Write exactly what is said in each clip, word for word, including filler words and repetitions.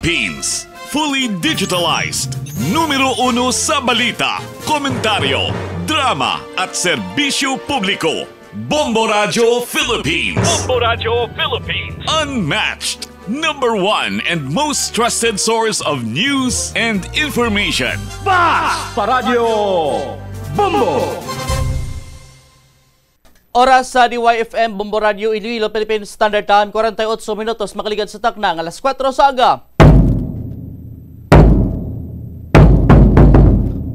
Philippines. Fully digitalized. Numero uno sa balita, komentaryo, drama, at serbisyo publiko. Bombo Radyo Philippines. Bombo Radyo Philippines. Unmatched. Number one and most trusted source of news and information. Bas pa Radyo Bombo! Oras sa D Y F M Bombo Radio Iloilo, Philippine Standard Time, forty-eight minutos makaligad sa takna nga alas kuwatro sa aga.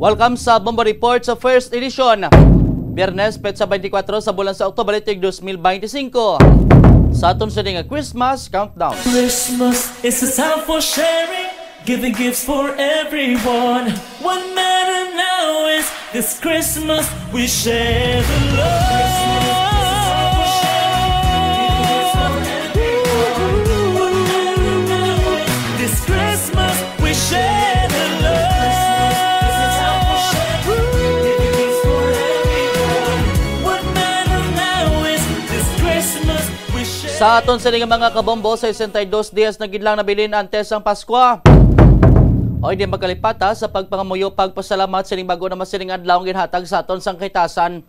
Welcome sa Bombo Report sa first edition. Biyernes, petsa twenty-four sa bulan sa Oktubre, tig dos mil bente singko. Sa aton sini nga Christmas countdown. Christmas is a time for sharing, giving gifts for everyone. What matter now is this Christmas we share the love. This Christmas we share the love. What matter now is this Christmas we share. Sa aton sini nga mga kabombo, sesenta y dos dias na gid lang nabilin antes ang Paskwa. Oy, di magkalipata sa pagpangamuyo, pagpasalamat sining bago naman sining adlaw ang ginhatag sa aton sang kahitasan.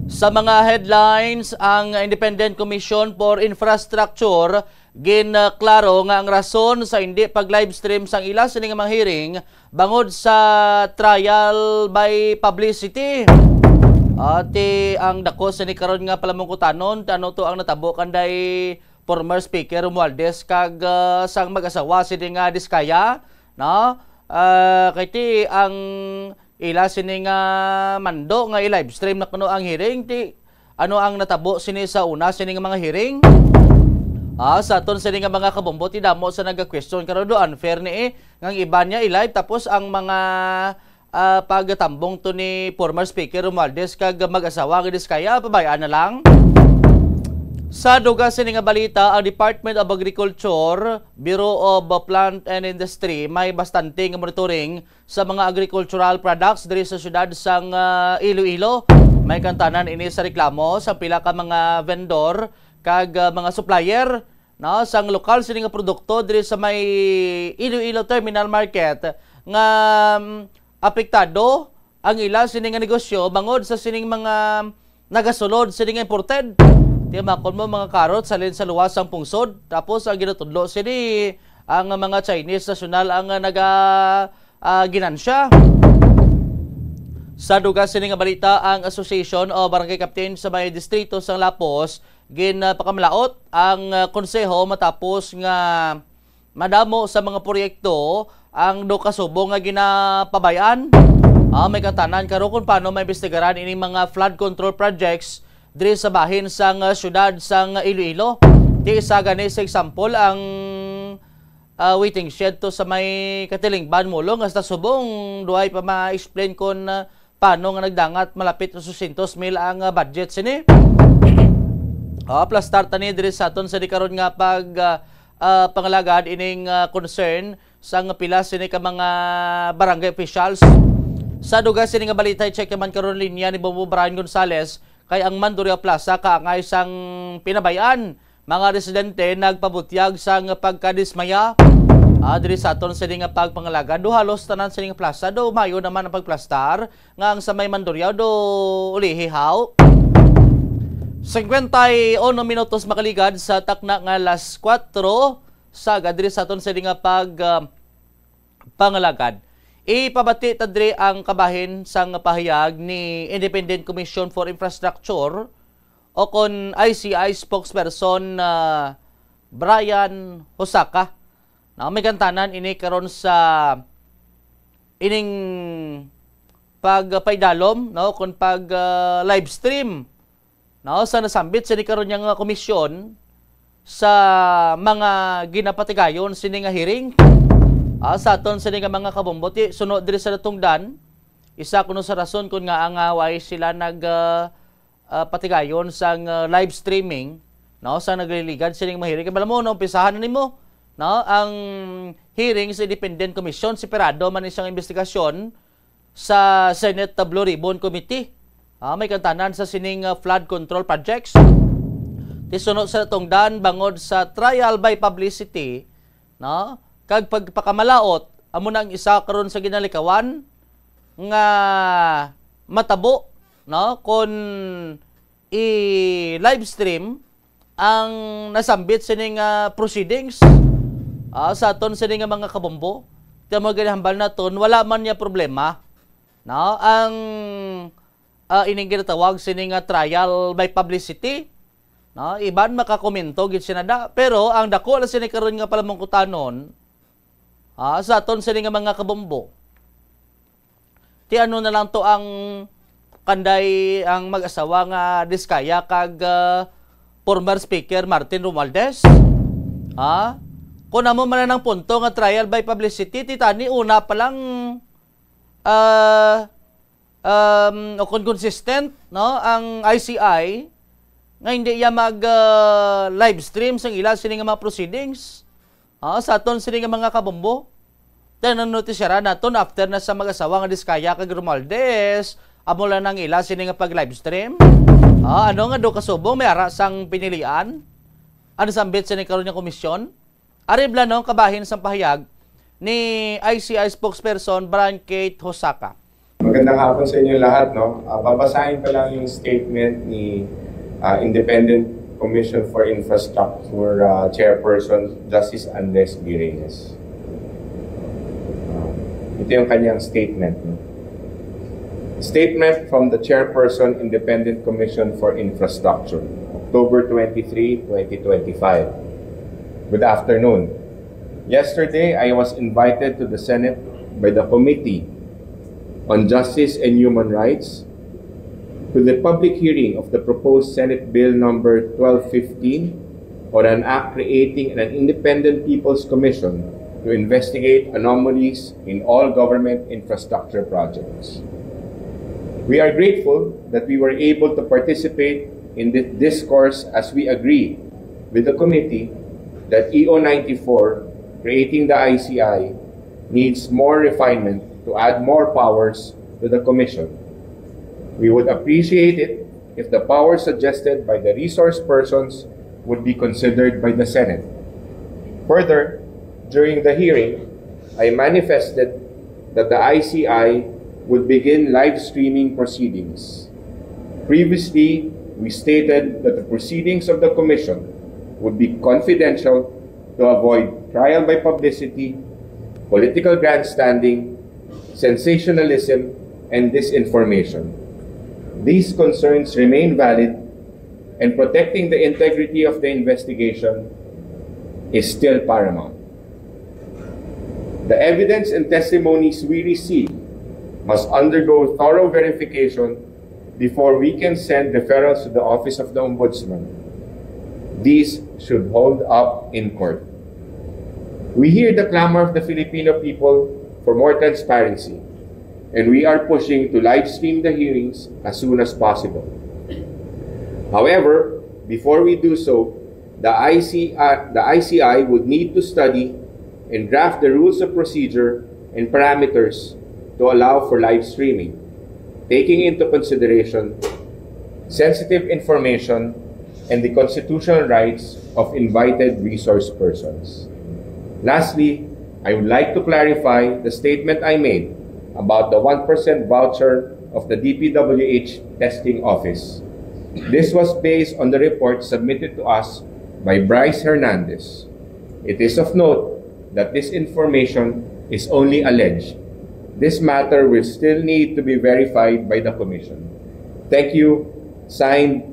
Sa mga headlines, ang Independent Commission for Infrastructure ginklaro nga ang rason sa hindi pag-livestream sang ila sini nga mga hearing bangod sa trial by publicity. Ati ang dako sini karon nga palamungkutanon, ano to ang natabo kanday former Speaker Romualdez kag, ah, sang mag-asawa sini nga Diskaya, no? Ah, kay ti ang ila sini nga mando nga i-livestream na kuno ang hearing, ti ano ang natabo sini sa una sini nga mga hearing? Ah, sa aton sini nga mga kabombo, ti damo sa naga-question karon, do unfair ni, eh, nga ang iba niya i-live tapos ang mga, ah, pagtambong to ni former Speaker Romualdez kag mag-asawa nga Diskaya, pabayaan na lang. Sa dugang sini nga balita, ang Department of Agriculture, Bureau of Plant and Industry, may bastante nga monitoring sa mga agricultural products diri sa siyudad sang, ah, Iloilo. May kantanan ini sa reklamo sa pila ka mga vendor kag, ah, mga supplier, no, sang lokal sini nga produkto diri sa may Iloilo Terminal Market nga, mm, apektado ang ila sini nga negosyo bangod sa sining mga nagasulod sini nga imported. Tiyamakon mo mga karot sa lin sa luwas sang pungsod. Tapos ang ginatudlo sini ang mga Chinese nasyonal ang, ah, naga, ah, ginansya. Sa dugang sini nga balita, ang Association of Barangay Captain sa may distrito sang Lapos gin, ah, pakamalaot ang, ah, konseho matapos nga madamo sa mga proyekto ang do ka subong nga ginapabay-an. Ah, may katanan karon kung paano maimbestigaran ining mga flood control projects diri sa bahin sang, ah, siyudad sang Iloilo. Ti isa gani sa example ang, ah, waiting shed to sa may Katilingban, Mulong, hasta subong duay pa ma-explain kon, ah, paano nga nagdangat malapit sa dosyentos mil ang, ah, budget sini. Ah, aplastar tani diri sa aton sa di karon nga pag, ah, ah, pangalagad ining, ah, concern sang pila sini ka mga barangay officials. Sa dugang sini nga balita, i-check naman karon linya ni Bobo Brian Gonzales kay ang Mandurriao Plaza kaangay sang pinabay-an. Mga residente nagpabutyag sang pagkadismaya. Ah, diri sa aton sini nga pagpangalagad, do halos tanan sini nga plaza do maayo naman ang pagplastar, nga ang sa may Mandurriao do ulihi haw. Singkwenta y uno minutos makaligad sa takna nga alas kuwatro, saga diri sa aton sini nga pag, ah, pangalagad. Ipabati ta diri ang kabahin sang pahayag ni Independent Commission for Infrastructure o kon I C I spokesperson, ah, Brian Hosaka. Na may kantanan ini karon sa ining pagpaidalom, no, kon pag, ah, live stream, no, sa nasambit sini karon nga komisyon sa mga ginapatigayon sini nga hearing. Ah, sa aton sini nga mga kabombo, ti, sunod diri sa natungdan, isa kuno sa rason kon ngaa nga way sila nag, ah, ah, patigayon sang, ah, live streaming, no, sa nagliligad sining mga hearing. Kay alam mo, no, umpisahan na nimo, no, ang hearing sa Independent Commission, separado man ni sang investigasyon sa Senate Blue Ribbon Committee. Ah, may kantanan sa sining, ah, flood control projects. Ti suno sa tungdan bangod sa trial by publicity, no? kag pagpakamalaut, amo na ang isa karon sa ginalikawan nga matabo, no, kon i-livestream ang nasambit sini nga proceedings, ah, sa aton sini nga mga kabombo. Kaya mo ginahambal naton, wala man niya problema, no? Ang, ah, ining ginatawag sini nga trial by publicity, no? Iban makakomento gid sina da, pero ang dako lang sini karon nga palamungkutanon, ah, sa aton sini nga mga kabombo. Ti ano na lang to ang kanday ang mag-asawa nga Diskaya kag, ah, former Speaker Martin Romualdez? Ha? Kung amo man ang punto nga trial by publicity, ti tani una pa lang, ah, um, o kung consistent, no, ang I C I nga hindi iya mag, ah, live stream sang ila sini nga mga proceedings, ah, sa aton sini nga mga kabombo. Then ang notisyaran naton after na sa mag-asawa nga Diskaya kag Romualdez, amo lang ang ila sini nga pag-live stream. Ah, ano nga do kasubong may ara sang pinilian? Ano sambit sini karon nga komisyon? Ari bala, no, kabahin sang pahayag ni I C I spokesperson Brian Kate Hosaka. Magandang hapon sa inyo lahat, no? Ah, babasahin ko lang yung statement ni, ah, Independent Commission for Infrastructure, ah, Chairperson Justice Andres B. Reyes. Ah, ito yung kanyang statement, no? Statement from the Chairperson, Independent Commission for Infrastructure, October twenty-three, twenty twenty-five. Good afternoon. Yesterday, I was invited to the Senate by the Committee on Justice and Human Rights to the public hearing of the proposed Senate Bill Number twelve fifteen, or an act creating an independent People's Commission to investigate anomalies in all government infrastructure projects. We are grateful that we were able to participate in this discourse, as we agree with the committee that E O ninety-four, creating the I C I, needs more refinement to add more powers to the commission. We would appreciate it if the powers suggested by the resource persons would be considered by the Senate. Further, during the hearing, I manifested that the I C I would begin live streaming proceedings. Previously, we stated that the proceedings of the commission would be confidential to avoid trial by publicity, political grandstanding, sensationalism, and disinformation. These concerns remain valid, and protecting the integrity of the investigation is still paramount. The evidence and testimonies we receive must undergo thorough verification before we can send referrals to the Office of the Ombudsman. These should hold up in court. We hear the clamor of the Filipino people for more transparency, and we are pushing to live stream the hearings as soon as possible. However, before we do so, the I C I, the I C I would need to study and draft the rules of procedure and parameters to allow for live streaming, taking into consideration sensitive information and the constitutional rights of invited resource persons. Lastly, I would like to clarify the statement I made about the one percent voucher of the D P W H testing office. This was based on the report submitted to us by Bryce Hernandez. It is of note that this information is only alleged. This matter will still need to be verified by the commission. Thank you. Signed,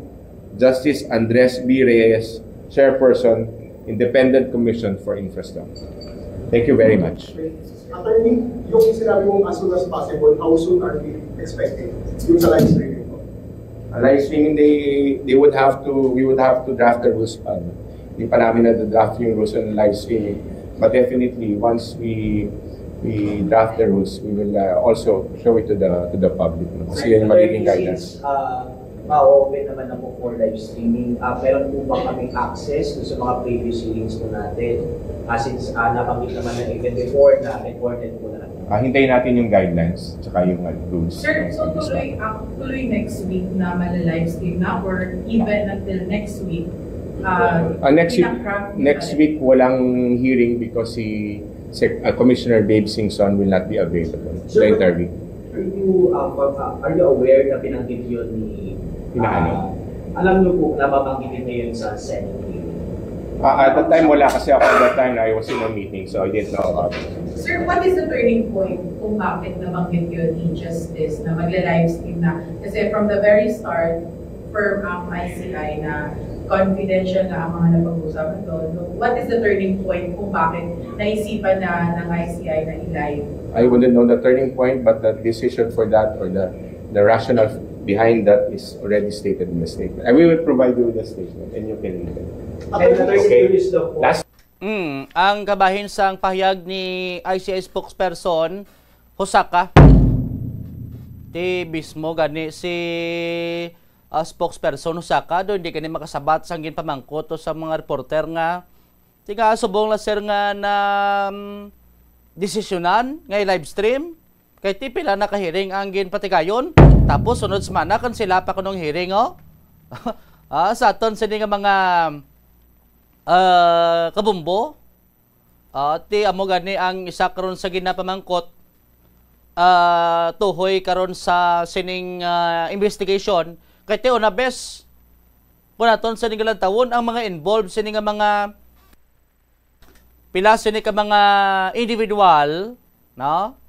Justice Andres B. Reyes, Chairperson, Independent Commission for Infrastructure. Thank you very much. Attorney, yung sinabi mong as soon as possible, how soon are we expecting yung sa live streaming po? A live streaming, they, they would have to, we would have to draft the rules pa. Hindi pa namin na-draft yung rules on live streaming. But definitely, once we, we draft the rules, we will, uh, also show it to the, to the public, no? Kasi yun yung magiging guidance. Since, uh, ma-open naman na po for live streaming, uh, meron po ba kaming access dun sa mga previous hearings po natin? Uh, since, uh, nabanggit naman na even before na recorded po na. Ah, hintayin natin yung guidelines tsaka yung, uh, rules. Sir, so tuloy, ah, tuloy next week na mala-livestream na or even until next week? Ah, next week, next week walang hearing because si Sec- uh, Commissioner Babe Singson will not be available. Sir, the interview. Are you, uh, pa- uh, are you aware na binanggit yun ni... Inaano? Uh, alam niyo po na babanggitin na yun sa Senate hearing? Uh, at that time, wala kasi ako at that time. I was in a meeting, so I didn't know about it. Sir, what is the turning point kung bakit nabanggit yun ni Justice na magla-livestream na? Kasi from the very start, firm ang I C I na confidential na ang mga napag-usapan doon. So, what is the turning point kung bakit naisipan na ng I C I na i-live? I wouldn't know the turning point, but the decision for that or the the rationale behind that is already stated in the statement. And we will provide you with the statement and you can read it. Attorney, Okay. Curious daw po. Last Mm, ang kabahin sang pahayag ni I C I spokesperson Hosaka, ti mismo gani si ah, spokesperson Hosaka do hindi kani makasabat sang ginpamangkot to sa mga reporter nga ti nga subong la sir nga na mm, desisyonan nga i-livestream kay ti pila na ka hearing ang ginpatigayon, tapos sunod semana kan sila pa kunong hearing, oh. Ah, sa aton sini nga mga ah, kabumbo, ah, ti amo gani ang isa karon sa ginapamangkot ah, tuhoy karon sa sining ah, investigation. Kay ti una bes, kung aton sa ning lantawon ang mga involved sini nga mga pila sini ka mga individual, no?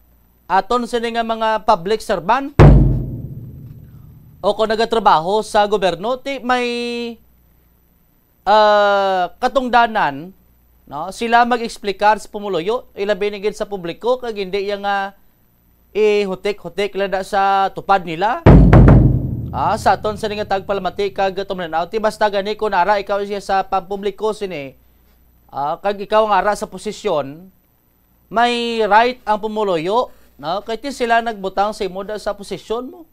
Aton sini nga mga public servant o kung nagatrabaho sa gobyerno, ti may ah, katungdanan, no, sila mag-explicar sa pumuluyo, ilabi na gid sa publiko, kag hindi iya nga ihutik-hutik lada sa tupad nila. Ah, sa aton sa nga tagpalamati kag tumlanaw, ti basta gani kung ara ikaw siya sa pampubliko sini, ah, kag ikaw nga ara sa posisyon, may right ang pumuluyo, no? Kay ti sila nagbutang sa imo da sa posisyon mo.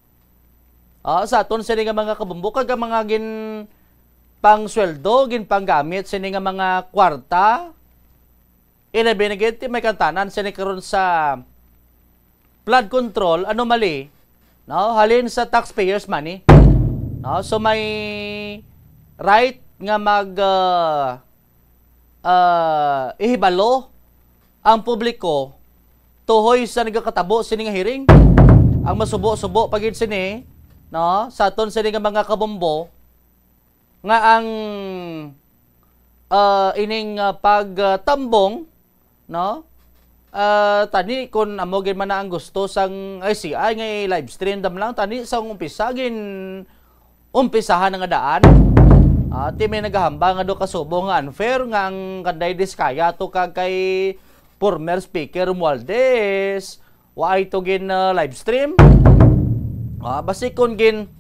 Ah, sa aton sini nga mga kabumbo kag ang mga gin pangsweldo, ginpanggamit sini nga mga kwarta. Ilabi na gid ti may kantanan sini karon sa flood control anomaly, no? Halin sa taxpayers' money. No? So may right nga mag ah, ah, ihibalo ang publiko tuhoy sa nagakatabo sini nga hearing. Ang masubo-subo pa gid sini, no, sa aton sini nga mga kabombo nga ang ah, ining ah, pagtambong, no, ah, tani kun amo gid man na ang gusto sang I C I nga i-live stream dam lang, tani sa umpisa gin umpisahan nga daan. Ah, ti may nagahambal nga do kasubo nga unfair nga ang kanday Diskaya to kag kay former Speaker Romualdez, wa ay to gin ah, live stream. Ah, basi kun gin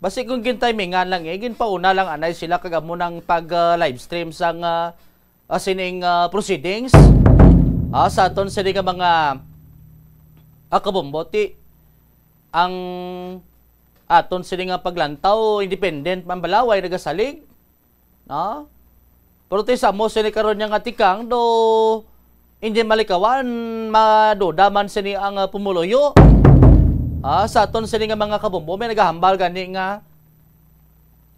basi kun gin timingan lang eh, ginpauna lang anay sila kag amo nang pag ah, live stream sang ah, ah, sining ah, proceedings. Ah, sa aton sini nga mga ah, kabombo, ti ang aton sini nga paglantaw, independent man bala, way nagasalig, no? Pero ti sa mo sini karon niya nga tikang do hindi malikawan, maduda man sini ang ah, pumuluyo. Ah, sa aton sini nga mga kabombo, may nagahambal gani nga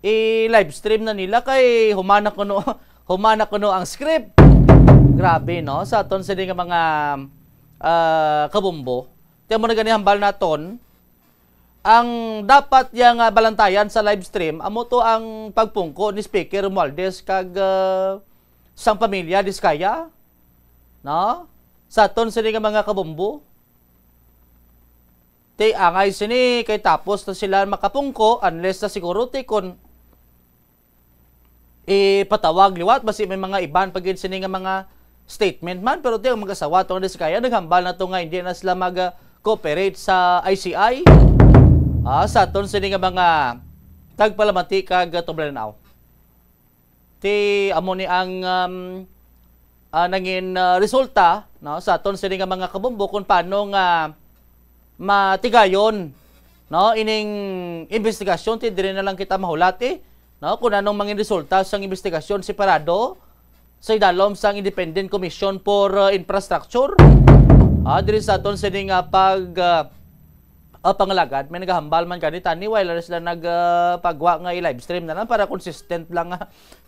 i-live stream na nila kay humana kuno humana kuno ang script. Grabe, no? Sa aton sini nga mga ah, kabombo. Ti amo na gani hambal naton, ang dapat yang ah, balantayan sa live stream amo to ang pagpungko ni Speaker Romualdez kag ah, sang pamilya Diskaya, no? Sa aton sini nga mga kabombo. Ti angay sini kay tapos na sila makapungko unless na siguro ti kun ipatawag liwat basi may mga iban pa gid sini nga mga statement man, pero ti ang mag-asawa to nga Diskaya naghambal na to nga hindi na sila mag ah, cooperate sa I C I. Ah, sa aton sini nga mga tagpalamati kag ah, tumlanaw. Ti amo ni ang um, ah, nangin ah, resulta, no, sa aton sini nga mga kabombo kung paano nga matigayon, no, ining investigasyon. Ti diri na lang kita mahulati, no, kung anong mangin resulta sang investigasyon separado sa idalom sang Independent Commission for uh, Infrastructure. Ah, diri sa aton sini nga pag ah, ah, pangalagad, may nagahambal man gani tani while sila nag ah, pagwa nga i-live stream na lang para consistent lang,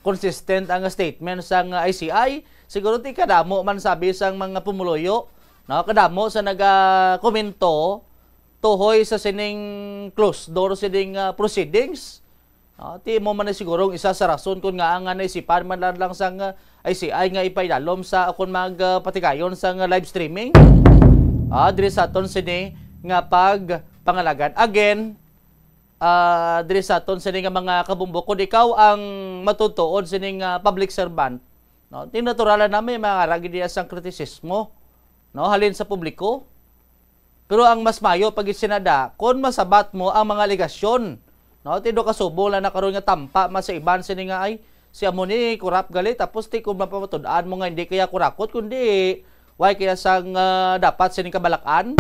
consistent ang statement sang I C I. Siguro ti kadamo man sabi sang mga pumuluyo, no? Kadamo sa nagakomento tuhoy sa sining closed door sining, ah, proceedings. Ah, ti mo man ni siguro ang isa sa rason kun ngaa nga naisipan man lang, lang sang, ah, I C I nga ipaidalom sa, akon mag, ah, patigayon sang, ah, live streaming. Ah, diri sa aton sini nga pagpangalagad. Again, ah, diri sa aton sini nga mga kabumbo, kun ikaw ang matutuod sini nga public servant, no, ti natural na may mga ragi diya sang kritisismo, no, halin sa publiko. Pero ang mas mayo pa gid sinada, kon masabat mo ang mga alegasyon, no? Ti do kasubong lang na karon nga tampa man sa iban sini nga, "Ay, si amo ni kurap gali," tapos ti kon mapamatud-an mo nga hindi kaya kurakot, kundi why kaya sang, ah, dapat sining kabalak-an?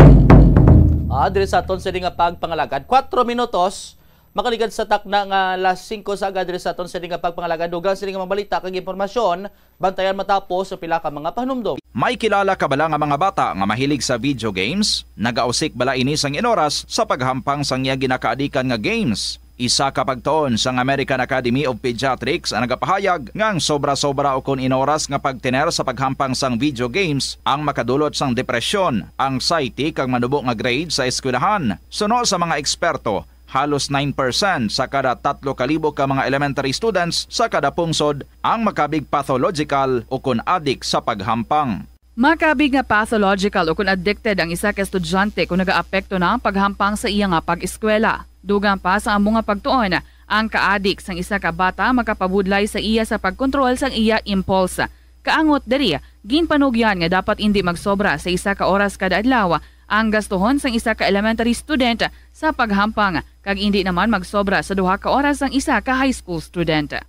Ah, diri sa aton sini nga pagpangalagad. Kwatro minutos, makaligad sa takna nga alas singko sa aga diri sa aton sini nga pagpangalagad. Dugang sini nga mga balita kag impormasyon, bantayan matapos sa pila ka mga pahanumdom. May kilala ka bala nga mga bata nga mahilig sa video games? Nagausik bala ini sang inoras sa paghampang sang iya ginakaadikan nga games? Isa ka pagtuon sang American Academy of Pediatrics ang nagapahayag nga ang sobra-sobra ukon inoras nga pagtener sa paghampang sang video games ang makadulot sang depresyon, anxiety, kag manubo nga grade sa eskwelahan. Suno sa mga eksperto, halos nine percent sa kada tatlo ka libo ka mga elementary students sa kada pungsod ang makabig pathological ukon adik sa paghampang. Makabig nga pathological ukon addicted ang isa ka estudyante kon nagaapekto na ang paghampang sa iya nga pag-eskwela. Dugang pa sa amo nga pagtuon, ang kaadik sang isa ka bata makapabudlay sa iya sa pagkontrol sang iya impulse. Kaangot diri, ginpanugyan nga dapat indi magsobra sa isa ka oras kada adlaw ang gastuhon sang isa ka elementary student sa paghampang, kag indi naman magsobra sa duha ka oras ang isa ka high school student.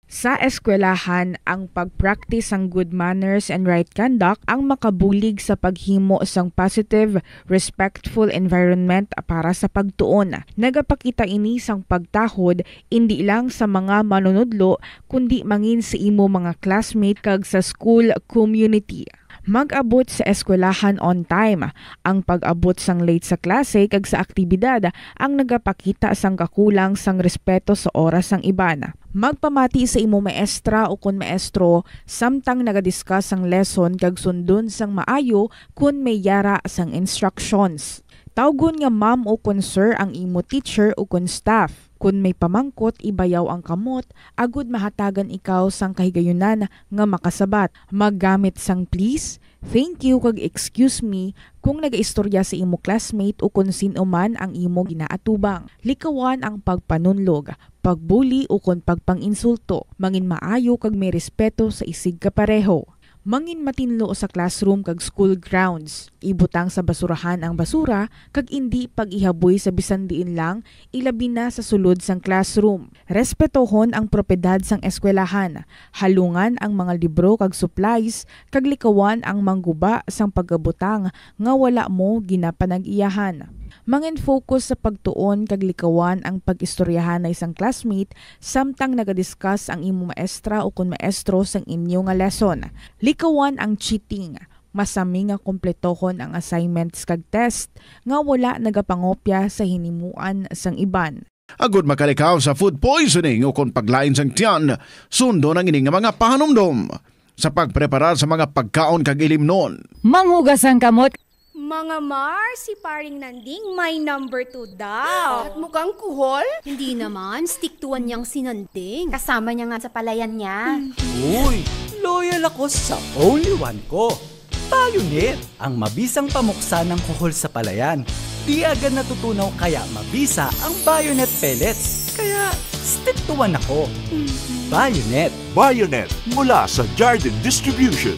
Sa eskwelahan, ang pag-practice sang good manners and right conduct ang makabulig sa paghimo sang positive, respectful environment para sa pagtuon. Nagapakita ini sang pagtahod indi lang sa mga manunudlo, kundi mangin sa imo mga classmate kag sa school community. Mag-abot sa eskwelahan on time. Ang pag-abot sang late sa klase kag sa aktibidad ang nagapakita sang kakulang sang respeto sa oras sang iban. Magpamati sa imo maestra ukon maestro samtang nagadiscuss sang lesson kag sundon sang maayo kon may yara sang instructions. Tawgon nga ma'am ukon sir ang imo teacher ukon staff. Kon may pamangkot, ibayaw ang kamot agud mahatagan ikaw sang kahigayunan nga makasabat. Maggamit sang please, thank you, kag excuse me kung nagaistorya sa imo classmate ukon sin-o man ang imo ginaatubang. Likawan ang pagpanunlog, pagbuli, ukon pagpang-insulto. Mangin maayo kag may respeto sa isig kapareho. Mangin matinlo sa classroom kag school grounds. Ibutang sa basurahan ang basura kag indi pag-ihaboy sa bisan diin lang, ilabi na sa sulod sang classroom. Respetohon ang propiedad sang eskwelahan. Halungan ang mga libro kag supplies, kag likawan ang mangguba sang pagabutang nga wala mo ginapanag-iyahan. Mangin-focus sa pagtuon kag likawan ang pag-istoryahanay sang classmate samtang nagadiscuss ang imo maestra ukon maestro sang inyo nga lesson. Likawan ang cheating. Masami nga kompletohon ang assignments kag test nga wala nagapangopya sa hinimuan sang iban. Agud makalikaw sa food poisoning ukon paglain sang tiyan, sundon ang ini nga mga pahanumdom sa pagpreparar sa mga pagkaon kag ilimnon. Manghugas ang kamot. Mga Mar, si Paring Nanding may number two daw. At mukhang kuhol? Hindi naman, stick to one niyang si Nanding. Kasama niya nga sa palayan niya. Uy, loyal ako sa only one ko. Bayonet, ang mabisang pamuksa ng kuhol sa palayan. Di agad natutunaw kaya mabisa ang Bayonet pellets. Kaya stick to one ako. Bayonet. Bayonet mula sa Jardin Distribution.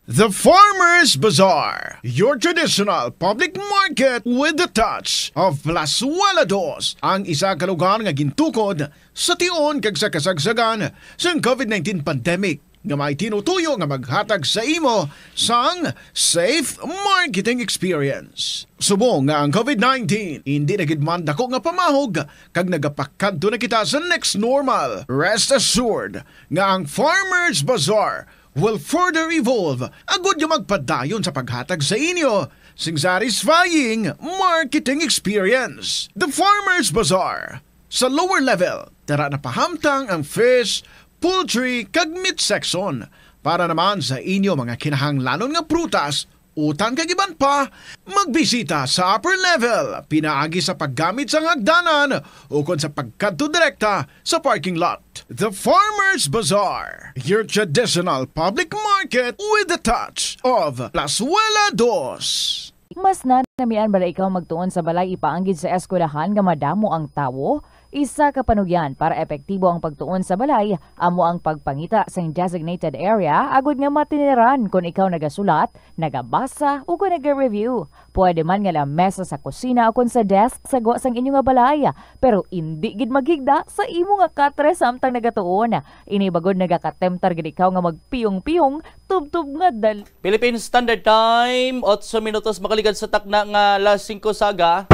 The Farmers Bazaar, your traditional public market with the touch of Plazuela Dos, ang isa ka lugar nga gintukod sa tion kag sa kasagsagan sang covid nineteen pandemic, nga may tinutuyo nga maghatag sa imo sang safe marketing experience. Subong nga ang covid nineteen indi na gid man dako nga pamahog kag nagapakadto na kita sa next normal, rest assured nga ang Farmers Bazaar will further evolve agud nga magpadayon sa paghatag sa inyo sing satisfying marketing experience. The Farmers Bazaar, sa lower level, tara na pahamtang ang fish poultry, kag meat section. Para naman sa inyo mga kinahanglanon nga prutas, utan kag iban pa, magbisita sa upper level pinaagi sa paggamit sang hagdanan ukon sa pagkadto direkta sa parking lot. The Farmers Bazaar, your traditional public market with the touch of Plazuela Dos. Mas nanamian bala ikaw magtuon sa balay ipaanggid sa eskwelahan nga madamo ang tawo? Isa ka panugyan para epektibo ang pagtuon sa balay amo ang pagpangita sang designated area agod nga matiniran kon ikaw nagasulat, nagabasa, o kon naga-review. Pwede man nga lamesa sa kusina o kon sa desk sa gwa sang inyo nga balay, pero indi gid maghigda sa imo nga katre samtang nagatuon. Ini bagod nagakatemptar gid ikaw nga magpiyong-piyong tubtob nga dal- Philippine Standard Time, otso minutos makaligad sa takna nga alas singko sa aga.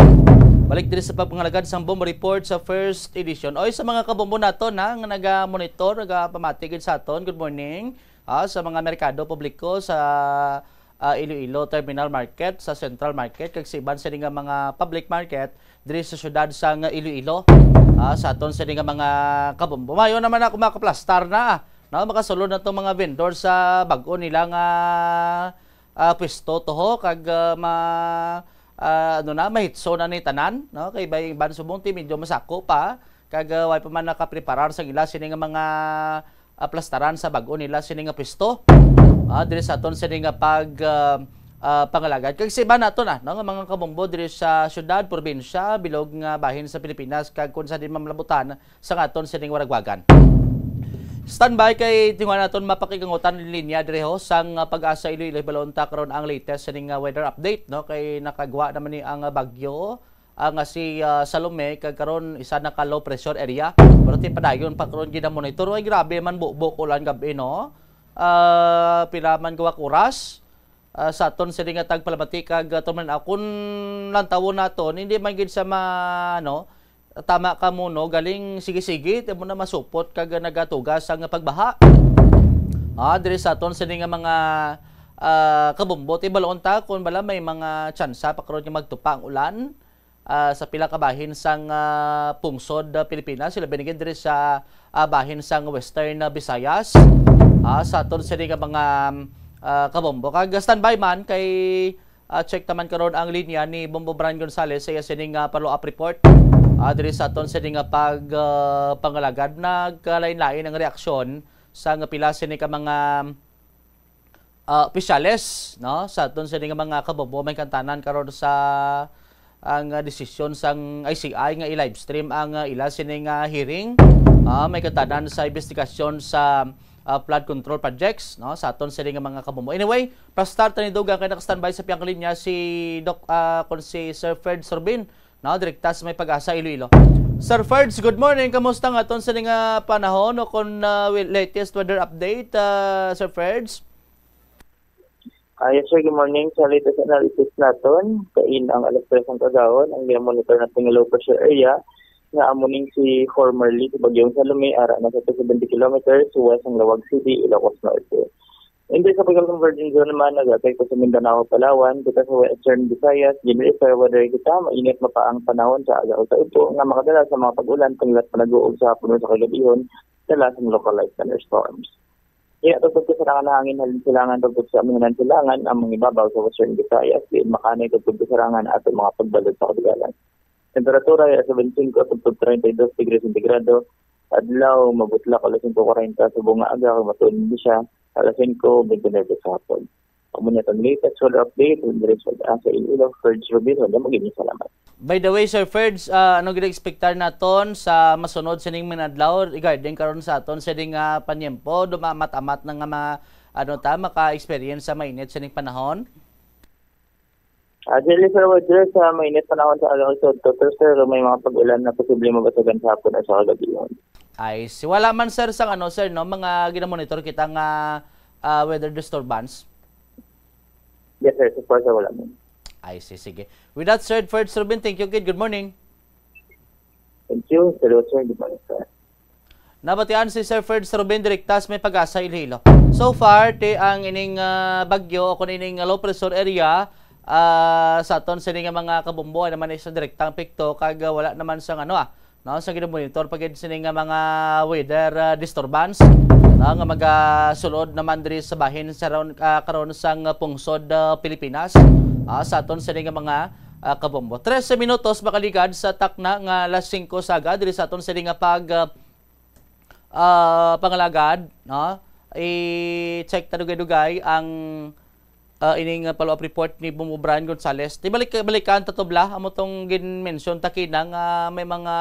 Balik diri sa pagpangalagad sang Bombo Report sa first edition. Oy, sa mga kabombo nato na nga naga-monitor, nagapamati gid sa aton, good morning. Ah, sa mga merkado publiko sa, ah, Iloilo Terminal Market, sa Central Market, kag sa iban sini nga mga public market diri sa siyudad sang Iloilo. Ah, sa aton sini nga mga kabombo. Mayo naman ako makaplastar na, ah, no? Makasulod na tong mga vendor sa bag-o nila nga, ah, pwesto toho kag, ah, ma-, ah, ano na, mahitso na ni tanan, no? Kay bay-, ban subong ti medyo masako pa kag, ah, way pa man nakapreparar sang ila sini nga mga, ah, plastaran sa bag-o nila sini nga pwesto. Ah, diri sa aton sini nga pag, ah, ah, pangalagad. Kag sa iba nato na, no, nga mga kabombo diri sa syudad, probinsya, bilog nga bahin sa Pilipinas, kag kung sa di mamalabutan, sang aton sining waragwagan. Standby kay tinguha naton mapakigangutan linya diri ho sang, ah, Pag-asa Iloilo. Hibalon ta karon ang latest sining, ah, weather update, no, kay nakagwa naman ni ang, ah, bagyo, ah, nga si, ah, Salome, kag karon isa na ka low pressure area. Pero ti padayon pa karon ginamonitor. Ay, grabe man, bukbok ulan gab-i, no? Ah, pila man gawak oras? Ah, sa aton sini nga tagpalamati kag, ah, tuman-aw, kun lantawon naton, hindi man gid sa ma-, ano, tama ka mo, no? Galing sige-sige, ti mo na masupot kag nagatugas ang pagbaha. Ah, diri sa aton sini nga mga, ah, kabombo, ti baloon ta kun bala may mga tsansa pa karon nga magtupa ang ulan, ah, sa pila ka bahin sang, ah, pungsod, ah, Pilipinas, sila binigyan diri sa, ah, bahin sang Western, ah, Visayas. Ah, sa aton sini nga mga, ah, kabombo. Kag standby man kay, ah, check naman karon ang linya ni Bombo Brian Gonzales sa iya sining, ah, follow-up report. Ah, diri sa aton sini nga pag, ah, pangalagad, nagkalain-lain ang reaksyon sa nga pila sini ka mga, ah, opisyales, no, sa aton sini nga mga kabombo, may kantanan karon sa ang, ah, desisyon sang I C I nga i-livestream ang, ah, ila sini nga hearing. Ah, may kantanan sa investigasyon sa, ah, flood control projects, no, sa aton sini nga mga kabombo. Anyway, pa-start ta ni dugang kay naka-standby sa piyang linya si Doc, ah, kon si Sir Ferd Sorbin, no, direkta sa may Pag-asa Iloilo. Sir Ferds, good morning. Kamusta nga aton sini nga panahon o kon, ah, wi-, latest weather update, ah, Sir Ferds? Ah, yes, sir. Good morning. Sa latest analysis naton, kain ang alas tres ang kagahon, ang ginamonitor natin nga low pressure area, nga amo ning si formerly si Bagyong Salome, ara na sa two seventy kilometers west ang Laoag City, Ilocos Norte. Hindi sa pagka-convergence zone naman, nag-apekto sa Mindanao, Palawan, kita sa Western Visayas, General Fair weather kita, mainit mapa ang panahon sa aga o sa udto, nga makadala sa mga pag-ulan, panglat panaguog sa hapon o sa kagabihon, dala sa localized thunderstorms. Kaya tugtog ka sa hangin halin silangan, tugtog sa amihanan silangan, ang mga ibabaw sa Western Visayas, diin makanay tugtog ka sa rangan ato mga pagbalod sa kaligalan. Temperatura ay alas seven singko tugtog treinta y dos degrees sentigrado, adlaw, mabutlak alas singko kwarenta subong nga aga, kag matuod siya alas singko bente nuebe sa hapon. Amo na itong latest weather update, Andres Pag-asa Iloilo, Ferds Rubin, wala, mag-inyong salamat. By the way, Sir Ferds, ah, ano gid expectar naton sa masunod sining mga adlaw regarding karon sa aton sining, ah, panyempo? Dumamat-amat na nga mga, ano ta, maka-experience sa mainit sining panahon? Ah, dili, sir, weather sa mainit panahon sa aga kag sa udto, pero, sir, may mga pag-ulan na posible mabasagan sa hapon o sa kagabihon. Ay, si wala man, sir, sang ano, sir, no, mga ginamonitor kita nga, ah, weather disturbance? Yes, sir. So far, sir, wala man. I see, sige. With that, Sir Ferds Rubin, thank you, kid. Good morning. Thank you. Hello, sir. Good morning, sir. Nabatian si Sir Ferds Rubin, direkta sa may Pag-asa Iloilo. So far, ti ang ining, ah, bagyo o kung ining low pressure area, ah, sa aton sini nga mga kabombo, ay naman sa direktang epekto, kag, ah, wala naman sa ano, ah, No, sa ginamonitor pa gid sini nga mga weather, ah, disturbance, no, nga magasulod naman diri sa bahin sa ron-, ah, karon sang pungsod, ah, Pilipinas, ah, sa aton sini nga mga, ah, kabombo. Trese minutos makaligad sa takna nga alas singko sa aga diri sa aton sini nga pag, ah, ah, pangalagad, no? I-check ta dugay-dugay ang, ah, ining, ah, follow-up report ni Bombo Brian Gonzales. Di balik, balikan ta to, bla, amo tong gin-mention ta kina nga may mga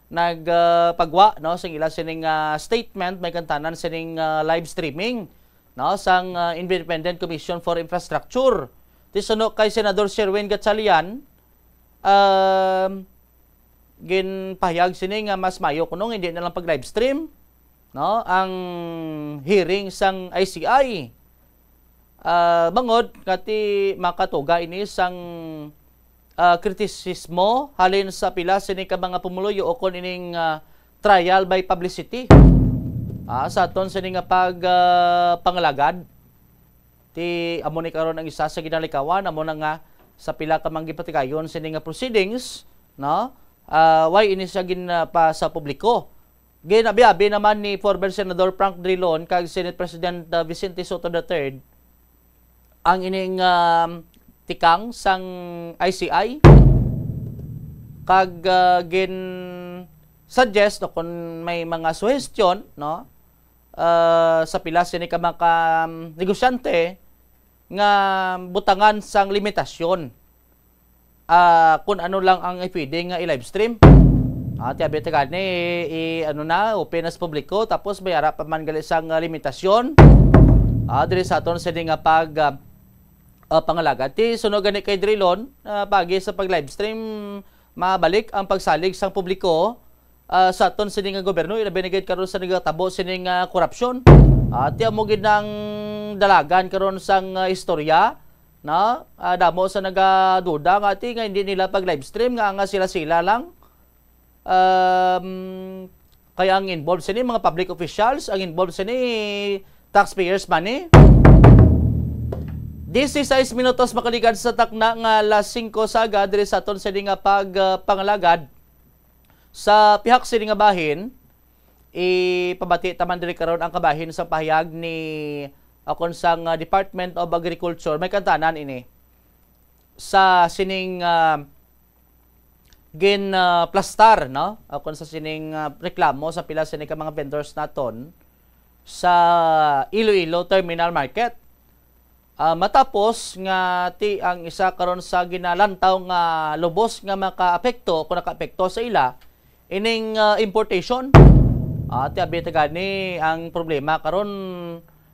nag, ah, pagwa, no, sing ila sining, ah, statement, may kantanan sining, ah, live streaming, no, sang, ah, Independent Commission for Infrastructure. Ti suno kay Senador Sherwin Gatchalian, um, ginpahayag sini nga mas mayo kuno nga hindi na lang pag-livestream, no, ang hearing sang I C I. Ah, bangod nga ti makatuga ini sang, ah, kritisismo halin sa pila sini ka mga pumuluyo ukon ining, ah, trial by publicity. Ah, sa aton sini nga pag, ah, pangalagad, ti amo ni karon ang isa sa ginalikawan, amo na nga sa pila ka mga gipatigayon sini nga proceedings, no? Ah, why ini siya gin, ah, pa sa publiko? Ginabi-abi naman ni former Senador Frank Drilon kag Senate President, ah, Vicente Sotto the third ang ining, um, tikang sang I C I, kag, ah, gin-suggest, no, kung may mga suhestyon, no, ah, sa pila sini ka mga, um, negosyante nga butangan sang limitasyon, ah, kung ano lang ang pwede nga i-livestream. Ah, ti abi ta gani, i-, ano na, open na sa publiko, tapos may ara pa man gali sang, ah, limitasyon, ah, diri sa aton sini nga pag, ah, ah, pangalagad. Ti suno gani kay Drilon, ah, pagi sa pag-livestream, mabalik ang pagsalig sang publiko, ah, sa aton sini nga gobyerno, ilabi na gid karon sa nagatabo sini nga korupsyon. Ah, ti amo gid ang dalagan karon sang, ah, istorya, no? Ah, damo sa nagaduda nga ti nga hindi nila pag-livestream nga, nga sila-sila lang. Um, kaya ang involved sini mga public officials, ang involved sini taxpayers money. Dise sais minutos makaligad sa takna nga alas singko sa aga diri sa aton sini nga pag, ah, pangalagad. Sa pihak sini nga bahin, ipabati ta man diri karon ang kabahin sa pahayag ni, akon sang, ah, Department of Agriculture. May kantanan ini sa sining, ah, gin, ah, plastar, no? Akon sa sining, ah, reklamo sa pila sini ka mga vendors naton sa Iloilo Terminal Market. Ah, matapos nga ti ang isa karon sa ginalantaw nga lubos nga makaapekto, kung nakaapekto sa ila, ining, ah, importation. Ah, ti abi ta gani ang problema karon,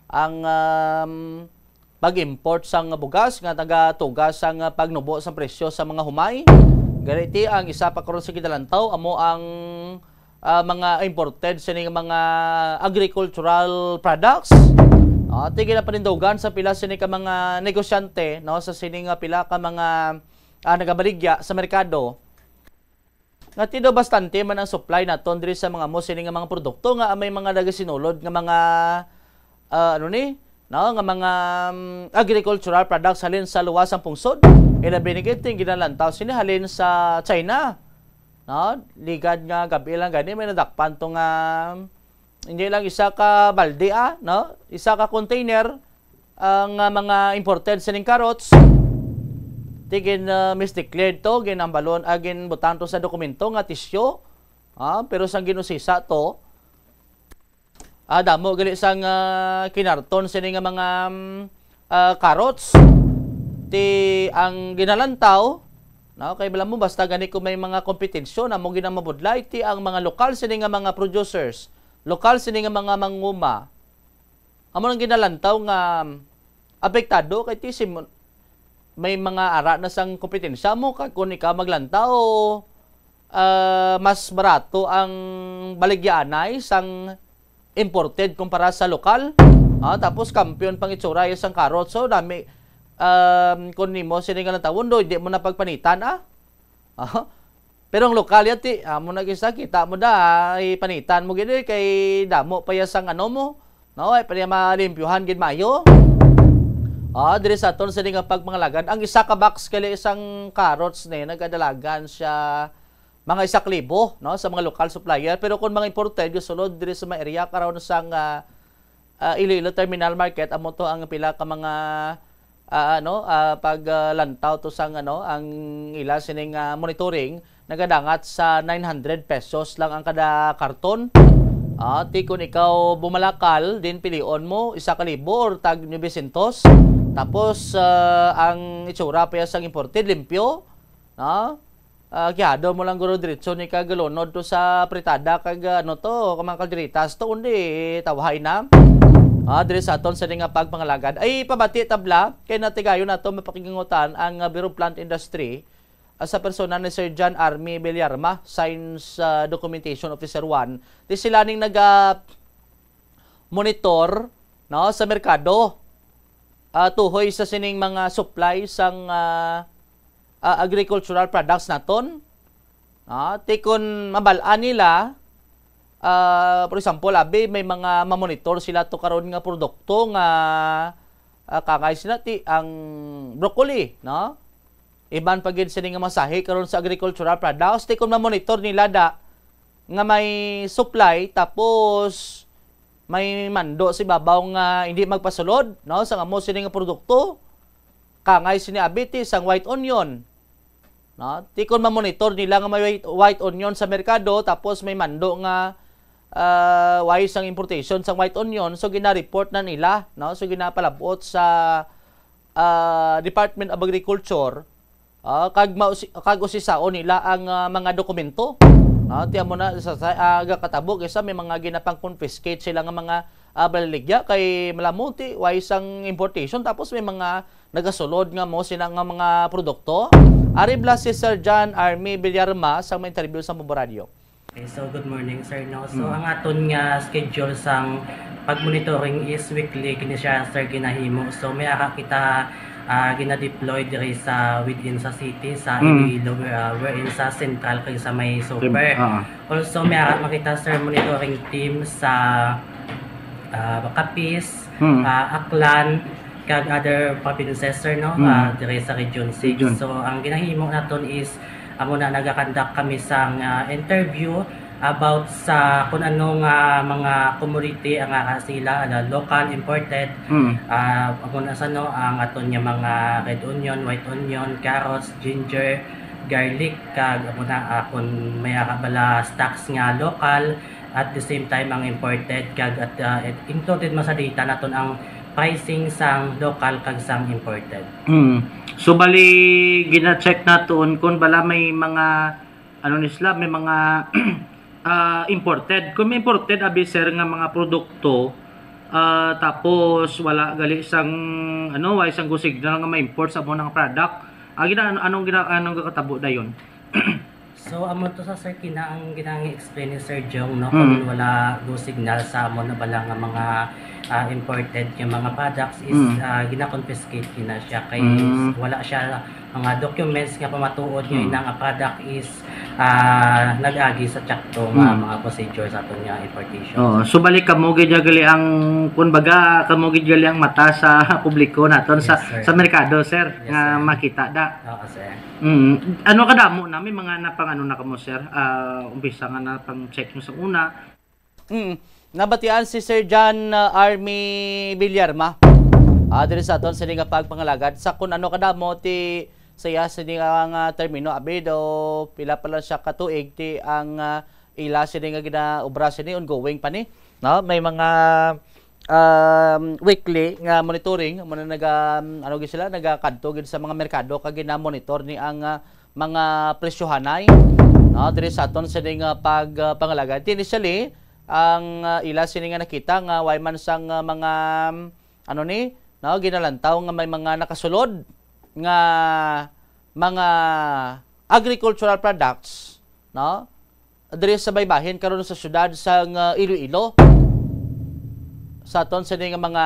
ang, um, pag-import sang bugas nga nagatuga sang pagnubo sa presyo sa mga humay. Gani ti ang isa pa karon sa ginalantaw amo ang ah, mga imported sining mga agricultural products. Ah, ti ginapanindugan sa pila sini ka mga negosyante, no, sa sini nga pila ka mga, ah, nagabaligya sa merkado. Nga ti daw bastante man ang supply naton diri sa mga mo sini nga mga produkto nga may mga nagasinulod nga mga, ah, ano ni, no, nga mga, mm, agricultural products halin sa luwas sang pungsod. Ilabi ni gid ti ginalantaw sini halin sa China. No? Ligad nga gab-i lang gani may nadakpan to nga, hindi lang isa ka balde, ah, no? Isa ka container, ah, nga mga imported sining carrots. Ti gin, ah, misdeclared to, ginambalon, ah, ginbutang to sa dokumento nga tisyo. Ah, pero sang ginusisa to, ah, damo gali sang, ah, kinarton sini nga mga, mm, ah, carrots. Ti ang ginalantaw, no, kay bala mo, basta gani kung may mga kompetensyon, amo gid ang mabudlay, ti ang mga lokal sini nga mga producers, lokal sini nga mga manguma, amo nang ginalantaw nga apektado kay ti si mo-, may mga ara na sang kompetensya mo, kag kung ikaw maglantaw, ah, mas barato ang baligyaanay sang imported kumpara sa lokal. Ah, tapos kampiyon pang itsura sang karot. So, dami, um, kung nimo sini nga lantawon, do, hindi mo na pagpanitan, ah. Ah, pero ang lokal yati, amo na gisa, kita mo da, ay panitan mo gid, eh, kay damo pa ya sang ano mo. No, ay pa niya malimpyuhan gid mayo. Ah, diri sa aton sini nga pagpangalagan, ang isa ka box kali isang carrots ni, nagadalagan siya, mga isa ka libo, no, sa mga local supplier. Pero kung mga imported, gasulod diri sa mga area karon sang, ah, ah, Iloilo Terminal Market, amo to ang pila ka mga, ah, ano, ah, pag, ah, lantaw to sang, ano, ang ila sining, ah, monitoring, nagadangat sa nine hundred pesos lang ang kada karton. Ah, ti kun ikaw bumalakal, din pilion mo, isa ka libo or tag nuebe siyentos. Tapos, ah, ang itsura pa sang imported, limpyo, no? Ah, gihado mo lang guro diretso ni ka galunod to sa pritada kag, ah, ano to, kag mga kalderitas to, undi tawhay na. Ah, diri sa aton sa nga pagpangalagad. Ay, pabati tabla, kay natigayon nato mapakigangutan ang, ah, Bureau of Plant Industry, ah, sa persona ni Sir John Army Villarma, Science, ah, Documentation Officer one. Di sila ning naga monitor, no, sa merkado, ah, tuhoy sa sining mga supply sang, ah, ah, agricultural products naton. Ah, ti kun mabal-an nila, ah, for example, abi may mga mamonitor sila to karon nga produkto nga, ah, kangay sila ti ang broccoli, no? Iban pa gid sini nga masahi karon sa agricultural products, ti kun mamonitor nila da nga may supply, tapos may mando sa ibabaw nga hindi magpasulod, no, sa amo sini nga produkto, kangay sini abi ti sang white onion, no? Ti kon mamonitor nila nga may white, white onion sa merkado, tapos may mando nga, ah, way sang importation sang white onion, so gina-report na nila, no? So ginapalabot sa, ah, Department of Agriculture, ah, kag mausi-, kag usisaon nila ang, ah, mga dokumento. Ah, ti amo na sa, sa, ah, gakatabo kay sa may mga ginapang-confiscate sila nga mga, ah, balaligya kay malamuti way sang importation, tapos may mga nagasulod nga mo sina nga mga produkto. Ari bala si Sir John Army Villarma sa may interview sa Mubo Radio. Okay, so good morning, sir, no? So, Mm. ang aton nga schedule sang pag-monitoring is weekly, kini siya, sir, ginahimo. So, may ara kita, ah, gina-deploy diri sa, within sa city, sa Mm. Iloilo, where, ah, wherein sa Central kag sa may Super. Ah. Also, may ara makita, sir, monitoring team sa, ah, Capiz, Mm. ah, Aklan, kag other provinces, sir, no? Mm. Ah, diri sa Region six. Region. So, ang ginahimo naton is, amo na, nagakandak kami sang, ah, interview about sa kung ano nga mga commodity ang ara sila, ala, local, imported. Mm. Ah, amo na sa, no, ang aton nga mga red onion, white onion, carrots, ginger, garlic, kag amo na, ah, kung may ara bala stocks nga local, at the same time ang imported, kag at, ah, included man sa data naton ang pricing sang local kag sang imported. Mm. So, bali, gina-check naton kung bala may mga, ano ni sila, may mga, ah, imported. Kung may imported, abi, sir, nga mga produkto, ah, tapos wala gali sang, ano, way sang go signal nga ma-import sa amo nga product, ah, gina-, ano, anong gina-, anong gakatabo dayon? So, amo to sa, sir, kina ang ginang-explain ni Sir Jong, no, Mm. kung wala go signal sa amo na bala nga mga, ah, imported nga mga products is, Mm. ah, gina-confiscate kina siya kay Mm. wala siya mga documents nga pamatuod nga Mm. inang, ah, product is, ah, nag-agi sa tsakto nga Mm. mga procedure sa aton nga importation. Oo. So, balik kamo gid gali ang, kun baga, kamo gid gali ang mata sa publiko naton sa, Yes, sir. sa merkado, sir, Yes, nga sir. makita da. Oo, sir. Mm. Ano kadamo na? May mga napang ano na kamo, sir? Ah, umpisa nga napang check mo sa una. Mm. Nabatian si Sir John, ah, Army Villarma. Ah, diri sa aton sini nga pagpangalagad sa kun ano kadamo ti saya sini nga, nga termino, abi daw pila pa lang siya ka tuig ti ang, ah, ila sini nga ginaobra sini, ongoing pa ni, no? May mga, um, weekly nga monitoring, mo na naga, ano gid sila, nagakadto gid sa mga merkado kag gina-monitor ni ang, ah, mga presyohanay, no? Diri sa aton sini nga pag, ah, pangalagad. Ti initially, ang, ah, ila sini nga nakita nga way man sang, ah, mga, ano ni, no, ginalantaw nga may mga nakasulod nga mga agricultural products, no? Diri sa may bahin karon sa siyudad sang, ah, Iloilo. Sa aton sini nga mga,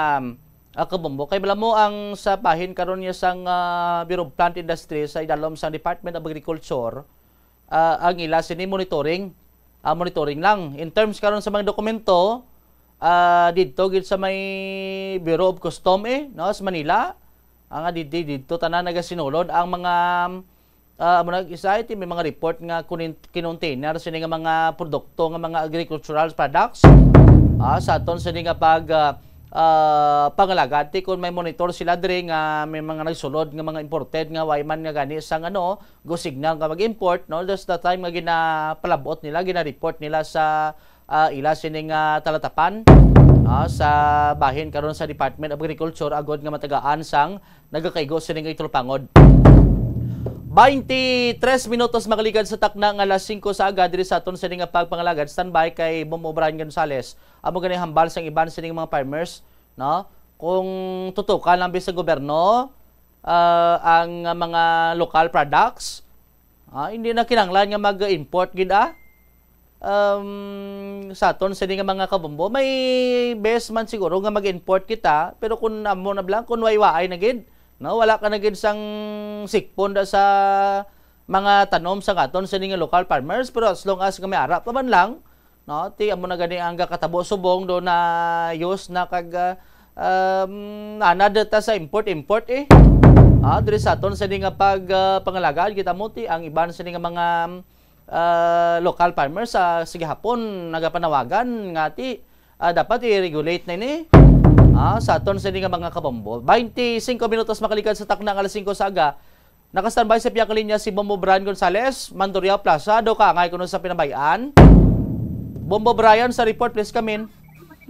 ah, kabombo. Kay bala mo ang sa bahin karon niya sang, ah, Bureau of Plant Industry sa idalom sang Department of Agriculture, ah, ang ila sini monitoring, ah, monitoring lang. In terms karon sa mga dokumento, ah, didto gid sa may Bureau of Custom, eh, no, sa Manila, ang, ah, didto, didto tanan nagasinulod ang mga, Ah, amo na, isa iti may mga report nga kunin-, kinontainer sini nga mga produkto nga mga agricultural products. Ah, sa aton sini nga pag, ah, ah, pangalagad, ti kung may monitor sila diri nga may mga nagsulod nga mga imported nga way man nga gani sang ano, go signal nga mag-import, no? That's the time nga ginapalabot nila, gina-report nila sa, ah, ila sini nga talatapan, ah, sa bahin karon sa Department of Agriculture agod nga matagaan sang nagakaigo sini nga itulpangod. Baynte tres minutos makaligad sa takna nga alas singko sa aga diri sa aton sini nga pagpangalagad. Standby kay Bom Brian Gonzales. Amo gani hambal sang iban sining mga farmers, no? Kung tutukan lang bisag gobyerno, ah, ang mga local products, ah, hindi na kinahanglan nga mag-import gid, ah. Um, sa aton sini nga mga kabombo, may best man siguro nga mag-import kita, pero kung amo na lang, kung way-way na gid, no, wala ka na gid sang sikpon da sa mga tanom sa aton sini nga local farmers, pero as long as nga may ara pa man lang, no, ti amo na gani ang gakatabo subong do na use na kag, ah, um, anad ta sa import-import eh. Ah, diri sa aton sini nga pag, ah, pangalagad, kita mo ti ang iban sini nga mga, ah, local farmers sa, sa gihapon nagapanawagan nga ti, ah, dapat i-regulate na ini. Ah, sa aton sini nga mga kabombo. Baynte singko minutos makaligad sa takna nga alas singko sa aga, naka-standby sa pihak linya si Bombo Brian Gonzales, Mandurriao Plaza, daw kaangay kuno sa pinabayan. Bombo Brian, sa report, please come in.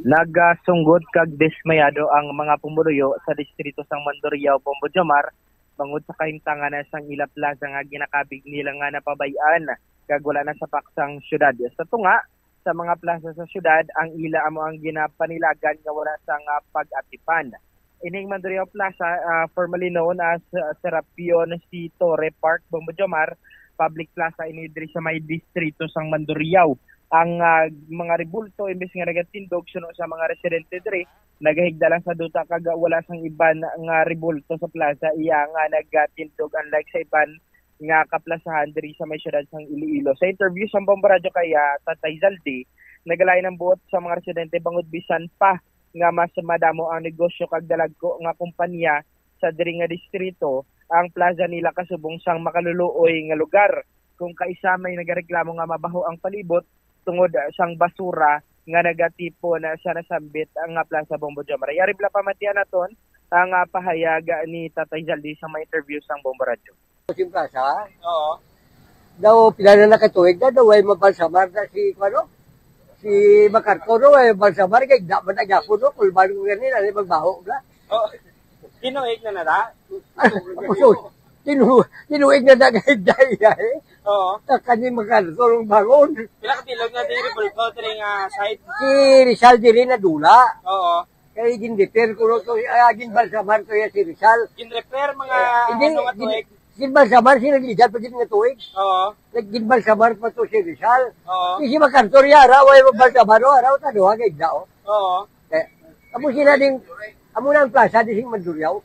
Nagasunggot kag dismayado ang mga pumuluyo sa distrito sang Mandurriao, Bombo Jomar, bangod sa kahimtangan sang ila plaza nga ginakabig nila nga napabay-an kag wala na sa paksang syudad. Sa tunga sa mga plaza sa syudad, ang ila amo ang ginapanilagan nga wala sang, ah, pag-atipan. Ining Mandurriao Plaza, ah, formerly known as, ah, Serapion C. Torre Park, Bombo Jomar, public plaza ini diri sa may distrito sang Mandurriao. Ang, ah, mga rebulto, imbes nga nagatindog suno sa mga residente diri, nagahigda lang sa duta kag wala sang iban nga rebulto sa plaza iya nga nagatindog, unlike sa iban nga kaplasahan diri sa may siyudad sang Iloilo. Sa interview sa Bombo Radyo kay, ah, Tatay Zaldi, nagalain ang buot sa mga residente bangod bisan pa nga mas madamo ang negosyo kag dalagko nga kompanya sa diri nga distrito, ang plaza nila kasubong sang makaluluoy nga lugar. Kung kaisa may nagareklamo nga mabaho ang palibot tungod sang basura nga nagatipon sa nasambit nga Plaza Bombo Jomar. Yari bala pamatian naton ang, ah, pahayag ni Tatay Zaldi sa may interview sang Bombo Radyo. Sa plaza? Oo. Daw, pila na nakatuig na, daw, way mabalsamar na si, ano? Si MacArthur, no, way mabalsamar, kay da man na gyapon, no? Kulban ko gani, ano, magbaho na. Oh, tinuig na na, da? Puso, tinu-, tinuig na na, kay daya, eh. Oo. Sa kani MacArthur ang bangon. Pila ka bilog na diri, bulto, diri nga side? Si Rizal diri na dula. Oo. Kay gin-repair ko to, ah, ginbalsamar to ya si Rizal. Gin-repair mga Eh, hindi, ano nga gin-, tuig? Ginbalsamar si nagligat pa gid nga tuig. Oo. Nag-, ginbalsamar pa to si Rizal. Oo. Si, si MacArthur ya, ara, way mabalsamar, oh, ara, ta duha kay da, oh. Oo. Eh, amo sila ding, amo na ang plaza di sing Mandurriao.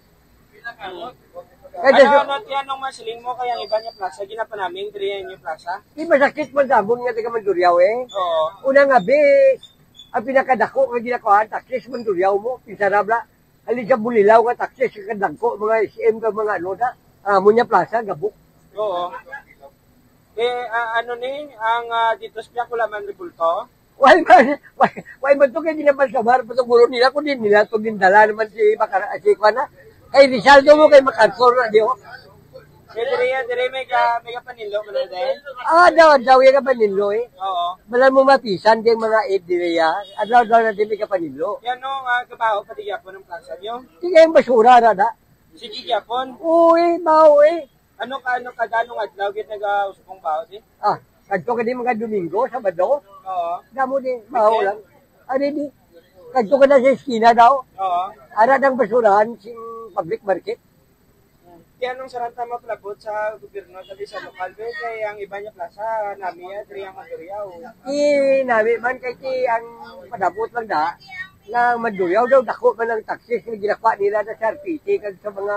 Kaya Ano, sa ano, ti, anong masiling mo kaya ang iba niya plaza? Ginapanaming diri ang inyong plaza? Di masakit man sa amon nga taga Mandurriao, eh. Oo. Una nga, bis, ang pinakadako nga ginakuhaan, taxes, Mandurriao mo, pinsara bala. Halin sa Bulilaw nga taxes, kadagko, mga S M ka, mga ano na. Amo niya plaza, gabok. Oo. Eh, ah, ano ni, ang, ah, dito sa Piakulaman Rebulto? Why man, why, why man to kay ginabalsamar pa to guro nila, kung di nila to gindala naman si Bakara, si Kwan na. Kay Rizal daw mo, kay MacArthur na di, oh. Kay diri, diri may ka-, may kapanilo man na din. Ah, daw, daw, yung kapanilo, eh. Oo. Wala mo mapisan, di mga ed diri, ah. Adlaw, daw na di may kapanilo. Yan, no, ah, kabaho pa di yapon ang plaza nyo? Di kayong basura na, da. Sige, yapon. Uy, baho, eh. Ano ka, ano ka, anong adlaw gid nag-, ah, usbong baho, di? Ah, kadto ka di mga Domingo, Sabado? Oo. Damo di, baho Weekend? Lang. Ano di? Kadto ka na sa eskina daw. Oo. Ara ng basurahan, sing public market. Kaya anong sarang tama palabot sa gobyerno, sabi sa lokal, be, kay ang iba niya plaza, nami, ah, diri ang Mandurriao. Di nami man, kay ti ang padabot lang da, nga Mandurriao daw, dako man ang taxes nga ginakwa nila na sa R P T kag sa mga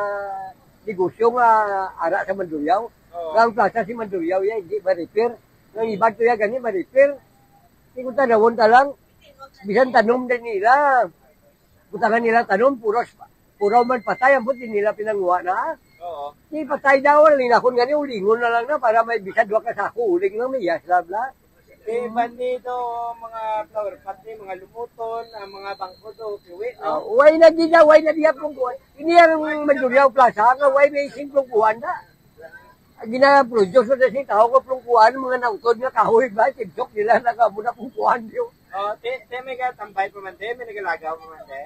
negosyo nga ara sa Mandurriao. Oo. Nga ang plaza si Mandurriao, ya, hindi ma-repair. Nga ang iba to, ya, gani ma-repair. Di ko tanawon ta lang, bisan tanom din nila. Butangan nila tanom, puros, puro man patay, ambot din nila pinanguha na. Oo. Di patay daw, linakon gani, ulingon na lang na para may bisan duha ka sako, uling lang may yas, bla, bla. Di ba dito, mga flower pot ni, mga lumuton, ang mga bangko do, kiwi, Ah, no? Way na di na, way na di ang plungkuhan. Ini ang Mandurriao Plaza, nga way may ising plungkuhan na. Ang gina-produce na sa tao nga plungkuhan, mga nautod nga kahoy ba, tibsok nila na ka muna plungkuhan yun. Oh, te, te may katambay pa man te, may nagalagaw pa man te.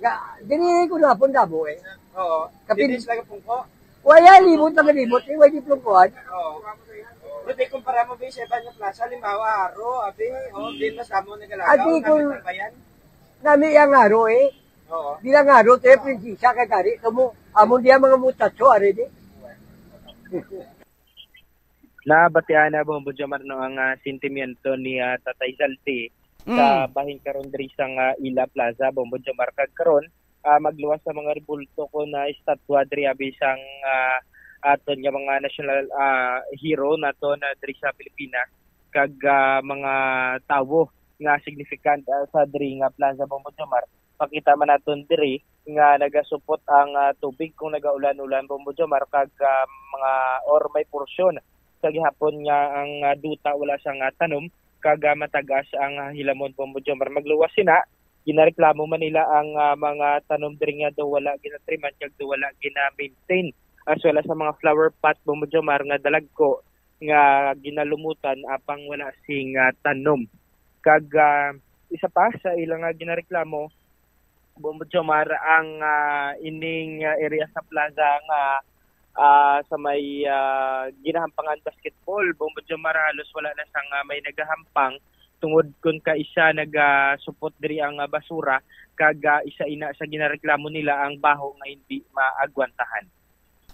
Ga, diri ko na pun damo eh. Oo. Kapin- Dili sila kapungko. Waya limot na limot eh, wala di plungkuhan. Oo. Pero di kumpara mo bi sa iban nga plaza, halimbawa, Haro, abi, oh, di mas damo nagalagaw, Abi, kung- kami tambayan. Nami ang aro eh. Oo. Di lang aro, te, prinsesa kay gari. Kamo, amon diya mga muchacho, ari di. Nabatian na, Bombo Jomar, no, ang ah, sentimiento ni ah, Tatay Zalti sa Mm. bahin karon diri sa nga Ila Plaza, Bombo Jomar, kag karon ah, magluwas sa mga rebulto ko na estatwa diri abi sang ah, aton nga mga national ah, hero nato na diri sa Pilipinas kag ah, mga tawo nga significant ah, sa diri nga Plaza, Bombo Jomar. Pakita man naton diri nga nagasupot ang ah, tubig kung nagaulan-ulan, Bombo Jomar, kag ah, mga or may porsyon sa gihapon nga ang ah, duta wala sang ah, tanom kag ah, matagas ang ah, hilamon, Bombo Jomar. Magluwas sina, ginareklamo man nila ang ah, mga tanom diri nga daw wala ginatriman kag daw wala gina-maintain, as well as ang mga flower pot, Bombo Jomar, nga dalagko nga ginalumutan apang wala sing ah, tanom. Kag ah, isa pa sa ilang nga ginareklamo, Bombo Jomar, ang ah, ining ah, area sa plaza nga ah, sa may ah, ginahampangan basketball, Bombo Jomar, halos wala na sang ah, may nagahampang tungod kun kaisa nagasupot diri ang ah, basura kag ah, isa ina sa ginareklamo nila ang baho nga hindi maagwantahan.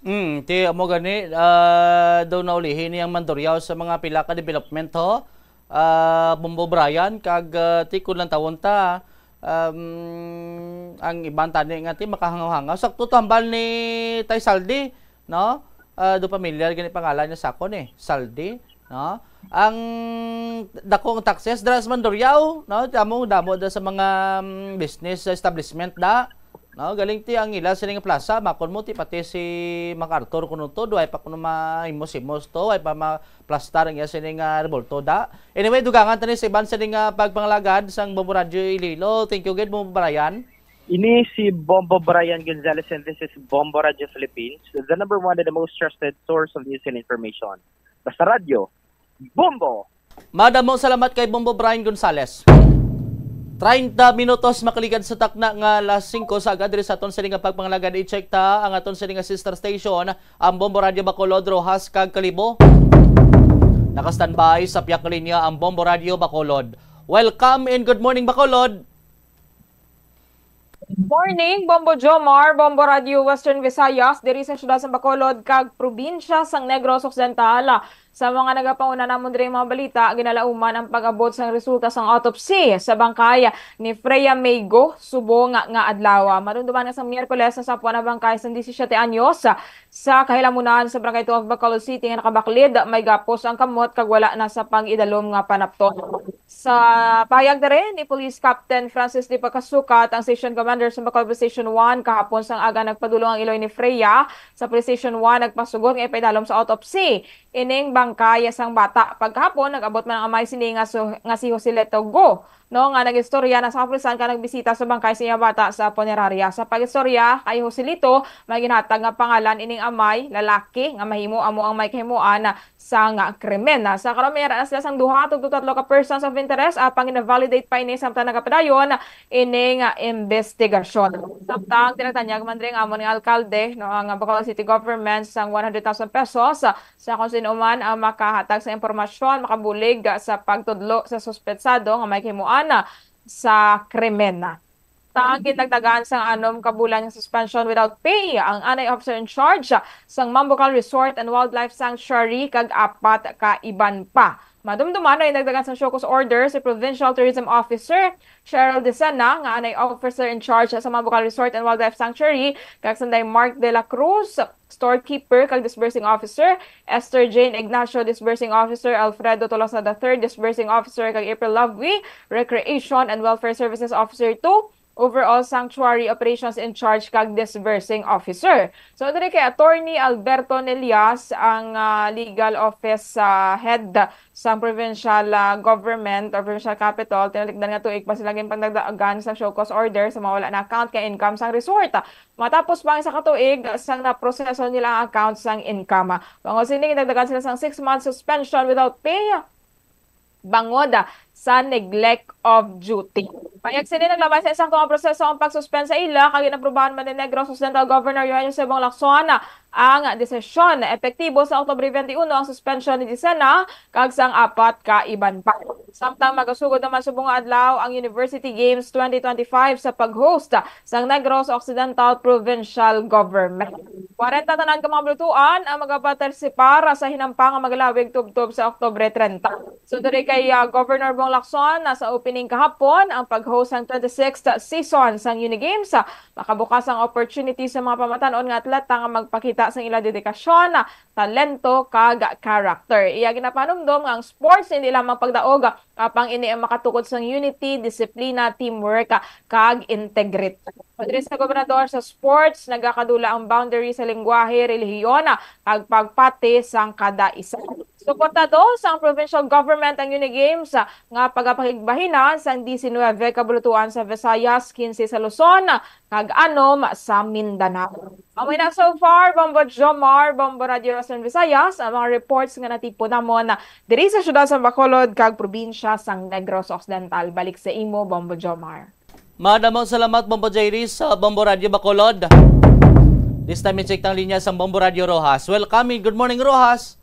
Mm, ti amo gani ah, daw naulihi ni ang Mandurriao sa mga pila ka development ho. Ah, Bombo Brian kag ah, ti kun lang tawon ta um, ang iban tani nga ti makahangaw-hangaw. Sakto to hambal ni Tay Saldi, no? Ah, do pamilyar gani pangalan niya sa akon eh, Saldi, no? Ang dako ang taxes dira sa Mandurriao, no? Damo damo da sa mga um, business establishment da. No, galing ti ang ila sini nga plaza, makon mo ti pati si MacArthur kuno to, duay pa kuno mahimos-himos to, ay pa maplastar ang iya sini nga rebolto da. Anyway, dugangan tani sa iban sini nga pagpangalagad sang Bombo Radio Iloilo. Thank you gid mo, Brian. Ini si Bombo Brian Gonzalez and this is Bombo Radio Philippines, the number one and the most trusted source of news and information. Basta radyo, Bombo! Madamo salamat kay Bombo Brian Gonzales. Treinta minutos makaligad sa takna nga alas singko sa aga diri sa aton sini nga pagpangalagad, i-check ta ang aton sini nga sister station, ang Bombo Radio Bacolod, Roxas kag Kalibo. Naka-standby sa piyak linya ang Bombo Radio Bacolod. Welcome and good morning, Bacolod. Morning, Bombo Jomar, Bombo Radio Western Visayas, diri sa siyudad sa Bacolod kag probinsya sang Negros Occidental. Sa mga nagapanguna namon diri mga balita, ginalauman ang pag-abot sang resulta sang autopsy sa bangkay ni Freya Meigo subong nga adlaw. Madumduman nga sa Miyerkules, nasapuan ang bangkay sang disisiete anyos sa kahilamunan sa Barangay two of Bacolod City nga nakabaklid, may gapos ang kamot kag wala na sa pag-idalom nga panapton. Sa pahayag diri ni Police Captain Francis D. Pagkasukat, ang Station Commander sa Bacolod Police Station one, kahapon sang aga nagpadulong ang iloy ni Freya sa Police Station one, nagpasugot nga ipaidalom sa autopsy ining bangkay sang bata. Pagkahapon, nag-abot man ang amay sini nga, su- nga si Joselito Go, no, nga nag-istorya na sa kapulisan ka nagbisita sa bangkay sa iya bata sa punerarya. Sa pag-istorya kay Joselito, may ginhatag nga pangalan ining amay, lalaki, nga mahimo amo ang may kahimuan sang krimen. Sa karon, may ara na sila sang duha tugto tatlo ka persons of interest, apang gina-validate pa ini samtang nagapadayon ining ah, investigasyon. Samtang tinatanyag man diri ang amon nga alkalde, no, ang Bacolod City Government sang one hundred thousand pesos sa kung sino man ang makahatag sa impormasyon makabulig sa pagtudlo sa suspetsado nga may kahimuan sa krimen. Samtang gindagdagan sang anom ka bulan nga suspension without pay ang anay officer in charge sang Mambucal Resort and Wildlife Sanctuary kag apat ka iban pa. Madumduman nga gindagdagan sang show cause order si Provincial Tourism Officer Cheryl Decena, nga anay officer in charge sa Mambucal Resort and Wildlife Sanctuary, kag Sanday Mark de la Cruz, storekeeper kag disbursing officer, Esther Jane Ignacio, disbursing officer, Alfredo Tolosa the third, disbursing officer, kag April Lovey, recreation and welfare services officer two, Overall Sanctuary Operations in Charge kag Disbursing Officer. So, diri kay Attorney Alberto Nelias ang, ah, legal office, ah, head sang provincial, ah, government or provincial capital. Tinalikdan nga tuig pa sila ginpandagdagan sa show cause order sa mga wala na-account nga income sang resort. Matapos pa ang isa ka tuig sang naproseso nila ang account sang income. Bangod sini, gindagdagan sila sang six months suspension without pay bangod sa neglect of duty. Payag sini, naglabay sa isa ka proseso ang pag-suspend sa ila, kag ginaprobahan man ni Negros Occidental Governor Eugenio Cebong Lacson ang desisyon. Epektibo sa Oktubre twenty-one ang suspension ni Dicena kag sang apat ka iban pa. Samtang magasugod naman subong nga adlaw ang University Games twenty twenty-five sa pag-host sang Negros Occidental Provincial Government. Kwarenta tanan ka mga bulutuan ang magapartisipar sa hinampang nga magalawig tubtob sa Oktubre treinta. So, diri kay, ah, Governor Bong Lacson, nasa opening kahapon ang pag-host sang twenty-sixth season sang Unigames. Makabukas ang opportunity sa mga pamatan-on nga atleta nga magpakita sang ila dedikasyon, talento, kag character. Iya ginapanumdom nga ang sports hindi lamang pagdaog, apang ini ang makatukod sang unity, disiplina, teamwork, kag integrity. Padre sa gobernador sa sports, nagakadula ang boundary sa lingwahe, relihiyon, kag pagpati sang kada isa. Suportado sang provincial government ang Unigames, ah, nga pagapakigbahinan sang diecinuebe ka bulutuan sa Visayas, quince sa Luzon, kag anom sa Mindanao. Amo na so far, Bombo Jomar, Bombo Radio Western Visayas, ang mga reports nga natipon namon diri sa siyudad sa Bacolod kag probinsya sang Negros Occidental. Balik sa imo, Bombo Jomar. Madamo salamat, Bombo J D sa Bombo Radio Bacolod. This time, i-check ang linya sang Bombo Radio Roxas. Welcome and good morning, Roxas.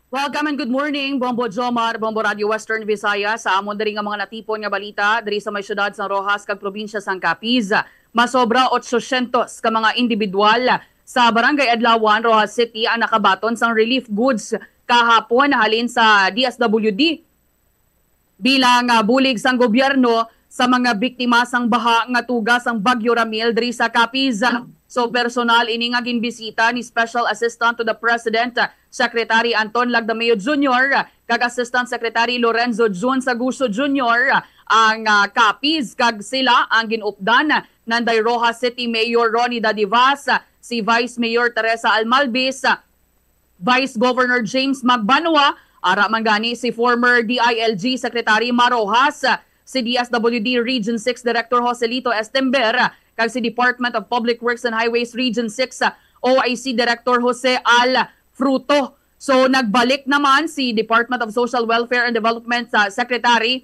Welcome and good morning, Bombo Jomar, Bombo Radio Western Visayas. Sa amon diri nga mga natipon nga balita, diri sa may siyudad sang Roxas kag probinsya sang Capiz, masobra otsosyentos ka mga individual sa Barangay Adlawan, Roxas City, ang nakabaton sang relief goods kahapon halin sa D S W D bilang, ah, bulig sang gobyerno sa mga biktima sang baha nga tuga sang Bagyo Ramil diri sa Capiz. So, personal ini nga ginbisita ni Special Assistant to the President, ah, Secretary Anton Lagdameo Junior, ah, kag Assistant Secretary Lorenzo Jun Saguso Junior, ah, ang, ah, Capiz, kag sila ang gin-updan nanday Roxas City Mayor Ronnie Dadivas, ah, si Vice Mayor Teresa Almalbis, ah, Vice Governor James Magbanua, ara man gani si former D I L G Secretary Mar Roxas, si D S W D Region six Director Joselito Estember, kag si Department of Public Works and Highways Region six O I C Director Jose Al Fruto. So, nagbalik naman si Department of Social Welfare and Development, ah, Secretary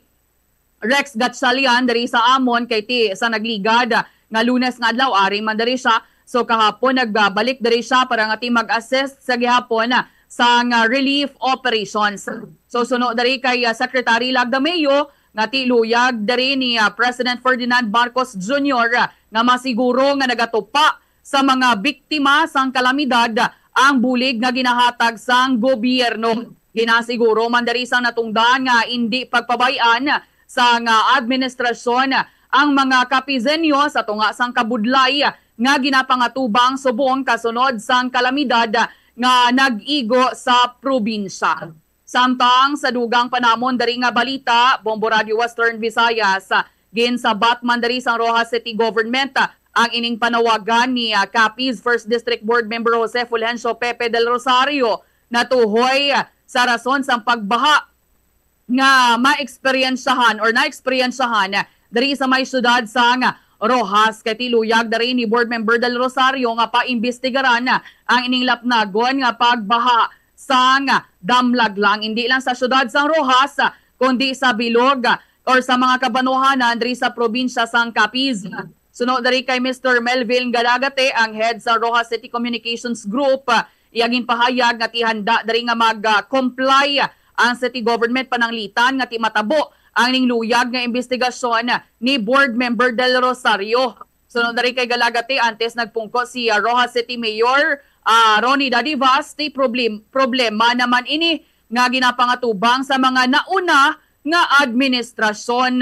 Rex Gatchalian diri sa amon, kay ti sa nagligad, ah, nga Lunes nga adlaw, ari man diri siya. So, kahapon nagbalik diri siya para nga ti mag-assist sa gihapon, ah, sang, ah, relief operations. So, suno diri kay, ah, Secretary Lagdameo nga ti luyag diri ni, ah, President Ferdinand Marcos Junior, ah, nga masiguro nga nagatupa sa mga biktima sang kalamidad ang bulig nga ginahatag sang gobyerno. Ginasiguro man diri sang natungdan nga indi pagpabay-an sang administrasyon ang mga Capizeño sa tunga sang kabudlay nga ginapangatubang subong kasunod sang kalamidad nga nag-igo sa probinsya. Samtang sa dugang pa namon diri nga balita, Bombo Radio Western Visayas, ginsabat man diri sang Roxas City Government ang ining panawagan ni, ah, Capiz First District Board Member Jose Fulgencio Pepe Del Rosario natuhoy sa rason sang pagbaha nga maeksperyensyahan or naeksperyensyahan diri sa may siyudad sang Roxas. Kay ti luyag diri ni Board Member Del Rosario nga paimbestigaran ang ining lapnagon nga pagbaha sang Damlaglang, indi lang sa siyudad sang Roxas, kundi sa bilog or sa mga kabanwahanan diri sa probinsya sang Capiz. Suno diri kay Mister Melvin Galagate, ang head sa Roxas City Communications Group, iya ginpahayag nga ti handa diri nga mag-comply ang city government pananglitan nga ti matabo ang ningluyag nga imbestigasyon ni Board Member Del Rosario. Suno diri kay Galagate, antes nagpungko si, ah, Roxas City Mayor, ah, Ronnie Dadivas, ti problem-, problema naman ini nga ginapangatubang sa mga nauna nga administrasyon.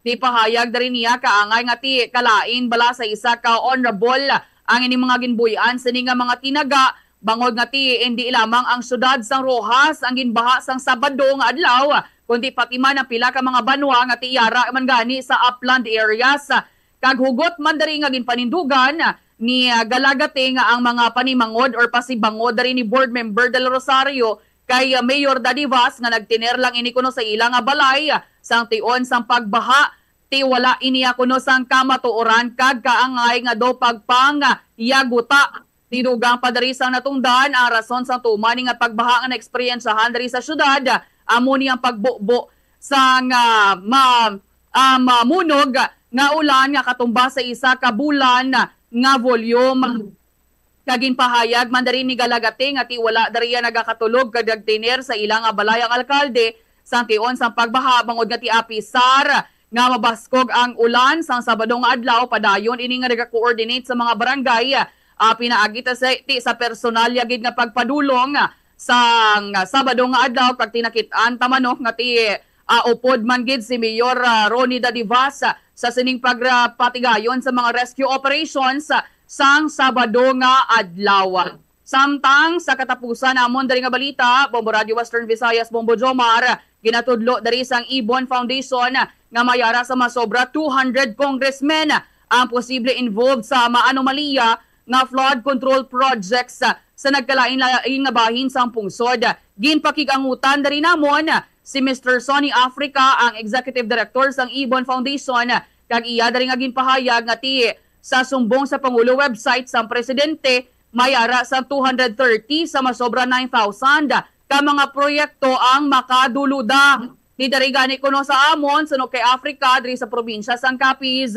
Ti pahayag diri niya, kaangay nga ti kalain bala sa isa ka honorable ang ining mga ginbuy-an sini nga mga tinaga, bangod nga ti indi lamang ang siyudad sang Roxas ang ginbaha sang Sabado nga adlaw, kundi pati man ang pila ka mga banwa nga ti yara man gani sa upland areas. Kag hugot man diri nga ginpanindugan ni, ah, Galagate nga ang mga panimangod or pasibangod diri ni Board Member Del Rosario kay, ah, Mayor Daddy Vas nga nagtener lang ini kuno sa ila nga balay, ah, sang tion sang pagbaha, ti wala ini, ah, kuno sang kamatuoran kag kaangay nga daw pagpangyaguta. Tinugang pa diri sang natungdan ang rason sang tuman ni nga pagbaha nga naeksperiensyahan diri sa syudad, amo ni ang pagbubo sang, ah, ma-, ah, mamunog nga ulan nga katumba sa isa ka bulan nga volume. Kag ginpahayag man diri ni Galagate nga ti wala diri iya nagakatulog kag nagtener sa ila nga balay ang alkalde sang tion sang pagbaha, bangod nga ti apisar nga mabaskog ang ulan sang Sabado nga adlaw, padayon ini nga nagakoordinate sa mga barangay, ah, pinaagi ta sa, ti sa personal ya gid nga pagpadulong sang Sabado nga adlaw, kag tinakit-an ta man, no, nga ti, ah, upod man gid si Mayor, ah, Ronnie Dadivas, ah, sa sining pagpatigayon sa mga rescue operations, ah, sang Sabado nga adlaw. Samtang sa katapusan namon diri nga balita, Bombo Radio Western Visayas, Bombo Jomar, ginatudlo diri sang Ibon Foundation nga may ara sa masobra two hundred congressmen ang posible involved sa maanomalya nga flood control projects sa nagkalain-lain nga bahin sang pungsod. Ginpakig-angutan diri namon si Mister Sonny Africa, ang Executive Director sang Ibon Foundation, kag iya diri nga ginpahayag nga ti sa sumbong sa Pangulo website sang Presidente, may ara sa two hundred thirty sa masobra nine thousand ka mga proyekto ang makaduluda. Ti diri gani kuno sa amon, suno kay Africa, diri sa probinsya sang Capiz,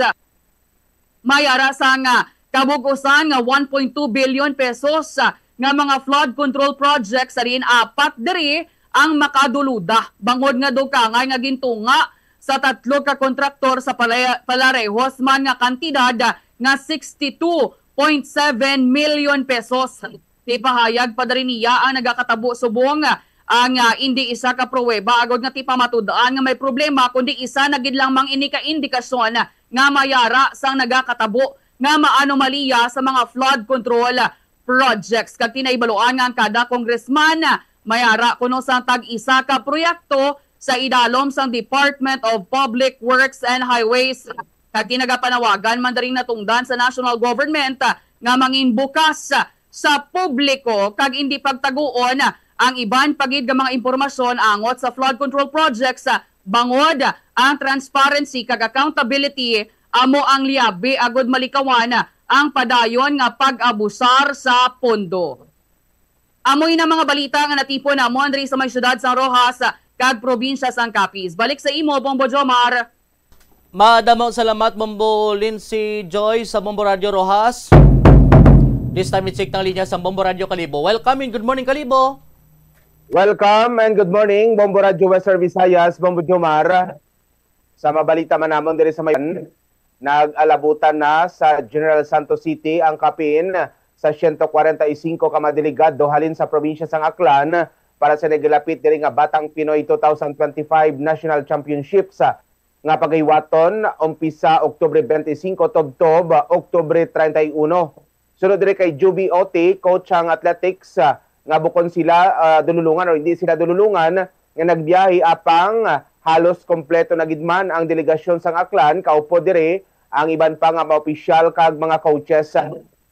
may ara sang, ah, kabug-usan nga one point two billion pesos, ah, nga mga flood control projects, sa diin apat diri ang makaduluda, bangod nga dugkangay nga gintunga sa tatlo ka kontraktor sa pala-, palarehos man nga kantidad, ah, nga sixty-two point seven million pesos. Ipahayag pa diri niya ang nagakatabo subong ang, ah, indi isa ka pruweba agod nga ti pamatud-an nga may problema, kundi isa na gid lamang ini ka indikasyon nga may ara sang nagakatabo nga maanomalya sa mga flood control projects. Kag ti nahibaluan nga ang kada congressman may ara kuno sang tag-isa ka proyekto sa idalom sang Department of Public Works and Highways. Kag ti nagapanawagan man diri natungdan sa national government nga mangin bukas sa publiko kag indi pagtaguon ang iban pa gid nga mga impormasyon angot sa flood control projects, bangod ang transparency kag accountability amo ang liyabi agud malikawan ang padayon nga pag-abusar sa pondo. Amo ina mga balita nga natipon namon diri sa may siyudad sang Roxas kag probinsya sang Capiz. Balik sa imo, Bombo Jomar. Madamo salamat, Bombo Lindsay Joy sa Bombo Radio Roxas. This time, i-check ang linya sa Bombo Radio Kalibo. Welcome and good morning, Kalibo. Welcome and good morning, Bombo Radio Western Visayas, Bombo Jomar. Sa mabalita man namon diri sa may, nag-alabutan na sa General Santos City ang kapin sa siyento kwarenta y singko ka mga delegado halin sa probinsya sang Aklan para sa nagilapit diri nga Batang Pinoy two thousand twenty-five National Championships, ah, nga pagahiwaton umpisa Oktubre twenty-five tubtob Oktubre treinta y uno. Sunod diri kay Juby Oti, coach sang athletics, ah, nga bukon sila, ah, dululungan or hindi sila dululungan, nga nagbiyahe apang, ah, halos kompleto na gid man ang delegasyon sang Aklan, kaupod diri ang iban pa nga mga opisyal kag mga coaches.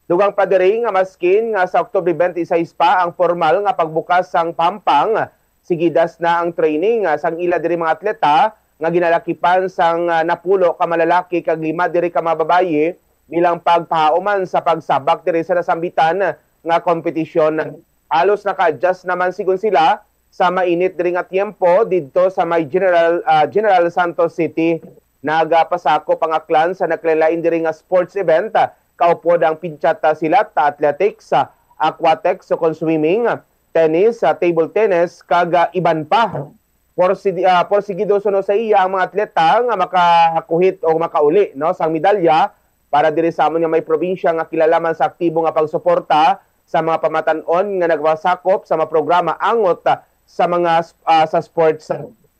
Dugang pa diri nga maskin nga sa Oktubre twenty-six pa ang pormal nga pagbukas sang pampang, sigidas na ang training, ah, sang ila diri mga atleta nga ginalakipan sang, ah, napulo ka malalaki kag lima diri ka mga babayi bilang pagpahuman sa pagsabak diri sa nasambitan nga kompetisyon. Halos naka-adjust naman sigon sila sa mainit diri nga tiyempo didto sa may General, ah, General Santos City. Nagapasakop ang Aklan sa nagkalain-lain diri nga sports event, ah, kaupod ang pinchata silat, athletics, ah, aquatics, o kon swimming, tennis, ah, table tennis, kag, ah, iban pa. Porsi-, ah, porsigido suno sa iya ang mga atleta nga makahakuhit o makauli, no, sang medalya para diri sa amon nga may probinsya nga kilala man sa aktibo nga pagsuporta sa mga pamatan-on nga nagpasakop sa mga programa angot, ah, sa mga, ah, sa sports.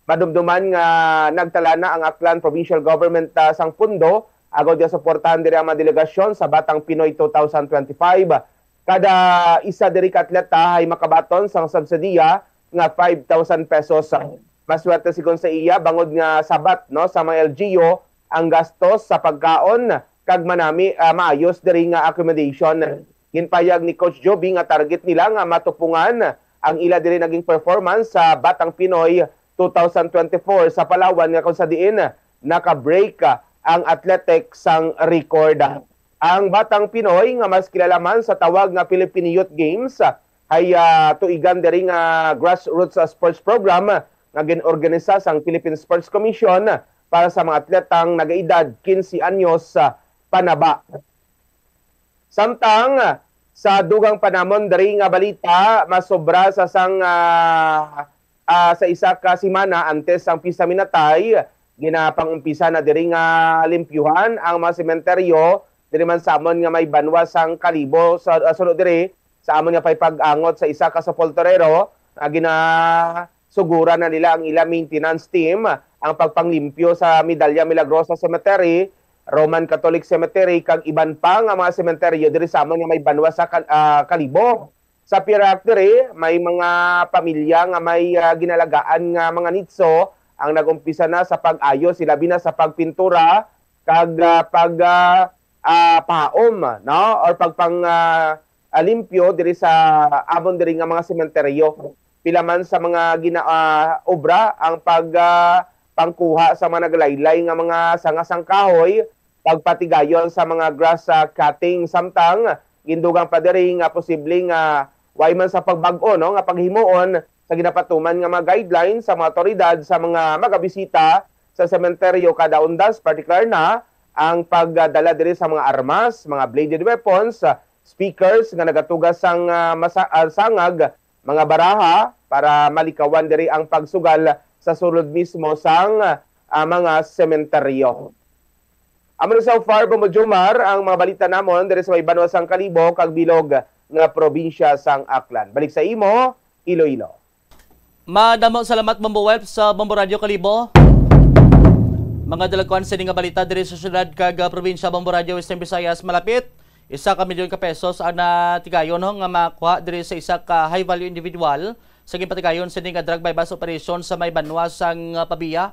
Madumduman nga nagtala na ang Aklan Provincial Government, ah, sang pondo agod nga suportahan diri ang mga delegasyon sa Batang Pinoy two thousand twenty-five. Kada isa diri ka atleta ay makabaton sang subsidiya nga five thousand pesos. Maswerte sigon sa iya bangod nga sabat, no, sa mga L G U ang gastos sa pagkaon kag manami, ah, maayos diri nga accommodation. Ginpahayag ni Coach Joby nga target nila nga matupungan ang ila diri naging performance sa Batang Pinoy two thousand twenty-four sa Palawan, nga kung sa diin naka-break, ah, ang Athletics sang record. Ang Batang Pinoy, nga mas kilala man sa tawag nga Philippine Youth Games, ay, ah, tuigan diri nga grassroots, ah, sports program nga gin-organisa sang Philippine Sports Commission para sa mga atletang nagaedad quince anyos, ah, panaba. Samtang, ah, sa dugang pa namon diri nga balita, masobra sa sang, ah, ah, sa isa ka semana antes sang Pista Minatay, ginapang-umpisa na diri nga limpyuhan ang mga sementeryo diri man sa amon nga may banwa sang Kalibo, sa, ah, suno diri sa amon nga paypag-angot sa isa ka sepulturero, ah, ginasuguran na nila ang ila maintenance team ang pagpanglimpyo sa Medalla Milagrosa Cemetery, Roman Catholic Cemetery, kag iban pa nga mga sementeryo diri sa amon nga may banwa sa Kal-, ah, Kalibo. Sa Pirak diri, may mga pamilya nga may, ah, ginalagaan nga mga nitso ang nag-umpisa na sa pag-ayos, ilabi na sa pagpintura kag, ah, pag, ah, ah, pahaom, no? Or pagpang, ah, ah, limpyo diri sa amon diri nga mga sementeryo. Pila man sa mga gina-, ah, obra ang pag, ah, pangkuha sa mga naglaylay nga mga sanga sang kahoy, pagpatigayon sa mga grass, ah, cutting, samtang gindugang pa diri nga posible nga way man sa pagbag-o, no, nga paghimuon sa ginapatuman nga mga guidelines sa mga awtoridad sa mga magabisita sa sementeryo kada undas, partikular na ang pagdala diri sa mga armas, mga bladed weapons, ah, speakers nga nagatuga sang, ah, masa-, ah, sangag, mga baraha para malikawan diri ang pagsugal sa sulod mismo sang, ah, mga sementeryo. Amo na so far, Bombo Jomar, ang mga balita namon diri sa may banwa sang Kalibo kag bilog nga probinsya sang Aklan. Balik sa imo, Iloilo. Madamo salamat, Bombo Web, sa Bombo Radio Kalibo. Mga dalagkuan sini nga balita diri sa syudad kag, ah, probinsya, Bombo Radio Western Visayas, malapit isa ka milyon ka pesos ang natigayon, ho, nga makuha diri sa isa ka high value individual sa ginpatigayon sini nga drug buy-bust operation sa may banwa sang, ah, Pavia.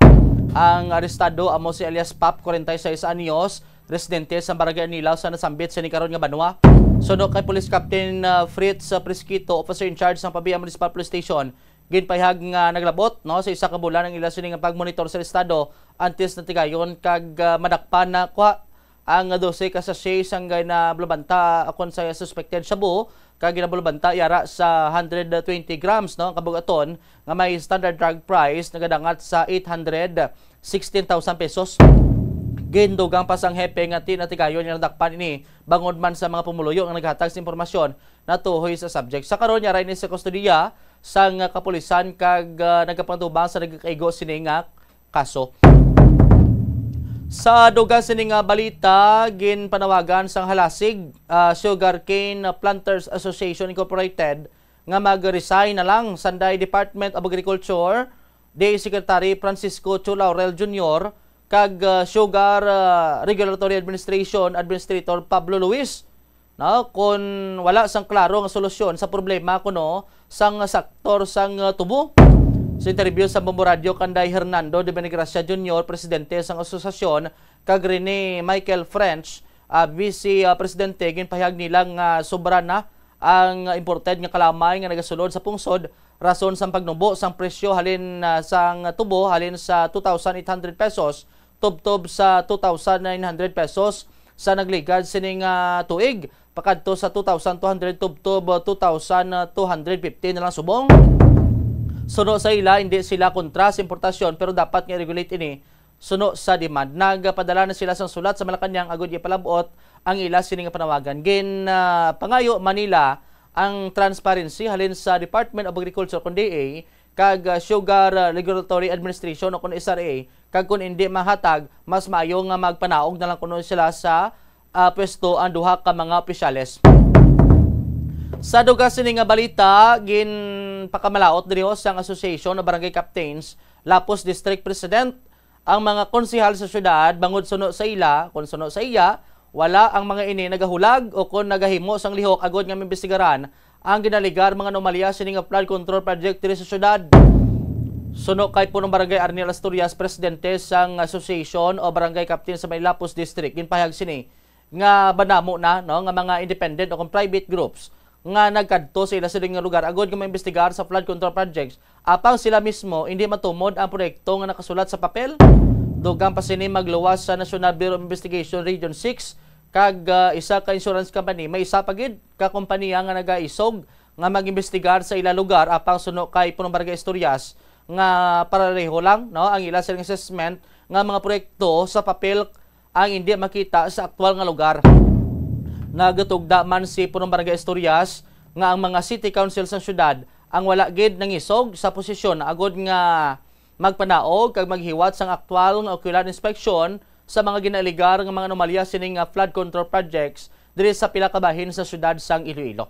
Ang arestado amo si alias Pap, kwarenta y seis anyos, residente sa Barangay Anilaw sa nasambit sini karon nga banwa. Suno kay Police Captain, ah, Fritz, ah, Presquito, officer in charge sang Pavia Municipal Police Station, ginpahayag nga naglabot, no, sa isa ka bulan ang ila sini nga pagmonitor sa estado antes natigayon kag, ah, madakpan na kuha ang dose ka sachet sang ginabalubanta akon sa suspected shabu, kag ginabalubanta yara sa hundred twenty grams, no, ang kabug-aton nga may standard drug price nagadangat sa eight hundred sixteen thousand pesos. Gindugang pa sang hepe nga ti-, natigayon nga nadakpan ini bangod man sa mga pumuluyo nga naghatag sa impormasyon natuhoy sa subject. Sa karon, yara ini sa kustodiya sang kapulisan kag, ah, nagapangtubang sa nagakaigo sini nga kaso. Sa dugang sini nga balita, ginpanawagan sang Halasig, ah, Sugarcane Planters Association Incorporated nga mag-resign na lang sanday Department of Agriculture, D A Secretary Francisco Cho Laurel Junior kag, ah, Sugar, ah, Regulatory Administration Administrator Pablo Luis, no, kun wala sang klaro nga solusyon sa problema kuno sang sektor sang, ah, tubo. Sa interview sa Bombo Radio kanday Hernando de Benegracia Junior, presidente sang asosasyon, kag Rene Michael French, ah, vice, ah, presidente, ginpahayag nila nga sobra na ang imported nga kalamay nga nagasulod sa pungsod rason sang pagnubo sang presyo halin, ah, sang tubo halin sa two thousand eight hundred pesos tubtob sa two thousand nine hundred pesos sa nagligad sining, ah, tuig, pakadto sa two thousand two hundred tubtob, ah, two thousand two hundred fifty na lang subong. Suno sa ila, hindi sila kontra sa importasyon, pero dapat nga i-regulate ini suno sa demand. Nagpadala na sila sang sulat sa Malacañang agud ipalab-ot ang ila sini nga panawagan. Gin, ah, pangayo man nila ang transparency halin sa Department of Agriculture, kun D A, kag, ah, Sugar, ah, Regulatory Administration o kun S R A, kag kun indi mahatag, mas maayo nga magpanaog na lang kuno sila sa, ah, pwesto ang duha ka mga opisyales. Sa dugang sini nga balita, ginpakamalaot diri, ho, sang Association of Barangay Captains, Lapuz District President, ang mga konsehal sa syudad bangod suno sa ila, kun suno sa iya, wala ang mga ini nagahulag o kon nagahimo sang lihok agud nga maimbestigaran ang ginaligar mga anomalya sini nga flood control project diri sa syudad. Suno kay Punong Barangay Arnel Asturias, presidente sang Association o Barangay Captain sa Maylapos District, ginpahayag sini nga madamo na, no, nga mga independent o kung private groups nga nagkadto sa ila siling nga lugar agod nga maimbestigar sa flood control projects, apang sila mismo hindi matumod ang proyekto nga nakasulat sa papel. Dugang pa sini, magluwas sa National Bureau of Investigation Region six kag, ah, isa ka insurance company. May isa pa gid ka kompanya nga nagaisog nga mag-imbestigar sa ila lugar, apang suno kay Punong Barangay Asturias nga pareho lang, no, ang ila siling assessment nga mga proyekto sa papel ang hindi makita sa aktual nga lugar. Nagatugda man si Punong Barangay Asturias nga ang mga city council sa syudad ang wala gid nangisog sa posisyon agud nga magpanaog kag maghiwat sang aktual nga ocular inspection sa mga ginaaligar nga mga anomalya sini nga flood control projects diri sa pila ka bahin sa syudad sang Iloilo.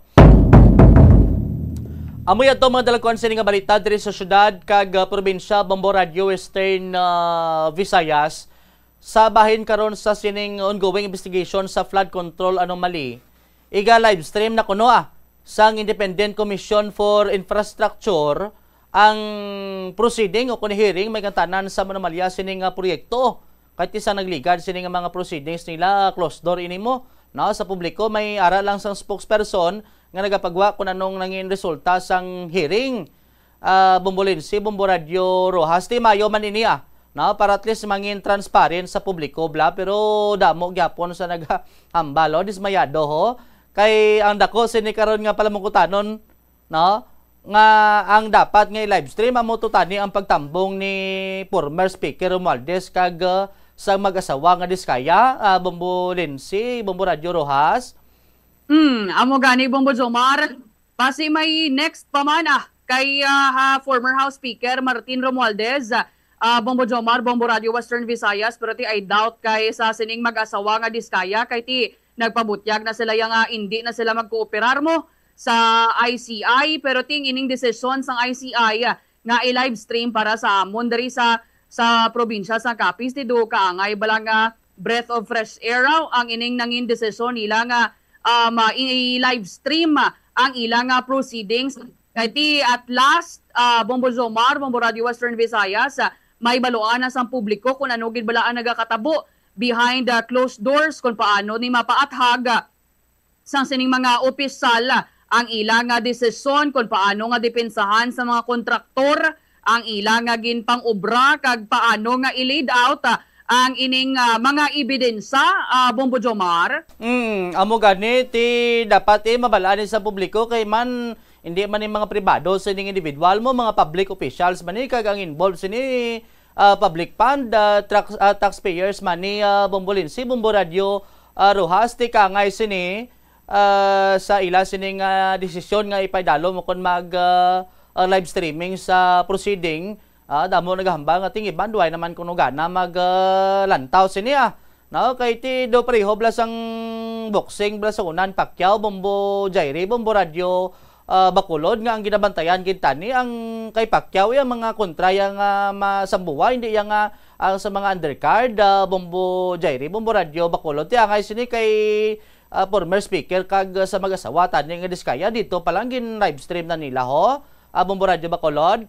Amo yadto, mga dalagkuan, sini nga balita diri sa syudad kag, ah, probinsya, Bombo Radio Western, ah, Visayas. Sa bahin karon sa sining ongoing investigation sa flood control anomaly, iga-livestream na kuno, ah, sang Independent Commission for Infrastructure ang proceeding o kun hearing may kantanan sa anomalya sini nga proyekto. Kay ti sa nagligad sini nga mga proceedings nila, closed door ini mo, no? Sa publiko, may ara lang sang spokesperson nga nagapagwa kung anong nangin resulta sang hearing. Ah, Bombolense, Bombo Radio Rojas, ti mayo man ini, ah, no? Para at least mangin transparent sa publiko, bla, pero damo gyapon sa naghambal, oh, dismayado, ho. Kay ang dako sini karon nga palamukutanon, no, nga ang dapat nga i-livestream amo to tani ang pagtambong ni former Speaker Romualdez kag, uh, sa mag-asawa nga Diskaya, ah, Bombo Lindsay, Bombo Radio Rojas. Hmm, amo gani, Bombo Jomar. Basi may next pa man, ah, kay, ah, ha, former House Speaker Martin Romualdez, ah, Bombo Jomar, Bombo Radio Western Visayas, pero ti I doubt kay sa sining mag-asawa nga Diskaya, kay ti nagpabutyag na sila ya nga indi na sila magkooperar mo sa I C I, pero ting ining desisyon sang I C I, ah, nga i-livestream para sa amon diri sa, sa probinsya sang Capiz, ti do kaangay bala nga breath of fresh air raw ang ining nangin desisyon nila nga, um, ah, i-livestream ang ila nga proceedings. Kay ti at last, ah, Bombo Jomar, Bombo Radio Western Visayas, ah, may baluan na sang publiko kung ano gid bala ang nagakatabo behind, ah, closed doors, kung paano ni mapaathag, ah, sang sining mga opisyal ang ila nga desisyon kon paano nga depensahan sa mga kontraktor ang ila nga ginpang-obra kag paano nga i-laid out, ah, ang ining, ah, mga ebidensya, ah, Bombo Jomar? Mm, amo gani ti dapat, eh, mabalaan ni sa publiko kay man hindi man ni mga pribado sa ining individual mo, mga public officials man ni kag ang involved sini, ah, public fund, ah, trax-, ah, taxpayers man ni, ah, Bombo Lindsay, Bombo Radio, ah, Rojas, ti kaangay sini, ah, sa ila sini nga desisyon nga ipaidalom kon mag, ah, ah, live streaming sa proceeding. Ah, damo nagahambal nga ting iban duay naman kuno gana mag, ah, lantaw sini, ah. No, kay ti do pareho bala sang boxing, bala sa unan, Pacquiao, Bombo Jairi, Bombo Radio, ah, Bacolod, nga ang ginabantayan gid tani ang kay Pacquiao, ang mga kontra ya nga masambuwa, hindi ya nga ang sa mga undercard, ah, Bombo Jairi, Bombo Radio Bacolod. Ti angay sini kay, ah, former speaker kag, ah, sa mag-asawa tani nga Diskaya, dito pa lang gin live stream na nila, ho. Ah, Bombo Radio Bacolod.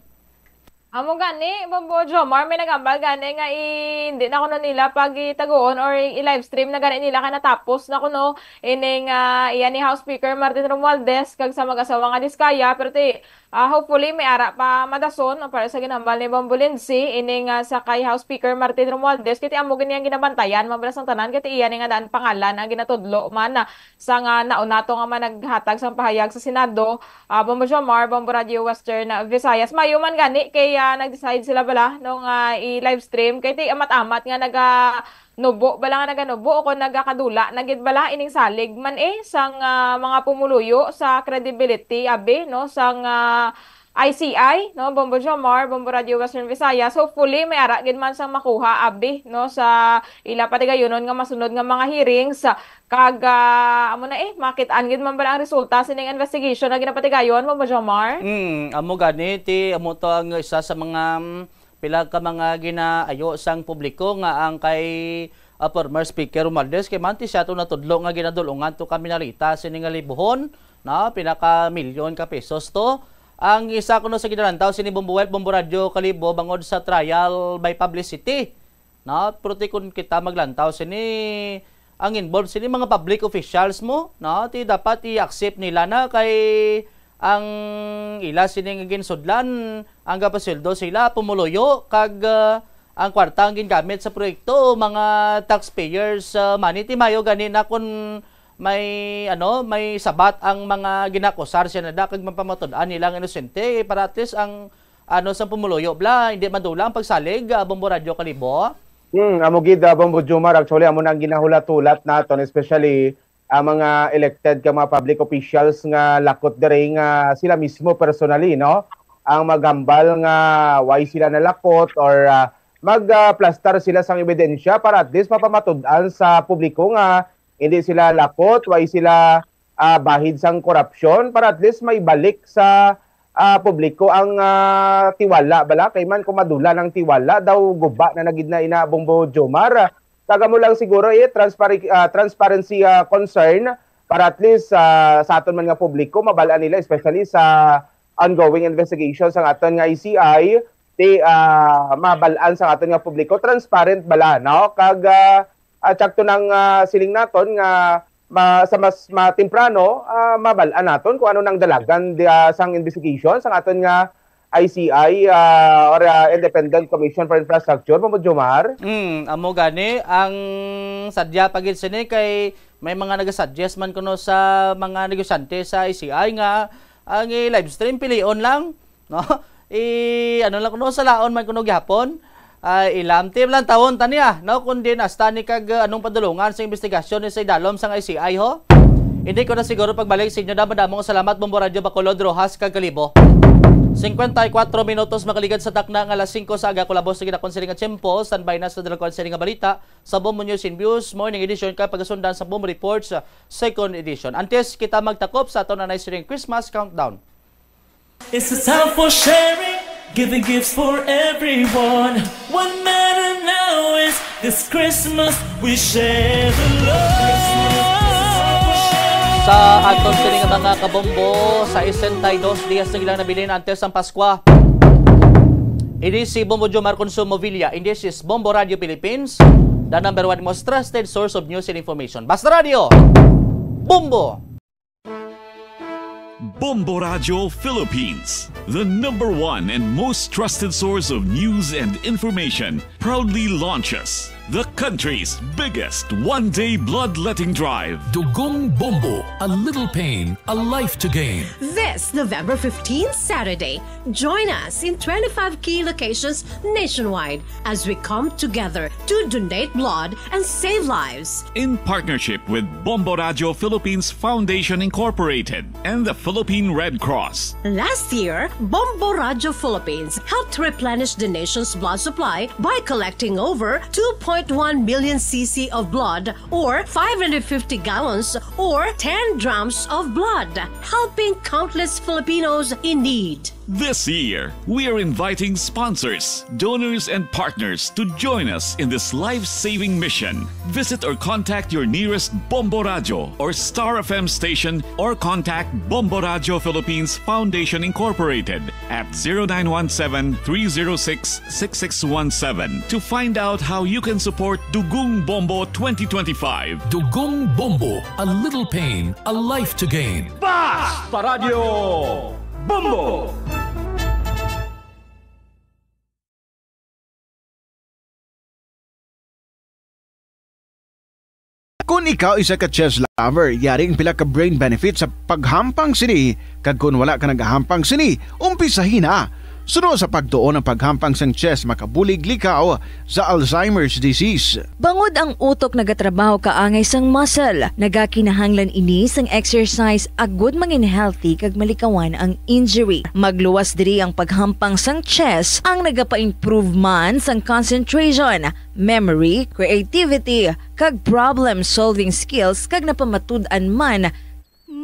Amo gani, Bombo Jomar, may nagambal gani nga i-, hindi na kuno nila pagitaguon or i-, i-livestream na gani nila kay natapos na kuno ining, ah, iya ni House Speaker Martin Romualdez kag sa mag-asawa nga Diskaya, pero ti, ah, hopefully may ara pa madason, no, para sa ginhambal ni Bombo Lindsay, ining, ah, sa kay House Speaker Martin Romualdez, kay ti amo gani ang ginabantayan, mabala sang tanan, kay ti iya ni nga daan pangalan ang ginatudlo man, ah, sa nga nauna to nga managhatag sang pahayag sa Senado, ah, Bombo Jomar, Bombo Radio Western, ah, Visayas. Mayo man gani kay, ah, nag-decide sila bala, no, nga i-livestream. Kay ti amat-amat nga naganubo bala nga naganubo o kon nagakadula na gid bala ining salig man, eh, sang, ah, mga pumuluyo sa credibility, abi, no, sang, ah, I C I, no, Bombo Jomar, Bombo Radio Western Visayas. Hopefully, may ara gid man sang makuha, abi, no, sa ila patigayunon nga masunod nga mga hearings. Kag, ah, amo na, eh, makit-an gid man bala ang resulta sining investigation nga ginapatigayon mo, Jomar? Mm, amo gani, ti, amo to ang isa sa mga, mm, pila ka mga ginaayo sang publiko nga ang kay, ah, former Speaker Romualdez, kay man ti siya to natudlo nga ginadulungan to ka minarita sini nga libuhon, no? Pila ka milyon ka pesos to. Ang isa kuno sa ginalantaw sini Bombo Wealth, Bombo Radyo Kalibo, bangod sa trial by publicity. No? Pero ti kun kita maglantaw sini, ang involved sini mga public officials mo, no? Ti dapat i-accept nila na kay ang ila sini nga ginsudlan, ang gapasweldo sila, pumuluyo, kag, ah, ang kwarta ang gingamit sa proyekto, mga taxpayers, ah, money. Ti mayo gani na kun may, ano, may sabat ang mga ginakusar siya na da, kag mapamatud-an nila ang inosente, para at least ang, ano, sa pumuluyo, bla, hindi madula ang pagsalig, ah, Bombo Radyo Kalibo. Hmm, amo gid, ah, Bombo Jomar, actually, amo na ang ginahulat-hulat naton, especially ang mga elected ka mga public officials nga lakot diri nga sila mismo personally, no? Ang magambal nga why sila nalakot or, ah, mag, ah, plastar sila sang ebidensya para at least mapamatud-an sa publiko nga hindi sila lakot, why sila, ah, bahid sang korupsyon, para at least may balik sa, ah, publiko ang, ah, tiwala bala. Kay man kung madula ng tiwala daw, guba na na gid na ina, Bombo Jomar. Kag amo lang siguro, eh, transpar-, ah, transparency, ah, concern para at least, ah, sa aton man nga publiko, mabal-an nila, especially sa ongoing investigation sa aton nga I C I, ti, ah, mabal-an sa aton nga publiko, transparent bala, no? Kag, ah, ah, tsakto nang, ah, siling naton nga ma-, sa mas matemprano, ah, mabal-an naton kung ano nang dalagan di, ah, sang investigation sang aton nga I C I, ah, or, ah, Independent Commission for Infrastructure, Bombo Jomar. Hmm, amo gani ang sadya pa gid sini kay may mga nagasuggest man kuno sa mga negosyante sa I C I nga ang i-livestream pilion lang, no? I, ano lang kuno, salaon man kuno gihapon. Ay, ilamtim lang tawon tani, ah, no? Kundi nasta ni kag, uh, anong padulungan sa investigasyon ni sa idalom sang I C I, ho? Hindi ko na siguro pagbalik sa inyo. Damo-damo nga salamat, Bombo Radyo Bacolod, Roxas, kag Kalibo. Cincuenta y cuatro minutos makaligad sa takna nga alas singko sa aga, kulabos sa ginakon sini nga tiyempo. Standby na sa dalagwan sini nga balita sa Bombo News and Views Morning Edition, kag pagasundan sa Bombo Reports, uh, Second Edition. Antes kita magtakop sa aton anay siring Christmas countdown. It's a time for sharing, giving gifts for everyone. What matter now is this Christmas we share the love. Sa aton sini nga mga kabombo, sesenta y dos dias na ilang nabilin antes ang Paskwa. Ini si Bombo Jomar Consumo Villa, and this is Bombo Radio Philippines, the number one most trusted source of news and information. Basta Radio, Bombo! Bombo Radio Philippines, the number one and most trusted source of news and information, proudly launches the country's biggest one-day bloodletting drive. Dugong Bombo, a little pain, a life to gain. This November fifteenth, Saturday, join us in twenty-five key locations nationwide as we come together to donate blood and save lives. In partnership with Bombo Radio Philippines Foundation Incorporated and the Philippine Red Cross. Last year, Bombo Radio Philippines helped replenish the nation's blood supply by collecting over two point one million C C of blood, or five hundred fifty gallons, or ten drums of blood, helping countless Filipinos in need. This year, we are inviting sponsors, donors, and partners to join us in this life-saving mission. Visit or contact your nearest Bombo Radio or Star F M station, or contact Bombo Radio Philippines Foundation Incorporated at zero nine one seven, three zero six, six six one seven to find out how you can support Dugong Bombo twenty twenty-five. Dugong Bombo, a little pain, a life to gain. Basta Radio Bombo! Kung ikaw isa ka chess lover, yari ang pila ka brain benefits sa paghampang sini, kag kung wala ka nagahampang sini, umpisahi na. Suno sa pagtuon, ang paghampang sang chess makabulig likaw sa Alzheimer's disease. Bangod ang utok nagatrabaho kaangay sang muscle, nagakinahanglan ini sang exercise agud mangin healthy kag malikawan ang injury. Magluwas diri ang paghampang sang chess, ang nagapa-improve man sang concentration, memory, creativity, kag problem-solving skills, kag napamatud-an man.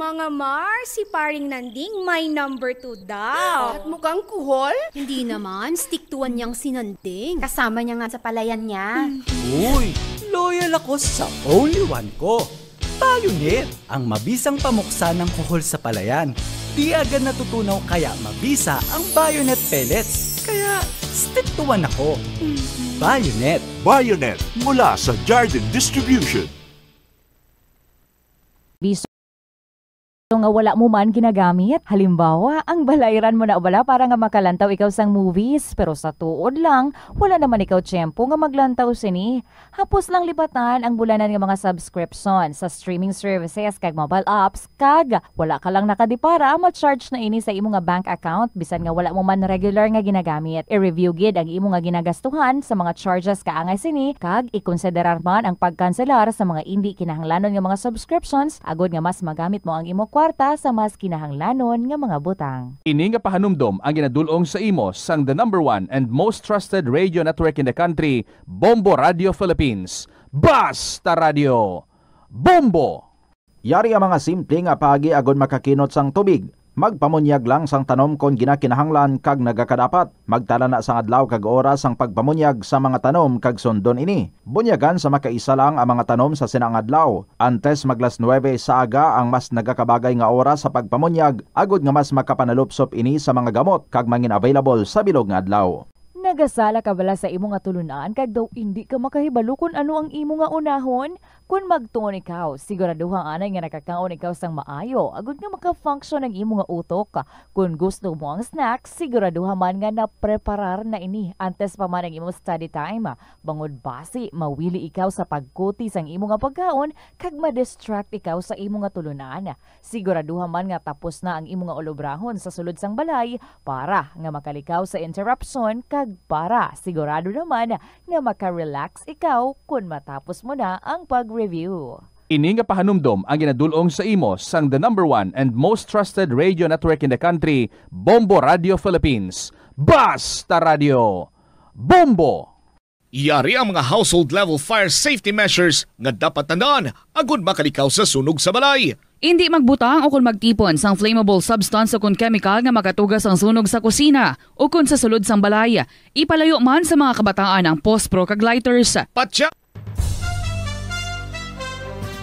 Mga Mar, si Paring Nanding may number two daw. At mukhang kuhol? Hindi naman, stick to one niyang si Nanding. Kasama niya nga sa palayan niya. Uy, loyal ako sa only one ko. Pioneer, ang mabisang pamuksa ng kuhol sa palayan. Di agad natutunaw kaya mabisa ang Bayonet pellets. Kaya, stick to one ako. Bayonet. Bayonet mula sa Jardin Distribution. Biso nga wala mo man ginagamit. Halimbawa, ang balayran mo na bala para nga makalantaw ikaw sang movies, pero sa tuod lang, wala naman ikaw tiyempo nga maglantaw sini. Hapos lang lipatan ang bulanan nga mga subscription sa streaming services kag mobile apps, kag wala ka lang nakadipara, ma-charge na ini sa imo nga bank account bisan nga wala mo man regular nga ginagamit. I-review gid ang imo nga ginagastuhan sa mga charges kaangay sini, kag ikonsiderar man ang pagkanselar sa mga indi kinahanglanon nga mga subscriptions agod nga mas magamit mo ang imo kwarta sa mas kinahanglanon nga mga butang. Ini nga pahanumdom ang ginadul-ong sa imo sang the number one and most trusted radio network in the country, Bombo Radio Philippines. Basta Radio, Bombo! Yari ang mga simple nga paagi agod makakinot sang tubig. Magpamunyag lang sang tanom kon ginakinahanglan kag nagakadapat. Magtala na sang adlaw kag oras sang pagpamunyag sa mga tanom kag sundon ini. Bunyagan sa makaisa lang ang mga tanom sa sina nga adlaw. Antes mag las nuebe sa aga ang mas nagakabagay nga oras sa pagpamunyag, agod nga mas makapanalupsop ini sa mga gamot kag mangin available sa bilog nga adlaw. Nagasala ka bala sa imo nga tulunan kag daw indi ka makahibalo kon ano ang imo nga unahon? Kon magtuon ikaw, siguraduha anay nga nakakaon ikaw sang maayo agod nga maka-function ang imo nga utok. Kon gusto mo ang snack, siguraduha man nga napreparar na ini antes pa man ang imo study time. Bangod basi mawili ikaw sa pagkuti sang imo nga pagkaon kag ma-distract ikaw sa imo nga tulunan. Siguraduha man nga tapos na ang imo nga ulobrahon sa sulod sang balay para nga makalikaw sa interruption kag para sigurado naman nga maka-relax ikaw kon matapos mo na ang pag-review. Ini nga pahanumdom ang ginadul-ong sa imo sang the number one and most trusted radio network in the country, Bombo Radio Philippines. Basta Radio, Bombo! Yari ang mga household level fire safety measures nga dapat tandaan agud makalikaw sa sunog sa balay. Indi magbutang o kon magtipon sang flammable substance o kon chemical nga makatuga sang sunog sa kusina o kon sa sulod sang balay. Ipalayo man sa mga kabataan ang pospro kag lighters. Patya!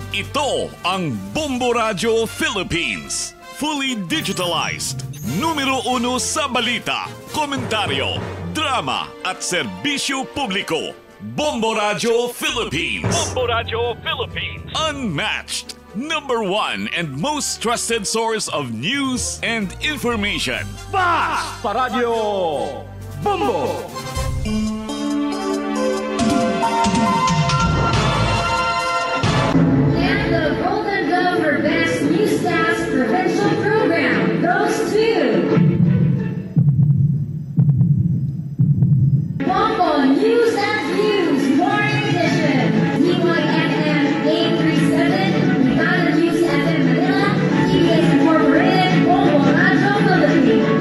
Ito ang Bombo Radyo Philippines. Fully digitalized. Numero uno sa balita, komentaryo, drama, at serbisyo publiko. Bombo Radyo Philippines. Bombo Radyo Philippines. Unmatched. Number one and most trusted source of news and information. Basta Radyo Bombo! And the Golden Glove for Best Newscast Provincial Program goes to Bombo News and Views Morning Edition, D Y F M eight three seven, Brigada News F M Manila, T V S Incorporated, Bombo Radyo Philippines.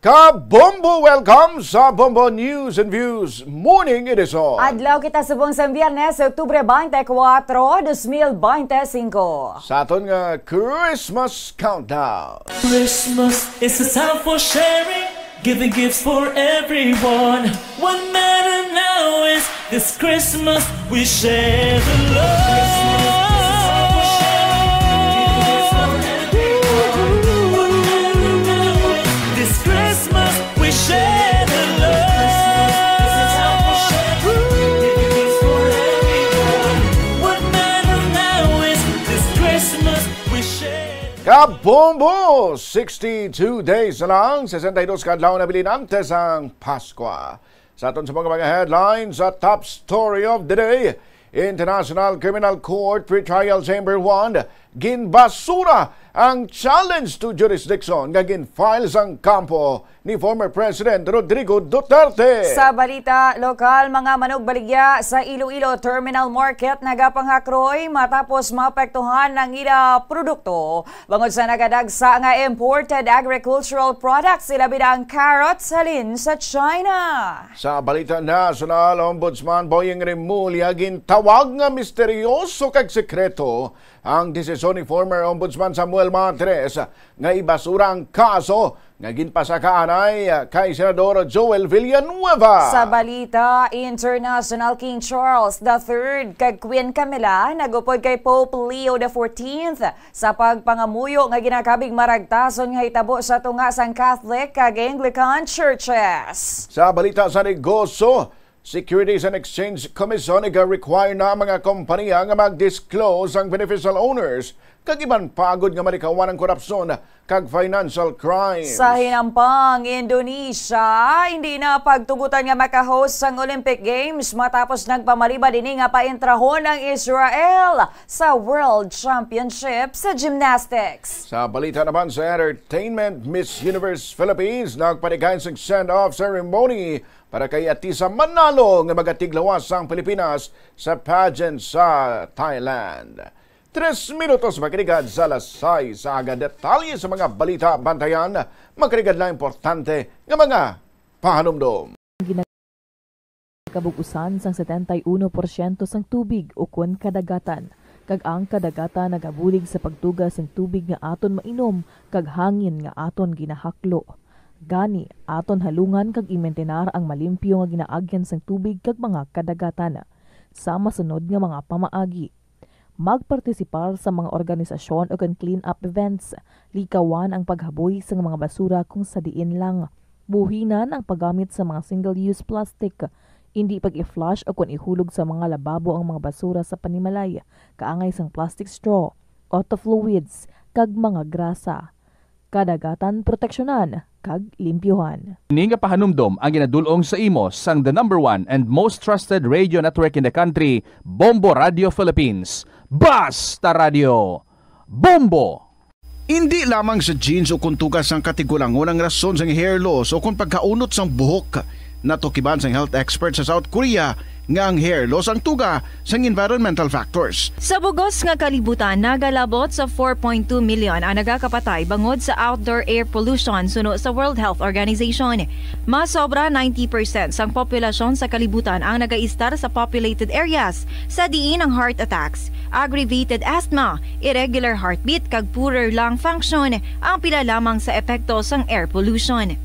Kabombo, welcome sa Bombo News and Views Morning Edition. Adlaw kita subong sa Biyernes, Oktubre twenty-four, dos mil bente singko. Sa aton nga Christmas Countdown. Christmas is a time for sharing, giving gifts for everyone. What matter now is this Christmas we share the love. This Christmas we share the love. What matter now is this Christmas we share. Kabombo! Sixty-two days na lang, sesenta y dos ka adlaw na bilin antes ang Paskwa. Sa aton sa mga, mga headlines, sa top story of the day, International Criminal Court Pretrial Chamber one, ginbasura ang challenge to jurisdiction nga gin-file sang kampo ni former President Rodrigo Duterte. Sa balita lokal, mga manugbaligya sa Iloilo Terminal Market nagapanghakroy matapos maapektuhan ang ila produkto bangod sa nagadagsa nga imported agricultural products, ilabi na ang carrots halin sa China. Sa balita nasyonal, Ombudsman Boying Remulla gintawag nga misteryoso kag sekreto ang desisyon ni former Ombudsman Samuel Matres nga ibasura ang kaso nga ginpasaka anay kay Senador Joel Villanueva. Sa balita international, King Charles the third kag Queen Camilla nagupod kay Pope Leo the fourteenth sa pagpangamuyo nga ginakabig maragtason nga hitabo sa tunga sang Catholic kag Anglican churches. Sa balita sa negosyo, Securities and Exchange Commission nag-require na ang mga kompanya nga mag-disclose ang beneficial owners kag iban pa gud nga malikawan ang korupsyon kag financial crimes. Sa hinampang, Indonesia hindi na pagtugutan nga maka-host sang Olympic Games matapos nagpamalibad ini nga paentrahon ang Israel sa World Championship sa Gymnastics. Sa balita naman sa entertainment, Miss Universe Philippines nagpaligay sang send-off ceremony para kay Atisa Manalo nga magatiglawas sang Pilipinas sa pageant sa Thailand. Tres minutos makalipas sa alas sais sa aga. Detalye sa mga balita, bantayan, makalipas na importante nga mga pahanumdom. Kabug-usan sang setenta y uno porsyento sang tubig ukon kadagatan, kag ang kadagatan nagabulig sa pagtuga sing tubig nga aton mainom kag hangin nga aton ginahaklo. Gani, aton halungan kag imintinar ang malimpyo nga ginaagyan sang tubig kag mga kadagatan. Sa masunod nga mga pamaagi, magpartisipar sa mga organisasyon ukon clean-up events. Likawan ang paghaboy sang mga basura kung sa diin lang. Buhinan ang paggamit sa mga single-use plastic. Indi pag-i-flush ukon ihulog sa mga lababo ang mga basura sa panimalay, kaangay sang plastic straw, auto fluids, kag mga grasa. Kadagatan proteksyonan kag limpyuhan. Ini nga pahanumdom ang ginadul-ong sa imo sang the number one and most trusted radio network in the country, Bombo Radio Philippines. Basta Radio Bombo! Indi lamang sa genes o kon tuga sang katigulangon ang rason sang hair loss o kon pagkaunot sang buhok. Natukiban sang health expert sa South Korea nga ang hair loss ang tuga sang environmental factors. Sa bug-os nga kalibutan, nagalabot sa four point two million ang nagakapatay bangod sa outdoor air pollution, suno sa World Health Organization. Mas sobra ninety percent sang populasyon sa kalibutan ang nagaistar sa populated areas, sa diin ang heart attacks, aggravated asthma, irregular heartbeat, kag poorer lung function ang pila lamang sa epekto sang air pollution.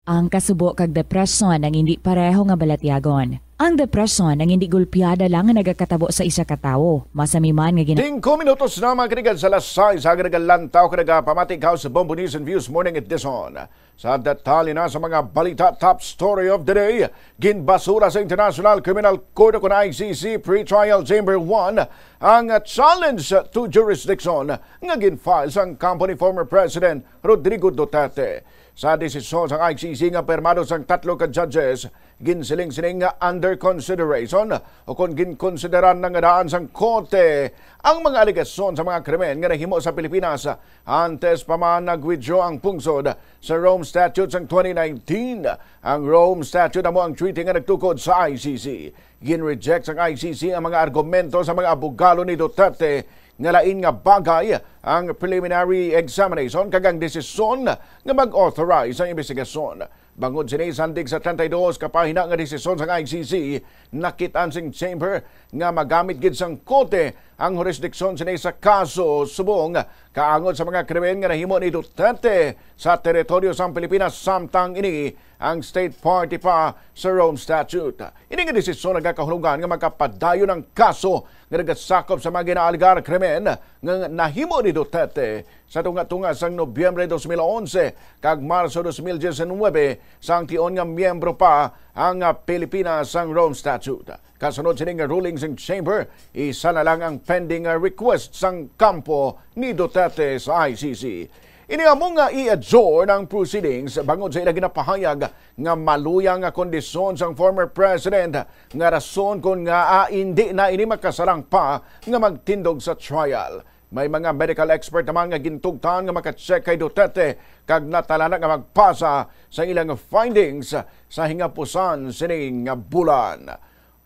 Ang kasubo kag depresyon ang indi pareho nga balatyagon. Ang depresyon ang indi gulpiada lang nga nagakatabo sa isa ka tawo. Masami man nga gina- Singko minutos na, mga kaibigan, sa alas sais, ang nagalantaw ka nagapamati ka sa Bombo News and Views Morning Edition. Sa detalye na sa mga balita, top story of the day, ginbasura sa International Criminal Court o kon I C C Pretrial Chamber one ang challenge to jurisdiction nga gin-file sang kampo ni former President Rodrigo Duterte. Sa desisyon sang I C C nga pirmado sang tatlo ka judges, ginsiling sini nga under consideration o kon ginkonsiderar na nga daan sang korte ang mga alegasyon sa mga krimen nga nahimo sa Pilipinas antes pa man nag-withdraw ang pungsod sa Rome Statute sang twenty nineteen. Ang Rome Statute amo ang treaty nga nagtukod sa I C C. Gin-reject sang I C C ang mga argumento sa mga abogado ni Duterte nga lain nga bagay ang preliminary examination kag ang desisyon nga mag-authorize ang investigasyon. Bangod sini, sandig sa treinta y dos ka pahina nga desisyon sang I C C, nakit-an sing chamber nga magamit gid sang korte ang jurisdiction sini sa kaso subong kaangod sa mga krimen nga nahimo ni Duterte sa teritoryo sang Pilipinas, samtang ini ang state party pa sa Rome Statute. Ini nga desisyon nagakahulugan nga magapadayon ang kaso nga nagasakop sa mga ginaalegar krimen nga nahimo ni Duterte sa tunga-tunga sang Nobyembre dos mil onse kag Marso dos mil diecinuebe, sang tion nga miyembro pa ang, ah, Pilipinas sang Rome Statute. Kasunod sini nga ruling sang chamber, isa na lang ang pending, ah, request sang kampo ni Duterte sa I C C. Ini amo nga i-adjourn ang proceedings bangod sa ila ginapahayag nga maluya nga kondisyon sang former president, nga rason kon ngaa indi na ini makasarang pa nga magtindog sa trial. May mga medical expert naman nga gintugtan nga maka-check kay Duterte kag natalana nga magpasa sa ilang findings sa hingapusan sini nga bulan.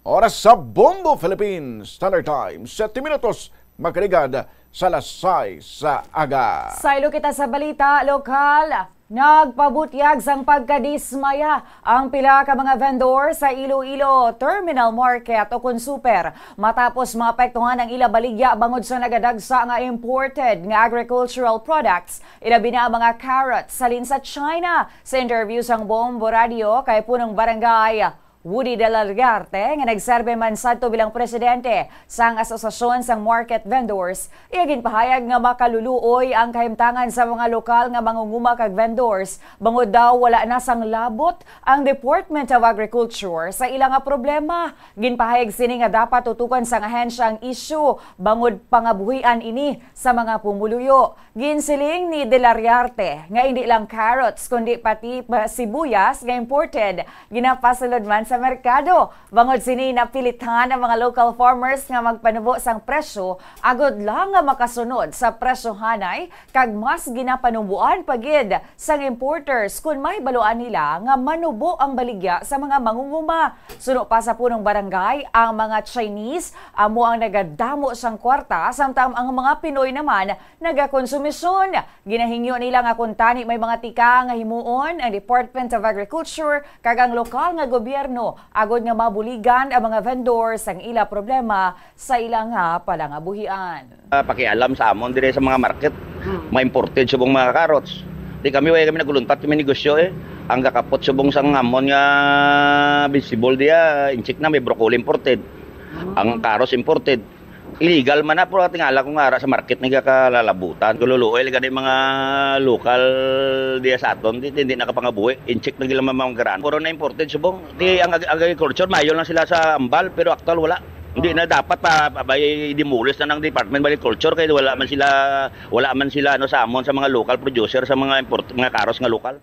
Oras sa Bombo Philippines Standard Time, siyete minutos makaligad sa alas sais sa aga. Saylo kita sa balita lokal. Nagpabutyag sang pagkadismaya ang pila ka mga vendor sa Iloilo Terminal Market o kon Super matapos maapektuhan ang ila baligya bangod sa nagadagsa nga imported nga agricultural products, ilabi na ang mga carrots halin sa China. Sa interview sang Bombo Radio kay Punong Barangay Woody Dela Riarte, nga nagserbe man sadto bilang presidente sang Asosasyon sang Market Vendors, iya ginpahayag nga makaluluoy ang kahimtangan sa mga lokal nga mangunguma kag vendors, bangod daw wala na sang labot ang Department of Agriculture sa ila nga problema. Ginpahayag sini nga dapat tutukan sang ahensya ang isyu bangod pangabuhian ini sa mga pumuluyo. Ginsiling ni Dela Riarte nga indi lang carrots kundi pati pa sibuyas nga imported ginapasulod man sa merkado. Bangod sini, napilitan ang mga local farmers nga magpanubo sang presyo agod lang nga makasunod sa presyohanay kag mas ginapanumboan pa gid sang importers kon mahibaluan nila nga manubo ang baligya sa mga mangunguma. Suno pa sa punong barangay, ang mga Chinese amo ang nagadamo sang kwarta, samtang ang mga Pinoy naman nagakonsumisyon. Ginahingyo nila nga kuntani may mga tika nga himuon ang Department of Agriculture kag ang lokal nga gobyerno agod nga mabuligan ang mga vendor sang ila problema sa ila nga palangabuhian. Ah, pakialam sa amon dire sa mga market. Mm. Ma-imported subong mga carrots. Di kami, way kami nagluntat, kami negosyo, eh. Ang gakapot subong sang amon nga vegetable diya, inchik na, may broccoli imported. Mm. Ang carrots imported. Illegal man na, pero tingala ko nga ara sa market nagakalalabutan. Kaluluoy gani mga lokal diya sa aton, di, di, di nakapangabuhi. Inchik na gila mamanggaran. Puro na imported subong. Di ang ag-, agriculture, mayo lang sila sa ambal, pero aktual wala. Hindi na dapat pa, pa, pa i-demolish na ng Department of Agriculture kay wala man sila, wala man sila, ano, sa amon, sa mga local producer, sa mga import-, mga carrots nga lokal.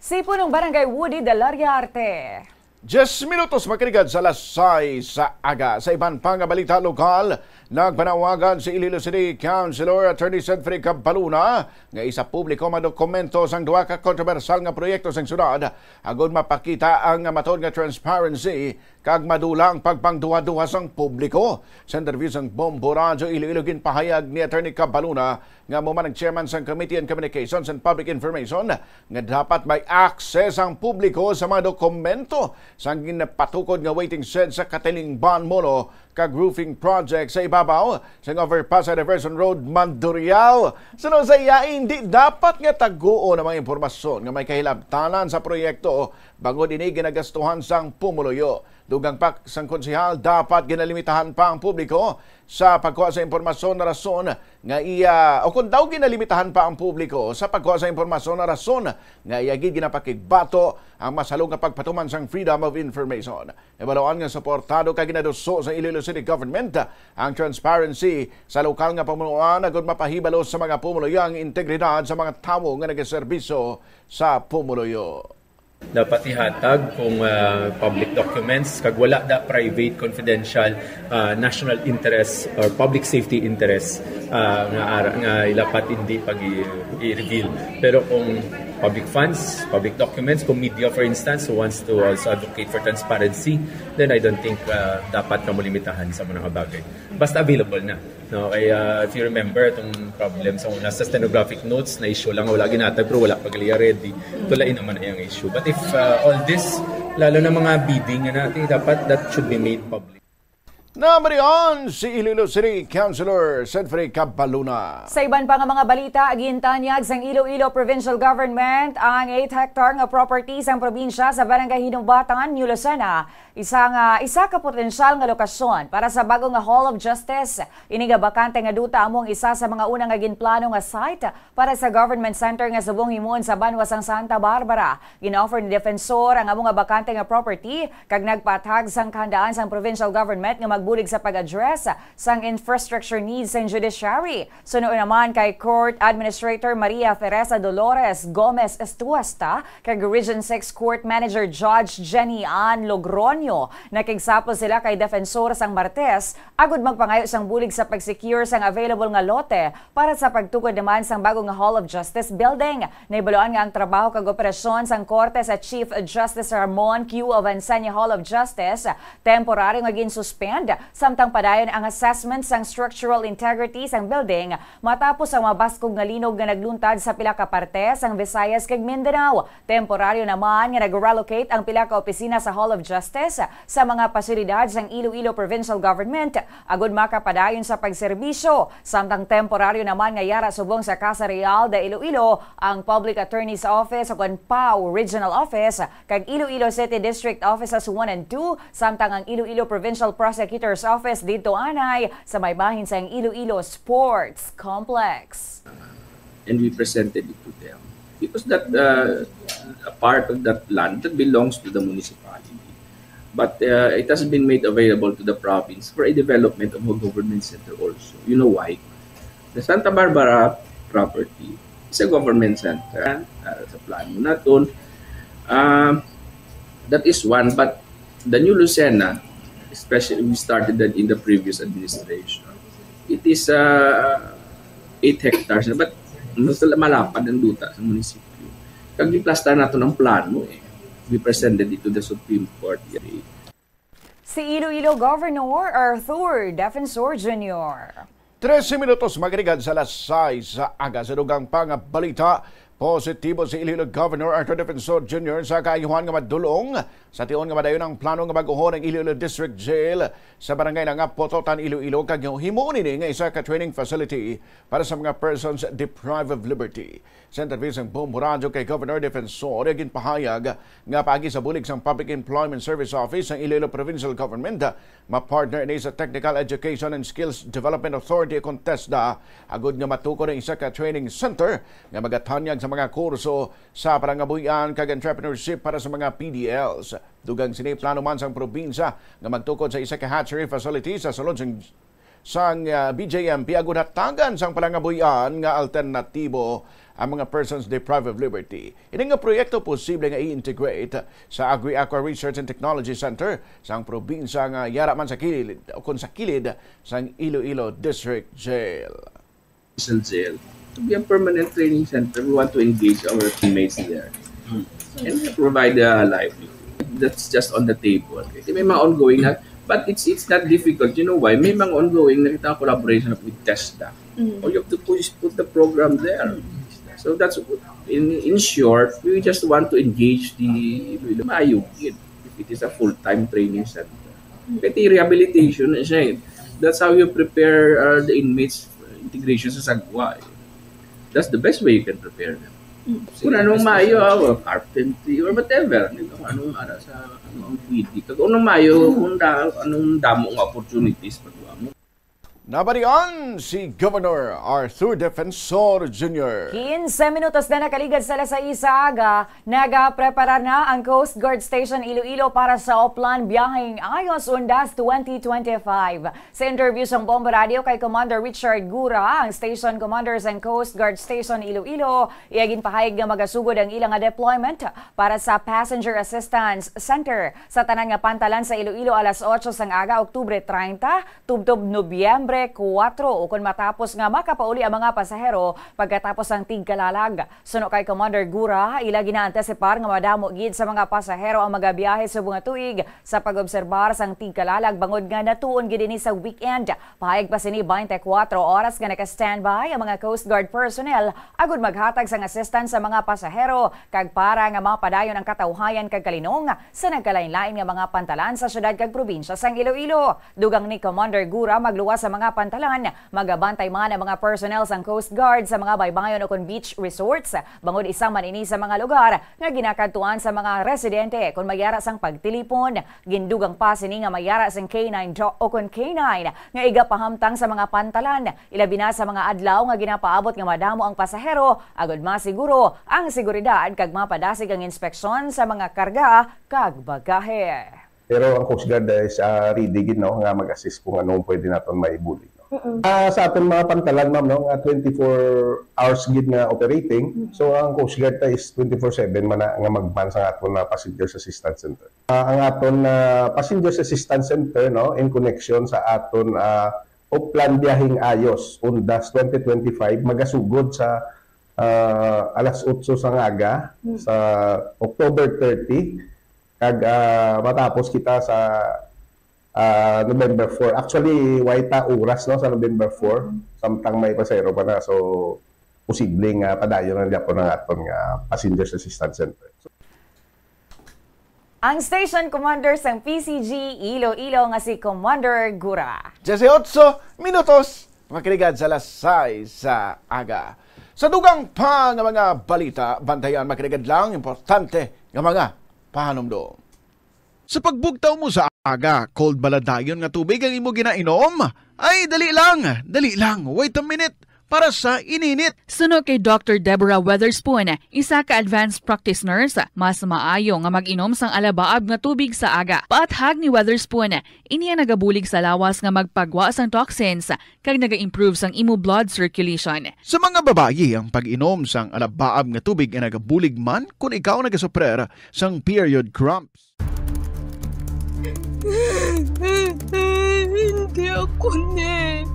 Si Punong Barangay Woody Dela Riarte. Diyes minutos makiligad sa alas sais sa aga. Sa iban pa nga balita lokal, nagpanawagan si Iloilo City Councilor Attorney Cedric Cabaluna nga isapubliko ang mga dokumento sang duha ka kontrobersyal nga proyekto sang syudad agud mapakita ang matod nga transparency kag madula ang pagpangduha-duha sang publiko. Sa interview sang Bombo Radyo Iloilo, ginpahayag ni Attorney Cabaluna nga amo man ang chairman sang Committee on Communications and Public Information nga dapat may access ang publiko sa mga dokumento sang ginapatukod nga waiting shed sa Katilingban Molo kag roofing project sa ibabaw sang overpass sa Diversion Road, Mandurriao. Suno sa iya, hindi dapat nga taguon ang mga impormasyon nga may kahilabtanan sa proyekto bangod ini ginagastuhan sang pumuluyo. Dugang pa sang konsehal, dapat ginalimitahan pa ang publiko sa pagkuha sa impormasyon na rason nga iya, o kung daw ginalimitahan pa ang publiko sa pagkuha sa impormasyon na rason nga iya gid ginapakigbato ang masalog nga pagpatuman sang Freedom of Information. Nabaluan nga suportado kag ginaduso sa Iloilo City Government ang transparency sa lokal nga pamunuan agud mapahibalo sa mga pumuluyo ang integridad sa mga tawo nga nagaserbisyo sa pumuluyo. Dapat ihatag kung, ah, public documents kag wala da private, confidential, ah, national interest or public safety interest, ah, nga ara-, nga ilapat hindi pag i-, i-reveal. Pero kung public funds, public documents, kung media, for instance, who wants to also advocate for transparency, then I don't think, ah, dapat na mo limitahan sa mga bagay. Basta available na. No, kay, ah, if you remember, itong problem sa una, sa stenographic notes, na-issue lang, wala ginatag, pero wala pa gali ready. Tulain naman na yung issue. But if, ah, all this, lalo na mga bidding nga natin, dapat that should be made public. Namarion si Iloilo City Councilor Cedric Cabaluna. Sa iban pa nga mga balita, gintanyag sang Iloilo Provincial Government ang eight hectare nga property sang probinsya sa Barangay Hinubatan, New Lucena, isa nga, isa ka potensyal nga lokasyon para sa bago nga Hall of Justice. Ini nga bakante nga duta amo ang isa sa mga una nga ginplano nga site para sa government center nga subong himuon sa banwa sang Santa Barbara. Gin-offer ni Defensor ang amo nga bakante nga property kag nagpatag sang kahandaan sang provincial government nga magbulig sa pag-address sang infrastructure needs sang judiciary. Suno naman kay Court Administrator Maria Teresa Dolores Gomez Estuesta kag Region six Court Manager Judge Jenny Ann Logroño, nakigsapol sila kay Defensor sang Martes agud magpangayo sang bulig sa pag-secure sang available nga lote para sa pagtukod naman sang bago nga Hall of Justice building. Nahibaluan nga ang trabaho kag operasyon sang korte sa Chief Justice Ramon Q. Ovancenia Hall of Justice temporaryo nga gin-suspend Samtang padayon ang assessment sang structural integrity sang building matapos ang mabaskog nga linog nga nagluntad sa pila ka parte sang Visayas kag Mindanao. Temporaryo naman nga nag-relocate ang pila ka opisina sa Hall of Justice sa mga pasilidad sang Iloilo Provincial Government agud makapadayon sa pagserbisyo, samtang temporaryo naman nga yara subong sa Casa Real de Iloilo ang Public Attorney's Office ukon PAO Regional Office kag Iloilo City District Offices one and two, samtang ang Iloilo Provincial Prosecutor's Office didto anay sa may bahin sang Iloilo Sports Complex. And we presented it to them because that uh, a part of that land that belongs to the municipality, but uh, it has been made available to the province for a development of a government center also. You know why? The Santa Barbara property is a government center uh, sa plano naton. Uh, that is one, but the new Lucena, especially we started that in the previous administration, it is uh, eight hectares na, but mas malapad ang duta sa munisipyo. Kag giplastar nato ng plano eh. We presented it to the Supreme Court. Si Iloilo Governor Arthur Defensor Junior. Trese minutos magligad sa alas sais sa aga. Sa dugang pa nga balita, positibo si Iloilo Governor Arthur Defensor Junior sa kaayuhan nga madulong sa tion nga madayon ang plano nga bag-ohon ang Iloilo District Jail sa barangay Langapototan, Iloilo, kag himuon ini nga isa ka training facility para sa mga persons deprived of liberty. Sa interview sang Bombo Radyo kay Governor Defensor, ginpahayag nga paagi sa bulig sang Public Employment Service Office sang Iloilo Provincial Government, mapartner ini sa Technical Education and Skills Development Authority ukon TESDA, agud nga matukod ang isa ka training center nga magatanyag sa mga kurso sa palangabuhian kag entrepreneurship para sa mga P D Ls. Dugang sini, plano man sang probinsya nga magtukod sa isa ka hatchery facility sa sulod sang sang ah, B J M P agud hatagan sang palangabuhian nga alternatibo ang mga persons deprived of liberty. Ini nga proyekto posible nga i-integrate sa Agri-Aqua Research and Technology Center sang probinsya nga yara man sa kilid ukon sa kilid sang Iloilo District Jail. Isang jail to be a permanent training center. We want to engage our teammates there and provide a livelihood. That's just on the table. Kasi may mga ongoing na, but it's it's not difficult. You know why? May mga ongoing na kita collaboration with TESDA. All you have to do is put the program there. So that's in in short, we just want to engage the maayo gid if it is a full-time training center. Kasi rehabilitation na siya eh. That's how you prepare uh, the inmates for integration sa sagwa eh. That's the best way you can prepare them. Kung anong maayo, ah, or carpentry, or whatever, di ba? Kung anong ara sa ano ang pwede. Kag anong maayo, kung da, anong damo nga opportunities pag mo. Nabalian si Governor Arthur Defensor Junior. Quince minutos na nakaligad sa alas sais sa aga, nagaprepara na ang Coast Guard Station Iloilo para sa Oplan Biyaheng Ayos Undas twenty twenty-five. Sa interview sang Bombo Radio kay Commander Richard Gura, ang station commander sang Coast Guard Station Iloilo, iya ginpahayag nga magasugod ang ila nga deployment para sa Passenger Assistance Center sa tanan nga pantalan sa Iloilo alas otso sang aga, Oktubre treinta, tubtob Nobyembre kuwatro, ukon matapos nga makapauli ang mga pasahero pagkatapos sang tigkalalag. Suno kay Commander Gura, ila ginaantisipar nga madamo gid sa mga pasahero ang magabiyahe subong nga tuig sa pag-obserbar sang tigkalalag bangod nga natuon gid ini sa weekend. Pahayag pa sini, twenty-four oras nga naka-standby ang mga Coast Guard personnel agud maghatag sang assistance sa mga pasahero kag para nga mapadayon ang katawhayan kag kalinong sa nagkalain-lain nga mga pantalan sa siyudad kag probinsya sang Iloilo. Dugang ni Commander Gura, magluwas sa mga pantalan, magabantay man ang mga personnel sang Coast Guard sa mga baybayon ukon beach resorts, bangod isa man ini sa mga lugar nga ginakadtuan sa mga residente kon may ara sang pagtilipon. Gindugang pa sini nga may ara sang K nine do-, ukon K nine nga igapahamtang sa mga pantalan, ilabi na sa mga adlaw nga ginapaabot nga madamo ang pasahero, agud masiguro ang seguridad kag mapadasig ang inspeksyon sa mga karga kag bagahe. Pero ang Coast Guard is ah, ready gid, no, nga mag-assist kung anong pwede naton maibulig, no. Ah, sa aton mga pantalan, ma'am, no, nga twenty-four hours gid nga operating. So ang Coast Guard ta is twenty-four seven man na nga mag-man sa aton na Passengers Assistance Center. Ah, ang aton na Passengers Assistance Center, no, in connection sa aton ah, Oplan Biyaheng Ayos, Undas twenty twenty-five, magasugod sa ah, alas otso sa ngaga sa October thirty, kag ah, matapos kita sa Ah, November four. Actually, way ta oras, no, sa November four. Samtang may pasahero pa na. So, posible nga padayon na gyapon ang aton nga Passengers Assistance Center. Ang station commander sang P C G Iloilo nga si Commander Gura. Dieciocho minutos, makiligad sa alas sais sa aga. Sa dugang pa nga mga balita, bantayan, makiligad lang importante nga mga pahanumdom. Sa pagbugtaw mo sa aga, cold bala dayon nga tubig ang imo ginainom? Ay, dali lang, dali lang, wait a minute, para sa ininit. Suno kay Doctor Deborah Weatherspoon, isa ka advanced practice nurse, mas maayo nga mag-inom sang alabaab nga tubig sa aga. Paathag ni Weatherspoon, ini ang nagabulig sa lawas nga magpagwa sang toxins kag naga-improve sang imo blood circulation. Sa mga babayi, ang pag-inom sang alabaab nga tubig ay nagabulig man kon ikaw nagasuprer sang period cramps. Hindi ako ni.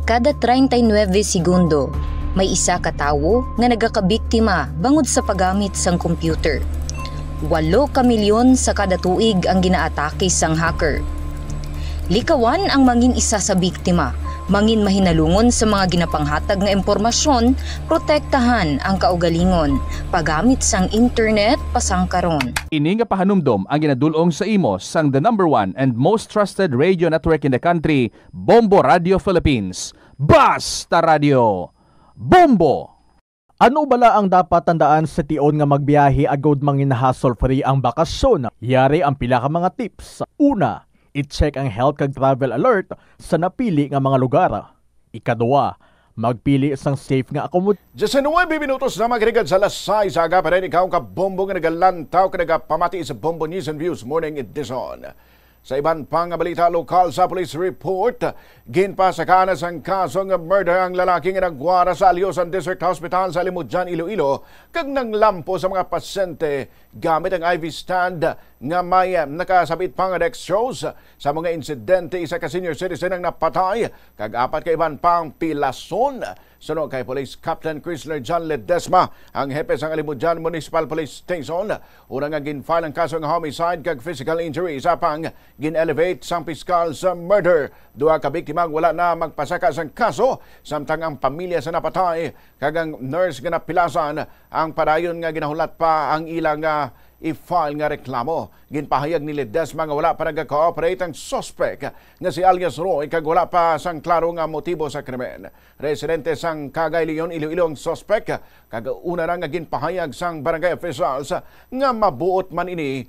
Kada treinta y nueve segundo, may isa ka tawo nga nagakabiktima bangod sa paggamit sang computer. Walo ka milyon sa kada tuig ang ginaatake sang hacker. Likawan ang mangin isa sa biktima. Mangin mahinalungon sa mga ginapanghatag nga impormasyon, protektahan ang kaugalingon, paggamit sang internet pasangkaron. Ini nga pahanumdom ang ginadul-ong sa imo sang the number one and most trusted radio network in the country, Bombo Radio Philippines. Basta Radio! Bombo! Ano bala ang dapat tandaan sa tion nga magbiyahe agud mangin hassle-free ang bakasyon? Yari ang pila ka mga tips. Una, i-check ang health kag travel alert sa napili nga mga lugar. Ikaduha, magpili sang safe nga akomod. Diecinuebe minutos na magrigad sa alas sais sa aga, pa rin ikaw kabombo nga nagalantaw ka nagapamati sa Bombo News and Views Morning Edition. Sa iban pa nga balita lokal, sa police report, ginpasakaan na sang kaso nga murder ang lalaki nga nagwara sa Alyosan District Hospital sa Alimodian, Iloilo, kag nanglampo sa mga pasyente gamit ang I V stand nga may, eh, nakasabit pa nga dextrose. Sa mga insidente, isa ka senior citizen ang napatay, kag apat ka iban pang pilason. Suno kay Police Captain Chrysler John Ledesma, ang hepe sang Alimodian Municipal Police Station, una nga gin-file ang kaso nga homicide kag physical injury, sa pang gin-elevate sang piskal sa murder. Duha ka biktima ang wala na magpasaka sang kaso, samtang ang pamilya sa napatay kag ang nurse nga napilasan ang padayon nga ginahulat pa ang ila nga i-file nga reklamo. Ginpahayag ni Ledesma nga wala pa nagaka-cooperate ang suspek nga si alias Roy, kag wala pa sang klaro nga motibo sa krimen. Residente sang Cagay Leon, Iloilo ang suspek, kag una na nga ginpahayag sang barangay officials nga mabuot man ini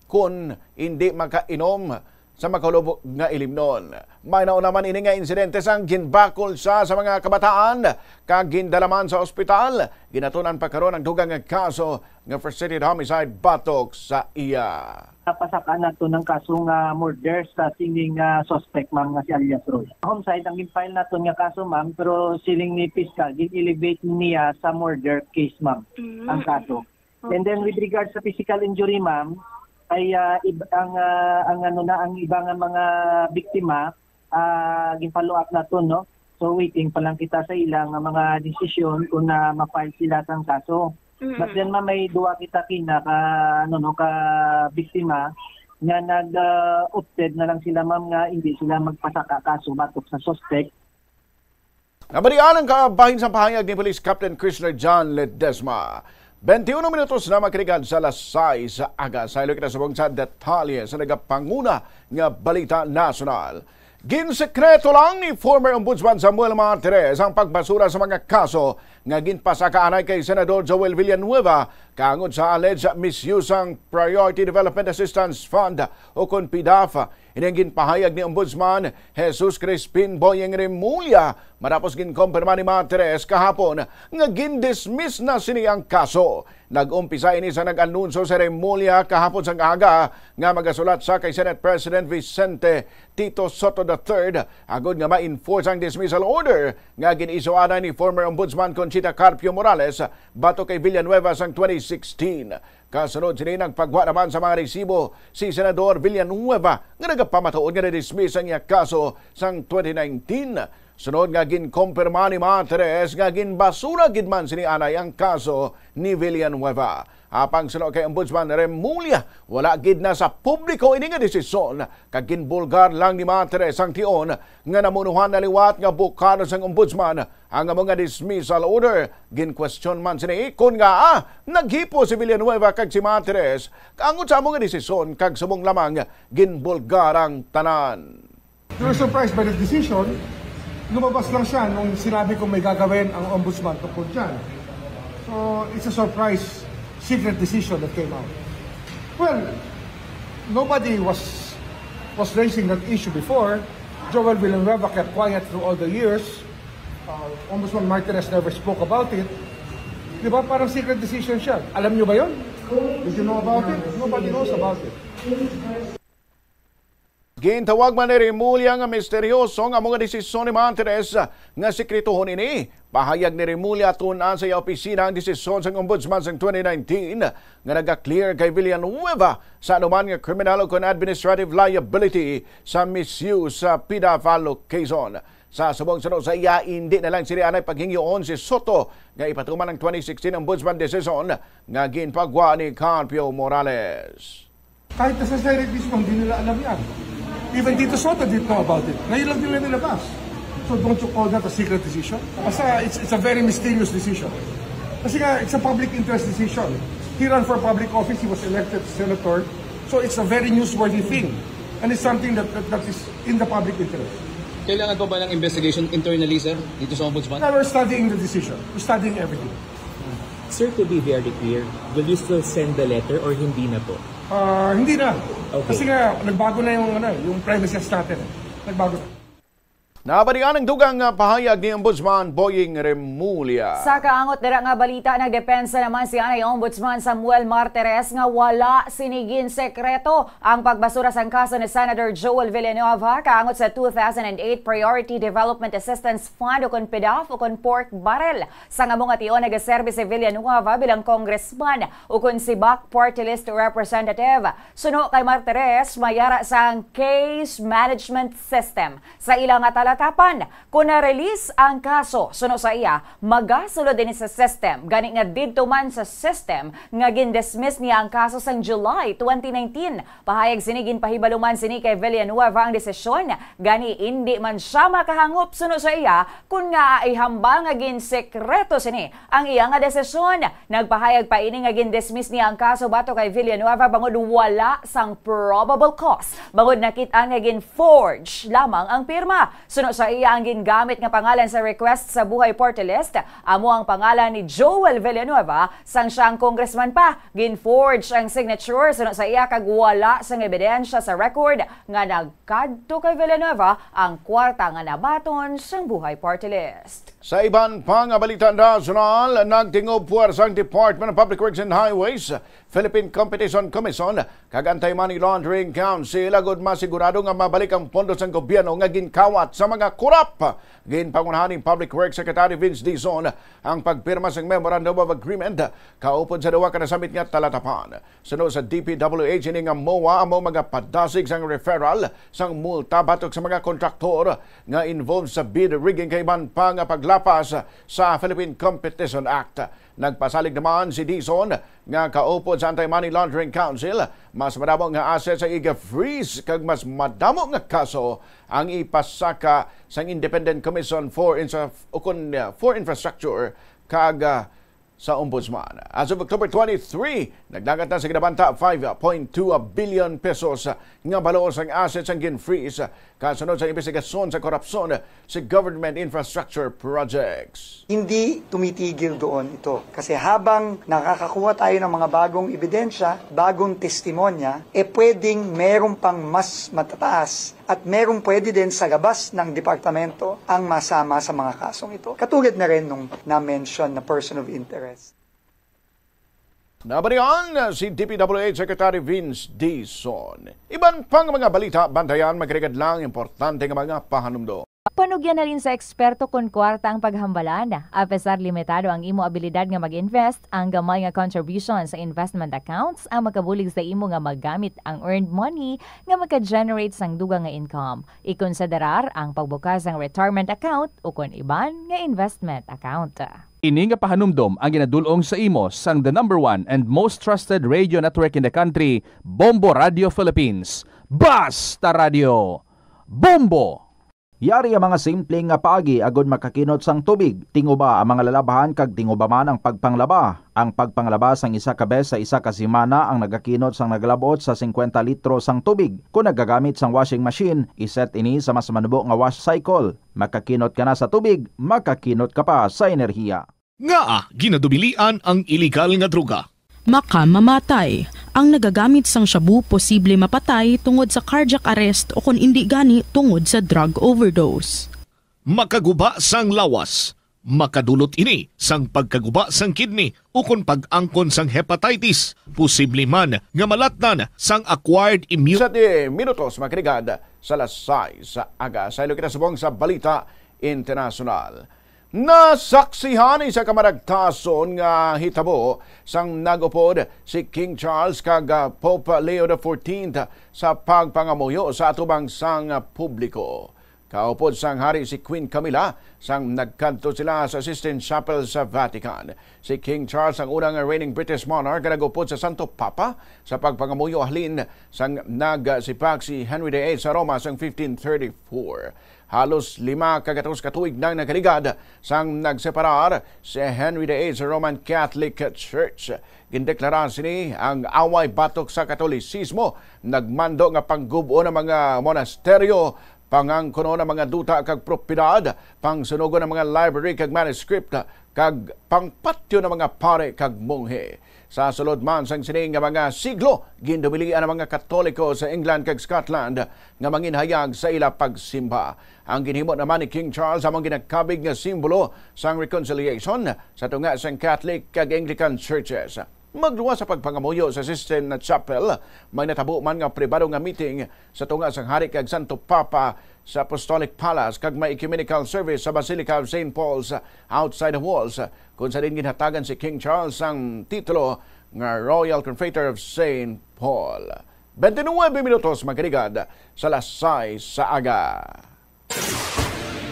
kon indi makainom sa makulubog nga ilimnon. May nauna man ini nga insidente sang ginbakol siya sa mga kabataan kag gindala man sa ospital. Ginatunan pa karon ang dugang nga kaso nga first-degree homicide batok sa iya. Napasaka nato ng kaso nga murder sa sining, ah, suspect, ma'am, nga si alias Roy. Homicide ang gin-file naton nga kaso, ma'am, pero siling ni piskal, gin-elevate niya sa murder case, ma'am, ang kaso. And then with regards sa physical injury, ma'am, ay, ah, ib- ang, ah, ang ano na, ang iba nga mga biktima, ah, gin-follow up naton, no? So waiting pa lang kita sa ila nga mga desisyon kung na ma-file sila sang kaso. But then, ma'am, may duwa kita kina ka, ano, no, ka biktima nga nag, ah, opted na lang sila, ma'am, nga hindi sila magpasaka kaso batok sa suspect. Nabalian ang kabahin sa pahayag ni Police Captain Chrysler John Ledesma. Twenty-uno minutos na makaligal sa alas sais sa aga. Saylo kita subong sa detalye sa nagapanguna nga balita nasyonal. Ginsekreto lang ni former Ombudsman Samuel Martires ang pagbasura sa mga kaso nga ginpasaka anay kay Senador Joel Villanueva kaangod sa alleged misuse sang Priority Development Assistance Fund, o kon PDAF. Ini ang ginpahayag ni Ombudsman Jesus Crispin Boyeng Remulla matapos ginkompirma ni Martires kahapon nga gindismiss na sini ang kaso. Nag-umpisa ini sa nag-anunsyo si Remulla kahapon sang aga nga magasulat siya kay Senate President Vicente Tito Sotto the third agud nga ma-enforce ang dismissal order nga gin-issue anay ni former Ombudsman Conchita Carpio Morales batok kay Villanueva sang twenty sixteen. Kasunod sini, nagpagwa naman sa mga resibo si Senador Villanueva nga nagapamatuod nga na-dismiss ang iya kaso sang twenty nineteen. Sunod nga ginkompirma ni Martires nga ginbasura gid man sini anay ang kaso ni Villanueva. Apang suno kay Ombudsman Remulla, wala gid na sa publiko ini nga desisyon, kag ginbulgar lang ni Martires ang tion nga namunuhan na liwat nga bukado sang Ombudsman ang amo nga dismissal order. Ginkwestiyon man sini kon ngaa naghipo si Villanueva kag si Martires kaangod sa amo nga desisyon, kag subong lamang ginbulgar ang tanan. They were surprised by the decision. Lumabas lang siya nung sinabi ko may gagawin ang ombudsman tungkol dyan. So, it's a surprise, secret decision that came out. Well, nobody was was raising that issue before. Joel Villanueva kept quiet through all the years. Uh, Ombudsman Martinez never spoke about it. Di ba? Parang secret decision siya. Alam niyo ba yun? Did you know about it? Nobody knows about it. Gintawag man ni Remulla nga misteryoso nga mga desisyon ni Martinez nga sikretohon ini. Pahayag ni Remulla, tun-an sa iya opisina ang desisyon sang Ombudsman sang twenty nineteen nga naga-clear kay Villanueva sa anuman nga criminal o kon administrative liability sa misuse sa PDAF allocation. Sa subong suno sa iya, hindi na lang sini anay paghingyoon si Soto nga ipatuman ang twenty sixteen Ombudsman decision nga ginpagwa ni Carpio Morales. Kahit nasa Senate mismo, hindi nila alam yan. Even Tito Soto didn't know about it. Ngayon lang nila nilabas. So don't you call that a secret decision? Basta it's, it's a very mysterious decision. Kasi nga, it's a public interest decision. He ran for public office, he was elected senator. So it's a very newsworthy thing. And it's something that, that, that is in the public interest. Kailangan pa ba ng investigation internally, sir, dito sa Ombudsman? Now we're studying the decision. We're studying everything. Sir, to be very clear, will you still send the letter or hindi na po? Ah, hindi na. Okay. Kasi nga, nagbago na yung, ano, yung premises natin. Eh. Nagbago na. Nabalian ang dugang nga pahayag ni Ombudsman Boying Remulla. Sa kaangot dira nga balita, nagdepensa naman si anay Ombudsman Samuel Martires nga wala sini ginsekreto ang pagbasura sang kaso ni Senator Joel Villanueva kaangot sa two thousand and eight Priority Development Assistance Fund o kon PDAF o kon pork barrel. Sang amo nga tion, nagaserbi si Villanueva bilang congressman ukon si bac Party List Representative. Suno kay Martires, may ara sang case management system sa ila nga talatapan. Kon na-release ang kaso, suno sa iya, magasulod ini sa system, gani nga didto man sa system nga gindismiss niya ang kaso sang July twenty nineteen. Pahayag sini, ginpahibalo man sini kay Villanueva ang desisyon, gani indi man siya makahangop, suno sa iya, kon ngaa ihambal nga ginsekreto sini ang iya nga desisyon. Nagpahayag pa ini nga gindismiss niya ang kaso batok kay Villanueva bangod wala sang probable cause, bangod nakit-an nga gin-forge lamang ang pirma. Suno sa iya, ang gingamit nga pangalan sa request sa Buhay Party List amo ang pangalan ni Joel Villanueva, sang siya ang congressman pa. Gin-forge ang signature, suno sa iya, kag wala sang ebidensya sa record nga nagkadto kay Villanueva ang kwarta nga nabaton sang Buhay Party List. Sa iban pa nga balita nasyonal, nagtingob puwersa ang Department of Public Works and Highways, Philippine Competition Commission, kag Anti-Money Laundering Council agud masigurado nga mabalik ang pondo sang gobyerno nga ginkawat sa mga korap. Ginpangunahan ni Public Works Secretary Vince Dizon ang pagpirma sang Memorandum of Agreement kaupod sa duha ka nasambit nga talatapan. Suno sa D P W H, ini nga MOA amo magapadasig sang referral sang multa batok sa mga kontraktor nga involved sa bid rigging kag iban pa nga paglapas sa Philippine Competition Act. Nagpasalig naman si Dizon nga kaupod sa Anti-Money Laundering Council, mas madamo nga asset sa iga-freeze kag mas madamo nga kaso ang ipasaka sang Independent Commission for Infra-, ukon, uh, for Infrastructure kag, uh, sa Ombudsman. As of October twenty-three, nagdagat na sa ginabanta five point two billion pesos nga balor sang assets ang gin-freeze kasunod sa imbestigasyon sa korupsyon sa government infrastructure projects. Hindi tumitigil doon ito. Kasi habang nakakakuha tayo ng mga bagong ebidensya, bagong testimonya, e pwedeng meron pang mas matataas at merong pwede din sa labas ng departamento ang masama sa mga kasong ito. Katulad na rin nung na-mention na person of interest. Nabalian si D P W H Secretary Vince Dizon. Iban pang mga balita, bantayan, magregad lang importante nga mga pahanumdom. Panugyan halin sa eksperto kon kwarta ang paghambalan. Apesar limitado ang imo abilidad nga mag-invest, ang gamay nga contribution sa investment accounts ang makabulig sa imo nga magamit ang earned money nga maka-generate sang dugang nga income. Ikonsiderar ang pagbukas sang retirement account o kon iban nga investment account. Ini nga pahanumdom ang ginadul-ong sa imo sang the number one and most trusted radio network in the country, Bombo Radio Philippines. Basta Radio, Bombo! Yari ang mga simple nga paagi agod makakinot sang tubig. Tinguba ang mga lalabahan kag tinguba man ang pagpanglaba. Ang pagpanglaba sang isa ka bes sa isa ka semana ang nagakinot sang nagalab-ot sa singkwenta litro sang tubig. Kon nagagamit sang washing machine, iset ini sa mas manubo nga wash cycle. Makakinot ka na sa tubig, makakinot ka pa sa enerhiya. Ngaa ginadubilian ang iligal nga droga? Makamamatay. Ang nagagamit sang shabu posible mapatay tungod sa cardiac arrest o kon indi gani tungod sa drug overdose. Makaguba sang lawas. Makadulot ini sang pagkaguba sang kidney ukon pag-angkon sang hepatitis, posible man nga malatnan sang acquired immune. Siyete minutos, mga kaligad, sa alas sais sa aga. Saylo kita subong sa balita internasyonal. Nasaksihan isa ka maragtason nga hitabo sang nag-upod si King Charles kag, ah, Pope Leo the fourteenth sa pagpangamuyo sa atubang sang, ah, publiko. Kaupod sang hari si Queen Camilla sang nagkadto sila sa Sistine Chapel sa Vatican. Si King Charles ang unang reigning British monarch nga nag-upod sa Santo Papa sa pagpangamuyo halin sang nagsipak si Henry the eighth sa Roma sang fifteen thirty-four. Halos lima ka gatos ka tuig nang nakaligad sang nagseparar si Henry the eighth sa Roman Catholic Church. Gindeklara sini ang away batok sa Katolisismo, nagmando nga panggub-on ang mga monasteryo, pangangkunon ang mga duta kag propiedad, pangsunugon ang mga library kag manuscript, kag pangpatyon ang mga pari kag monghe. Sa sulod man sang sini nga mga siglo, gindubilian ang mga Katoliko sa England kag Scotland nga manginhayag sa ila pagsimba. Ang ginhimo naman ni King Charles amo ang ginakabig nga simbolo sang reconciliation sa tunga sang Catholic kag Anglican churches. Magluwas sa pagpangamuyo sa Sistine Chapel, may natabo man nga pribado nga meeting sa tunga sang Hari kag Santo Papa sa Apostolic Palace kag may ecumenical service sa Basilica of Saint Paul's outside the walls, kung sa diin ginhatagan si King Charles sang titulo nga Royal Confrater of Saint Paul. Twenty-nuebe minutos, mga kaligad, sa alas sais sa aga.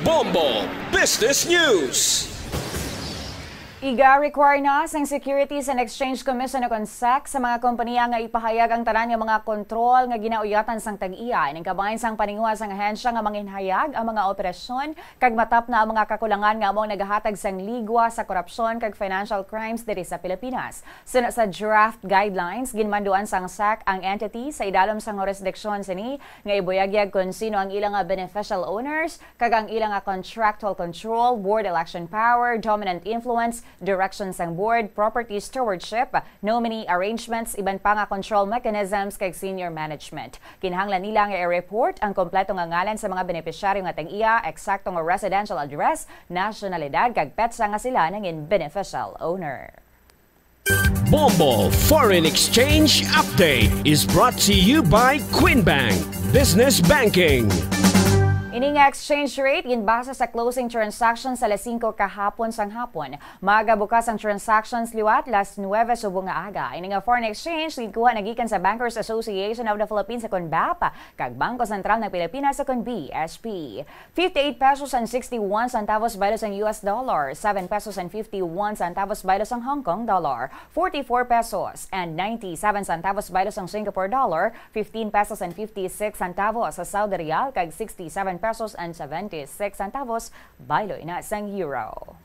Bombo Business News. Iga-require na sang Securities and Exchange Commission o kon SEC sa mga kompanya nga ipahayag ang tanan nga mga kontrol nga ginauyatan sang tag-iya. Ining kabahin sang paninguha sang ahensya nga manginhayag ang mga operasyon kag matapna ang mga kakulangan nga amo ang nagahatag sang ligwa sa korupsyon kag financial crimes diri sa Pilipinas. Suna sa draft guidelines, ginmanduan sang SEC ang entity sa idalom sang jurisdiction sini nga ibuyagyag kon sino ang ila nga beneficial owners kag ang ila nga contractual control, board election power, dominant influence, direction sang board, property stewardship, nominee arrangements, iban pa nga control mechanisms kag senior management. Kinahanglan nila nga i-report ang kompleto nga ngalan sa mga benepisyaryo nga tag-iya, eksakto nga residential address, nasyonalidad, kag petsa nga sila nangin beneficial owner. Bombo Foreign Exchange Update is brought to you by Queen Bank Business Banking. Ini nga exchange rate ginbase sa closing transaction sa alas singko kahapon sang hapon. Maaga bukas ang transactions liwat alas nuwebe subong nga aga. Ini nga foreign exchange ginkuha na gikan sa Bankers Association of the Philippines, kon BAPH, kag Bangko Sentral ng Pilipinas, kon B S P. Fifty-eight pesos and sixty-one centavos baylo sang U S dollar, seven pesos and fifty-one centavos baylo sang Hong Kong dollar, forty-four pesos and ninety-seven centavos baylo sang Singapore dollar, fifteen pesos and fifty-six centavos sa Saudi Riyal, kag sixty-seven pesos and seventy-six centavos baylo ina sang Euro.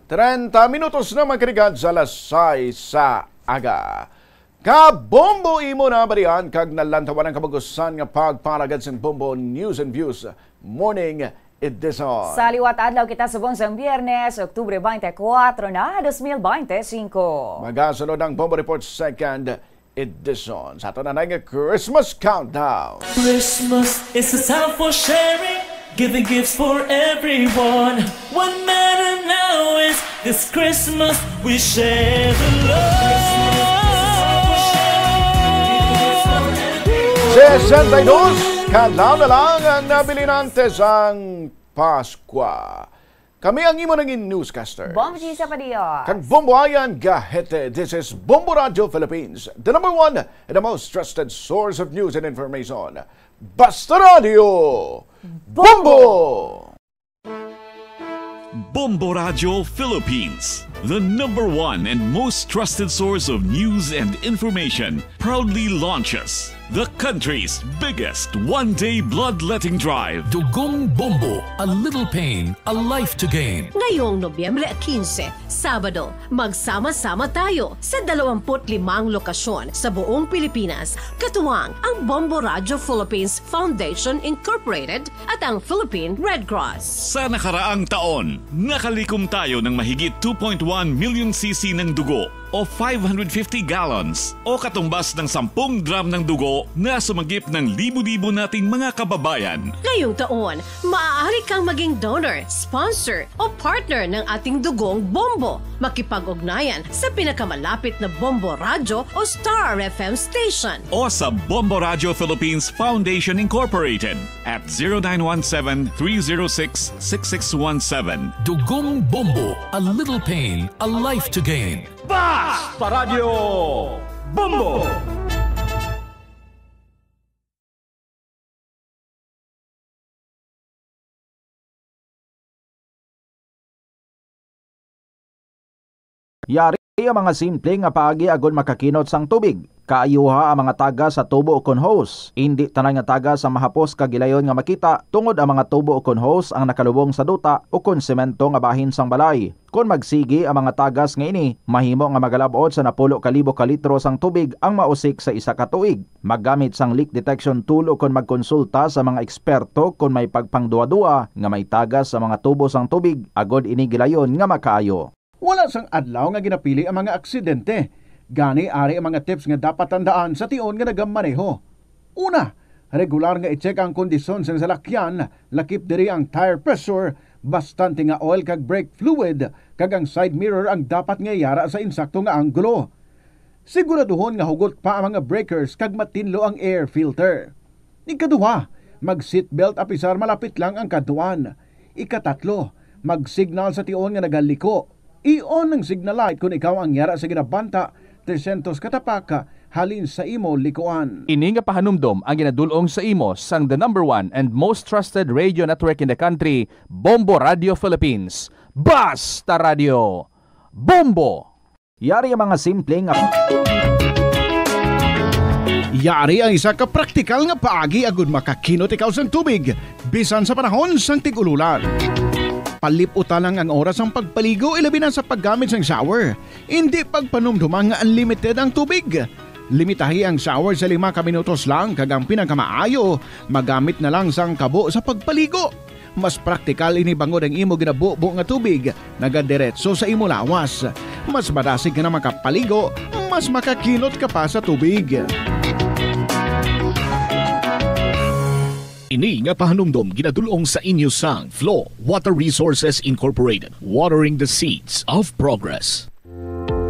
Treinta minutos na, mga kaligad, sa alas sais sa aga. Kabombo imo na balian kag nalantawan ang kabug-usan nga pagpalagad sang Bombo News and Views Morning Edition. Sa liwat adlaw kita subong sang Biyernes, Oktubre twenty-four na, dos mil bente singko. Magasunod ang Bombo Report Second Edition. Sa aton anay nga Christmas Countdown. Christmas is a time for sharing, giving gifts for everyone. What matter now is this Christmas we share the love. Sesenta y dos ka adlaw na lang ang nabilin antes ang Pascua. Kami ang imo nangin newscaster. Bom Gisa Padilla. Kag Bombo Ayan Gahete. This is Bombo Radio Philippines, the number one and the most trusted source of news and information. Basta Radio Bombo! Bombo Radio Philippines, the number one and most trusted source of news and information, proudly launches the country's biggest one-day bloodletting drive. Dugong Bombo, a little pain, a life to gain. Ngayong Nobyembre quince, Sabado, magsama-sama tayo sa dalawampu't limang lokasyon sa buong Pilipinas, katuwang ang Bombo Radio Philippines Foundation Incorporated at ang Philippine Red Cross. Sa nakaraang taon, nakalikom tayo ng mahigit two point one million C C ng dugo o five hundred fifty gallons o katumbas ng sampung drum ng dugo na sumagip ng libo-libo nating mga kababayan. Ngayong taon, maaari kang maging donor, sponsor, o partner ng ating dugong Bombo. Makipag-ugnayan sa pinakamalapit na Bombo Radyo o Star F M station. O sa Bombo Radyo Philippines Foundation Incorporated at zero nine one seven, three zero six, six six one seven. Dugong Bombo, a little pain, a life to gain. Basta Radyo Bombo! Yari ang mga simple nga paagi agod makakinot sang tubig. Kaayuha ang mga taga sa tubo ukon hose. Indi tanan nga taga sa mahapos kag gilayon nga makita, tungod ang mga tubo ukon hose ang nakalubong sa duta ukon semento nga bahin sang balay. Kon magsigi ang mga tagas nga ini, mahimo nga magalab-ot sa napulo ka libo ka litro sang tubig ang mausik sa isa ka tuig. Maggamit sang leak detection tool ukon magkonsulta sa mga eksperto kon may pagpangduhaduha nga may tagas sa mga tubo sang tubig, agod ini gilayon nga makaayo. Wala sang adlaw nga ginapili ang mga aksidente. Gani, ari ang mga tips nga dapat tandaan sa tion nga nagamaneho. Una, regular nga i-check ang kondisyon sang salakyan, lakip diri ang tire pressure, bastante nga oil kag brake fluid, kag ang side mirror ang dapat nga yara sa insakto nga anggulo. Siguraduhon nga hugot pa ang mga breakers kag matinlo ang air filter. Ikaduha, mag-seatbelt apisar malapit lang ang kadtuan. Ikatatlo, mag-signal sa tion nga nagaliko. I-on ang signal light kon ikaw ang yara sa ginabanta trescientos ka tapak halin sa imo likuan. Ini nga pahanumdom ang ginadul-ong sa imo sang the number one and most trusted radio network in the country, Bombo Radio Philippines. Basta Radio Bombo! Yari ang mga simple nga Yari ang isa ka praktikal nga paagi agud makakinot ikaw sang tubig, bisan sa panahon sang tig-ululan. Palip-uta lang ang oras sang pagpaligo, ilabi na sa paggamit sang shower. Indi pagpanumduma nga unlimited ang tubig. Limitahi ang shower sa lima ka minutos lang, kag ang pinakamaayo, magamit na lang sang kabo sa pagpaligo. Mas praktikal ini bangod ang imo ginabubo nga tubig nagadiretso sa imo lawas. Mas madasig ka na makapaligo, mas makakinot ka pa sa tubig. Ini nga pahanumdom ginadul-ong sa inyo sang Flow Water Resources Incorporated, watering the seeds of progress.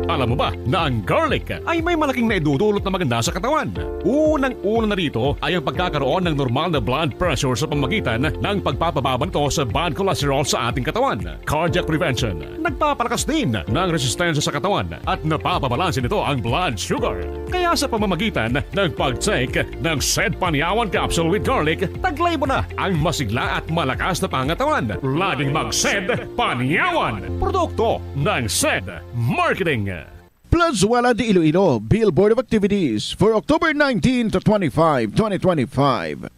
Alam mo ba na ang garlic ay may malaking naidudulot na maganda sa katawan? Unang-una na rito ay ang pagkakaroon ng normal na blood pressure sa pamamagitan ng pagpapababa nito sa bad cholesterol sa ating katawan. Cardiac prevention. Nagpapalakas din ng resistensya sa katawan at napapabalanse nito ang blood sugar. Kaya sa pamamagitan ng pag-take ng Sed Panyawan Capsule with Garlic, taglay mo na ang masigla at malakas na pangatawan. Laging mag-Sed Panyawan. Produkto ng Sed Marketing. Plazuela de Iloilo, Billboard of Activities for October nineteen to twenty-five, twenty twenty-five.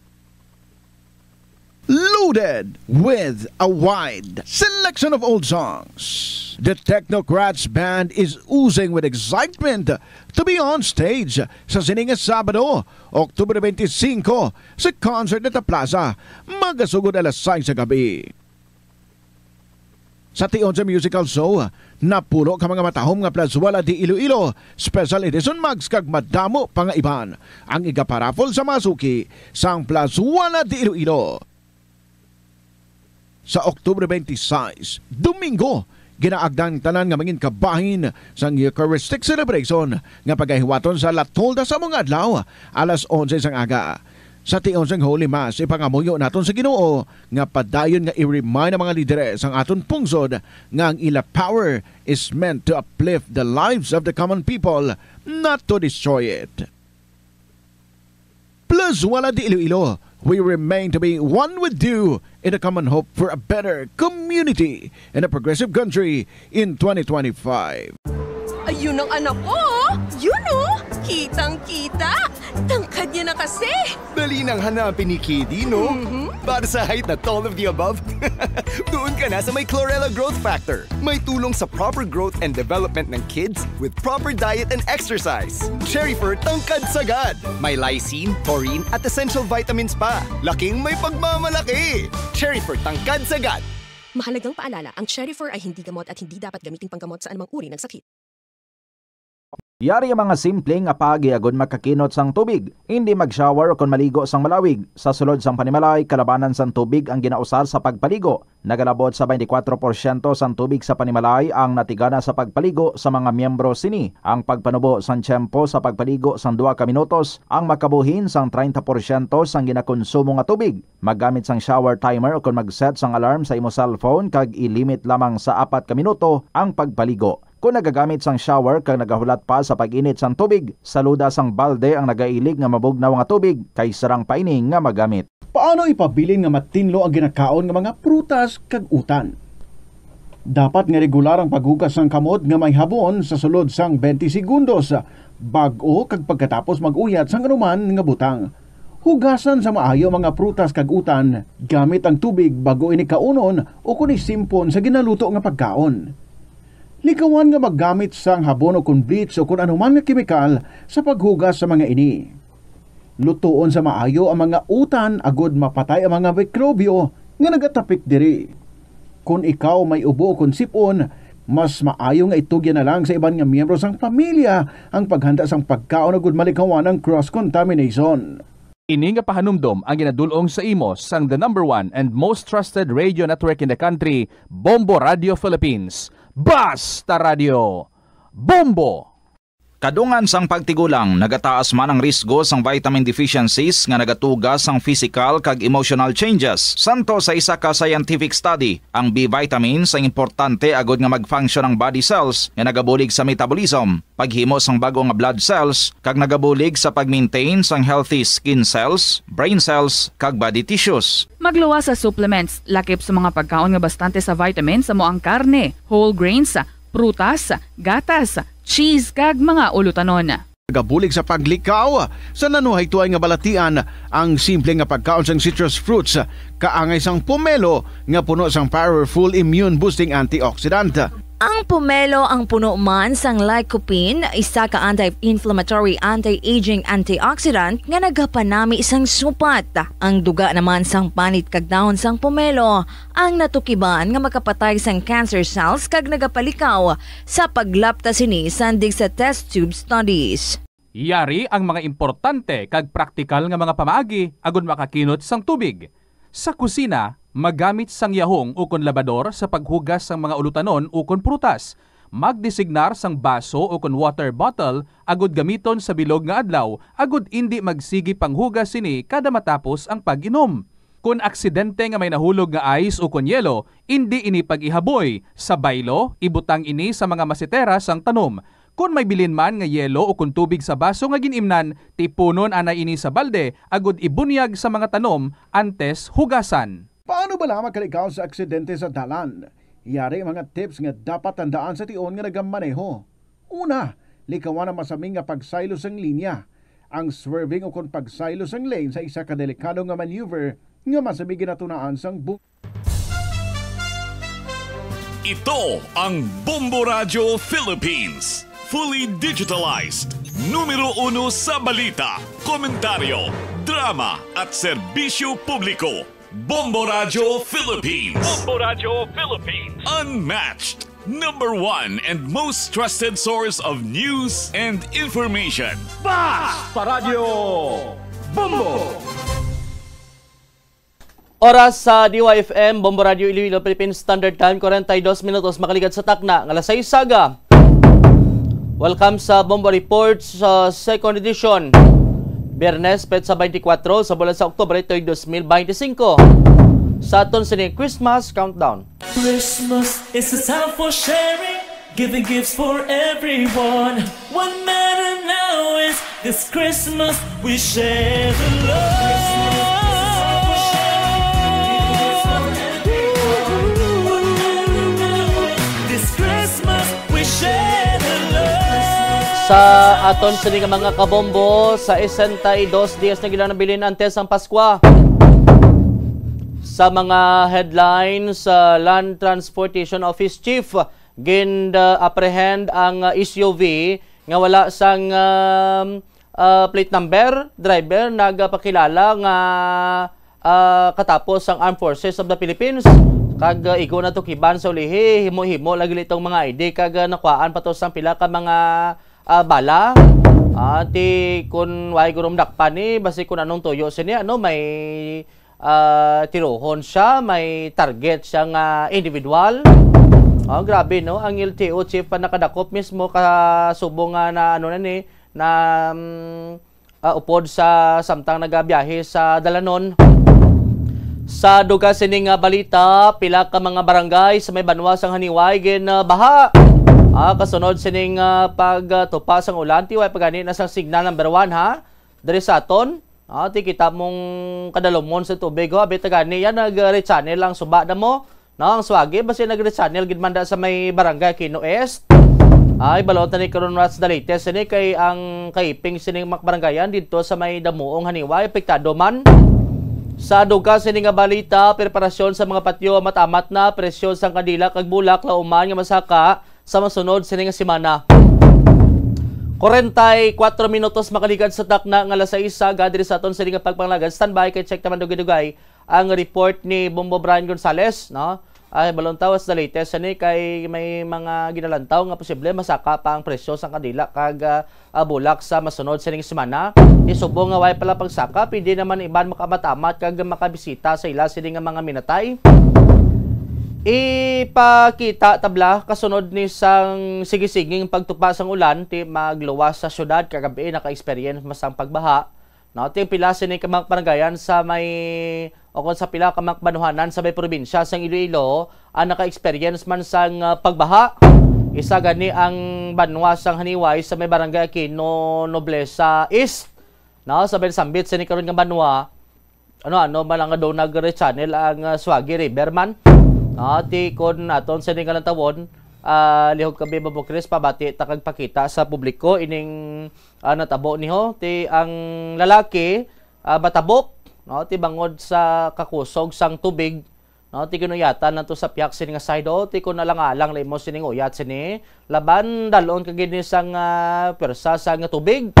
Loaded with a wide selection of old songs, the Technocrats Band is oozing with excitement to be on stage sa sini nga Sabado, October twenty-five, sa concert at the Plaza, magasugod alas sais sa gabi. Sa tion sa musical show, napulo ka mga matahom nga Plazuela de Iloilo Special Edition mugs kag madamo pa nga iban ang igaparaffle sa mga suki sang Plazuela de Iloilo. Sa Oktubre twenty-six, Domingo, ginaagda ang tanan nga manginkabahin sang Eucharistic Celebration nga pagahiwaton sa La Tolda sa mga adlaw, alas onse sang aga. Sa tion sang Holy Mass, ipangamuyo naton sa Ginoo nga padayon nga i-remind ang mga lideres sang aton pungsod nga ang ila power is meant to uplift the lives of the common people, not to destroy it. Plus, wala di Iloilo, we remain to be one with you in a common hope for a better community and a progressive country in twenty twenty-five. Ayun ang anak ko, oh! Yun, oh! Kitang-kita! Tangkad niya na kasi! Dali nang hanapin ni Kidi, no? Para sa height na all of the above, doon ka na sa may Chlorella Growth Factor. May tulong sa proper growth and development ng kids with proper diet and exercise. Cherry Fur Tangkad Sagad. May lysine, taurine, at essential vitamins pa. Laking may pagmamalaki! Cherry Fur Tangkad Sagad. Mahalagang paalala, ang Cherry Fur ay hindi gamot at hindi dapat gamiting panggamot sa anumang uri ng sakit. Yari ang mga simple nga paagi agud makakinot sang tubig. Hindi mag-shower o kon maligo sang malawig. Sa sulod sang panimalay, kalabanan sang tubig ang ginausar sa pagpaligo. Nagalabot sa twenty-four porsyento sang tubig sa panimalay ang natigana sa pagpaligo sa mga miyembro sini. Ang pagpanubo sang tiyempo sa pagpaligo sang duha ka minutos ang makabuhin sang treinta porsyento sang ginakonsumo nga tubig. Maggamit sang shower timer o kon mag-set sang alarm sa imo cellphone kag i-limit lamang sa apat ka minuto ang pagpaligo. Kon nagagamit sang shower kag nagahulat pa sa pag-init sang tubig, saluda sang balde ang nagailig nga mabugnaw nga tubig kay sarang pa ini nga magamit. Paano ipabilin nga matinlo ang ginakaon nga mga prutas kag utan? Dapat nga regular ang paghugas sang kamot nga may habon sa sulod sang twenty segundos, bag-o kag pagkatapos mag-uyat sang anuman nga butang. Hugasan sa maayo ang mga prutas kag utan gamit ang tubig bag-o ini kaunon o kon isimpon sa ginaluto nga pagkaon. Likawan nga maggamit sang habon o kon bleach o kon anuman nga kemikal sa paghugas sa mga ini. Lutoon sa maayo ang mga utan agod mapatay ang mga mikrobyo nga nagatapik diri. Kon ikaw may ubo o kon sip-on, mas maayo nga itugyan na lang sa iban nga miyembro sang pamilya ang paghanda sang pagkaon agod malikawan ang cross-contamination. Ini nga pahanumdom ang ginadul-ong sa imo sang the number one and most trusted radio network in the country, Bombo Radio Philippines. Basta Radio! Bombo! Kadungan sang pagtigulang, nagataas man ang risgo sang vitamin deficiencies nga nagatuga sang physical kag emotional changes. Santo sa isa ka scientific study, ang B vitamins ang importante agod nga mag-function ang body cells nga nagabulig sa metabolism, paghimo sang bag-o nga blood cells, kag nagabulig sa pag-maintain sang healthy skin cells, brain cells, kag body tissues. Magluwas sa supplements, lakip sa mga pagkaon nga bastante sa vitamins amo ang karne, whole grains, prutas, gatas, cheese, kag mga ulutanon. Nagabulig sa paglikaw sa nanuhaytoy nga balatian ang simple nga pagkaon sang citrus fruits, kaangay sang pomelo nga puno sang powerful immune-boosting antioxidant. Ang pomelo ang puno man sang lycopene, isa ka anti-inflammatory, anti-aging antioxidant nga nagapanami sang supat. Ang duga naman sang panit kag dahon sang pomelo ang natukiban nga makapatay sang cancer cells kag nagapalikaw sa paglapta sini sandig sa test tube studies. Yari ang mga importante kag praktikal nga mga pamaagi agud makakinot sang tubig. Sa kusina, magamit sang yahong ukon labador sa paghugas sang mga ulutanon ukon prutas. Magdesignar sang baso ukon water bottle agud gamiton sa bilog nga adlaw agud indi magsigi panghugas sini kada matapos ang pag-inom. Kon aksidente nga may nahulog nga ice ukon yelo, indi ini pag-ihaboy. Sa baylo, ibutang ini sa mga masetera sang tanom. Kon may bilin man nga yelo ukon tubig sa baso nga gin-imnan, tipunon anay ini sa balde agud ibunyag sa mga tanom antes hugasan. Paano bala makalikaw sa aksidente sa dalan? Yari ang mga tips nga dapat tandaan sa tion nga nagamaneho. Una, likawan ang masami nga pagsaylo sang linya. Ang swerving ukon pagsaylo sang lane sa isa ka delikado nga maneuver nga masami ginatunaan sang bu- Ito ang Bombo Radyo Philippines. Fully digitalized. Numero uno sa balita, komentaryo, drama, at serbisyo publiko. Bombo Radyo Philippines. Bombo Radyo Philippines. Unmatched. Number one and most trusted source of news and information. Basta Radyo Bombo! Oras sa D Y F M, Bombo Radio Iloilo, Philippine Standard Time, forty-two minutos makalikat sa takna nga alas sais sa aga. Welcome sa Bombo Report sa second edition. Biyernes, petsa twenty-four sa bulan sa Oktubre, tuig dos mil bente singko. Sa aton sini Christmas countdown. Christmas is a time for sharing, giving gifts for everyone. What matter now is this Christmas we share the love. This Christmas we share the love. Sa aton sini nga mga kabombo, sa sesenta y dos dias na gid ang nabilin antes ang Paskwa. Sa mga headlines, sa Land Transportation Office Chief, gin-apprehend ang, uh, S U V nga wala sang, um, uh, plate number, driver nagapakilala nga, uh, katapos ang Armed Forces of the Philippines. Kag, uh, igo na to kiban sa ulihi, himo-himo lagi itong mga I D kag, uh, nakuhaan pa to sang pila ka mga, uh, bala. Ah, ti kun way gurong dakpan ni, basi kun anong tuyo sini, ano, may, ah, tirohon siya, may target siya nga individual. Oh, grabe, no? Ang L T O chief pa nakadakop mismo ka subong nga na, ano na ni, na, mm, ah, upod sa samtang nagabiyahe sa dalanon. Sa duga sining, ah, balita, pila ka mga barangay sa may banwa sang Haniway gin, ah, baha. Ah, kasunod sining, ah, pagtupa sang ulan, ti way pa gani na sang signal number one, ha? Diri sa aton, ah, ti kita mong kadalumon sa tubig, ho. Abi ta gani yan, nag-rechannel ang suba na mo. No, ang Suagi, basi nag-rechannel gid man da sa may Barangay Aquino East. Ay, balon ta ni karon, Rats, the latest sini kay ang kaiping sining mga barangayan didto sa may Damuong Haniway apektado man. Sa duga sini nga balita, preparasyon sa mga patyo amat-amat na, presyo sang kandila kag bulak lauman nga masaka sa masunod sini nga semana. Kwarenta y kuwatro minutos makaligad sa takna nga alas sais, aga diri sa aton sini nga pagpangalagad. Standby kay check naman dugay-dugay ang report ni Bombo Brian Gonzales, no? Ay, balon taw sa latest ani kay may mga ginalantaw nga posible masaka pa ang presyo sang kandila kag, ah, ah, bulak sa masunod sining semana. Ti subong nga way pala pagsaka, pwede naman iban makamat-amat kag makabisita sa ila sini nga mga minatay. Ipakita tabla kasunod ni sang sige-siging pagtupa sang ulan, ti magluwas sa syudad kagabi naka-experience man sang pagbaha. No, ti pila sini ka mga barangayan sa may, o kon sa pila ka mga kabanwahanan sa may probinsya sang Iloilo ang naka-experience man sang, ah, pagbaha. Isa gani ang banwa sang Haniway sa may barangay Aquino, Nobleza East. No, sa may sambit sini karon nga banwa, ano, ano man lang daw nag-rechannel ang, ah, Suagi River man. No, ti kon aton sini nga lantawon, ah, lihog kami, Bobo Chris, pabati ta kag pakita sa publiko ining, ah, natabo niho. Ti ang lalaki, ah, matabok, no, ti bangod sa kakusog sang tubig, no, ti ginuyatan nato sa pihak sini nga side, oh, ti kun alang-alang la imo sining uyat sini, laban dalon ka gid ni sang, ah, pwersa sang tubig.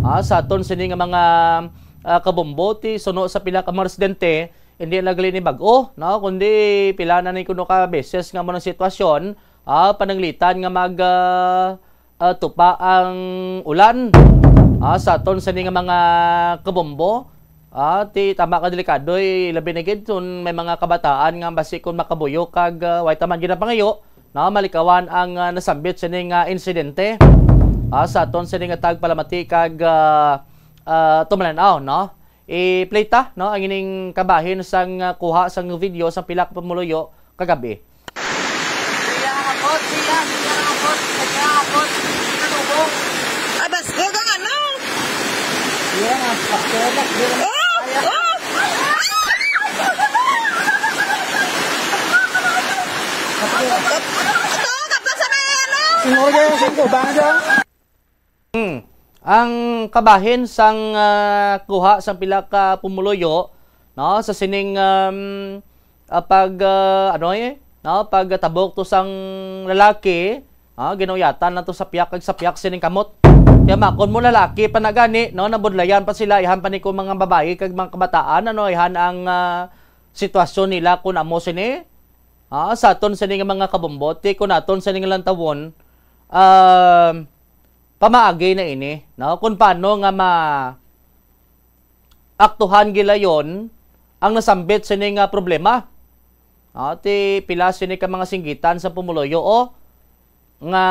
Ah, sa aton sini nga mga, ah, kabombo, ti suno sa pila ka mga residente, hindi lang gali ni bag-o, no, kundi pila na ni kuno ka beses nga mo ng sitwasyon, ah, pananglitan nga mag, ah, ah, tupa ang ulan, ah, sa aton sini nga mga kabombo. Ah, ti tama ka, delikado, eh, labi na gid kon may mga kabataan nga basi kon makabuyo kag, ah, way taman ginapangayo, no, malikawan ang, ah, nasambit sini nga insidente. Ah, sa aton sini nga tagpalamati kag, ah, ah, tumalanaw, no? I-play ta, no, ang ining kabahin sang, ah, kuha sang video sang pila ka pumuluyo kagabi. Siya hapot, siya, siya hapot, siya hapot, siya hapot. Abas ko kang ano? Siya nga, pakianak, di lang. Oh! Oh! Ito, kapag sa may ano? Sino ka dyan? Sino ka? Banga dyan? Hmm. Ang kabahin sang, ah, kuha sang pila ka pumuluyo, no, sa sining, um, ah, pag, ah, ano, eh, no, pagtabok to sang lalaki, ah, ginuyatan na to sa piyak kag sa piyak sining kamot. Kaya makon mo lalaki pa na gani, no, nabudlayan pa sila, ihan pa ni ko mga babayi kag mga kabataan, ano, ihan ang, ah, sitwasyon nila kun amo sini. Ah, sa aton sini nga mga kabombo, ti kun aton sini nga lantawon, ah, pamaagi na ini, no? Kung paano nga ma-, aktuhan gilayon ang nasambit sini nga problema. No? Ti pila sini ka mga singgitan sa pumuluyo, o, nga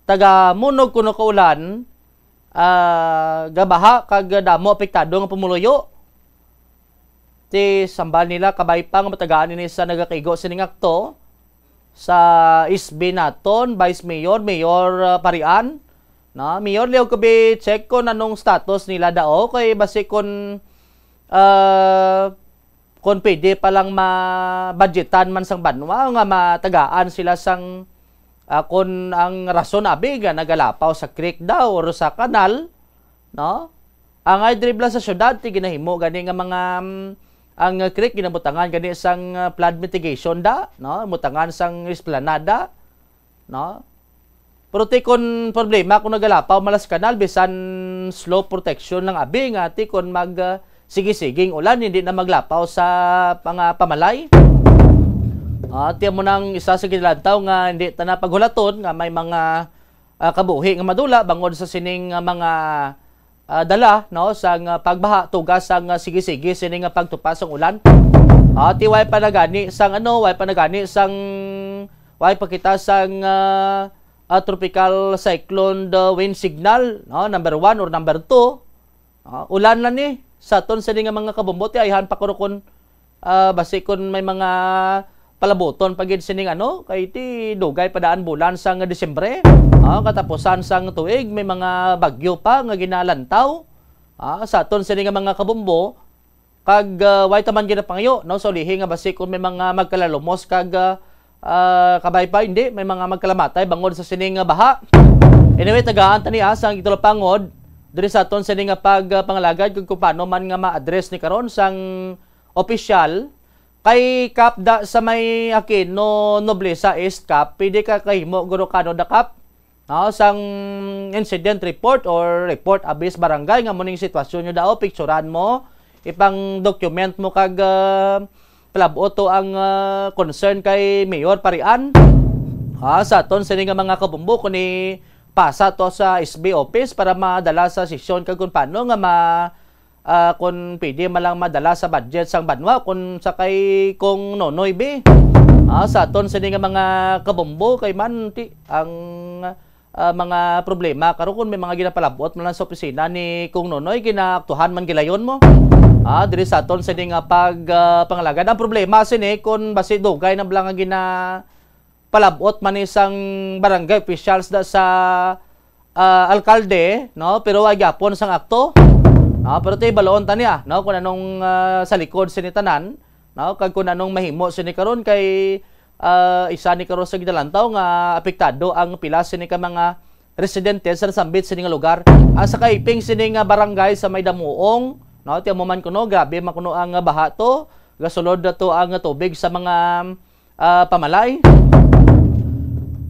taga munog kuno ka ulan, ah, gabaha kag damo apektado nga pumuluyo. Ti sambal nila, kabay pa nga matagaan ini sa nagakigo sining akto, sa S B naton, Vice Mayor, Mayor, ah, Parian. No, Mayor, liog ko bi check kon anong status nila dao, kay basi kon, ah, kon pwede pa lang ma-budgetan man sang banwa nga matagaan sila sang, ah, kon ang rason abi nga nagalapaw sa creek daw or sa kanal, no? Ang ay dribla sa syudad, ti ginahimo gani nga mga, mm, ang creek ginabutangan gani sang, ah, flood mitigation da, no? Butangan sang esplanada, no? Pero ti kon problema kung nagalapaw man lang sa kanal, bisan slope protection lang abi nga ti kon mag, ah, sige-siging ulan, hindi na maglapaw sa mga pamalay. Ah, ti amo nang isa sa ginalantaw nga hindi ta na paghulaton nga may mga, ah, kabuhi nga madula bangod sa sining, ah, mga, ah, dala, no, sang, ah, pagbaha, tugas sang, ah, sige-sige sini nga pagtupa sang ulan. Ah, ti way pa nagani sang ano, way pa nagani sang, way pa kita sang, ah, ah, tropical cyclone the wind signal, no, number one or number two. Ah, ulan na ni sa aton sini nga mga kabombo, ti ayhan pa kuno kun, ah, basi kun may mga palabuton pa gid sining ano, kay ti dugay pa daan bulan sang Disyembre. Ah, katapusan sang tuig, may mga bagyo pa nga ginalantaw, ah, sa aton sini nga mga kabombo, kag, ah, way ta man ginapangayo, no, sa ulihi nga basi kun may mga magkalalumos kag, ah, ah, kabay pa, hindi, may mga magkalamatay bangod sa sini nga baha. Anyway, tagaan ta ni, ah, sang igtulapangod diri sa aton sini nga pag, ah, pangalagad kung, kung paano man nga ma-address ni karon sang opisyal kay Kap da sa may Aquino, Nobleza East, Kap, pwede ka kahimo guro kano da, Kap? No, sang incident report or report abis barangay nga muning sitwasyon nyo dao, picturan mo, ipang document mo kag, ah, palab-ot to ang, ah, concern kay Mayor Parian. Ah, sa aton sini nga mga kabumbo, kung ipasa to sa S B office para madala sa sesyon kag kung paano nga ma-, ah, kung pwede man lang madala sa budget sang banwa, kung sa kay Kong Nonoy B. Ah, sa aton sini nga mga kabumbo, kay man ti ang, ah, mga problema karon kung may mga ginapalabot man lang sa opisina ni Kong Nonoy, ginaaktuhan man gilayon mo. Ah, diri sa aton sini nga pag, ah, pangalagad. Ang problema sini kung basi dugay na lang nga gina palabot man ni sang barangay officials da sa, ah, alkalde, no? Pero wa gyapon sang akto. No? Pero ti baloon ta niya, no? Kung anong, ah, sa likod sini tanan, no? Kag kung anong mahimo sini karon kay, ah, isa ni karon sa gidalantaw nga apektado ang pila sini ka mga residente sa nasambit sini nga lugar. Ah, sa kaiping sini nga barangay sa may Damuong, no? Ti amo man kuno, grabe man kuno ang baha to. Gasulod na to ang tubig sa mga ah, pamalay.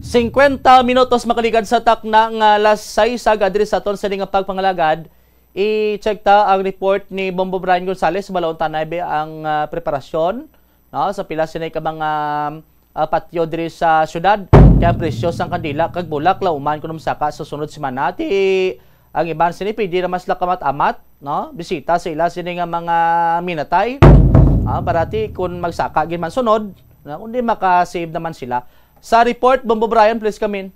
Singkwenta minutos makaligad sa takna nga alas sais, ag adiri sa aton sini nga pagpangalagad, i-check ta ang report ni Bombo Brian Gonzales. Balaon ta na bi ang, ah, preparasyon, no, sa pila sini ka mga, ah, patyo diri sa syudad. Kaya ang presyo sang kandila kag bulak lauman kuno masaka sa sunod semana. Ti ang iban sini pwede naman sila kamat-amat, no? Bisita sa ila sini nga mga minatay. Ah, para ti kun magsaka gid man sunod, no? Kundi maka-save naman sila. Sa report, Bombo Brian, please come in.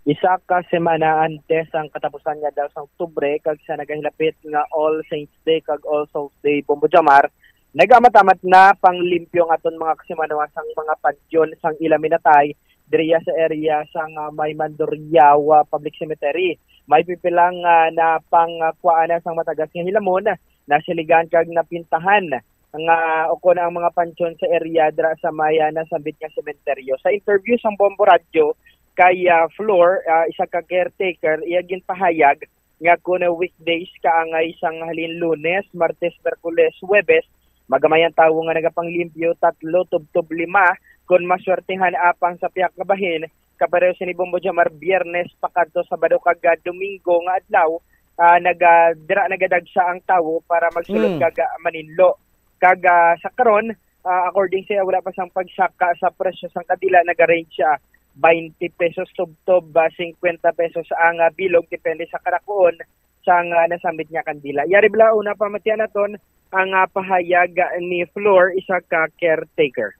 Isa ka semana antes ang katapusan nga adlaw sa Oktubre kag sa nagahilapit nga All Saints Day kag All Souls Day, Bombo Jamar, nagaamat-amat na panglimpyo ang aton mga kasimanwa sang mga panteon sang ila minatay diriya sa area sang, ah, may Mandurriao, ah, Public Cemetery. May pipila nga napangkuhaan na sang matagas nga hilamon, nasiligan kag napintahan nga ukon ang mga panteon sa area dira sa may, ah, nasambit nga sementeryo. Sa interview sang Bombo Radyo kay, ah, Flor, ah, isa ka caretaker, iya ginpahayag nga kon weekdays kaangay sang halin Lunes, Martes, Miyerkules, Huwebes, magamay ang tawo nga nagapanglimpyo, tatlo tubtob lima, kon maswertehan apang sa pihak nga bahin, kapareho sini Bombo Jamar, Biyernes pakadto Sabado kag, ah, Domingo nga adlaw, ah, naga-, dira nagadagsa ang tawo para magsulod Mm. kag, ah, maninlo. Kag, ah, sa karon, ah, according sa iya, wala pa sang pagsaka sa presyo sang kandila, nagarange, ah, twenty pesos tubtob, ah, fifty pesos ang, ah, bilog, depende sa karakuon sang, ah, nasambit nga kandila. Yari bala una pamatian naton ang, ah, pahayag, ah, ni Flor, isa ka caretaker.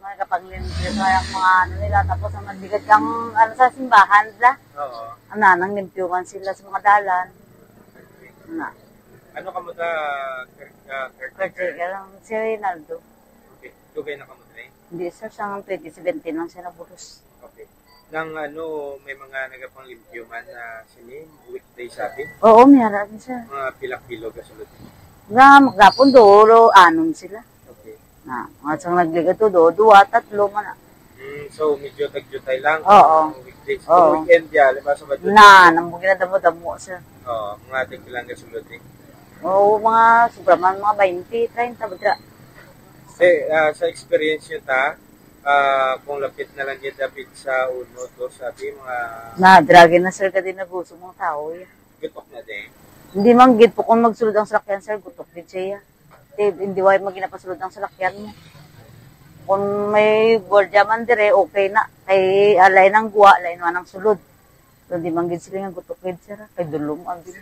Mga kapanglimpyo sa mga ano nila, tapos ang nagbigat kang ano sa simbahan sila. Oo. Ang nanang limpyo man sila sa mga dalan. Na. Ano ka mo ta, car-, ah, caretaker? Caretaker lang si Reynaldo. Okay. Dugay na ka mo, Dre? Hindi, sir. Sa twenty seventeen lang siya nabulos. Okay. Nang ano, may mga nagapanglimpyo man na sini, weekday sabi? Oo, may harap, sir. Mga pila ka bilog ka sulod? Nga, maghapon, dulo, anom sila. Okay. Na, mga sang nagligad to, do, duwa, tatlo man na. Mm, so, medyo tagjutay lang Oo. ang weekdays. Oo. Kung weekend, ya, lima sa Badlon. Na, nang mga ginadamo-damo, sir. Oo, mga tig ilang gasulod eh. Oo, mga sobra man, mga twenty, treinta ba dira? Eh, ah, sa experience nyo ta, ah, kung lapit na lang gid dapit sa uno, to, sabi, mga Na, dragi na, sir, kadi naguso mga tao, ya. Gutok na din. Hindi man gid po kung magsulod ang salakyan, sir, gutok gid siya. Te, hindi way maginapasulod ang salakyan mo. Kung may gwardiya man dire, okay na. Kay alay nang guwa, alay naman ang sulod. So, di man gid sila nga gutok gid, sir. Kay dulom ang din.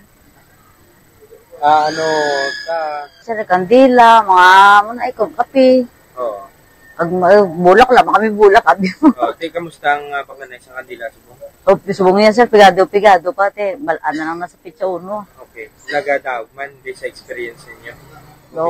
Ah, ano, sa Sir, kandila, mga, mga ikon, kape. Oo. Ag, ma-, bulak lang, kami bulak, abi mo. Oh, te, kamusta ang, ah, paglanay sa kandila, subong? Oh, subong yan, sir. Pigado, pigado pa, te. Bal-, ano lang nasa pitsa uno. Okay. Nagadaog man, di sa experience ninyo? No,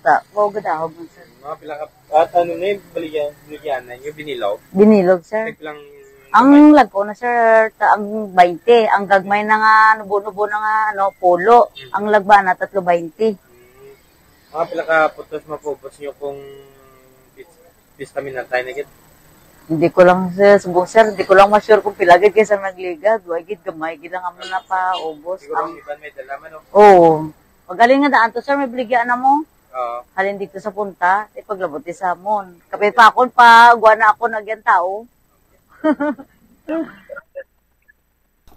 da, mo gadahog man, sir. Mga pila ka, at ano na yung baligyan, baligyan na yung binilaw? Binilog, sir. Taglang Ang lagko na, sir, ta, ang twenty. Ang gagmay na nga, nubo-nubo na nga, ano, pulo. Mm. Ang lagba na, tatlo twenty. Mm. Mga pila ka putos mapaubos nyo kung pis-, pista minatay na gid? Hindi ko lang, sir, subong, sir, hindi ko lang ma-sure kung pila gid kay sa nagligad. Wa gid, gamay gid lang amo na paubos. Siguro ang Ang iban may dala man, no? Oo. Pagaling nga daan to, sir, may baligya na mo. Oo. Halin dito sa punta, eh, paglabot di sa amon. Kapit pa akon, pa, guwa na ako, nagyan tao.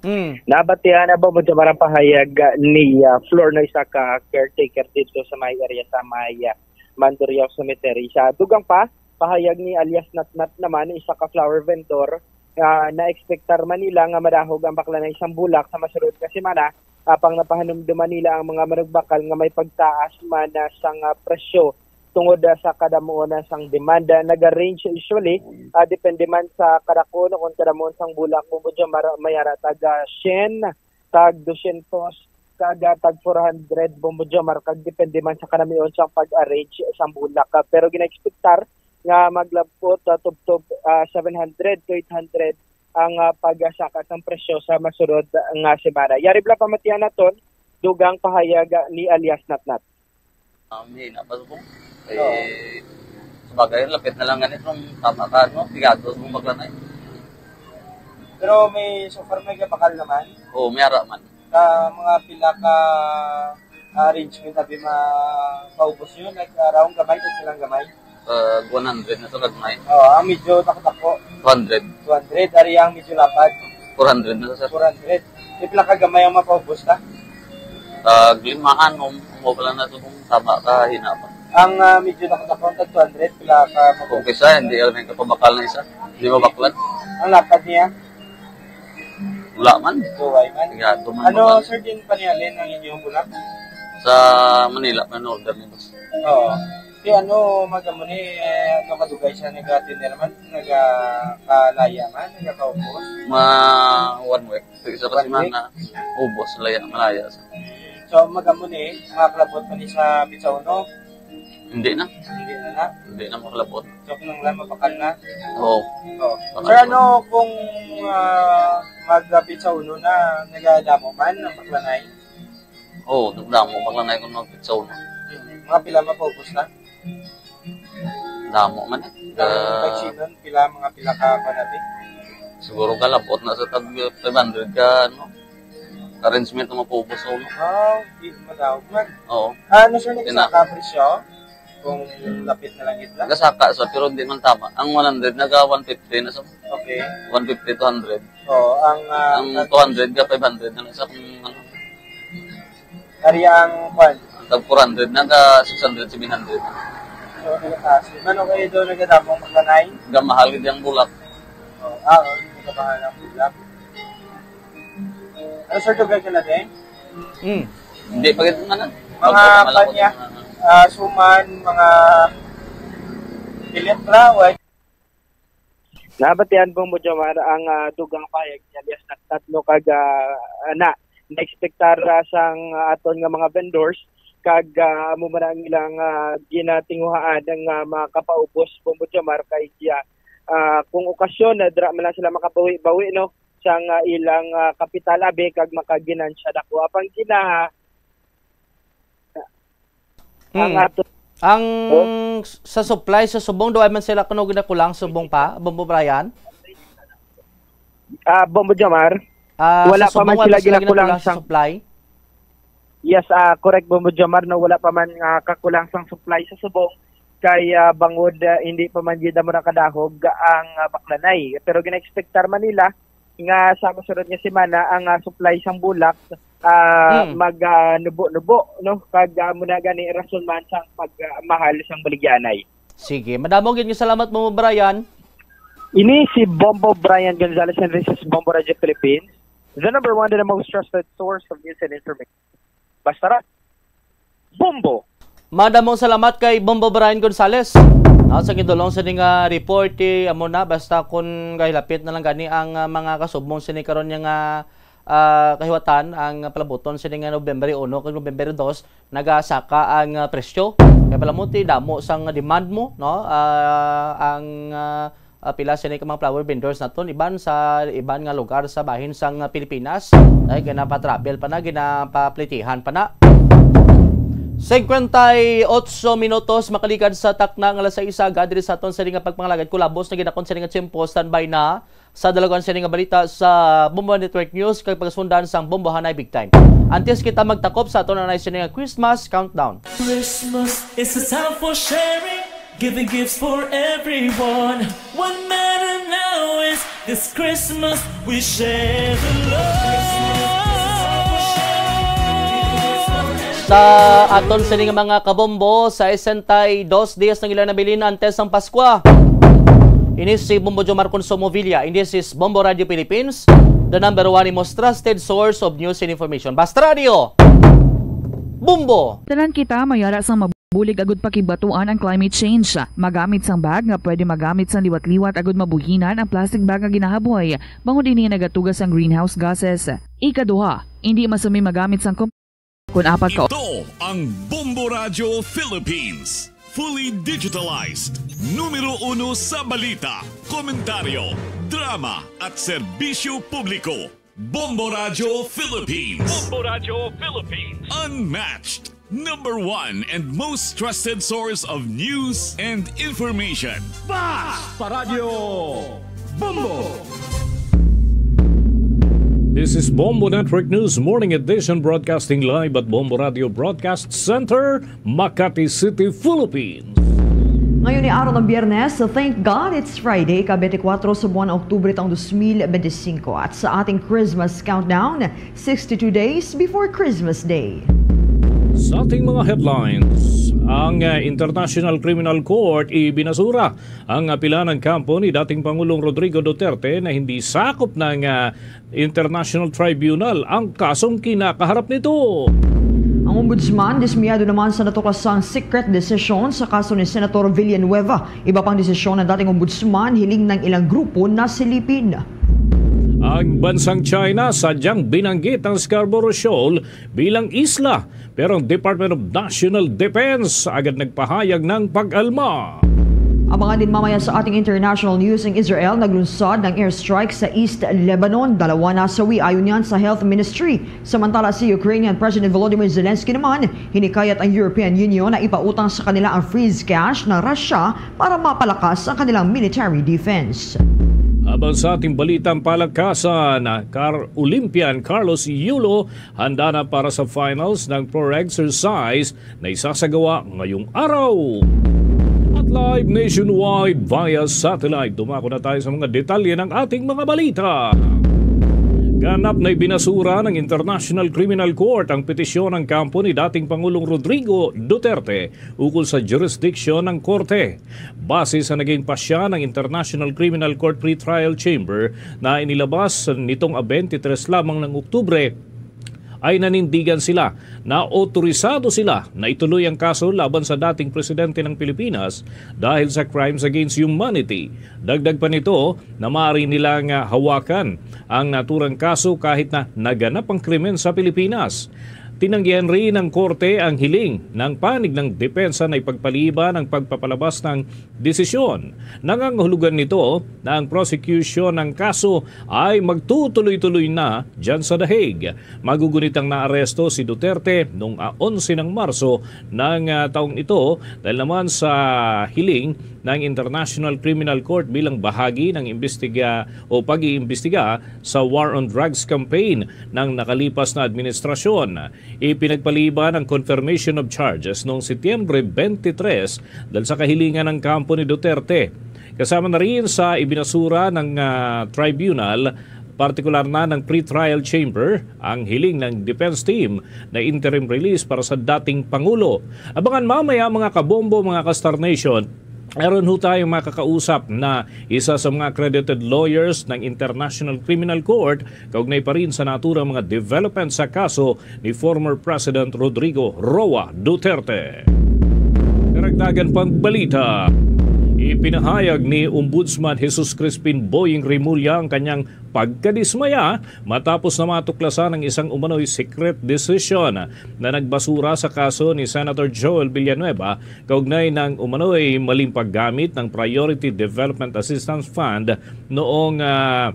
Hmm. Nabatian na ba mo dyan marang pahayag, ah, ni, ah, Flor, no, isa ka caretaker dito sa may area sa may, ah, Mandurriao Cemetery? Sa dugang pa, pahayag ni alias Natnat naman, isa ka flower vendor, ah, na-expectar man nila nga madahog ang baklanay sang bulak sa masunod nga semana, apang napahanumduman nila ang mga manugbakal nga may pagtaas man, ah, sang, ah, presyo tungod, ah, sa kadamuon, ah, sang demand. Ah, naga-range usually, ah, depende man sa kadakon o kon kadamuon sang bulak, Bombo Jomar, may ara tag, ah, syen, tag dosyentos, kag, ah, tag four hundred, Bombo Jomar, kag depende man sa kanamion sang pag-arrange sang bulak. Ah, pero gina-expectar nga maglabot, ah, tubtob, ah, seven hundred to eight hundred ang, ah, pagsaka sang presyo sa masunod nga semana. Yari bala pamatian naton, dugang pahayag, ah, ni alias Natnat. Ah, mahina pa subong. Oo. Eh, sabagay, lapit na lang gani, kung tama ka, no? Pigado subong baklanay. Pero may, so far, may gabakal naman? Oo, may ara man. Sa mga pila ka arrangement, abi, mapaubos yun? Like, ah, raong gamay, kung ilang gamay? Tag one hundred na sa gagmay. Oo, ang medyo dako-dako. Two hundred. Two hundred. Ari ang medyo lapad. Four hundred na, sir. Four hundred. Di pila ka gamay ang mapaubos ta? Tag lima, anom, mo pala na to kung tama ka, hina pa. Ang, ah, medyo dako-dako, tag two hundred, pila ka mapaubos? Kung kisa, hindi, ang kapabakal na isa. Di mabaklan. Ang lapad niya? Wala man. Suway man. Kaya, tuman Ano, man. Sir, din panihalin ang inyong bulak? Sa Manila, man order ni boss. Oo. Si ano, magamo ni, eh, ano kadugay siya, naga-thinner man, nagakalaya man, nagakaubos? Mga one week. Sa isa ka One semana, ubos, laya, malaya. So, magamo ni, makakalabot pa ni sa pizza uno? Hindi na. Hindi na na. Hindi na makalabot. So, kung lang mapakal na? Oo. Oo. Pakal Sir, na. Ano kung, ah, mag-, ah, pizza uno na, nagadamo man ang baklanay? Oo, nagdamo baklanay kung mag-pizza uno. Hmm. Mga pila mapaubos na? Damo man eh. Ang Ga- pagsinon, pila, mga pila ka panabi? Siguro kalabot na sa tag five hundred ka, ano, arrangement na mapaubos sa uno. Ah, di, madawag man. Oo. Ah, ano, sir, Ina- nagsaka presyo? Kung lapit na lang gid na? Nagsaka sa, pero hindi man tama. Ang one hundred, naga one fifty na sa Okay. one fifty, two hundred. Oo, ang, ah, Ang nag- two hundred ka, five hundred na sa kung ano. Ari ang kwan? Tag four hundred, naga six hundred, seven hundred. So, nagataas. Ano kayo doon nagkadamong maglanay? Gamahal gid ang bulak. Oh, ah, oh, nagkamahal ang bulak. Ano, sir, dugay ka na din? Hmm. Hindi pa gid man, ah. Mga Pagkamalakot kanya, mga ah, suman, mga Philip Laway. Nabatian, Bombo Jomar, ang, ah, dugang pahayag ni alias Naknat, no, kag, ah, na, naekspektar, ah, sang, ah, aton nga mga vendors, kag, ah, amo man ang ilang, ah, ginatinguhaan nga makapaubos, Bombo Jomar, kay, ah, ah, kung okasyon, ah, dira man lang sila makabawi-bawi, no, sang, ah, ilang, ah, kapital, abi, kag makaginansya dako. Apang ginaha, ang Mm. ato Ang Oh. sa supply sa subong, do man sila kuno ginakulang subong pa, Bombo Brian? Ah, Bombo Jomar? Ah, Wala sa pa man subong, wala sila sila ginakulang ginakulang sa sang supply? Yes, ah, correct, Bombo Jomar, no, wala pa man, ah, kakulang sang supply sa subong kay, ah, bangod, ah, hindi pa man gid mo nakadahog ang, ah, baklanay. Pero gina-expectar man nila nga sa masunod nga semana ang, ah, supply sang bulak, ah, Mm. mag, ah, nubo-nubo, no? Kag, ah, muna gani rason man sang pag, ah, mahal sang baligyanay. Sige, madamo gid nga salamat mo, Brian. Ini si Bombo Brian Gonzalez and this is Bombo Radio Philippines, the number one and the most trusted source of news and information. Basta ra, Bombo! Madamong salamat kay Bombo Brian Gonzalez. Now, sa gidulong sa ning, ah, report, eh, amo na, basta kun kahilapit na lang gani ang, ah, mga kasubong sini karon nga, ah, kahiwatan, ang palabuton sini nga November uno kag November dos, nagasaka ang, ah, presyo. Kay palamuti, damo sang demand mo, no? Ah, ang, ah, ah, pila sini ka mga flower vendors naton, iban sa iban nga lugar sa bahin sang, ah, Pilipinas. Ay, ginapatravel pa na, ginapaplitihan pa na. Cincuenta y ocho minutos makaligad sa takna nga alas sais, aga diri sa aton sini nga pagpangalagad. Kulabos na ginakon sini nga tiyempo, standby na sa dalagan sini nga balita sa Bombo Network News kag pagasundan sang Bombohanay Big Time. Antes kita magtakop sa aton anay sini nga Christmas countdown. Christmas is a time for sharing, giving gifts for everyone. What matter now is this Christmas we share the love. Sa aton sini nga mga kabombo, sesenta y dos days nang ila nabilin antes ang Paskwa. Ini si Bombo Jomar Consumo Villa. And this is Bombo Radio Philippines, the number one and most trusted source of news and information. Basta Radio, Bombo! Tanan kita mayara sang mabulig agud pakigbatuan ang climate change. Magamit sang bag nga pwede magamit sang liwat-liwat agud mabuhinan ang plastic bag nga ginahaboy, bangod ini nagatuga sang greenhouse gases. Ikaduha, indi masumi magamit sang kom-, kun apat ka Ito ang Bombo Radio Philippines. Fully digitalized. Numero uno sa balita, komentaryo, drama, at serbisyo publiko. Bombo Radio Philippines. Bombo Radio Philippines. Unmatched. Number one and most trusted source of news and information. Basta Radio Bombo! This is Bombo Network News Morning Edition, broadcasting live at Bombo Radio Broadcast Center, Makati City, Philippines. Ngayon ni araw ng Biyernes, thank God it's Friday, ika twenty-four sa buwan ng Oktubre taong twenty twenty-five. At sa ating Christmas countdown, sixty-two days before Christmas Day. Sa ating mga headlines, ang, ah, International Criminal Court ibinasura ang apila ng kampo ni dating Pangulong Rodrigo Duterte na hindi sakop ng, ah, International Tribunal ang kasong kinakaharap nito. Ang Ombudsman dismiyado naman sa natuklasang secret decision sa kaso ni Senator Villanueva. Iba pang desisyon ng dating Ombudsman, hiling ng ilang grupo na silipin. Ang bansang China sadyang binanggit ang Scarborough Shoal bilang isla, pero ang Department of National Defense agad nagpahayag ng pag-alma. Abangan din mamaya sa ating international news, ang Israel naglunsad ng airstrike sa East Lebanon. Dalawa nasawi ayon yan sa Health Ministry. Samantala, si Ukrainian President Volodymyr Zelensky naman hinikayat ang European Union na ipautang sa kanila ang freeze cash ng Russia para mapalakas ang kanilang military defense. Habang sa ating balitang palakasan, Car Olympian Carlos Yulo handa na para sa finals ng Pro Exercise na isasagawa ngayong araw. At live nationwide via satellite, dumako na tayo sa mga detalye ng ating mga balita. Ganap na ibinasura ng International Criminal Court ang petisyon ng kampo ni dating Pangulong Rodrigo Duterte ukol sa jurisdiction ng korte. Base sa naging pasya ng International Criminal Court Pretrial Chamber na inilabas nitong twenty-three lamang ng Oktubre, ay nanindigan sila na otorisado sila na ituloy ang kaso laban sa dating presidente ng Pilipinas dahil sa crimes against humanity. Dagdag pa nito na maaari nilang, ah, hawakan ang naturang kaso kahit na naganap ang krimen sa Pilipinas. Tinanggihan rin ng korte ang hiling ng panig ng depensa na ipagpaliban ang pagpapalabas ng desisyon. Nangangahulugan nito na ang prosecution ng kaso ay magtutuloy-tuloy na dyan sa The Hague. Magugunit ang naaresto si Duterte noong, ah, onse ng Marso ng, ah, taong ito dahil naman sa hiling ng International Criminal Court bilang bahagi ng imbestiga o pag-iimbestiga sa war on drugs campaign ng nakalipas na administrasyon. Ipinagpaliban ang confirmation of charges noong Setyembre twenty-three dahil sa kahilingan ng kampo ni Duterte. Kasama na rin sa ibinasura ng, ah, tribunal, partikular na ng pretrial chamber, ang hiling ng defense team na interim release para sa dating Pangulo. Abangan mamaya, mga kabombo, mga ka-Star Nation, meron ho tayong makakausap na isa sa mga accredited lawyers ng International Criminal Court kaugnay pa rin sa naturang mga development sa kaso ni former President Rodrigo Roa Duterte. Karagdagan pang balita, ipinahayag ni Ombudsman Jesus Crispin Boying Remulla ang kanyang pagkadismaya matapos na matuklasan ang isang umano'y secret decision na nagbasura sa kaso ni Senator Joel Villanueva kaugnay ng umano'y maling paggamit ng Priority Development Assistance Fund noong, ah,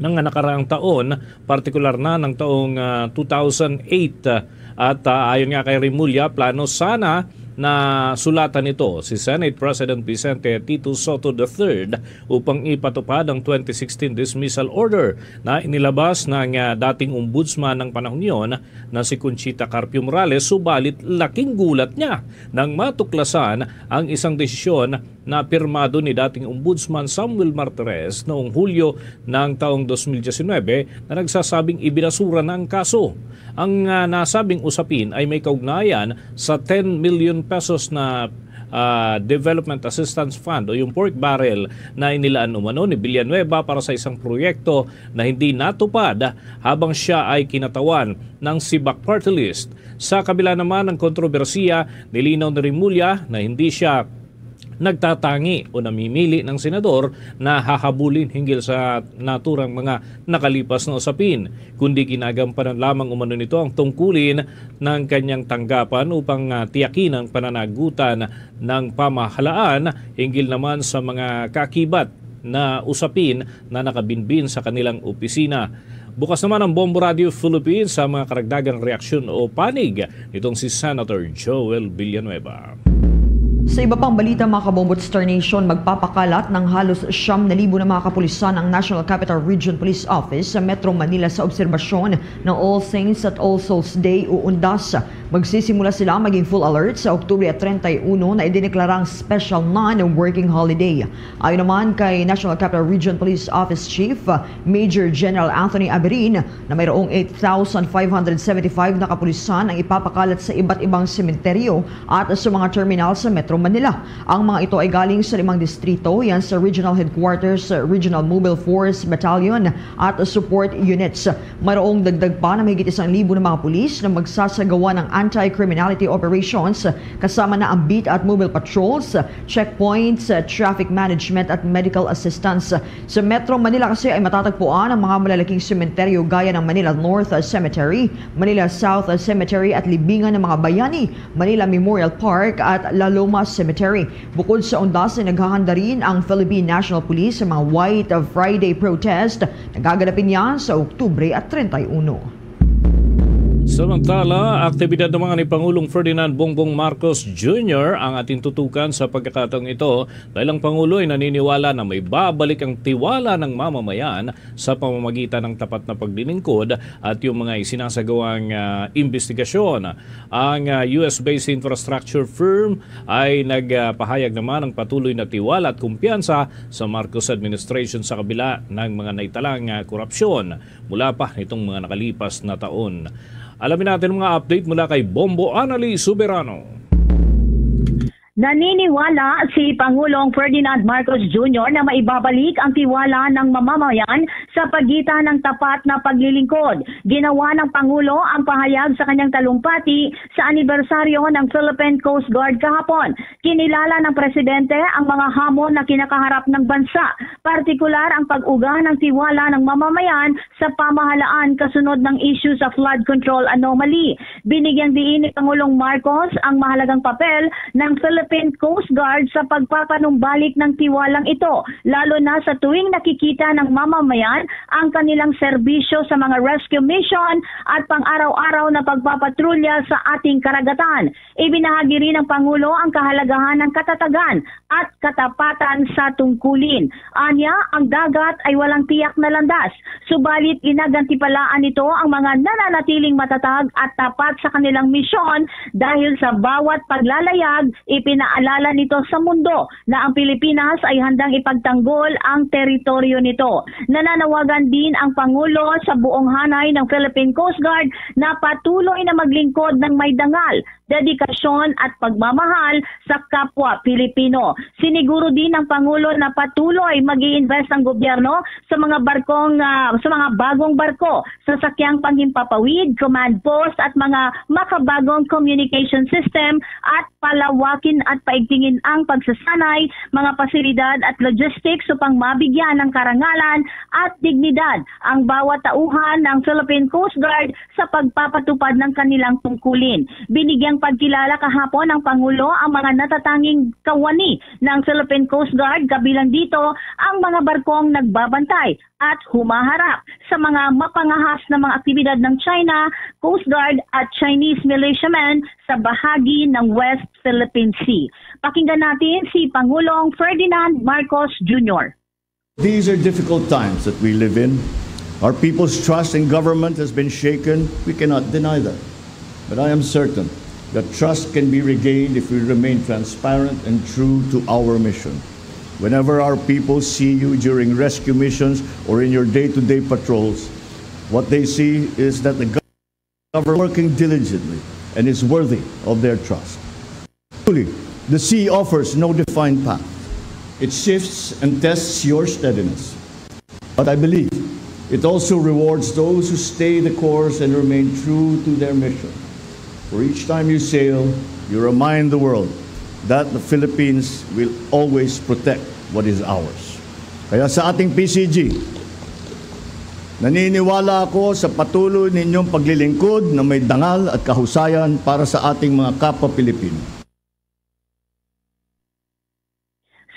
mga nakaraang taon, partikular na ng taong, ah, two thousand eight. At, ah, ayon nga kay Remulla, plano sana na sulatan nito si Senate President Vicente Tito Sotto the third upang ipatupad ang twenty sixteen dismissal order na inilabas ng, ah, dating ombudsman ng panahon yon na si Conchita Carpio Morales, subalit laking gulat niya nang matuklasan ang isang desisyon na pirmado ni dating Ombudsman Samuel Martires noong Hulyo ng taong dos mil diecinuebe na nagsasabing ibinasura na ang kaso. Ang, ah, nasabing usapin ay may kaugnayan sa ten million pesos na, ah, Development Assistance Fund o yung pork barrel na inilaan umano ni Villanueva para sa isang proyekto na hindi natupad habang siya ay kinatawan ng Sibak Party List. Sa kabila naman ng kontrobersiya, nilinaw ni Remulla na hindi siya nagtatangi o namimili ng senador na hahabulin hinggil sa naturang mga nakalipas na usapin, kundi ginagampanan lamang umano nito ang tungkulin ng kanyang tanggapan upang, ah, tiyakin ang pananagutan ng pamahalaan hinggil naman sa mga kaakibat na usapin na nakabinbin sa kanilang opisina. Bukas naman ang Bombo Radio Philippines sa mga karagdagang reaksyon o panig nitong si Senator Joel Villanueva. Sa iba pang balita, mga kabombo at Star Nation, magpapakalat ng halos siyam na libo na mga kapulisan ang National Capital Region Police Office sa Metro Manila sa obserbasyon ng All Saints at All Souls Day o UNDAS. Magsisimula sila maging full alert sa Oktubre at treinta y uno na idineklarang special non-working holiday. Ayon naman kay National Capital Region Police Office Chief, uh, Major General Anthony Aberin, na mayroong eight thousand five hundred seventy-five na kapulisan ang ipapakalat sa iba't ibang sementeryo at sa mga terminal sa Metro Manila. Ang mga ito ay galing sa limang distrito, yan sa Regional Headquarters, Regional Mobile Force Battalion, at Support Units. Mayroong dagdag pa na mahigit isang libo na mga pulis na magsasagawa ng anti-criminality operations, kasama na ang beat at mobile patrols, checkpoints, traffic management at medical assistance. Sa Metro Manila kasi ay matatagpuan ang mga malalaking sementeryo gaya ng Manila North Cemetery, Manila South Cemetery at libingan ng mga bayani, Manila Memorial Park at La Loma Cemetery. Bukod sa UNDAS ay naghahanda rin ang Philippine National Police sa mga White Friday protest na gaganapin niya sa Oktubre at treinta y uno. Samantala, aktibidad naman ni Pangulong Ferdinand Bongbong Marcos Junior ang ating tutukan sa pagkakataong ito dahil ang Pangulo ay naniniwala na may babalik ang tiwala ng mamamayan sa pamamagitan ng tapat na paglilingkod at yung mga isinasagawang, ah, investigasyon. Ang, ah, U S-based infrastructure firm ay nagpahayag naman ng patuloy na tiwala at kumpiyansa sa Marcos administration sa kabila ng mga naitalang, ah, korupsyon mula pa nitong mga nakalipas na taon. Alamin natin ang mga update mula kay Bombo Anali Soberano. Naniniwala si Pangulong Ferdinand Marcos Junior na maibabalik ang tiwala ng mamamayan sa pagitan ng tapat na paglilingkod. Ginawa ng Pangulo ang pahayag sa kanyang talumpati sa anibersaryo ng Philippine Coast Guard kahapon. Kinilala ng Presidente ang mga hamon na kinakaharap ng bansa, partikular ang pag-uga ng tiwala ng mamamayan sa pamahalaan kasunod ng isyu sa flood control anomaly. Binigyang diin ni Pangulong Marcos ang mahalagang papel ng Philippine Coast Guard sa pagpapanumbalik ng tiwalang ito, lalo na sa tuwing nakikita ng mamamayan ang kanilang serbisyo sa mga rescue mission at pang-araw-araw na pagpapatrolya sa ating karagatan. Ibinahagi rin ng Pangulo ang kahalagahan ng katatagan at katapatan sa tungkulin. Anya, ang dagat ay walang tiyak na landas, subalit ginagantipalaan nito ang mga nananatiling matatag at tapat sa kanilang misyon. Dahil sa bawat paglalayag, ipinaalala nito sa mundo na ang Pilipinas ay handang ipagtanggol ang teritoryo nito. Nananawagan din ang Pangulo sa buong hanay ng Philippine Coast Guard na patuloy na maglingkod ng may dangal, dedikasyon at pagmamahal sa kapwa Pilipino. Siniguro din ng Pangulo na patuloy mag-i-invest ang gobyerno sa mga barkong, ah, sa mga bagong barko, sasakyang panghimpapawid, command post at mga makabagong communication system at palawakin at paigtingin ang pagsasanay, mga pasilidad at logistics upang mabigyan ng karangalan at dignidad ang bawat tauhan ng Philippine Coast Guard sa pagpapatupad ng kanilang tungkulin. Binigyang pagkilala kahapon ng Pangulo ang mga natatanging kawani ng Philippine Coast Guard, kabilang dito ang mga barkong nagbabantay at humaharap sa mga mapangahas na mga aktibidad ng China Coast Guard at Chinese militiamen sa bahagi ng West Philippine Sea. Pakinggan natin si Pangulong Ferdinand Marcos Junior. These are difficult times that we live in. Our people's trust in government has been shaken. We cannot deny that. But I am certain that trust can be regained if we remain transparent and true to our mission. Whenever our people see you during rescue missions or in your day-to-day patrols, what they see is that the government working diligently and is worthy of their trust. Truly, the sea offers no defined path. It shifts and tests your steadiness. But I believe it also rewards those who stay the course and remain true to their mission. For each time you sail, you remind the world that the Philippines will always protect what is ours. Kaya sa ating P C G, naniniwala ako sa patuloy ninyong paglilingkod na may dangal at kahusayan para sa ating mga kapwa Pilipino.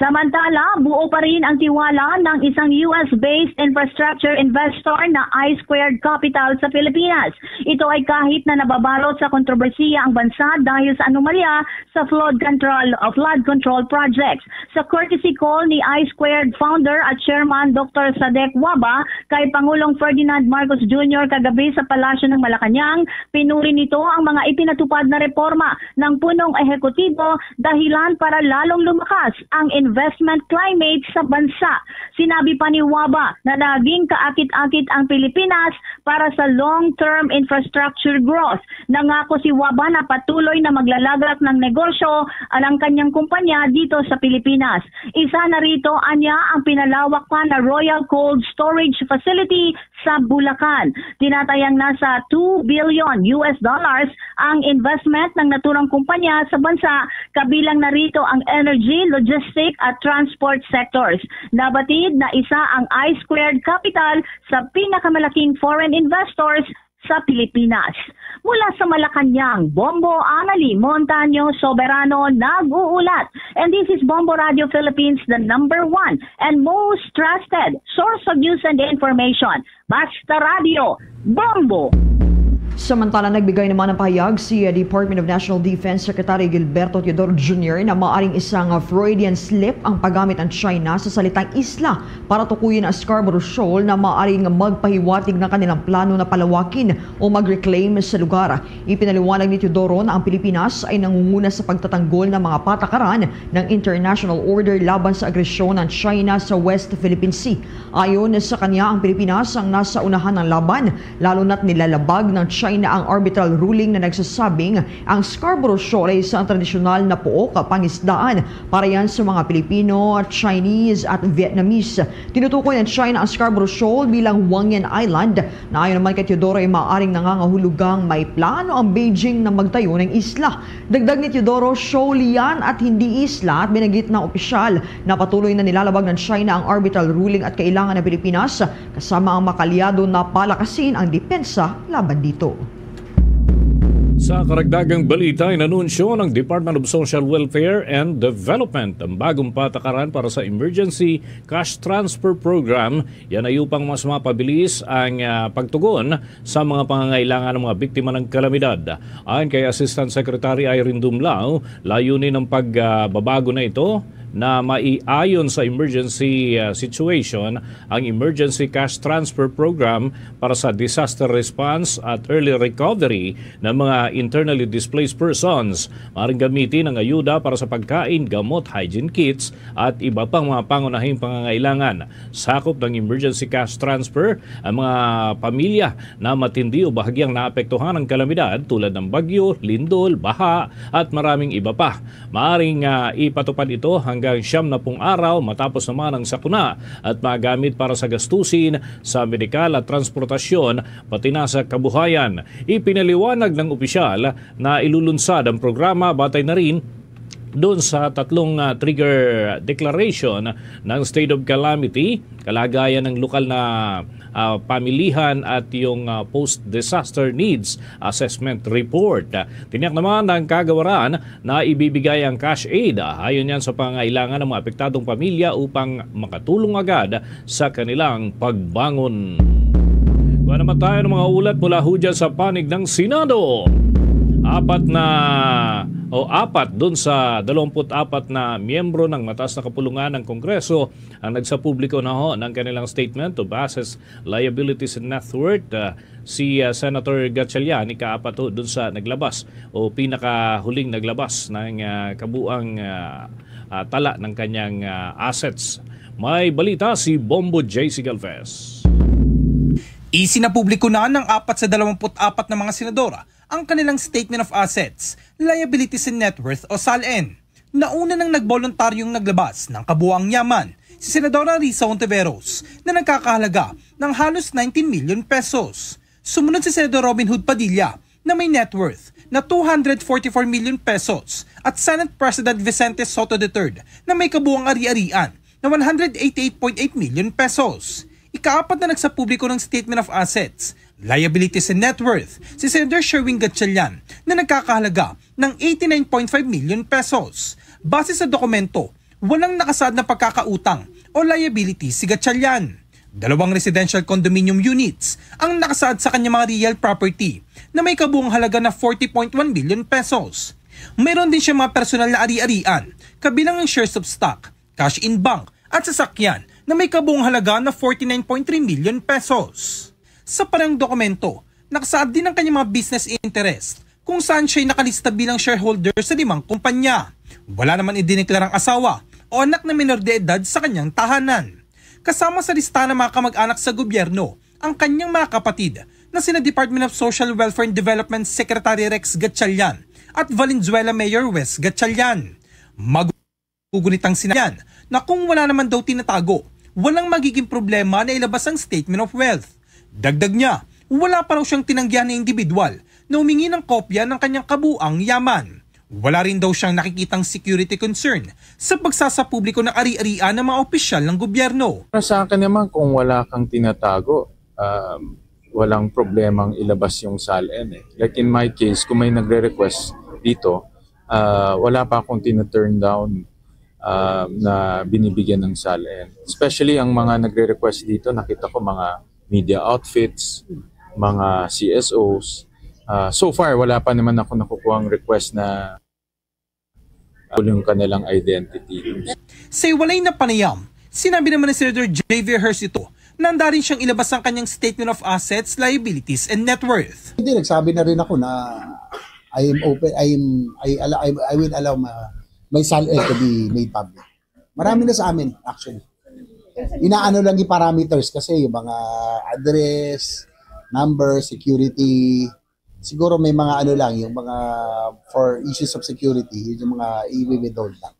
Samantala, buo pa rin ang tiwala ng isang U S-based infrastructure investor na I Squared Capital sa Pilipinas. Ito ay kahit na nababalot sa kontrobersiya ang bansa dahil sa anomalya sa flood control, uh, flood control projects. Sa courtesy call ni I Squared founder at chairman Doctor Sadek Waba kay Pangulong Ferdinand Marcos Junior kagabi sa Palasyo ng Malacañang, pinuri nito ang mga ipinatupad na reporma ng punong ehekutibo dahilan para lalong lumakas ang investment climate sa bansa. Sinabi pa ni Waba na naging kaakit-akit ang Pilipinas para sa long-term infrastructure growth. Nangako si Waba na patuloy na maglalagak ng negosyo ang kanyang kumpanya dito sa Pilipinas. Isa na rito, anya, ang pinalawak pa na Royal Cold Storage Facility sa Bulacan. Tinatayang nasa two billion U S dollars ang investment ng naturang kumpanya sa bansa, kabilang na rito ang energy, logistic at transport sectors. Nabatid na isa ang I Squared Capital sa pinakamalaking foreign investors sa Pilipinas. Mula sa Malacañang, Bombo Anali Montaño Soberano nag-uulat. And this is Bombo Radio Philippines, the number one and most trusted source of news and information. Basta Radio, Bombo! Samantala, nagbigay naman ng pahayag si Department of National Defense Secretary Gilberto Teodoro Junior na maaring isang Freudian slip ang paggamit ng China sa salitang isla para tukuyin ang Scarborough Shoal na maaring magpahiwatig ng kanilang plano na palawakin o mag-reclaim sa lugar. Ipinaliwanag ni Teodoro na ang Pilipinas ay nangunguna sa pagtatanggol ng mga patakaran ng international order laban sa agresyon ng China sa West Philippine Sea. Ayon sa kanya, ang Pilipinas ang nasa unahan ng laban, lalo na't nilalabag ng China na ang arbitral ruling na nagsasabing ang Scarborough Shoal ay isang tradisyonal na puok pangisdaan para yan sa mga Pilipino, Chinese at Vietnamese. Tinutukoy ng China ang Scarborough Shoal bilang Wangyan Island na ayon naman kay Teodoro ay maaaring nangangahulugang may plano ang Beijing na magtayo ng isla. Dagdag ni Teodoro, shoal yan at hindi isla at binanggit ng opisyal na patuloy na nilalabag ng China ang arbitral ruling at kailangan ng Pilipinas kasama ang makalyado na palakasin ang depensa laban dito. Sa karagdagang balita, inanunsyo ng Department of Social Welfare and Development ang bagong patakaran para sa Emergency Cash Transfer Program. Yan ay upang mas mapabilis ang ah, pagtugon sa mga pangangailangan ng mga biktima ng kalamidad. Ayon kay Assistant Secretary Irene Dumlao, layunin ng pagbabago na ito na maiayon sa emergency ah, situation ang Emergency Cash Transfer Program para sa disaster response at early recovery ng mga internally displaced persons. Maring gamitin ang ayuda para sa pagkain, gamot, hygiene kits at iba pang mga pangunahing pangangailangan. Sakop ng emergency cash transfer ang mga pamilya na matindi o bahagyang naapektuhan ng kalamidad tulad ng bagyo, lindol, baha at maraming iba pa. Maaring ah, ipatupad ito hanggang siyam na pung araw matapos naman ang sakuna at magamit para sa gastusin sa medikal at transportasyon pati na sa kabuhayan. Ipinaliwanag ng opisyal na ilulunsad ang programa batay na rin doon sa tatlong ah, trigger declaration ng state of calamity, kalagayan ng lokal na ah, pamilihan at yung ah, post-disaster needs assessment report. Tiniyak naman ng kagawaran na ibibigay ang cash aid ah, ayon yan sa pangangailangan ng mga apektadong pamilya upang makatulong agad sa kanilang pagbangon. Kuha naman tayo ng mga ulat mula ho dyan sa panig ng Senado. Apat na o apat dun sa dalawampu't apat na miyembro ng mataas na kapulungan ng Kongreso ang nagsapubliko na ho ng kanilang statement of assets, liabilities, and net worth. Ah, si ah, Senator Gatchalian, ikaapat ho dun sa naglabas o pinakahuling naglabas ng ah, kabuang ah, ah, tala ng kanyang ah, assets. May balita si Bombo J C Galvez. Isinapubliko na ng apat sa dalawampu't apat na mga senadora ang kanilang Statement of Assets, Liabilities and Net Worth o SALN. Nauna nang nagboluntaryong naglabas ng kabuang yaman si Senadora Risa Hontiveros na nagkakahalaga ng halos nineteen million pesos. Sumunod si Senador Robin Hood Padilla na may net worth na two hundred forty-four million pesos at Senate President Vicente Sotto the third na may kabuang ari-arian na one hundred eighty-eight point eight million pesos. Ikaapat na nagsapubliko ng Statement of Assets, Liabilities and Net Worth si Senator Sherwin Gatchalian na nagkakahalaga ng eighty-nine point five million pesos. Base sa dokumento, walang nakasaad na pagkakautang o liability si Gatchalian. Dalawang residential condominium units ang nakasaad sa kanyang mga real property na may kabuang halaga na forty point one million pesos. Mayroon din siya mga personal na ari-arian, kabilang ang shares of stock, cash in bank, at sasakyan na may kabuang halaga na forty-nine point three million pesos. Sa parehong dokumento, nakasaad din ang kanyang mga business interest kung saan siya'y nakalista bilang shareholder sa limang kumpanya. Wala naman idineklarang asawa o anak na minor de edad sa kanyang tahanan. Kasama sa listahan ng mga kamag-anak sa gobyerno ang kanyang mga kapatid na sina Department of Social Welfare and Development Secretary Rex Gatchalian at Valenzuela Mayor Wes Gatchalian. Magugunit ang sinayan na kung wala naman daw tinatago, walang magiging problema na ilabas ang Statement of Wealth. Dagdag niya, wala pa raw siyang tinanggihan na individual na humingi ng kopya ng kanyang kabuang yaman. Wala rin daw siyang nakikitang security concern sa pagsasapubliko ng ari-arian ng mga opisyal ng gobyerno. Para sa akin naman, kung wala kang tinatago, um, walang problemang ilabas yung SALN eh. Like in my case, kung may nagre-request dito, uh, wala pa akong tina-turn down uh, na binibigyan ng SALN. Especially ang mga nagre-request dito, nakita ko mga media outfits, mga C S Os. Uh, so far, wala pa naman ako nakukuhang request na yung kanilang identity. Sa iwalay na panayam, sinabi naman ni Senator J V Ejercito na handa rin siyang ilabas ang kanyang Statement of Assets, Liabilities, and Net Worth. Hindi, nagsabi na rin ako na I am open, I am, I, I, I will allow ma, my SALN to be made public. Marami na sa amin, actually. Inaano lang yung parameters kasi yung mga address, number, security, Siguro may mga ano lang, yung mga for issues of security, yung mga i-withhold lang.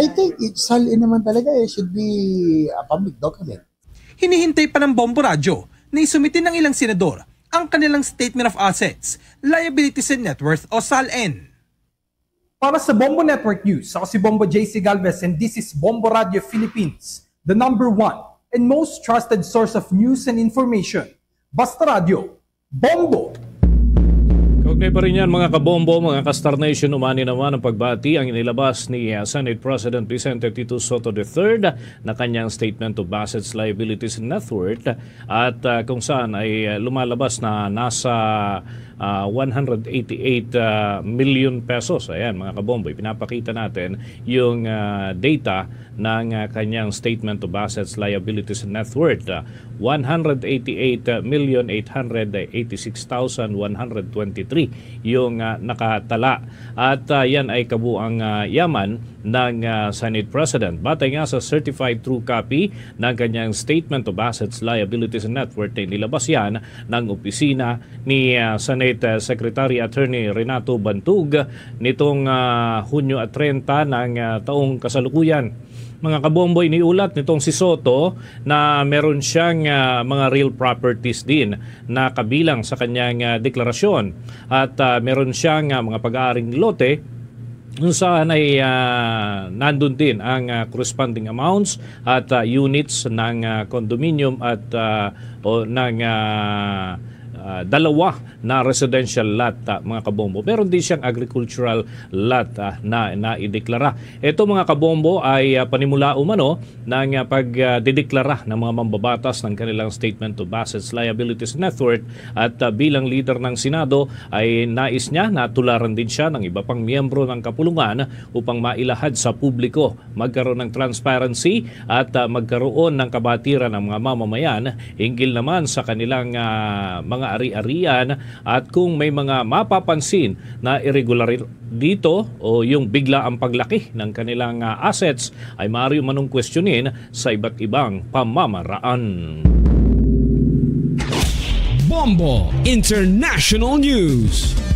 I think it, SALN naman talaga, eh, should be a public document. Hinihintay pa ng Bombo Radyo na isumite ng ilang senador ang kanilang Statement of Assets, Liabilities and Net Worth o SALN. Para sa Bombo Network News, ako si Bombo J C Galvez and this is Bombo Radio Philippines, the number one and most trusted source of news and information. Basta Radyo, Bombo! Kaugnay pa rin yan, mga kabombo, mga ka-Star Nation, umani naman ang pagbati ang inilabas ni uh, Senate President Vicente Tito Soto the third na kanyang Statement of Assets, Liabilities, and Net Worth at uh, kung saan ay uh, lumalabas na nasa uh, one hundred eighty-eight uh, million pesos. Ayan, mga kabombo, ipinapakita natin yung uh, data ng uh, kanyang Statement of Assets, Liabilities, and Net Worth. Uh, one hundred eighty-eight million eight hundred eighty-six thousand one hundred twenty-three yung uh, nakatala. At uh, yan ay kabuang uh, yaman ng uh, Senate President. Batay nga sa certified true copy ng kanyang Statement of Assets, Liabilities, and Net Worth na inilabas yan ng opisina ni uh, Senate uh, Secretary Attorney Renato Bantug nitong uh, Hunyo at treinta ng uh, taong kasalukuyan. Mga kabombo, iniulat nitong si Soto na meron siyang uh, mga real properties din na kabilang sa kanyang uh, deklarasyon at uh, meron siyang uh, mga pag-aaring lote kung saan ay uh, nandun din ang uh, corresponding amounts at uh, units ng uh, condominium at uh, o ng uh, uh, dalawa na residential lot, uh, mga kabombo. Meron din siyang agricultural lot uh, na naideklara. Ito, mga kabombo, ay uh, panimula umano ng uh, pagdedeklara ng mga mambabatas ng kanilang Statement of Assets, Liabilities, Net Worth at uh, bilang leader ng Senado ay nais niya na tularan din siya ng iba pang miyembro ng kapulungan upang mailahad sa publiko, magkaroon ng transparency at uh, magkaroon ng kabatiran ng mga mamamayan hinggil naman sa kanilang uh, mga ari-arian at kung may mga mapapansin na irregular dito o yung bigla ang paglaki ng kanilang uh, assets ay maaari umanong kwestiyonin sa iba't ibang pamamaraan. Bombo International News.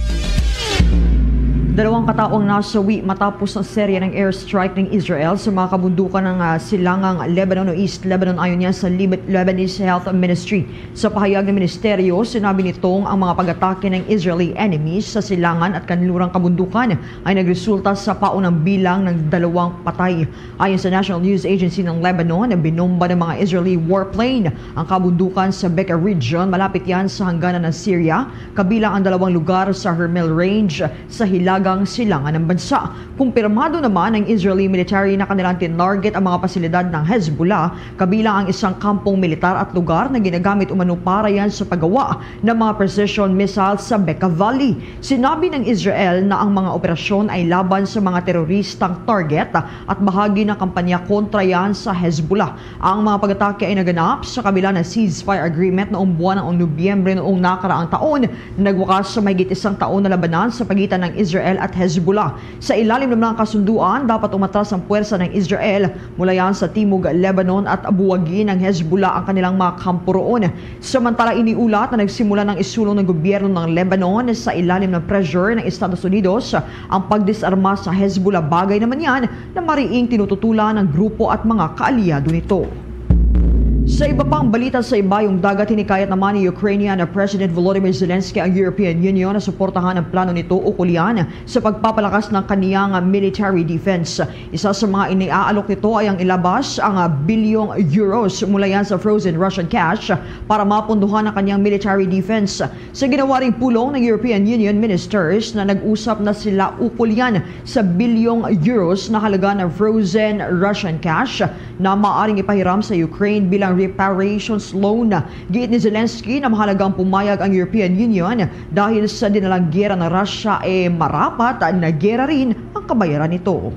Dalawang kataong nasawi matapos ang serye ng airstrike ng Israel sa mga kabundukan ng uh, silangang Lebanon o East Lebanon ayon niya sa Lebanese Health Ministry. Sa pahayag ng ministeryo, sinabi nitong ang mga pag-atake ng Israeli enemies sa silangan at kanlurang kabundukan ay nagresulta sa paunang bilang ng dalawang patay. Ayon sa National News Agency ng Lebanon, binomba ng mga Israeli warplane ang kabundukan sa Bekaa region, malapit yan sa hangganan ng Syria, kabilang ang dalawang lugar sa Hermel Range sa hilagang silangan ng bansa. Kumpirmado naman ng Israeli military na kanilang tinarget ang mga pasilidad ng Hezbollah, kabilang ang isang kampong militar at lugar na ginagamit umano para yan sa paggawa ng mga precision missiles sa Bekaa Valley. Sinabi ng Israel na ang mga operasyon ay laban sa mga teroristang target at bahagi ng kampanya kontra yan sa Hezbollah. Ang mga pag-atake ay naganap sa kabila ng ceasefire agreement noong buwan ng Nobyembre noong nakaraang taon na nagwakas sa mahigit isang taon na labanan sa pagitan ng Israel at Hezbollah. Sa ilalim ng mga kasunduan, dapat umatras ang puwersa ng Israel mula yan sa Timog Lebanon at buwagin ng Hezbollah ang kanilang mga kampo roon. Samantala, iniulat na nagsimula ng isulong ng gobyerno ng Lebanon sa ilalim ng pressure ng Estados Unidos ang pagdisarma sa Hezbollah, bagay naman yan na mariing tinututulan ng grupo at mga kaalyado nito. Sa iba pang balita sa Ibayong Dagat, hinikayat naman ni Ukrainian President Volodymyr Zelensky ang European Union na suportahan ang plano nito ukol yan sa pagpapalakas ng kaniyang military defense. Isa sa mga iniaalok nito ay ang ilabas ang bilyong euros mula yan sa frozen Russian cash para mapunduhan ang kaniyang military defense. Sa ginawa ring pulong ng European Union ministers na nag-usap na sila ukol yan sa bilyong euros na halaga ng frozen Russian cash na maaring ipahiram sa Ukraine bilang reparations loan. Giit ni Zelensky na mahalagang pumayag ang European Union dahil sa dinalang gera ng Russia, e marapat na gera rin ang kabayaran nito.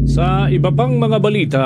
Sa iba pang mga balita,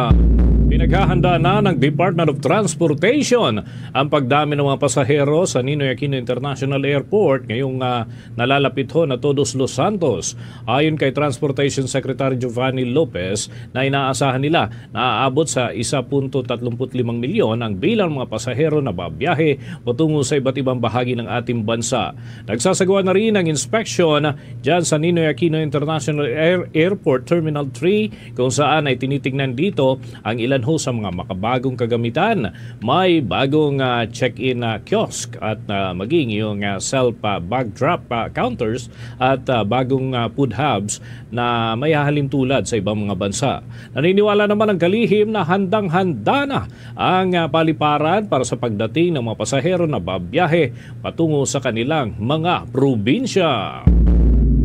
Pinaghahanda na ng Department of Transportation ang pagdami ng mga pasahero sa Ninoy Aquino International Airport ngayong, ah, nalalapit ho na Todos Los Santos. Ayon kay Transportation Secretary Giovanni Lopez, na inaasahan nila na aabot sa isa punto tatlumpu't limang milyon ang bilang mga pasahero na babiyahe patungo sa iba't ibang bahagi ng ating bansa. Nagsasagawa na rin ang inspeksyon dyan sa Ninoy Aquino International Air-, Airport Terminal three, kung saan ay tinitingnan dito ang ilan ho sa mga makabagong kagamitan. May bagong, ah, check-in, ah, kiosk at, ah, maging yung, ah, self, ah, bag drop, ah, counters at, ah, bagong, ah, food hubs na may hahalintulad sa ibang mga bansa. Naniniwala naman ang kalihim na handang-handa na ang, ah, paliparan para sa pagdating ng mga pasahero na babiyahe patungo sa kanilang mga probinsya.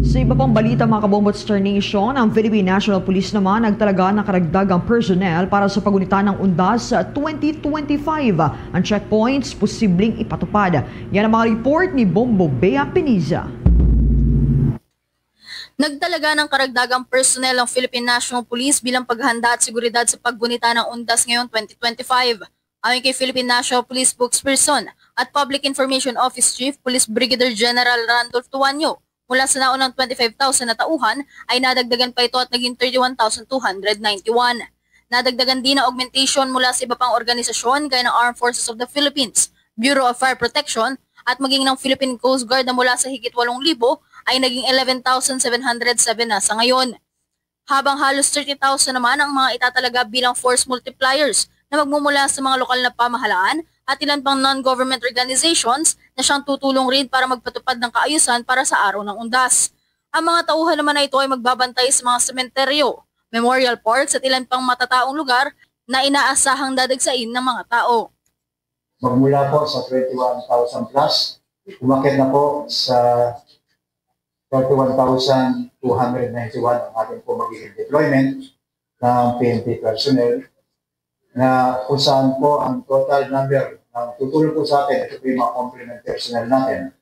Sa iba pang balita, mga Kabombo at Star Nation, ang Philippine National Police naman nagtalaga ng karagdagang personnel para sa paggunita ng undas twenty twenty-five. Ang checkpoints posibleng ipatupad. Yan ang mga report ni Bombo Bea Piniza. Nagtalaga ng karagdagang personnel ang Philippine National Police bilang paghanda at seguridad sa paggunita ng undas ngayong twenty twenty-five. Ayon kay Philippine National Police spokesperson at Public Information Office Chief Police Brigadier General Randolph Tuanyo, mula sa naunang twenty-five thousand na tauhan ay nadagdagan pa ito at naging thirty-one thousand two hundred ninety-one. Nadagdagan din ang augmentation mula sa iba pang organisasyon gaya ng Armed Forces of the Philippines, Bureau of Fire Protection, at maging ng Philippine Coast Guard na mula sa higit walong libo ay naging eleven thousand seven hundred seven na sa ngayon. Habang halos thirty thousand naman ang mga itatalaga bilang force multipliers na magmumula sa mga lokal na pamahalaan at ilan pang non-government organizations na siyang tutulong rin para magpatupad ng kaayusan para sa Araw ng Undas. Ang mga tauhan naman na ito ay magbabantay sa mga sementeryo, memorial parks at ilan pang matataong lugar na inaasahang dadagsain ng mga tao. Magmula po sa twenty-one thousand plus, umakyat na po sa thirty-one thousand two hundred ninety-one ang ating po magiging deployment ng P N P personnel, na kung saan po ang total number ng tutulong po sa atin, ito po yung mga complement personnel natin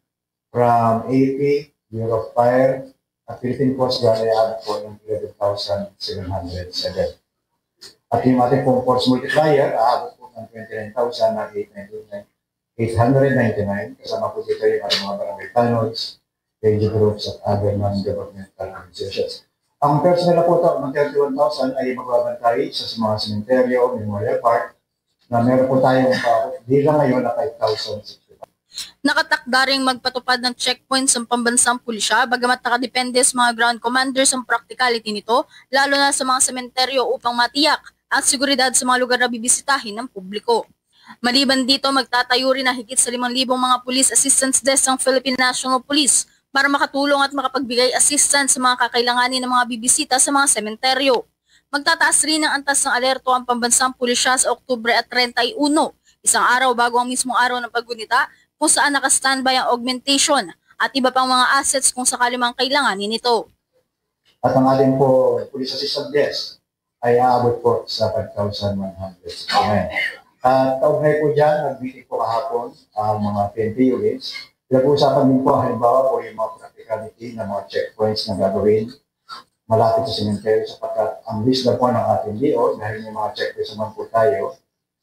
from A F P, Bureau of Fire, at Philippine Coast Guard ay aabot po ng eleven thousand seven hundred seven. At yung ating pong force multiplier, aabot po ng twenty-nine thousand eight hundred ninety-nine, kasama po dito yung ating mga barangay tannoys, P N G groups, at other non-governmental organizations. Ang personnel na po ito, ng thirty-one thousand ay magbabantay sa, sa mga sementeryo, Memorial Park, na meron po tayong, uh, bilang ngayon na five thousand sixty-five. Nakatakda ring magpatupad ng checkpoints ang pambansang pulisya, bagamat nakadepende sa mga ground commanders ang practicality nito, lalo na sa mga sementeryo, upang matiyak ang seguridad sa mga lugar na bibisitahin ng publiko. Maliban dito, magtatayo rin ang higit sa limang libong mga police assistance desk ang Philippine National Police para makatulong at makapagbigay assistance sa mga kakailanganin ng mga bibisita sa mga sementeryo. Magtataas rin ang antas ng alerto ang pambansang pulisya sa Oktubre at treinta y uno, isang araw bago ang mismong araw ng paggunita, kung saan naka-standby ang augmentation at iba pang mga assets kung sakali mang kailanganin ito. At ang ating po police assistance desk ay aabot po sa five thousand one hundred sixty-nine. At kaugnay po dyan, nag-meeting po kahapon ang mga P N P units. Pinag-uusapan din po, halimbawa po, yung mga practicality ng mga checkpoints na gagawin malapit sa sementeryo, sapagkat ang wisdom po ng ating D O, dahil may mga checkpoints naman po tayo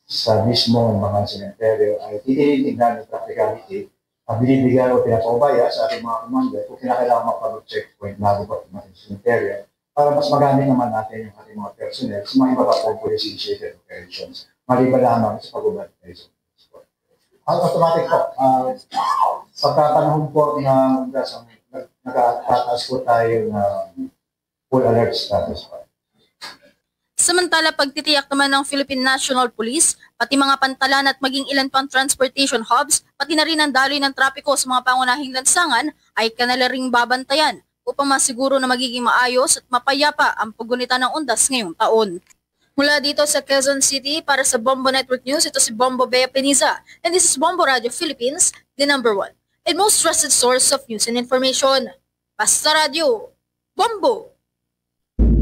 sa mismong mga sementeryo, ay tinitingnan ng practicality, ang binibigyan o pinapaubaya sa ating mga commander kung kinakailangan magpag-checkpoint bago pa pumunta sa sementeryo, para mas magamit naman natin yung ating mga personnel sa mga iba pa pong police initiated operations, maliban lamang sa pag-ubantay sa transport. Ang automatic po, ah, pagkapanahon po na nasa, nag-, nagtataas po tayo ng full alert status po. Samantala, pagtitiyak naman ng Philippine National Police, pati mga pantalan at maging ilan pang transportation hubs, pati na rin ang daloy ng trapiko sa mga pangunahing lansangan ay kanila ring babantayan upang masiguro na magiging maayos at mapayapa ang paggunita ng undas ngayong taon. Mula dito sa Quezon City, para sa Bombo Network News, ito si Bombo Bea Peniza, and this is Bombo Radio Philippines, the number one and most trusted source of news and information. Basta Radyo, Bombo!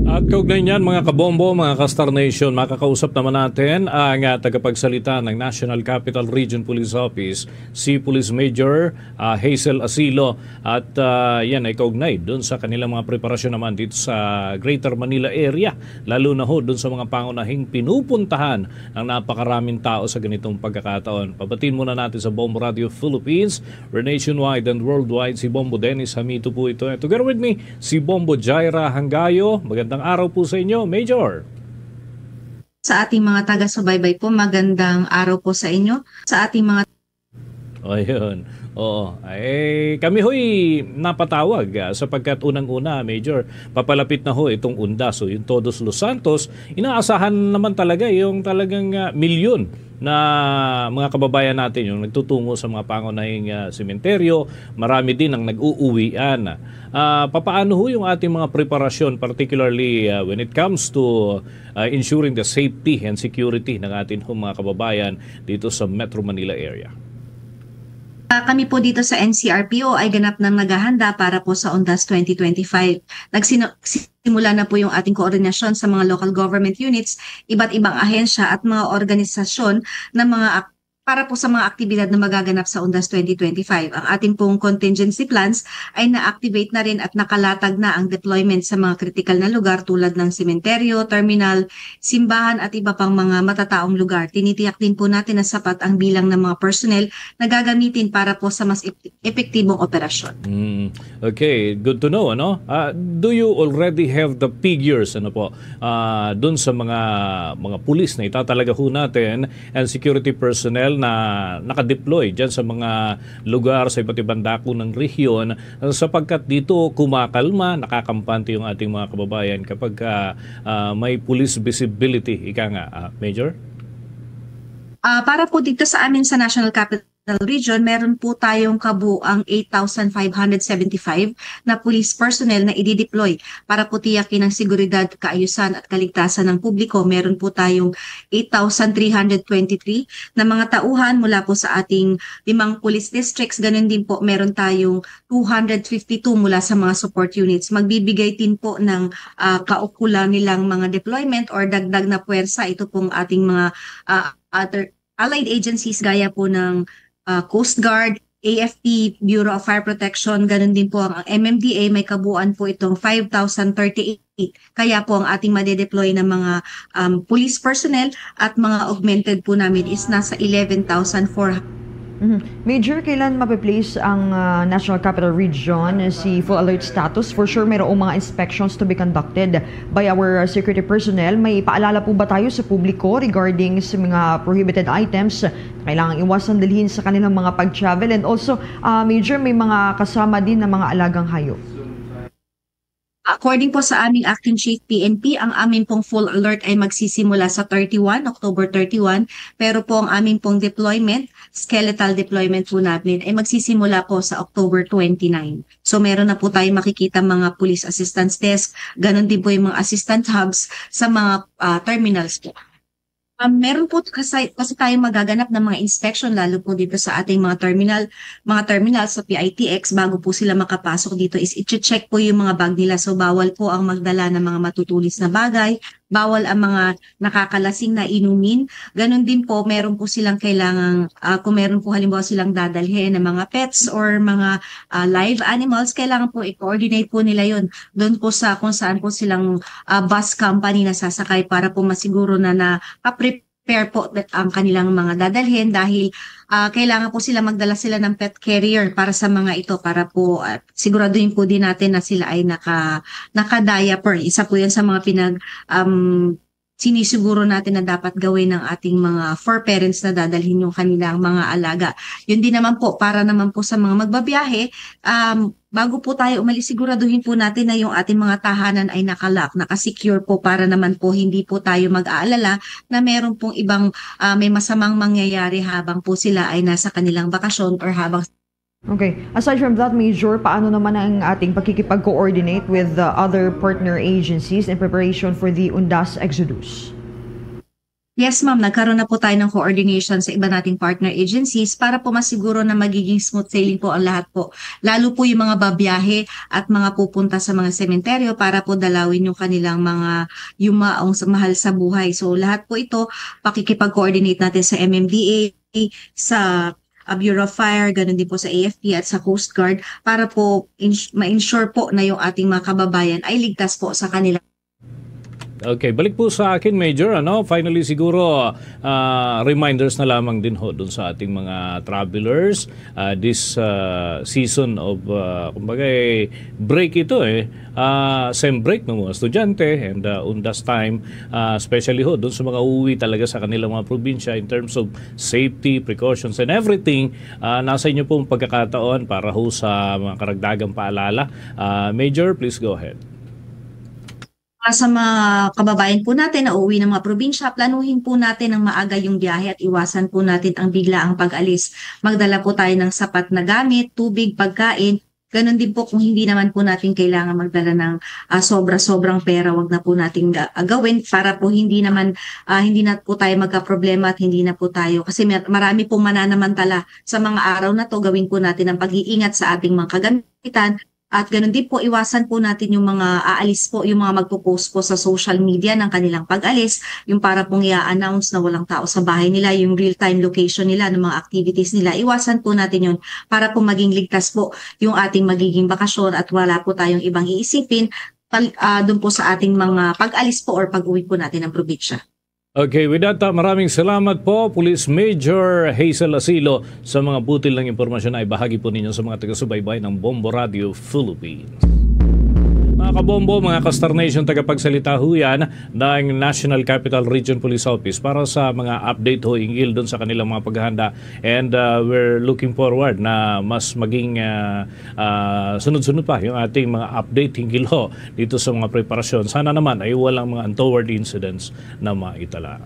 At kaugnay niyan, mga kabombo, mga ka-Star Nation, makakausap naman natin ang, ah, tagapagsalita ng National Capital Region Police Office, si Police Major, ah, Hazel Asilo. At, ah, yan ay kaugnay dun sa kanilang mga preparasyon naman dito sa Greater Manila area, lalo na ho dun sa mga pangunahing pinupuntahan ng napakaraming tao sa ganitong pagkakataon. Pabatiin muna natin sa Bombo Radio Philippines, we're nationwide and worldwide. Si Bombo Dennis Hamito po ito. And together with me, si Bombo Jaira Hanggayo. Magandang araw po sa inyo, Major. Sa ating mga taga-subaybay po, magandang araw po sa inyo. Sa ating mga O, yun. Oo. Eh, kami ho'y napatawag, ah, sapagkat unang-una, Major, papalapit na ho itong UNDAS. So, yung Todos Los Santos, inaasahan naman talaga yung talagang, ah, milyon na mga kababayan natin yung nagtutungo sa mga pangunahing, ah, sementeryo. Marami din ang nag-uuwian. Ah, papaano ho yung ating mga preparasyon, particularly, ah, when it comes to, ah, ensuring the safety and security ng ating ho mga kababayan dito sa Metro Manila area? Ah, kami po dito sa N C R P O ay ganap nang naghahanda para po sa UNDAS twenty twenty-five. Nagsino-, simula na po yung ating koordinasyon sa mga local government units, iba't ibang ahensya at mga organisasyon na mga ak-, para po sa mga aktibidad na magaganap sa UNDAS twenty twenty-five. Ang ating pong contingency plans ay na-activate na rin at nakalatag na ang deployment sa mga kritikal na lugar tulad ng sementeryo, terminal, simbahan at iba pang mga matataong lugar. Tinitiyak din po natin na sapat ang bilang ng mga personnel na gagamitin para po sa mas ep-, epektibong operasyon. Mm. Okay, good to know, ano? Ah, do you already have the figures, ano po, ah, dun sa mga, mga pulis na itatalaga ho natin and security personnel na nakadeploy dyan sa mga lugar sa iba't ibang dako ng rehiyon, ah, sapagkat dito kumakalma, nakakampante yung ating mga kababayan kapag, ah, ah, may police visibility, ika nga, ah, Major? Ah, para po dito sa amin sa National Capital Region, meron po tayong kabuang eight thousand five hundred seventy-five na police personnel na idideploy para po tiyakin ang seguridad, kaayusan at kaligtasan ng publiko. Meron po tayong eight thousand three hundred twenty-three na mga tauhan mula po sa ating limang police districts. Ganun din po, meron tayong two hundred fifty-two mula sa mga support units. Magbibigay din po ng, ah, kaukulan nilang mga deployment or dagdag na puwersa ito pong ating mga, ah, other allied agencies gaya po ng, ah, Coast Guard, A F P, Bureau of Fire Protection, ganun din po ang, ang M M D A, may kabuuan po itong five thousand thirty-eight. Kaya po ang ating madedeploy na mga, um, police personnel at mga augmented po namin is nasa eleven thousand four hundred. Mhm. Major, kailan mape-place ang, ah, National Capital Region si full alert status? For sure, mayroong mga inspections to be conducted by our, ah, security personnel. May paalala po ba tayo sa publiko regarding sa mga prohibited items na kailangang iwasan dalhin sa kanilang mga pag-travel? And also, ah, Major, may mga kasama din na mga alagang hayop. According po sa aming Acting Chief P N P, ang amin pong full alert ay magsisimula sa thirty-one, October thirty-one, pero po ang aming pong deployment, skeletal deployment po namin, ay magsisimula po sa October twenty-nine. So, meron na po tayong makikita mga police assistance desk, ganun din po yung mga assistant hubs sa mga, ah, terminals po. Um, meron po kasi, kasi tayong magaganap ng mga inspection, lalo po dito sa ating mga terminal, mga terminal sa P I T X, bago po sila makapasok dito is i-check po yung mga bag nila. So, bawal po ang magdala ng mga matutulis na bagay, bawal ang mga nakakalasing na inumin. Ganun din po, meron po silang kailangang, ah, kung meron po halimbawa silang dadalhin na mga pets or mga, ah, live animals, kailangan po i-coordinate po nila yun doon po sa kung saan po silang, ah, bus company na sasakay para po masiguro na na prepare po ang kanilang mga dadalhin dahil, ah, kailangan po sila magdala sila ng pet carrier para sa mga ito para po, ah, siguraduhin po din natin na sila ay naka, naka-diaper. Isa po yan sa mga pinag, um, sinisiguro natin na dapat gawin ng ating mga fur parents na dadalhin yung kanilang mga alaga. Yun din naman po, para naman po sa mga magbabiyahe, um, bago po tayo umalis, siguraduhin po natin na yung ating mga tahanan ay naka-lock, naka-secure po para naman po hindi po tayo mag-aalala na meron pong ibang, ah, may masamang mangyayari habang po sila ay nasa kanilang bakasyon or habang Okay. Aside from that, Major, paano naman ang ating pakikipag-coordinate with the other partner agencies in preparation for the UNDAS Exodus? Yes, ma'am. Nagkaroon na po tayo ng coordination sa iba nating partner agencies para po masiguro na magiging smooth sailing po ang lahat po. Lalo po yung mga babiyahe at mga pupunta sa mga sementeryo para po dalawin yung kanilang mga yumaong sa mahal sa buhay. So lahat po ito, pakikipag-coordinate natin sa M M D A, sa uh, Bureau of Fire, ganun din po sa A F P at sa Coast Guard para po ins- ma-ensure po na yung ating mga kababayan ay ligtas po sa kanila. Okay, balik po sa akin, Major. Ano, finally siguro, ah, reminders na lamang din ho dun sa ating mga travelers. Ah, this ah, season of, ah, kumbaga, eh, break ito eh. Ah, sem break ng mga estudyante and ah, undas time, ah, especially ho dun sa mga uuwi talaga sa kanilang mga probinsya in terms of safety, precautions and everything. Ah, nasa inyo pong pagkakataon para ho sa mga karagdagang paalala. Ah, Major, please go ahead. Sa mga kababayan po natin na uuwi ng mga probinsya, planuhin po natin ng maaga yung biyahe at iwasan po natin ang bigla ang pag-alis. Magdala po tayo ng sapat na gamit, tubig, pagkain. Ganun din po kung hindi naman po natin kailangan magdala ng ah, sobra-sobrang pera, wag na po natin ga- ah, gawin para po hindi naman ah, hindi na po tayo magkaproblema at hindi na po tayo kasi may- marami pong mananamantala sa mga araw na to. Gawin po natin ang pag-iingat sa ating mga kagamitan. At ganun din po, iwasan po natin yung mga aalis po, yung mga magpo-post po sa social media ng kanilang pag-alis, yung para pong i-announce na walang tao sa bahay nila, yung real-time location nila, ng mga activities nila. Iwasan po natin yun para po maging ligtas po yung ating magiging bakasyon at wala po tayong ibang iisipin pal, uh, doon po sa ating mga pag-alis po or pag-uwi po natin ng probinsya. Okay, with that, uh, maraming salamat po, Police Major Hazel Asilo, sa mga butil ng impormasyon na ibahagi po ninyo sa mga taga-subaybay ng Bombo Radio Philippines. Mga kabombo, mga ka-Star Nation, tagapagsalita ho yan ng National Capital Region Police Office para sa mga update ho hinggil dun sa kanilang mga paghahanda. And uh, we're looking forward na mas maging uh, uh, sunod-sunod pa yung ating mga update hinggil ho dito sa mga preparasyon. Sana naman ay walang mga untoward incidents na maitala.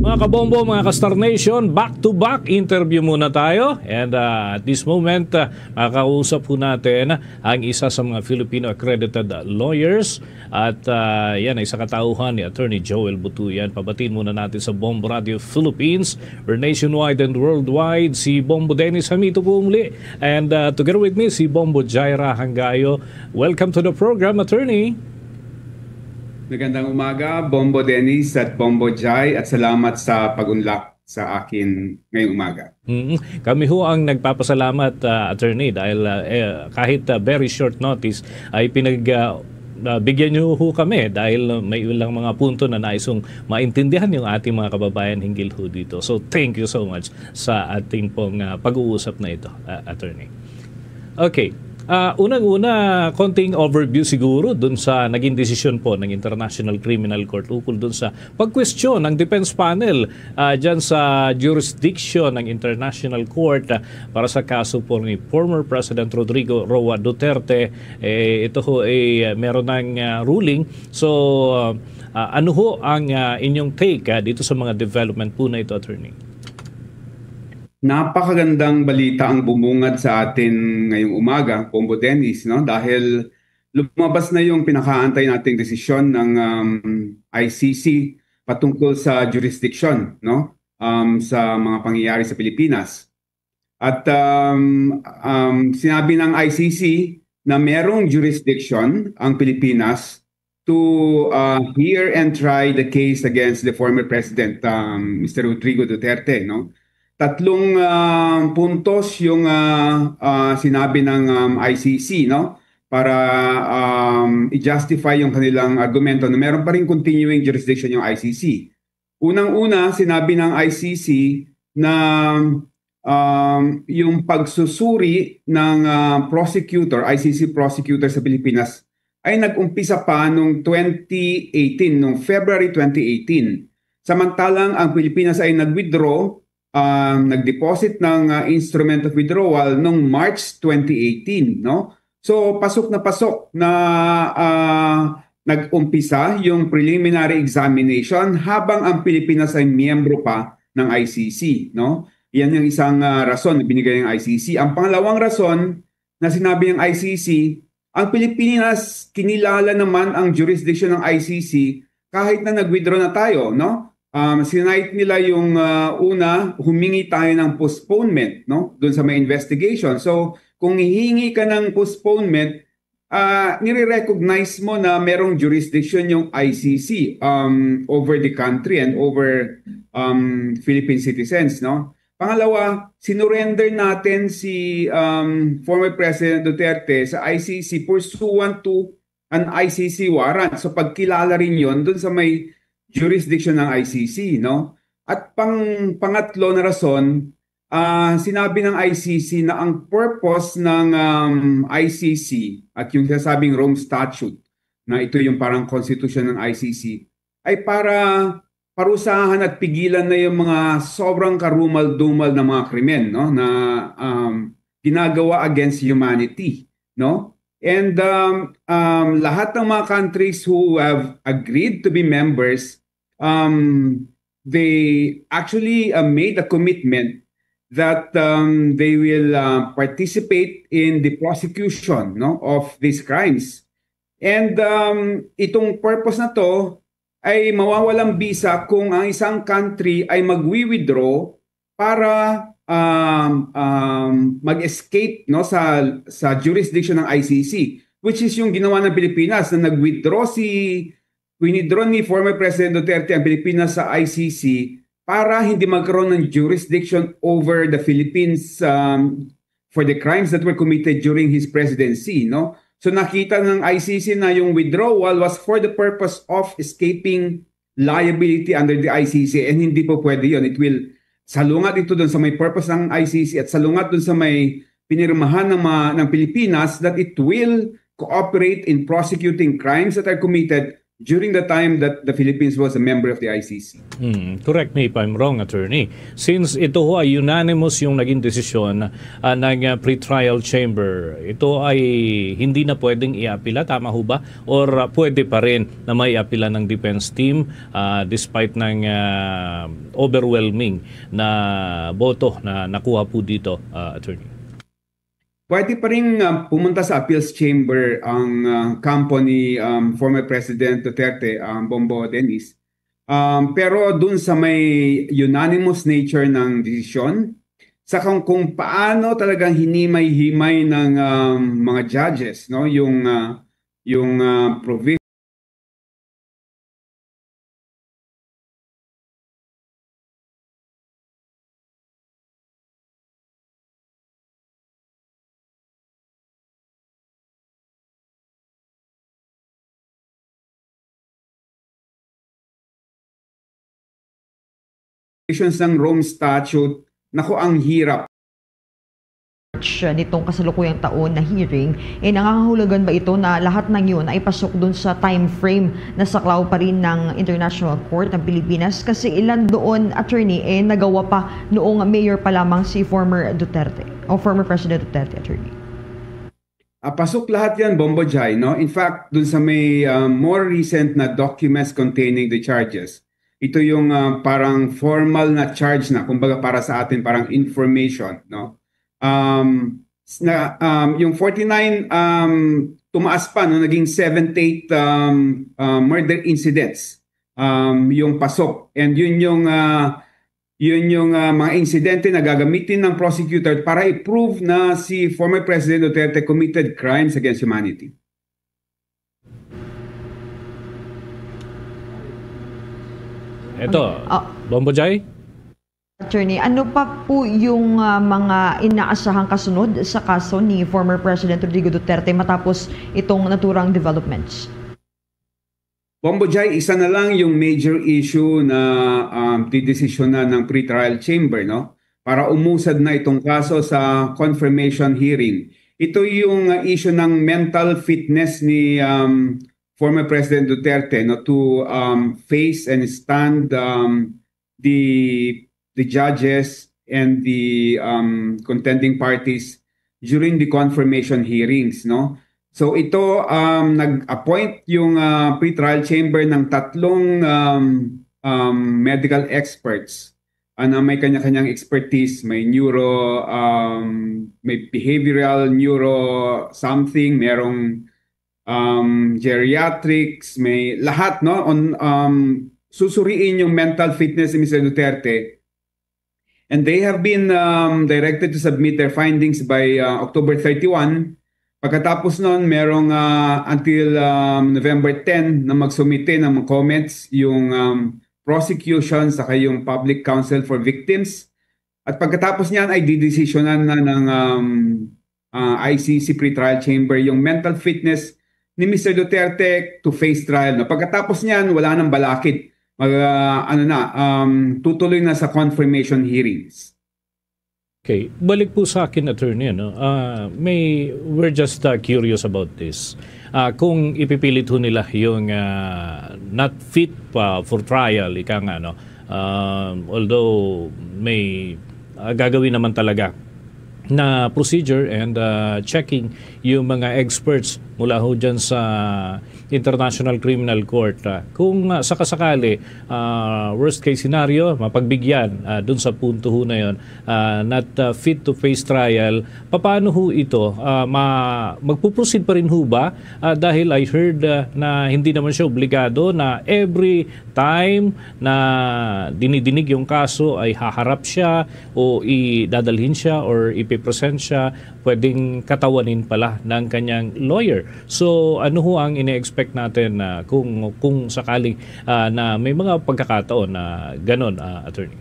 Mga kabombo, mga ka-Star Nation, back-to-back interview muna tayo. And uh, at this moment, uh, makakausap po natin ang isa sa mga Filipino accredited lawyers. At uh, yan ay sa katauhan ni Attorney Joel Butuyan. Pabatiin muna natin sa Bombo Radio Philippines, or nationwide and worldwide, si Bombo Dennis Hamito po muli. And uh, together with me, si Bombo Jaira Hangayo. Welcome to the program, Attorney. Magandang umaga, Bombo Dennis at Bombo Jai, at salamat sa pag-unlock sa akin ngayong umaga. Mm, kami ho ang nagpapasalamat, uh, Attorney, dahil uh, eh, kahit uh, very short notice ay pinag uh, uh, bigyan niyo ho kami dahil may ilang mga punto na naisong maintindihan yung ating mga kababayan hinggil ho dito. So thank you so much sa ating pong uh, pag-uusap na ito, uh, Attorney. Okay. Uh, unang-una, konting overview siguro dun sa naging desisyon po ng International Criminal Court ukol dun sa pagkwestiyon ng defense panel uh, dyan sa jurisdiction ng International Court uh, para sa kaso po ni former President Rodrigo Roa Duterte. Eh, ito ho ay uh, meron ng uh, ruling. So, uh, uh, ano ho ang uh, inyong take uh, dito sa mga development po na ito, Attorney? Napakagandang balita ang bumungad sa atin ngayong umaga, Bombo Dennis, no? Dahil lumabas na yung pinakaantay nating desisyon ng um, I C C patungkol sa jurisdiction, no? Um, sa mga pangyayari sa Pilipinas. At um, um, sinabi ng I C C na merong jurisdiction ang Pilipinas to uh, hear and try the case against the former president, um, Mister Rodrigo Duterte, no? Tatlong uh, puntos yung uh, uh, sinabi ng um, I C C, no? Para um, i-justify yung kanilang argumento na meron pa rin continuing jurisdiction yung I C C. Unang-una, sinabi ng I C C na um, yung pagsusuri ng uh, prosecutor, I C C prosecutor sa Pilipinas ay nag-umpisa pa noong twenty eighteen, noong February twenty eighteen. Samantalang ang Pilipinas ay nag-withdraw, uh, nag-deposit ng uh, instrument of withdrawal noong March twenty eighteen, no? So pasok na pasok na uh, nag-umpisa yung preliminary examination habang ang Pilipinas ay miyembro pa ng I C C, no? Yan yung isang uh, rason na binigay ng I C C. Ang pangalawang rason na sinabi ng I C C, ang Pilipinas, kinilala naman ang jurisdiction ng I C C kahit na nag-withdraw na tayo, no? Um, sinite nila yung, ah, una, humingi tayo ng postponement, no? Doon sa may investigation. So, kung hihingi ka ng postponement, ah, nire-recognize mo na merong jurisdiction yung I C C, um, over the country and over, um, Philippine citizens, no? Pangalawa, sinurrender natin si, um, former President Duterte sa I C C pursuant to an I C C warrant. So, pagkilala rin yon dun sa may jurisdiction ng I C C, no? At pang-, pangatlo na rason, ah, sinabi ng I C C na ang purpose ng, um, I C C at yung sinasabing Rome Statute, na ito yung parang konstitusyon ng I C C, ay para parusahan at pigilan na yung mga sobrang karumal-dumal na mga krimen, no, na, um, ginagawa against humanity, no? And, um, um, lahat ng mga countries who have agreed to be members, um, they actually, uh, made a commitment that, um, they will, uh, participate in the prosecution, no, of these crimes. And, um, itong purpose na to ay mawawalang bisa kung ang isang country ay magwi-withdraw para, um, um, mag-escape, no, sa, sa jurisdiction ng I C C, which is yung ginawa ng Pilipinas na nag-withdraw si, winidraw ni former President Duterte ang Pilipinas sa I C C para hindi magkaroon ng jurisdiction over the Philippines, um, for the crimes that were committed during his presidency, no? So, nakita ng I C C na yung withdrawal was for the purpose of escaping liability under the I C C, and hindi po pwede yon. It will, salungat ito dun sa may purpose ng I C C at salungat dun sa may pinirmahan ng mga, ng Pilipinas, that it will cooperate in prosecuting crimes that are committed during the time that the Philippines was a member of the I C C. Hmm, correct me if I'm wrong, attorney. Since ito ho ay unanimous yung naging desisyon, ah, ng, ah, pretrial chamber, ito ay hindi na pwedeng iapila, tama ho ba? Or, ah, pwede pa rin na may apila ng defense team, ah, despite ng, ah, overwhelming na boto na nakuha po dito, ah, attorney? Pwede pa rin, ah, pumunta sa appeals chamber ang, ah, kampo ni, um, former President Duterte, um, Bombo Dennis. Um, pero dun sa may unanimous nature ng desisyon, sa kung, kung paano talagang hinimay-himay ng, um, mga judges, no, yung, ah, yung, ah, provision ng Rome Statute, naku, ang hirap. March nitong kasalukuyang taon na hearing, eh, nangangahulugan ba ito na lahat ng yun ay pasok dun sa time frame na saklaw pa rin ng International Court ng Pilipinas? Kasi ilan doon, attorney, eh, nagawa pa noong mayor pa lamang si former Duterte o former President Duterte, attorney. Ah, pasok lahat yan, Bombo Jai, no? In fact, dun sa may, ah, more recent na documents containing the charges, ito yung, ah, parang formal na charge na, kumbaga para sa atin, parang information, no? Um, s-, na, um, yung forty-nine, um, tumaas pa, no? Naging seventy-eight, um, uh, murder incidents, um, yung pasok. And yun yung, ah, yun yung, ah, mga insidente na gagamitin ng prosecutor para i-prove na si former President Duterte committed crimes against humanity. Ito, Ah. Bombo Jai? Attorney, ano pa po yung, ah, mga inaasahang kasunod sa kaso ni former President Rodrigo Duterte matapos itong naturang developments? Bombo Jai, isa na lang yung major issue na, um, didesisyonan ng pretrial chamber, no? Para umusad na itong kaso sa confirmation hearing. Ito yung, uh, issue ng mental fitness ni, um, former President Duterte, no, to, um, face and stand, um, the the judges and the, um, contending parties during the confirmation hearings, no? So ito, um, nag-appoint yung, uh, pretrial chamber ng tatlong, um, um, medical experts, uh, na may kanya-kanyang expertise. May neuro, um, may behavioral neuro something, merong, um, geriatrics, may lahat, no? On, um, susuriin yung mental fitness ni Mister Duterte. And they have been um, directed to submit their findings by uh, October thirty-one. Pagkatapos nun, merong uh, until um, November ten na magsumite ng mga comments yung um, prosecution saka yung public counsel for victims. At pagkatapos niyan ay didesisyonan na ng um, uh, I C C pretrial chamber yung mental fitness ni Mister Duterte to face trial. No? Pagkatapos niyan, wala nang balakid. Mag, uh, ano na, um, tutuloy na sa confirmation hearings. Okay, balik po sa akin, attorney, ano, ah, may, we're just uh, curious about this. Ah, kung ipipilit ho nila yung ah, not fit pa for trial, ika nga, no? Ah, although may ah, gagawin naman talaga na procedure and ah, checking yung mga experts mula ho dyan sa International Criminal Court. Ah, kung ah, sakasakali, ah, worst case scenario, mapagbigyan ah, dun sa punto ho na yon, ah, not ah, fit to face trial, paano ho ito? Ah, ma magpuproceed pa rin ho ba? Ah, dahil I heard ah, na hindi naman siya obligado na every time na dinidinig yung kaso ay haharap siya o idadalhin siya or ipipresent siya, pwedeng katawanin pala ng kanyang lawyer. So ano ho ang ine-expect natin na kung kung sakaling ah, na may mga pagkakataon na ganon, ah, attorney?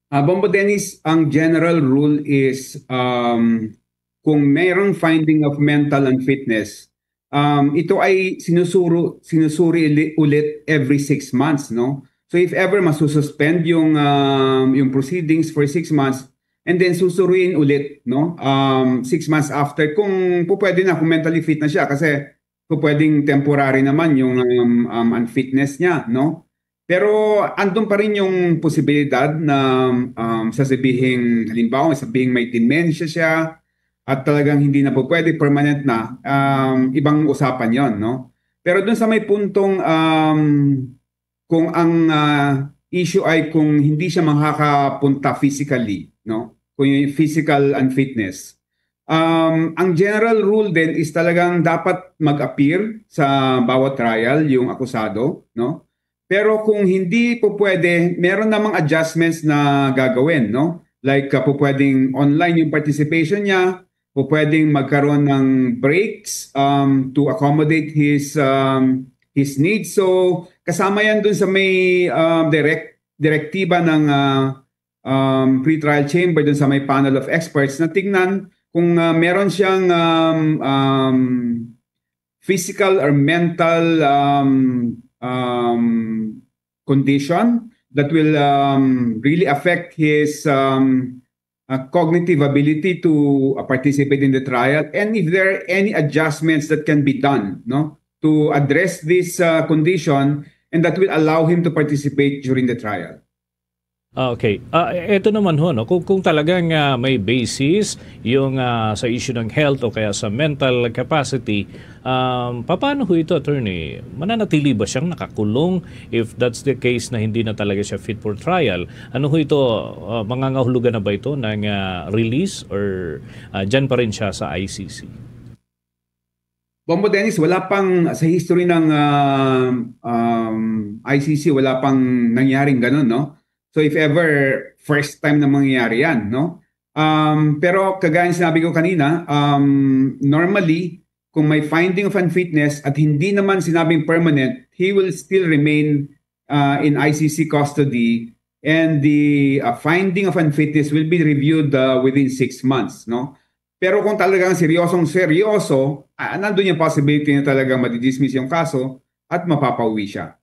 Ah, Bombo Dennis, ang general rule is um, kung mayroong finding of mental unfitness, um, ito ay sinusuro, sinusuri ili- ulit every six months, no? So if ever masususpend yung um, yung proceedings for six months and then susuruin ulit, no? Um, six months after, kung po pwede na, kung mentally fit na siya, kasi po pwedeng temporary naman yung um, um, unfitness niya, no? Pero andun pa rin yung posibilidad na um, sasabihin, halimbawa, sabihin may dementia siya at talagang hindi na po pwede, permanent na, um, ibang usapan yon, no? Pero dun sa may puntong um, kung ang uh, issue ay kung hindi siya makakapunta physically, no? Kung yung physical unfitness. Um, ang general rule din is talagang dapat mag-appear sa bawat trial yung akusado, no? Pero kung hindi po pwede, meron namang adjustments na gagawin, no? Like uh, po pwedeng online yung participation niya, po pwedeng magkaroon ng breaks um, to accommodate his um, his needs. So kasama yan dun sa may uh, direct direktiba ng uh, um, pretrial chamber dun sa may panel of experts na tingnan kung uh, meron siyang um, um, physical or mental um, um, condition that will um, really affect his um, uh, cognitive ability to uh, participate in the trial, and if there are any adjustments that can be done, no, to address this uh, condition and that will allow him to participate during the trial. Ah, okay. Ah, ito naman ho, no? Kung, kung talagang ah, may basis yung ah, sa issue ng health o kaya sa mental capacity, um, paano ho ito, attorney? Mananatili ba siyang nakakulong if that's the case na hindi na talaga siya fit for trial? Ano ho ito, ah, mangangahulugan na ba ito ng ah, release or ah, dyan pa rin siya sa I C C? Bombo Dennis, wala pang sa history ng ah, um, I C C, wala pang nangyaring ganun, no? So if ever first time na mangyayari yan, no? Um, pero kagaya ng sinabi ko kanina, um, normally, kung may finding of unfitness at hindi naman sinabing permanent, he will still remain uh, in I C C custody and the uh, finding of unfitness will be reviewed uh, within six months, no? Pero kung talagang seryosong seryoso, ah, nandun yung possibility na talagang madidismiss yung kaso at mapapauwi siya.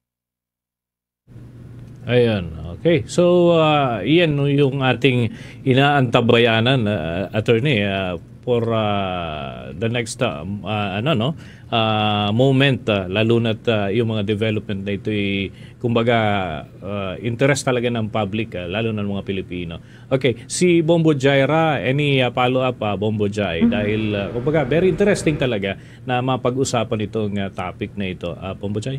Ayan. Okay. So, ah, iyan no, yung ating inaantabayanan, ah, attorney, ah, for ah, the next ah, ah, ano no, ah, moment, ah, lalo na't ah, yung mga development na ito ay kumbaga ah, interest talaga ng public, ah, lalo na ng mga Pilipino. Okay, si Bombo Jaira, any ah, follow-up, ah, Bombo Jai? Dahil ah, kumbaga very interesting talaga na mapag-usapan itong ah, topic na ito. Ah, Bombo Jai?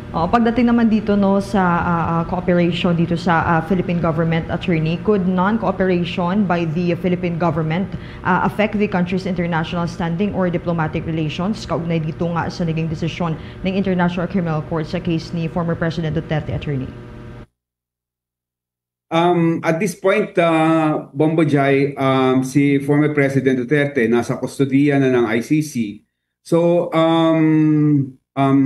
Oh, pagdating naman dito no sa ah, ah, cooperation dito Sa, ah, Philippine government, attorney, could non-cooperation by the Philippine government, ah, affect the country's international standing or diplomatic relations kaugnay dito nga sa naging desisyon ng International Criminal Court sa case ni former President Duterte, attorney? Um, at this point, uh, Bombo Jai, um, si former President Duterte nasa kustodiya na ng I C C. So, um, um,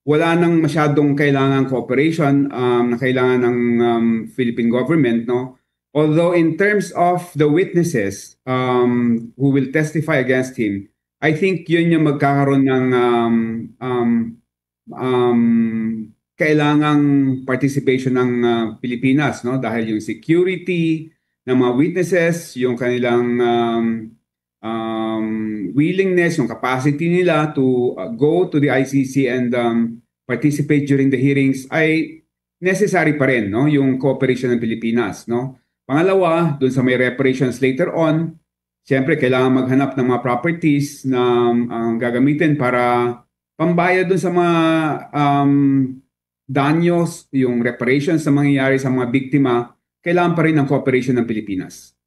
wala nang masyadong kailangan cooperation um, na kailangan ng um, Philippine government, no? Although in terms of the witnesses um, who will testify against him, I think yun yung magkakaroon ng um, um, um, kailangang participation ng uh, Pilipinas, no? Dahil yung security ng mga witnesses, yung kanilang um, um, willingness, yung capacity nila to uh, go to the I C C and um, participate during the hearings ay necessary pa rin, no? Yung cooperation ng Pilipinas, no? Pangalawa, dun sa may reparations later on, siyempre kailangan maghanap ng mga properties na um, ang gagamitin para pambayad dun sa mga um, danyos, yung reparations na mangyayari sa mga biktima, kailangan pa rin ng cooperation ng Pilipinas.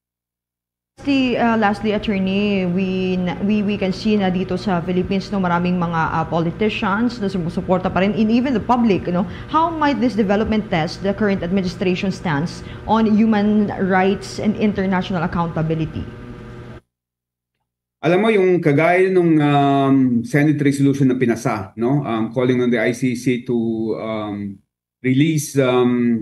Lastly, uh, lastly, attorney, we, na- we we can see na dito sa Philippines, no, maraming mga uh, politicians na sumusuporta pa rin, and even the public, no. How might this development test the current administration stance on human rights and international accountability? Alam mo, yung kagaya nung um, Senate resolution na pinasa, no, um, calling on the I C C to um, release um,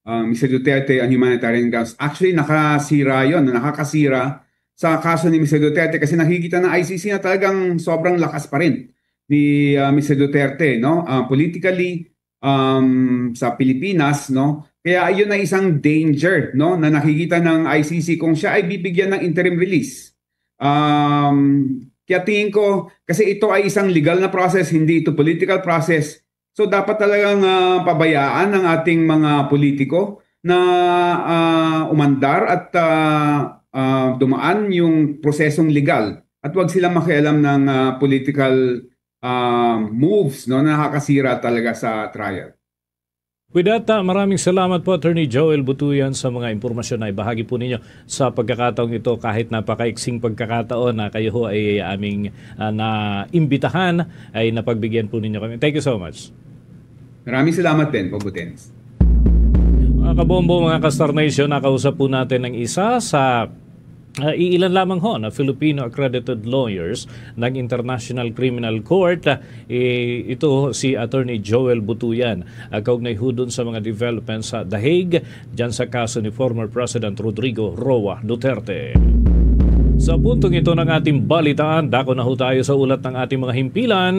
uh, Mister Duterte on humanitarian grounds. Actually, nakasira yon, nakakasira sa kaso ni Mister Duterte kasi nakikita ng I C C na talagang sobrang lakas pa rin ni uh, Mister Duterte, no? Uh, politically, um, sa Pilipinas, no? Kaya yun ay isang danger, no, na nakikita ng I C C kung siya ay bibigyan ng interim release. Um, kaya tingin ko, kasi ito ay isang legal na process, hindi ito political process. So dapat talagang uh, pabayaan ang ating mga politiko na uh, umandar at uh, uh, dumaan yung prosesong legal at wag silang makialam ng uh, political uh, moves, no, na nakakasira talaga sa trial. With that, uh, maraming salamat po, Attorney Joel Butuyan, sa mga impormasyon na ibahagi po ninyo sa pagkakataong ito. Kahit napakaiksing pagkakataon na kayo ho ay aming uh, naimbitahan, ay napagbigyan po ninyo kami. Thank you so much. Maraming salamat din, Bobo Tens. Mga kabombo, mga ka-Star Nation, nakausap po natin ang isa sa uh, iilan lamang ho na Filipino accredited lawyers ng International Criminal Court. Uh, ito si Attorney Joel Butuyan. Uh, kaugnay ho dun sa mga developments sa The Hague, dyan sa kaso ni former President Rodrigo Roa Duterte. Sa puntong ito ng ating balitaan, dako na ho tayo sa ulat ng ating mga himpilan.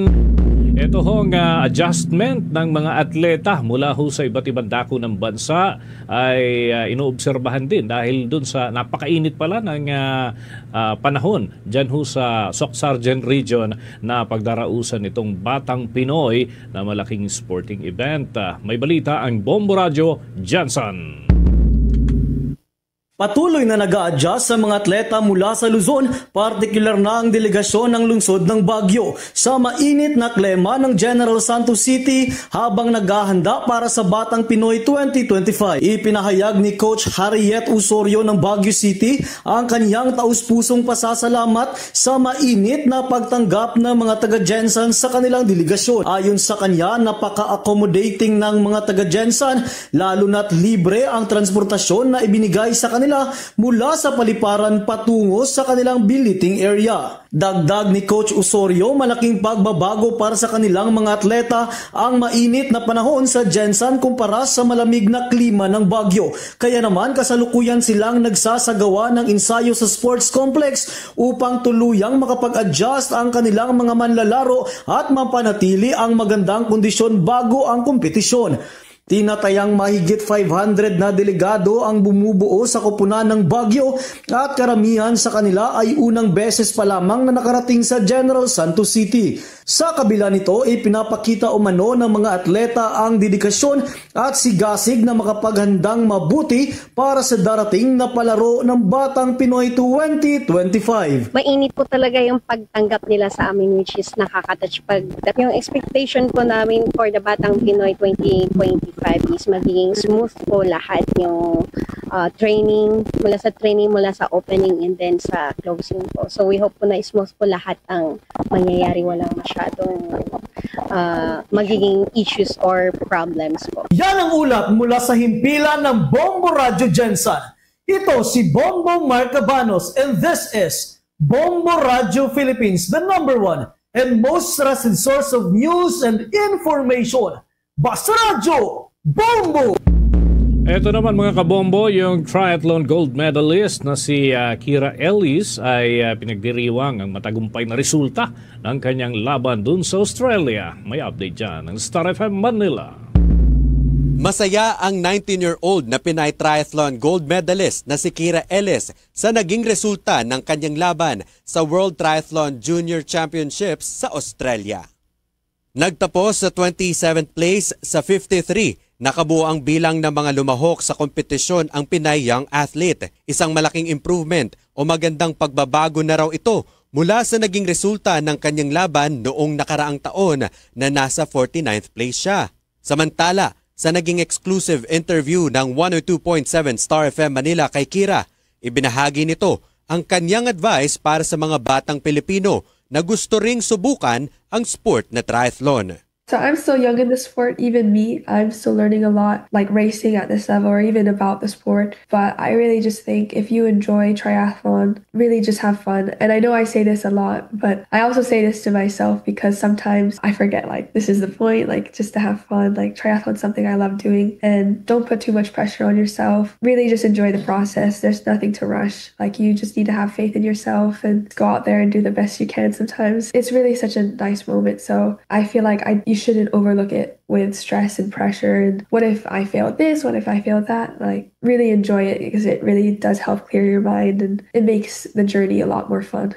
Ito hong uh, adjustment ng mga atleta mula ho sa iba't ibang dako ng bansa ay uh, inoobserbahan din dahil dun sa napakainit pala ng uh, uh, panahon dyan ho sa Soccsksargen region na pagdarausan itong Batang Pinoy na malaking sporting event. Uh, may balita ang Bombo Radyo, Johnson. Patuloy na nag-a-adjust sa mga atleta mula sa Luzon, partikular na ang delegasyon ng lungsod ng Baguio. Sa mainit na klima ng General Santos City habang naghahanda para sa Batang Pinoy twenty twenty-five. Ipinahayag ni Coach Harriet Osorio ng Baguio City ang kanyang taus-pusong pasasalamat sa mainit na pagtanggap ng mga taga-Gensan sa kanilang delegasyon. Ayon sa kanya, napaka-accommodating ng mga taga-Gensan, lalo na't libre ang transportasyon na ibinigay sa kanila mula sa paliparan patungo sa kanilang billeting area. Dagdag ni Coach Osorio, malaking pagbabago para sa kanilang mga atleta ang mainit na panahon sa Gensan kumpara sa malamig na klima ng Baguio. Kaya naman, kasalukuyan silang nagsasagawa ng ensayo sa sports complex upang tuluyang makapag-adjust ang kanilang mga manlalaro at mapanatili ang magandang kondisyon bago ang kompetisyon. Tinatayang mahigit five hundred na delegado ang bumubuo sa koponan ng Baguio at karamihan sa kanila ay unang beses pa lamang na nakarating sa General Santos City. Sa kabila nito, ipinapakita umano ng mga atleta ang dedikasyon at sigasig na makapaghandang mabuti para sa darating na palaro ng Batang Pinoy twenty twenty-five. Mainit po talaga yung pagtanggap nila sa amin, which is nakaka-touch. Pag yung expectation po namin for the Batang Pinoy twenty twenty five is magiging smooth po lahat yung ah, training, mula sa training, mula sa opening, and then sa closing po. So we hope po na smooth po lahat ang mangyayari, walang masyadong ah, magiging issues or problems po. Yan ang ulat mula sa himpilan ng Bombo Radyo Gensan. Ito si Bombo Mark Cabanos, and this is Bombo Radyo Philippines, the number one and most trusted source of news and information. Basta Radyo, Bombo! Ito naman, mga kabombo, yung triathlon gold medalist na si ah, Kira Ellis ay ah, pinagdiriwang ang matagumpay na resulta ng kanyang laban dun sa Australia. May update dyan ng Star F M Manila. Masaya ang nineteen-year-old na Pinay triathlon gold medalist na si Kira Ellis sa naging resulta ng kanyang laban sa World Triathlon Junior Championships sa Australia. Nagtapos sa twenty-seventh place sa fifty-three na kabuoang bilang ng mga lumahok sa kompetisyon ang Pinay young athlete. Isang malaking improvement o magandang pagbabago na raw ito mula sa naging resulta ng kanyang laban noong nakaraang taon na nasa forty-ninth place siya. Samantala, sa naging exclusive interview ng one oh two point seven Star F M Manila kay Kira, ibinahagi nito ang kanyang advice para sa mga batang Pilipino na gusto ring subukan ang sport na triathlon. So I'm still young in the sport. Even me, I'm still learning a lot, like racing at this level or even about the sport. But I really just think if you enjoy triathlon, really just have fun. And I know I say this a lot, but I also say this to myself because sometimes I forget, like, this is the point, like, just to have fun. Like, triathlon's something I love doing. And don't put too much pressure on yourself. Really just enjoy the process. There's nothing to rush. Like, you just need to have faith in yourself and go out there and do the best you can sometimes. It's really such a nice moment. So I feel like I, you shouldn't overlook it with stress and pressure. And what if I failed this? What if I failed that? Like, really enjoy it because it really does help clear your mind and it makes the journey a lot more fun.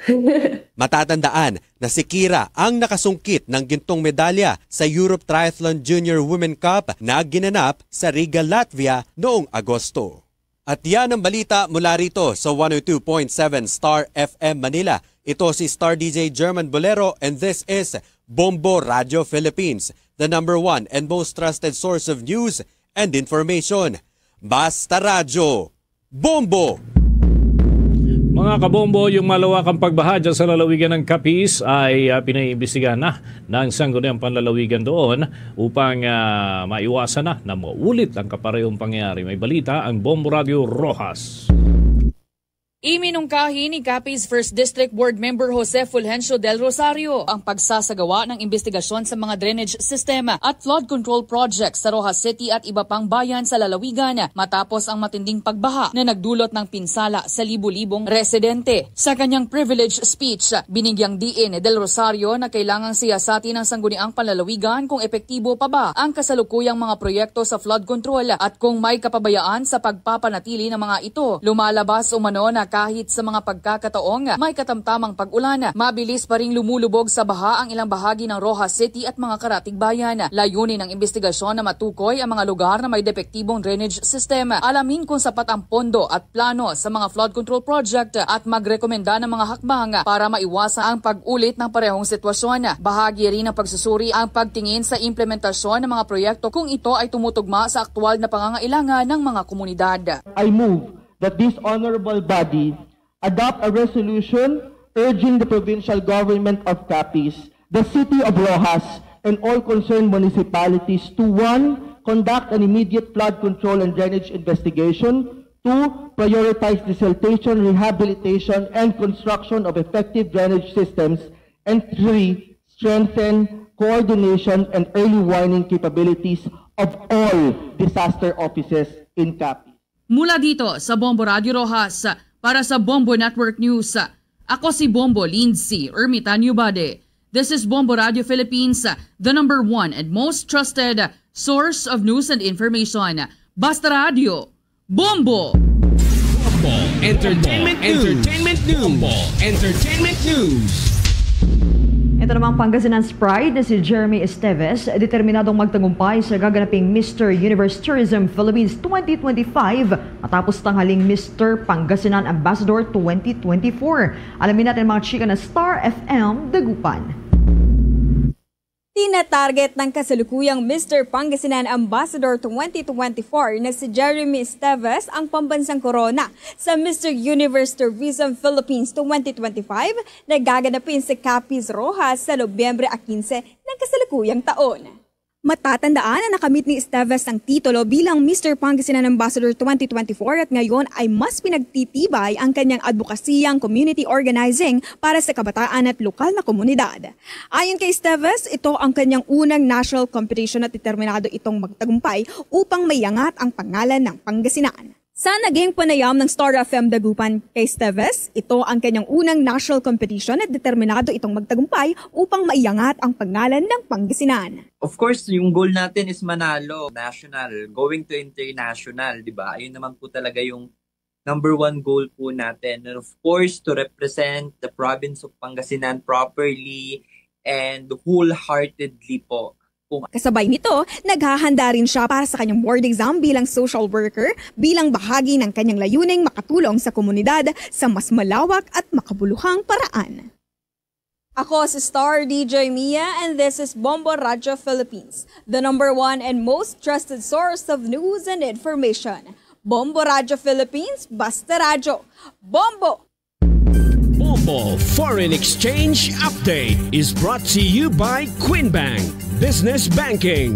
Matatandaan na si Kira ang nakasungkit ng gintong medalya sa Europe Triathlon Junior Women Cup na ginanap sa Riga, Latvia noong Agosto. At yan ang balita mula rito sa one oh two point seven Star F M Manila. Ito si Star D J German Bolero and this is Bombo Radio Philippines, the number one and most trusted source of news and information. Basta Radyo, Bombo! Mga kabombo, yung malawakang pagbaha dyan sa lalawigan ng Capiz ay ah, pinaiimbestigahan na ng Sangguniang Panlalawigan doon upang ah, maiwasan na na maulit ang kaparehong pangyayari. May balita ang Bombo Radio Rojas. Iminungkahi ni Capiz First District Board Member Jose Fulgencio Del Rosario ang pagsasagawa ng imbestigasyon sa mga drainage system at flood control projects sa Roxas City at iba pang bayan sa lalawigan matapos ang matinding pagbaha na nagdulot ng pinsala sa libo-libong residente. Sa kanyang privilege speech, binigyang diin ni Del Rosario na kailangang siyasatin ng Sangguniang Panlalawigan kung epektibo pa ba ang kasalukuyang mga proyekto sa flood control at kung may kapabayaan sa pagpapanatili ng mga ito. Lumalabas umano na kahit sa mga pagkakataong may katamtamang pag-ulan, mabilis pa ring lumulubog sa baha ang ilang bahagi ng Roxas City at mga karatig bayan. Layunin ng imbestigasyon na matukoy ang mga lugar na may depektibong drainage system, alamin kung sapat ang pondo at plano sa mga flood control project at magrekomenda ng mga hakbang para maiwasan ang pag-ulit ng parehong sitwasyon. Bahagi rin ng pagsusuri ang pagtingin sa implementasyon ng mga proyekto kung ito ay tumutugma sa aktual na pangangailangan ng mga komunidad. I move that this honorable body adopt a resolution urging the provincial government of Capiz, the city of Roxas, and all concerned municipalities to: one, conduct an immediate flood control and drainage investigation, two, prioritize desiltation, rehabilitation, and construction of effective drainage systems, and three, strengthen coordination and early warning capabilities of all disaster offices in Capiz. Mula dito sa Bombo Radio Roxas, para sa Bombo Network News, ako si Bombo Lindsay Ermitanio Bade. This is Bombo Radio Philippines, the number one and most trusted source of news and information. Basta Radio, Bombo! Entertainment News. Entertainment News. Entertainment News. Ito namang Pangasinan's Pride na si Jeremy Esteves, determinadong magtagumpay sa gaganaping Mister Universe Tourism Philippines twenty twenty-five matapos tanghaling Mister Pangasinan Ambassador twenty twenty-four. Alamin natin mga chika na Star F M Dagupan. Tinatarget ng kasalukuyang Mister Pangasinan Ambassador twenty twenty-four na si Jeremy Esteves ang pambansang korona sa Mister Universe Tourism Philippines twenty twenty-five na gaganapin sa Capiz Rojas sa Nobyembre a quince ng kasalukuyang taon. Matatandaan na nakamit ni Esteves ang titulo bilang Mister Pangasinan Ambassador twenty twenty-four at ngayon ay mas pinagtitibay ang kanyang adbokasiyang community organizing para sa kabataan at lokal na komunidad. Ayon kay Esteves, ito ang kanyang unang national competition at determinado itong magtagumpay upang maiangat ang pangalan ng Pangasinan. Sa naging panayam ng Star F M Dagupan kay Esteves, ito ang kanyang unang national competition at determinado itong magtagumpay upang maiangat ang pangalan ng Pangasinan. Of course, yung goal natin is manalo, national, going to international, di ba? Ayun naman po talaga yung number one goal po natin. And of course, to represent the province of Pangasinan properly and wholeheartedly po. Kasabay nito, naghahanda rin siya para sa kanyang board exam bilang social worker, bilang bahagi ng kanyang layuning makatulong sa komunidad sa mas malawak at makabuluhang paraan. Ako si Star D J Mia and this is Bombo Radyo Philippines, the number one and most trusted source of news and information. Bombo Radyo Philippines, basta radyo. Bombo! Bombo Foreign Exchange Update is brought to you by Queen Bank Business Banking.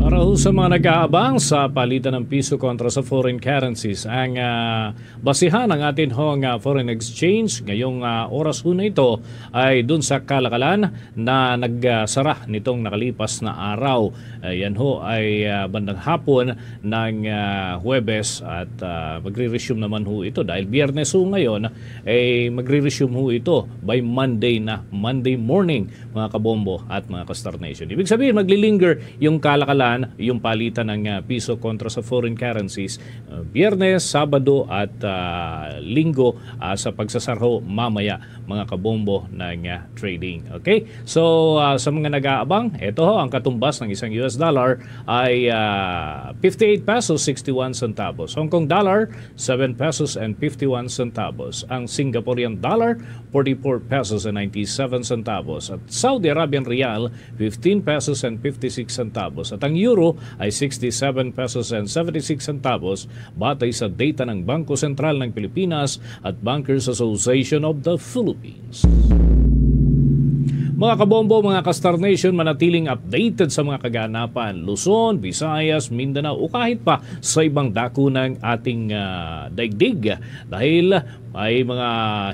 Para ho sa mga nag-aabang sa palitan ng piso kontra sa foreign currencies, ang ah, basihan ang atin hong ah, foreign exchange ngayong ah, oras ho na ito ay dun sa kalakalan na nagsara nitong nakalipas na araw. Ah, yan ho ay ah, bandang hapon ng ah, Huwebes at ah, magre-resume naman ho ito dahil Biyernes ho ngayon, eh, magre-resume ho ito by Monday na, Monday morning, mga kabombo at mga ka-Star Nation. Ibig sabihin, maglilinger yung kalakalan, yung palitan ng ah, piso kontra sa foreign currencies, ah, Biyernes, Sabado at ah, Linggo ah, sa pagsasara ho mamaya, mga kabombo ng ah, trading. Okay? So, ah, sa mga nag-aabang, ito ho ang katumbas ng isang U S dollar ay ah, fifty-eight pesos sixty-one centavos. Hong Kong dollar, seven pesos and fifty-one centavos. Ang Singaporean dollar, forty-four pesos and ninety-seven centavos. At Saudi Arabian rial, fifteen pesos and fifty-six centavos. At ang euro ay sixty-seven pesos and seventy-six centavos, batay sa data ng Bangko Sentral ng Pilipinas at Bankers Association of the Philippines. Mga kabombo, mga ka-Star Nation, manatiling updated sa mga kaganapan Luzon, Visayas, Mindanao o kahit pa sa ibang dako ng ating ah, daigdig, dahil may mga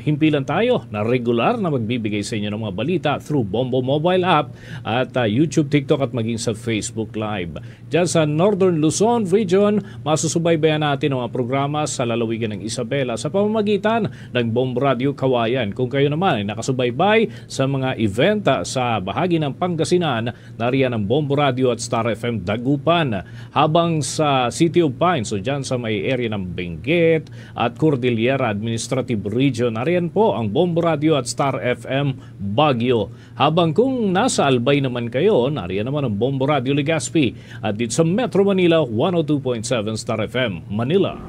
himpilan tayo na regular na magbibigay sa inyo ng mga balita through Bombo Mobile App at ah, YouTube, TikTok at maging sa Facebook Live. Diyan sa Northern Luzon Region, masusubaybayan natin ang mga programa sa lalawigan ng Isabela sa pamamagitan ng Bombo Radio Kawayan. Kung kayo naman ay nakasubaybay sa mga event ah, sa bahagi ng Pangasinan, nariyan ang Bombo Radio at Star F M Dagupan. Habang sa City of Pines o dyan sa may area ng Benguet at Cordillera Administrative Region, nariyan po ang Bombo Radio at Star F M Baguio. Habang kung nasa Albay naman kayo, nariyan naman ang Bombo Radio Legazpi at dito sa Metro Manila, one oh two point seven Star F M Manila.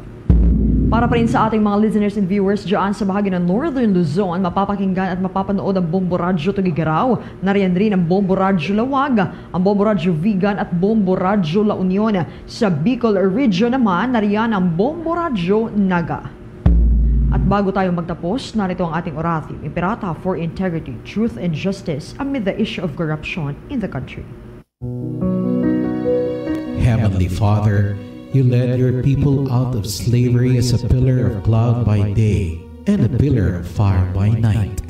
Para pa rin sa ating mga listeners and viewers dyan sa bahagi ng Northern Luzon, mapapakinggan at mapapanood ang Bombo Radyo Tuguegarao, nariyan rin ang Bombo Radyo Laoag, ang Bombo Radyo Vigan at Bombo Radyo La Union. Sa Bicol Region naman, nariyan ang Bombo Radyo Naga. At bago tayo magtapos, narito ang ating oratio, Imperata for integrity, truth, and justice amid the issue of corruption in the country. Heavenly Father, you led your people out of slavery as a pillar of cloud by day and a pillar of fire by night.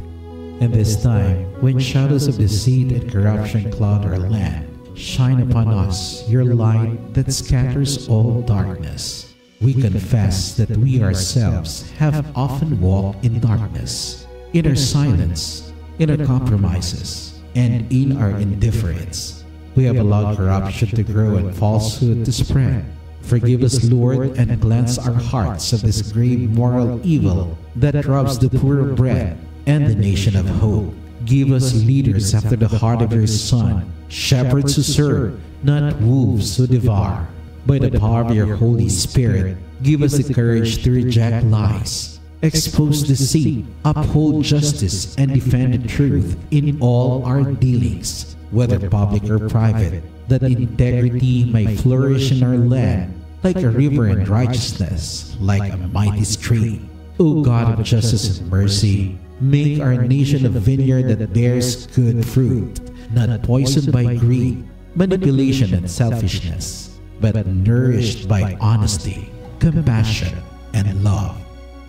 And this time, when shadows of deceit and corruption cloud our land, shine upon us your light that scatters all darkness. We confess that we ourselves have often walked in darkness, in our silence, in our compromises, and in our indifference. We have allowed corruption to grow and falsehood to spread. Forgive us, Lord, and cleanse our hearts of this grave moral evil that robs the poor of bread and the nation of hope. Give us leaders after the heart of your Son, shepherds who serve, not wolves who devour. By the power of your Holy Spirit, give us the courage to reject lies, Expose deceit, uphold justice, and defend the truth in all our dealings, whether public or private, that integrity may flourish in our land like a river, and righteousness like a mighty stream. O God of justice and mercy, make our nation a vineyard that bears good fruit, not poisoned by greed, manipulation, and selfishness, but nourished by honesty, compassion, and love.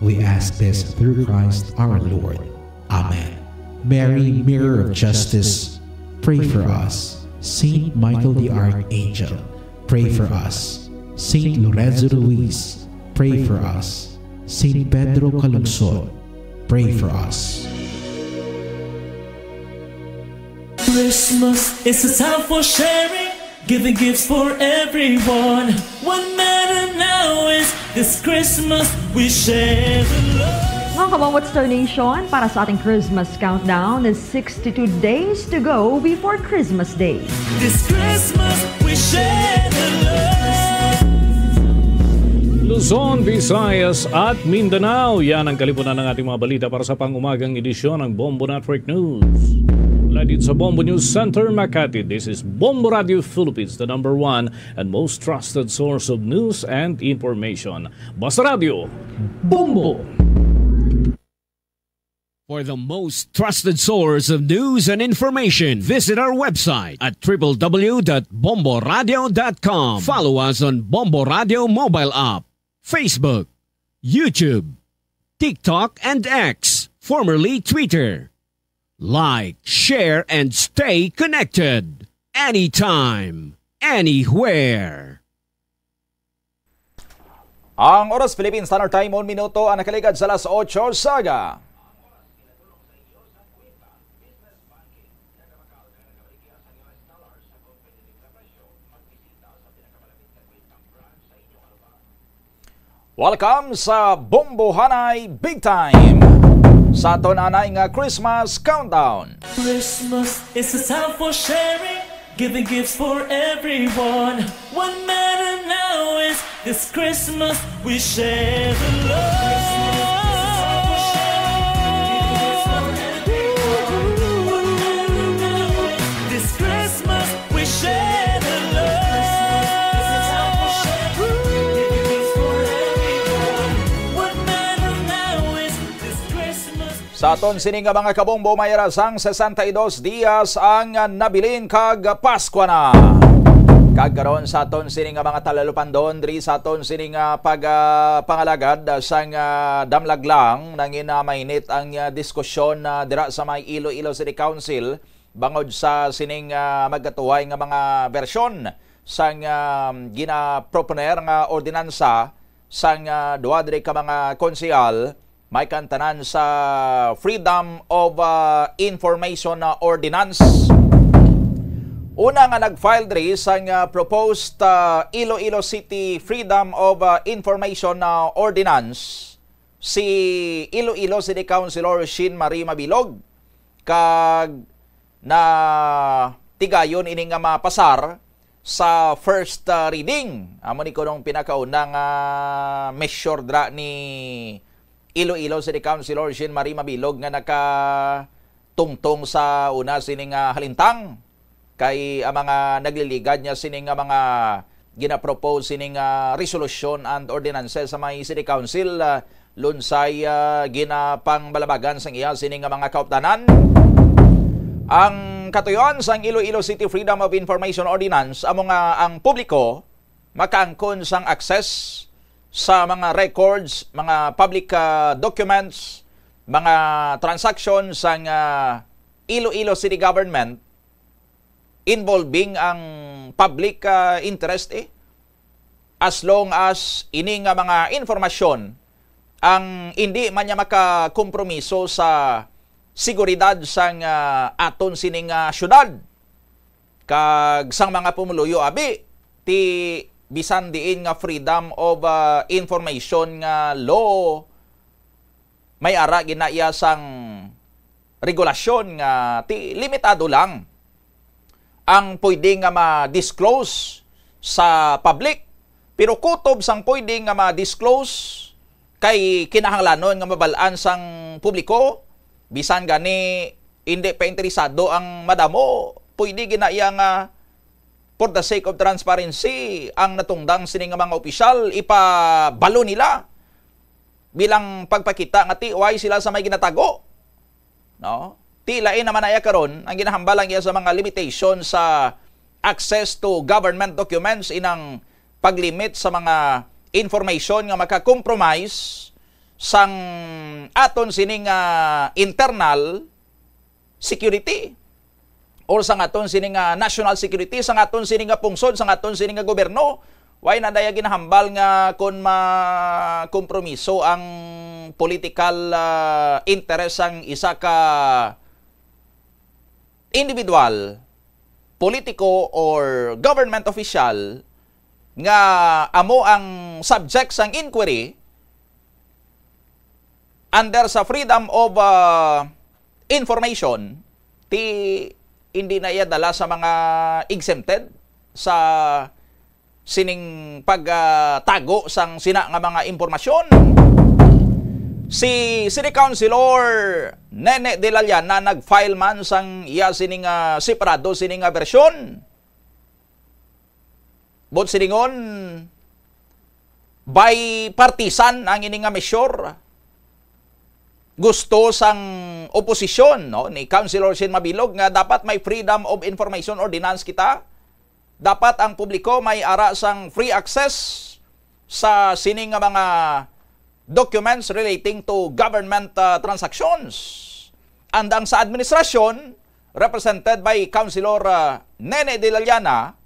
We ask this through Christ our Lord. Amen. Mary, Mirror of Justice, pray for us. Saint Michael the Archangel, pray for us. Saint Lorenzo Ruiz, pray for us. Saint Pedro Calungsod, pray for us. Christmas is a time for sharing, giving gifts for everyone. What matter now is this Christmas we share the love. Mga ka-Bombo Star Nation, para sa ating Christmas countdown, sixty-two days to go before Christmas Day. This Christmas we share the love. Luzon, Visayas, at Mindanao. Yan ang kalipunan ng ating mga balita para sa pang-umagang edisyon ng Bombo Network News. Mula dito sa Bombo News Center, Makati, this is Bombo Radio Philippines, the number one and most trusted source of news and information. Basta Radio, Bombo! For the most trusted source of news and information, visit our website at triple w dot bombo radio dot com. Follow us on Bombo Radio mobile app, Facebook, YouTube, TikTok, and X, formerly Twitter. Like, share, and stay connected. Anytime, anywhere. Ang oras, Philippine Standard Time, un minuto ang nakaligad sa alas otso sa aga. Welcome sa Bombohanay Big Time, sa aton anay nga Christmas Countdown. Christmas is a time for sharing, giving gifts for everyone. What matter now is this Christmas we share the love. This Christmas we share the love. What matter now is this Christmas. Sa aton sini nga mga kabombo, may ara sang sesenta y dos dias ang, ah, nabilin kag Paskwa na. Kag karon sa aton sini nga mga talalupandon diri sa aton sini nga pag, ah, pangalagad sang, ah, damlag lang, nangin, ah, mainit ang, ah, diskusyon, ah, dira sa may Iloilo City Council bangod sa sining, ah, magkatuway nga mga bersyon sang, ah, ginaproponer nga ordinansa sang, ah, duha diri ka mga konsehal, may kantanan sa Freedom of, ah, Information, ah, Ordinance. Una nga nag-file diri sang, ah, proposed, ah, Iloilo City Freedom of, ah, Information, ah, Ordinance, si Iloilo City Councilor Sheen Marie Mabilog, kag na tigayon ini nga mapasar sa first, ah, reading. Amo ni kunong pinakauna nga measure dra ni Iloilo City Councilor Sheen Marie Mabilog nga nakatungtong sa una sini nga halintang. Kay ang mga nagliligad niya sini nga mga ginapropose sini nga resolusyon and ordinances sa may City Council, ah, lunsay, ah, ginapangbalabagan sang iya sini nga mga kaupdanan. Ang katuyoan sang Iloilo City Freedom of Information Ordinance amo nga ang publiko makaangkon sang access sa mga records, mga public, ah, documents, mga transaction sang, ah, Iloilo City Government involving ang public, ah, interest, eh. As long as ini nga mga informasyon ang hindi man niya makakompromiso sa seguridad sang, ah, aton sining, ah, syudad kag sang mga pumuluyo, abi, ti bisan diin nga freedom of, ah, information nga law, may ara gid na iya sang regulasyon nga ti limitado lang ang pwede nga ma-disclose sa public. Pero kutob sang pwede nga ma-disclose, Kay kinahanglanon nga mabal-an sang publiko, bisan gani hindi pa interesado ang madamo, pwede gina iya nga, for the sake of transparency, ang natungdan sini nga mga opisyal ipabalo nila bilang pagpakita nga tiway sila sa may ginatago. No? Ti lain naman na iya karon, ang ginahambal lang iya sa mga limitation sa access to government documents, inang paglimit sa mga information nga maka-compromise sang aton sining, ah, internal security or sang aton sining, ah, national security, sang aton sining, ah, pungsod, sang aton sining, ah, gobyerno. Why na daya ginahambal nga kon makompromiso ang political, ah, interest sang isa ka individual, politiko, or government official nga amo ang subject sang inquiry under sa freedom of, ah, information, ti hindi na iya dala sa mga exempted sa sining pagtago sang sina nga mga impormasyon. Si City Councilor Nene de la Llana nag-file man sang iya sining, ah, separado sining, ah, bersyon. Buot silingon, bipartisan ang ini nga measure. Gusto sang oposisyon, no, ni Councilor Shin Mabilog nga dapat may Freedom of Information Ordinance kita. Dapat ang publiko may ara sang free access sa sini nga mga documents relating to government, ah, transactions. Andang sa administrasyon, represented by Councilor, ah, Nene de la Llana,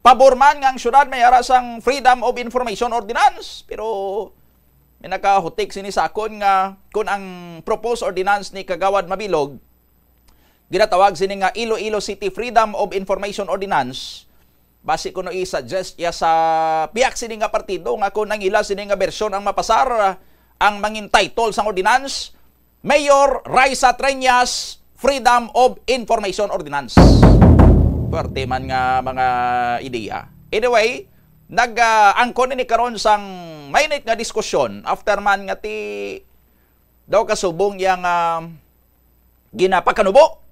pabor man nga ang syudad may ara sang Freedom of Information Ordinance, pero may nakahutik sini sa akon nga kung ang proposed ordinance ni Kagawad Mabilog ginatawag sini nga Iloilo City Freedom of Information Ordinance, basi kuno i-suggest iya sa pihak sini nga partido nga kung ang ila sini nga bersyon ang mapasar, ang mangin title sang ordinance, Mayor Raisa Treñas Freedom of Information Ordinance. Pwerte man nga mga ideya. Anyway, nag, ah, angkon ini karon sang mainit nga diskusyon after man nga ti daw kasubong yang, ah, ginapakanubo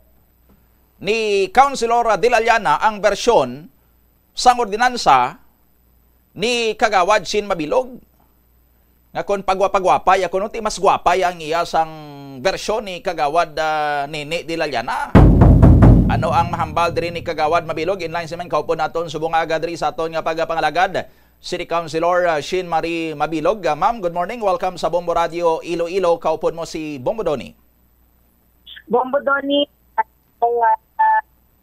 ni Councilor de la Llana ang bersyon sang ordinansa ni Kagawad Shin Mabilog, nga kon pagwapagwapay ako, no, ti mas gwapay ang iya sang bersyon ni Kagawad, ah, Nene de la Llana. Ano ang mahambal diri ni Kagawad Mabilog? In line si man kaupod naton subong nga aga diri sa aton nga pagapangalagad, City Councilor, ah, Shin Marie Mabilog. Ah, ma'am, good morning. Welcome sa Bombo Radio Iloilo. Kaupod mo si Bombo Donny. Bombo Donny, ah,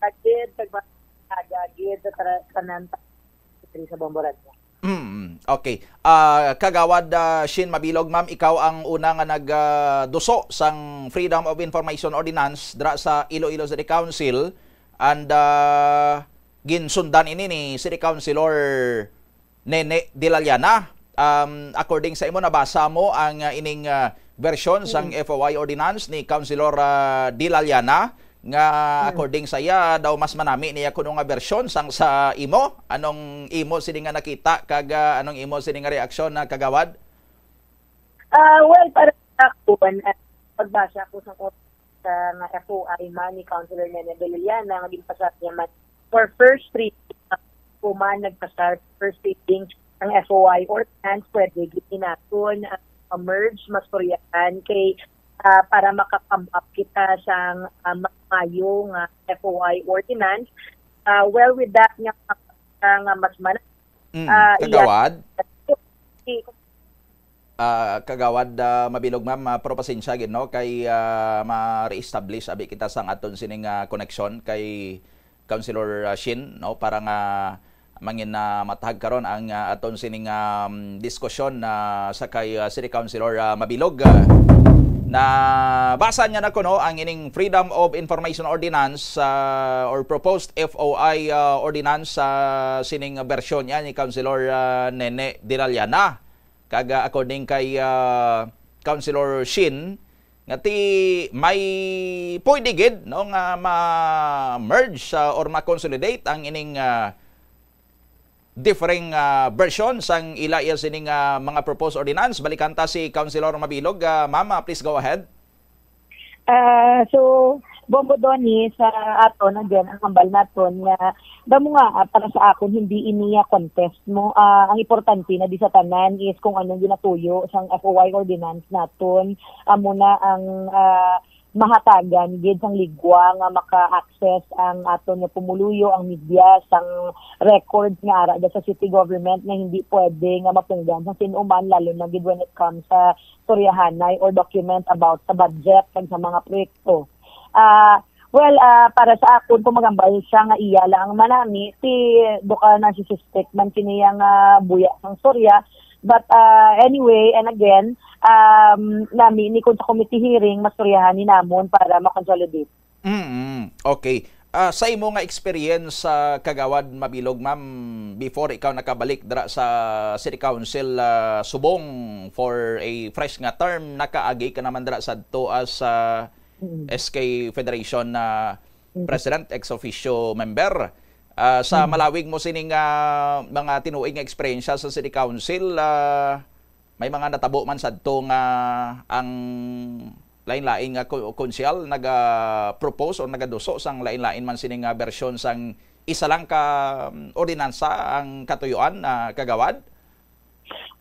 ah, gid, tagba-, ah, gid, sa tra-, tanan ta-, diri sa Bombo Radio. Mm, okay. Ah, Kagawad, ah, Shin Mabilog, ma'am, ikaw ang una nga nag, ah, duso sang Freedom of Information Ordinance dira sa Iloilo City Council, and, ah, ginsundan ini ni City Councilor Nene de la Llana. Um, according sa imo, nabasa mo ang, ah, ining, ah, bersyon sang Mm. F O I ordinance ni Councilor, ah, de la Llana, nga Mm. according sa iya, daw mas manami niya kuno nga bersyon sang sa imo. Anong imo sini nga nakita kag, ah, anong imo sini nga reaksyon, na Kagawad? Ah, well, para sa ako, ah, pagbasa ko sa sa nga F O I man ni Councilor Nene de la Llana nga ginpasar niya man for first reading, human nagpasar first reading ang F O I ordinance, pwede gid naton, ah, ma-merge, mas kuryahan kay, ah, para maka-come up kita sang, ah, mas maayo nga F O I ordinance. Ah, well, with that nga, nga mas man-, Mm, ah, iya. Kagawad? Ah, Kagawad, ah, Mabilog, ma'am, ah, pero pasensya gid, no, kay, ah, ma-reestablish abi kita sang aton sining, ah, koneksyon kay Councilor, ah, Shin, no, para nga mangin, ah, matahag karon ang, ah, aton sining, um, diskusyon, ah, sa kay, ah, City Councilor, ah, Mabilog. Ah, nabasa niya na kuno ang ining Freedom of Information Ordinance, ah, or proposed F O I, ah, ordinance sa sining bersyon niya ni Councilor, ah, Nene de la Llana. Kag, ah, according kay, ah, Councilor Shin, nga ti may pwede gid, no, nga ma-merge, ah, or ma-consolidate ang ining, ah, differing, ah, version sang ila iya sining, ah, mga proposed ordinance. Balikan ta si Councilor Mabilog. Ah, ma'am, ah, please go ahead. Ah, so, Bombo Donny, sa aton, again, ang hambal naton nga, damo nga, ah, para sa akon, hindi iniya contest mo. Ah, ang importante na di sa tanan is kung anong ginatuyo sang F O I ordinance naton, amo na ang, ah, mahatagan gid sang ligwa nga maka-access ang aton nga pumuluyo, ang media, sang record nga ara da sa city government nga hindi pwede nga mapunggan sa sin-o man, lalo na gid when it comes sa istoryahanay or document about sa budget kag sa mga proyekto. Ah, well, ah, para sa akon, kung magambal siya nga iya lang ang manami, si, baka narcissistic man kini nga buya sang istorya. But, ah, anyway, and again, um, nami ni kung sa committee hearing, mastoryahan ni namon para ma-consolidate. Mm, okay. Ah, sa imo nga experience sa Kagawad Mabilog, ma'am, before ikaw nakabalik dira sa City Council, ah, subong for a fresh nga term, nakaagi ka naman dira sadto as, ah, Mm. S K Federation na Mm. President, ex officio member. Ah, sa Mm. malawig mo sining, ah, mga tinuig nga eksperyensya sa City Council, ah, may mga natabo man sadto nga ang lain-lain nga ko-, konsehal naga-propose o nagaduso sang lain-lain man sini nga bersyon sang isa lang ka, um, ordinansa ang katuyuan, ah, Kagawad?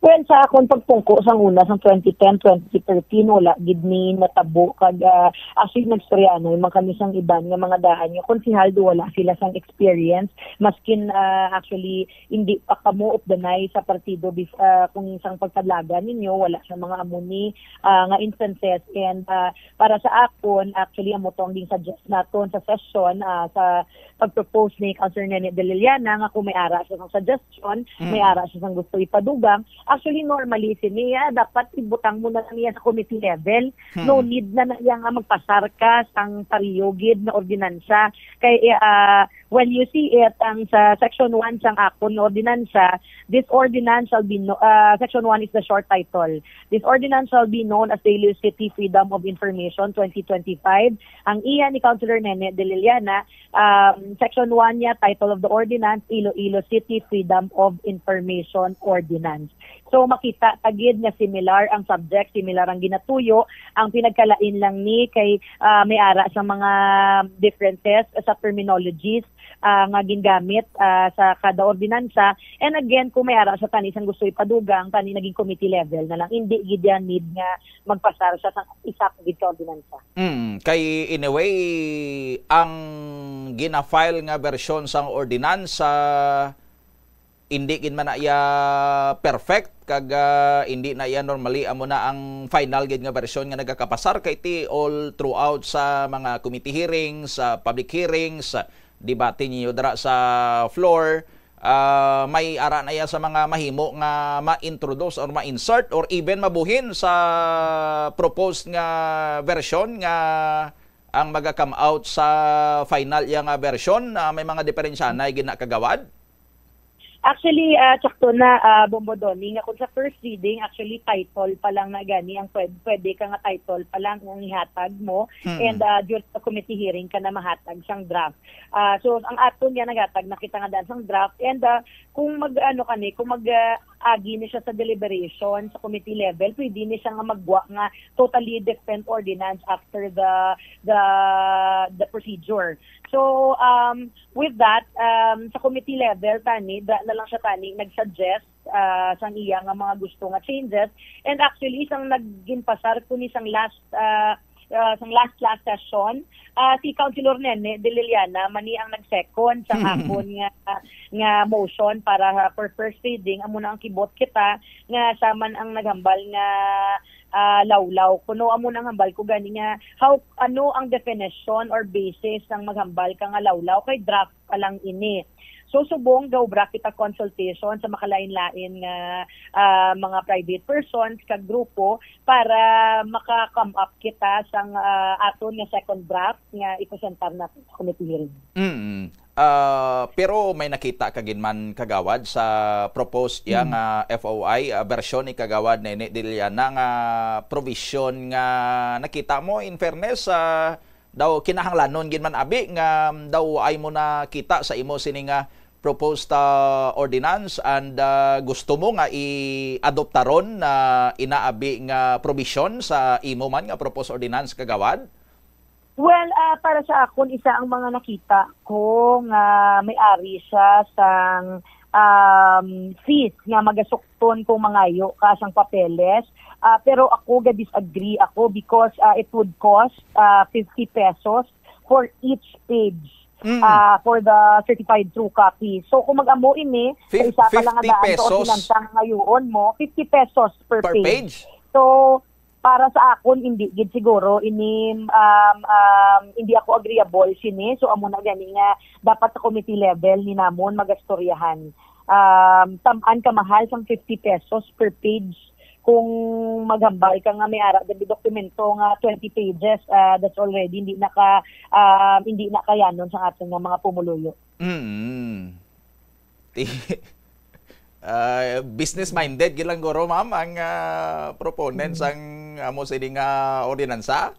Well, sa akon pagpungko sang una, sang twenty ten, twenty thirteen, wala gid ni natabo kag, ah, actually, nagstoryaanay man kami sang iban nga mga daan nga konsehal, do wala sila sang experience, maskin, ah, actually, hindi pa kamo updanay sa partido bef-, ah, kung sang pagpadlagan ninyo, wala sa mga amo ni, ah, nga instances. And, ah, para sa akon, actually, amo to ang gin-suggest naton sa session, ah, sa pag-propose ni Councilor Nene de Liliana nga kung may ara siya sang suggestion, may Mm. ara siya sang gusto ipadugang. Actually, normally, sini, ah, dapat ibutang mo na lang niya sa committee level. No Mm. need na na iya nga magpasar ka sang pareho gid na ordinansa. Kay, ah, when you see it, ang sa section one sang akon nga ordinansa, this ordinance shall be no-, ah, section one is the short title. This ordinance shall be known as the Iloilo City Freedom of Information twenty twenty-five. Ang iya ni Councilor Nene de Liliana, um, section one niya, title of the ordinance, Iloilo City Freedom of Information Ordinance. So, makita ta gid nga similar ang subject, similar ang ginatuyo. Ang pinagkalain lang ni kay, ah, may ara sa mga differences sa terminologies, ah, nga gingamit, ah, sa kada ordinansa. And again, kung may ara sa tani sang gusto ipadugang, tani naging committee level na lang. Hindi gid yan need nga magpasar siya sa isa ka gid ka ordinansa. Mm, kay anyway, ang gina-file nga bersyon sang ordinansa, hindi gid man na iya perfect, kag, ah, hindi na iya normally amo na ang final gid nga bersyon nga nagakapasar, kay ti all throughout sa mga committee hearings, sa public hearings, sa debate ninyo dira sa floor, ah, may ara na iya sa mga mahimo nga ma-introduce or ma-insert or even mabuhin sa proposed nga version nga ang maga-come out sa final iya nga version. Ah, may mga diferensya na gid na, Kagawad? Actually, ah, sakto na, ah, Bombo Donny, nga kung sa first reading, actually, title pa lang na gani ang pwed-, pwede ka nga title pa lang ang ihatag mo. Mm. And, ah, during the committee hearing ka na mahatag sang draft. Ah, so, ang aton nga naghatag na kita nga daan sang draft. And, ah, kung mag, ano ka ni, kung mag, ah, agi ni siya sa deliberation sa committee level, pwede ni siya nga maggwa nga totally different ordinance after the, the, the procedure. So, um, with that, um, sa committee level, tani, da na lang siya, tani, nag-suggest, ah, sang iya nga mga gusto nga changes. And actually, sang nagginpasar ko ni sang last, ah, ah, sang last, last session, ah, si Councilor Nene de Liliana man ni ang nag-second sa akon nga, nga motion para for first reading. Amo na ang kibot kita nga siya man ang naghambal nga, ah, lawlaw. Kuno amo na ang hambal ko gani nga, how, ano ang definition or basis sang maghambal ka nga lawlaw kay draft pa lang ini. So, subong gaobra kita consultation sa makalain-lain nga, ah, mga private persons kag grupo para maka-come up kita sang, ah, aton nga second draft nga ipresentar nato sa committee hearing. Mm. Ah, pero may nakita ka gid man, Kagawad, sa proposed iya Mm. nga F O I, ah, version ni Kagawad Nene Diliana nga provision nga nakita mo, in fairness, ah, daw kinahanglanon gid man abi nga, um, daw ay mo nakita sa imo sini nga proposed, ah, ordinance and, ah, gusto mo nga i-adoptaron na inaabi nga probisyon sa imo man nga proposed ordinance, Kagawad? Well, ah, para sa akon, isa ang mga nakita ko nga may ari siya sang, um, fees nga magasukton kung mangayo ka sang papeles. Ah, pero ako ga-disagree ako because, ah, it would cost, ah, fifty pesos for each page, Mm. ah, for the certified true copy. So kung mag-amo ini, sa Fif- isa pa lang nga fifty daan ka pesos? ordinansa nga ngayoon mo, fifty pesos per, Per page. Page? So, para sa akon, hindi gid siguro ini, um, um, hindi ako agreeable sini. So, amo na gani nga dapat sa committee level ni namon magastoryahan. Um, tam-an ka mahal sang fifty pesos per page kung maghambal ka nga may ara gid dokumento nga twenty pages, ah, that's already hindi na ka, um, hindi na kayanon sa aton nga mga pumuluyo. Mm. Ti- ah, business-minded gid lang guro, ma'am, ang, ah, proponent Mm. sang amo sini nga ordinansa?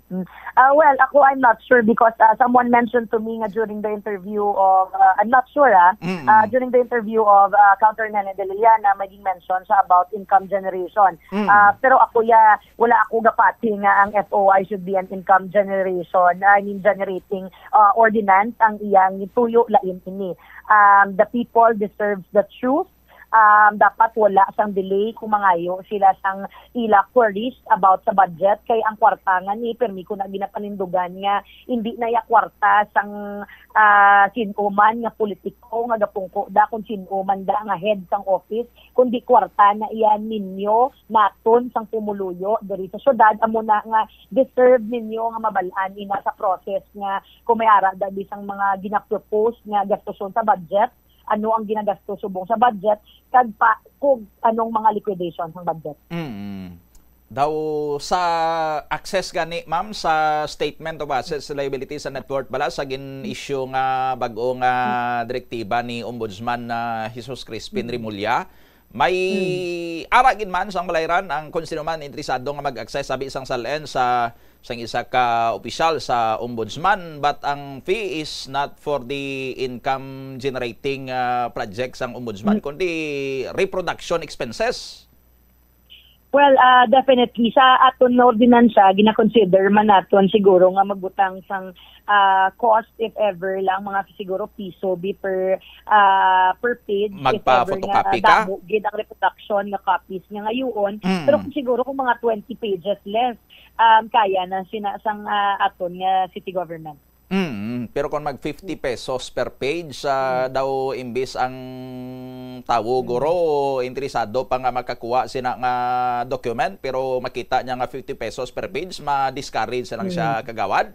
Mm. Ah, well, ako, I'm not sure because, ah, someone mentioned to me nga during the interview of, ah, I'm not sure, ah, Mm. ah, during the interview of, ah, Counselor Nene de Liliana, maging mention sa about income generation. Mm. Ah, pero ako, ya, wala ako gapati nga ang F O I should be an income generation, I mean, generating, ah, ordinance. Ang iyang tuyo lain ini. Um, the people deserves the truth. Um, dapat wala sang delay kung mangayo sila sang ila queries about sa budget, kay ang kwarta nga ni, permi ko na ginapanindugan nga hindi na ya kwarta sang, ah, sin-o man nga politiko nga gapungko da kung sin-o man da nga head sang office, kundi kwarta na iyan ninyo, naton sang pumuluyo diri sa syudad. Amo na nga deserve ninyo nga mabal-an ina sa process nga kung may ara da bisang mga ginapropose nga gastuson sa budget, ano ang ginagastos subong sa budget, kag pa, kung anong mga liquidation sang budget. Mm. Daw sa access gani, ma'am, sa statement of assets, liabilities and net worth bala sa gin-issue nga bag-o nga direktiba ni Ombudsman na Jesus Crispin Mm. Remulla, may Mm. ara gid man sang Malayran ang kung sino man interesado nga mag-access, sabi sang SALN, sa sang isa ka opisyal sa Ombudsman, but ang fee is not for the income generating, ah, project sang Ombudsman, Mm. kundi reproduction expenses. Well, ah, definitely, sa aton nga ordinansa, gina-consider man naton siguro nga magbutang sang, ah, cost if ever lang mga siguro piso bi per, ah, per page, if ever nga Magpa-photocopy ka? damo gid ang reproduction nga copies nga ngayoon. Mm. Pero kung siguro kung mga twenty pages less, um, kaya na sina sang, ah, aton nga city government. Mm, pero kung mag fifty pesos per page, ah, Mm. daw imbis ang tawo, Mm. guro, interesado pa nga makakuha sina nga document, pero makita niya nga fifty pesos per page, ma-discourage na lang siya, Mm. Kagawad?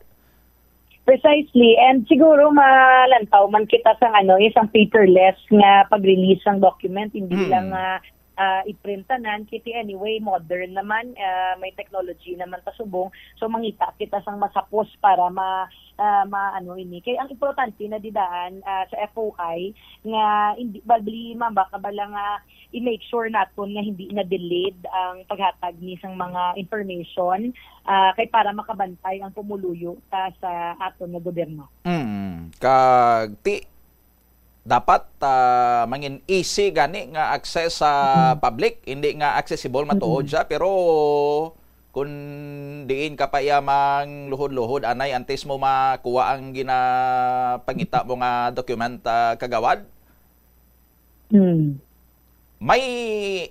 Precisely. And siguro malantaw man kita sang ano, isang paperless nga pag-release sang document, hindi Mm. lang, ah, ah, i-print tanan. Kiti anyway, modern naman, ah, may technology naman pasubong. So mangita kita sang mas hapos para ma, ah, ma-, ano ini. Kay ang importante na didaan, ah, sa F O I nga hindi, bali, ma'am, baka bala nga i-make sure naton nga hindi na delayed ang paghatag ni sang mga information, ah, kay para makabantay ang pumuluyo ta sa aton nga gobyerno. Mm. Kag ti dapat, ah, mangin easy gani nga access sa Mm. public, hindi nga accessible matuod Mm. siya, pero kung diin ka pa iya mang luhod-luhod, anay, antes mo makuha ang ginapangita mo nga document, ah, Kagawad? Mm. May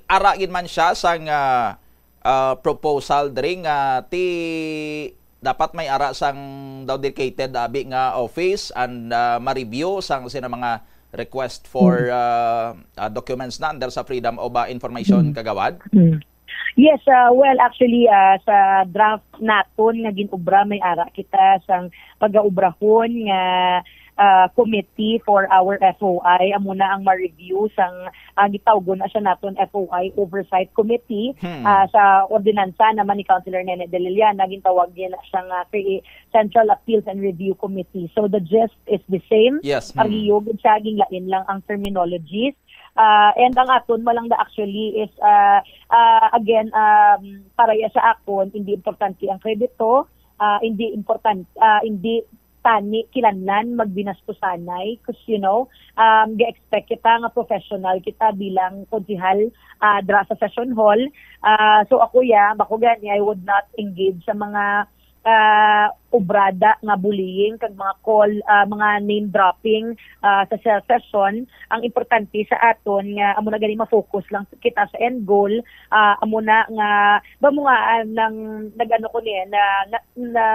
ara gid man siya sang, ah, ah, proposal diri nga ti dapat may ara sang daw dedicated abi nga office and, ah, ma-review sang sina mga request for, Mm. ah, ah, documents na under sa Freedom of, ah, Information, Mm. Kagawad? Mm. Yes, ah, well, actually, ah, sa draft naton nga gin-obra, may ara kita sang pagaubrahon nga, ah, committee for our F O I. Amo na ang ma-review sang, ah, gitawgon na siya naton F O I Oversight Committee. Hmm. Ah, sa ordinansa naman ni Councilor Nene de Liliana, gintawag niya na siya nga kay Central Appeals and Review Committee. So the gist is the same. Yes. Hmm. Pareho gid siya, ginglain lang ang terminologies. Ah, and ang aton mo lang da actually is, ah, ah, again, um, para ya sa akon, hindi importante ang kredito, ah, hindi important, ah, hindi tani kinahanglan magbinastusanay, 'cause, you know, um, ga-expect kita nga professional kita bilang konsehal, ah, dira sa session hall. Ah, so ako, ya, ako gani, I would not engage sa mga, ah, obrada nga bullying kag mga call, ah, mga name dropping, ah, sa, sa session. Ang importante sa aton nga amo na gani ma-focus lang kita sa end goal, ah, amo na nga ba mo nga, ah, nang nag-ano ko niya na, na,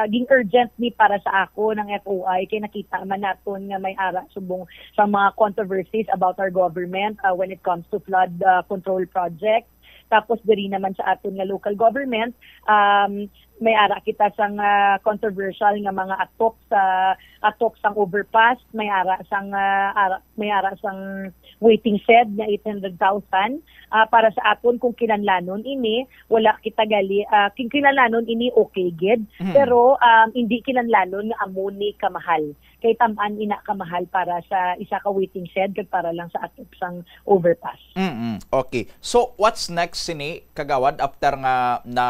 naging urgent ni para sa ako ng F O I kay nakita man naton nga may ara subong sa mga controversies about our government, ah, when it comes to flood, ah, control project. Tapos diri naman sa aton nga local government, um, may ara kita sang, ah, controversial nga mga atop sa, atop sang overpass, may ara sang, ah, ara, may ara sang waiting shed nga eight hundred thousand. Ah, para sa aton, kung kinahanglanon ini, wala kita gali, ah, kung kinahanglanon ini, okay gid. Mhm. Pero, um, hindi kinahanglanon nga amo ni kamahal. Kay tam-an ina kamahal para sa isa ka waiting shed kag para lang sa atop sang overpass. Mm-mm. Okay. So, what's next sini, Kagawad, after nga na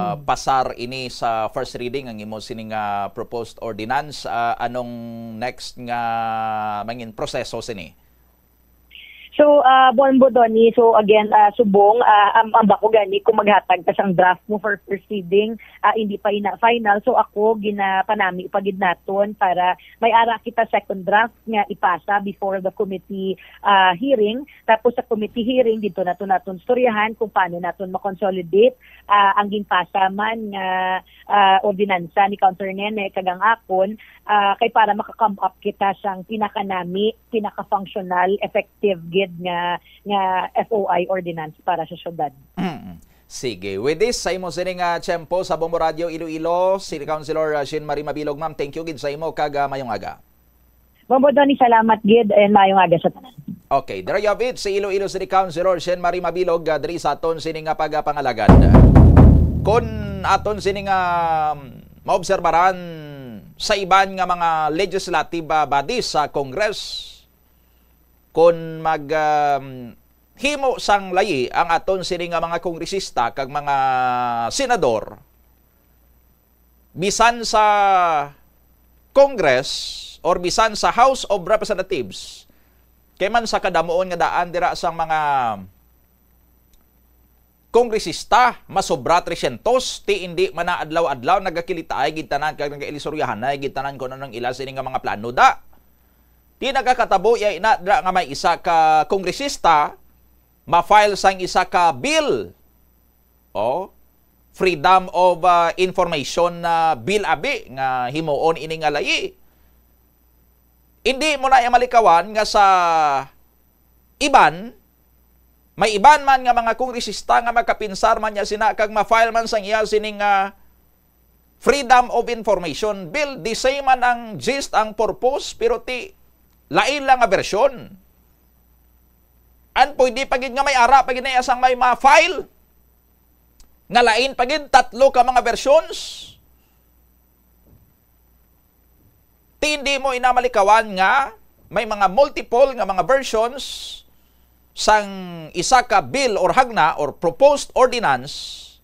Hmm. pasar ini sa first reading ang imo sini nga proposed ordinance? Ah, anong next nga mangin proseso sini? So, ah, Bonbo Donny, so again, ah, subong, ah, am-, ambak ko gani kung maghatag ka sang draft mo for first reading, ah, hindi pa ina final. So ako, ginapanami pa gid naton para may ara kita second draft nga ipasa before the committee, ah, hearing. Tapos sa committee hearing, dito naton naton storyahan kung paano naton ma-consolidate, ah, ang ginpasa man nga, ah, ordinansa ni Councilor Nene kag ang akon, ah, kay para maka-come up kita sang pinakanami, pinaka-functional, effective gid nga, nga F O I ordinance para sa syudad. Mm. Sige. With this, sa imo sini nga tiyempo sa Bombo Radio Iloilo, City Councilor, uh, Jean Marie Mabilog, ma'am, thank you gid sa imo kag, uh, mayong aga. Bombo Donny, salamat gid and mayong aga sa tanan. Okay, there you have it, si Iloilo City Councilor Jean Marie Mabilog, uh, diri sa aton sini nga pagapangalagad. Kon aton sini nga, um, maobserbaran sa iban nga mga legislative, uh, bodies sa Congress, kon mag, um, himo sang layi ang aton sini nga mga kongresista kag mga senador, bisan sa Congress or bisan sa House of Representatives, kay man sa kadamuon nga daan dira sang mga kongresista, masobra tresyentos, ti indi man na adlaw-adlaw nagakilitaay gid tanan kag nagailistoryahanay gid tanan kung anong ila sini nga mga plano da. Ti nagakatabo ya ina dira nga may isa ka kongresista ma-file sang isa ka bill. Oh, Freedom of, ah, Information na bill abi nga himuon ini nga layi. Indi mo na iya malikawan nga sa iban, may iban man nga mga kongresista nga makapinsar man niya sina kag ma-file man sang iya sining, ah, Freedom of Information Bill. The same man ang gist, ang purpose, pero ti lain lang nga bersyon. An pwede pa gid nga may ara pa gid na iya sang may ma-file nga lain pa gid, tatlo ka mga versions. Ti hindi mo ina malikawan nga may mga multiple nga mga versions sang isa ka bill or hagna or proposed ordinance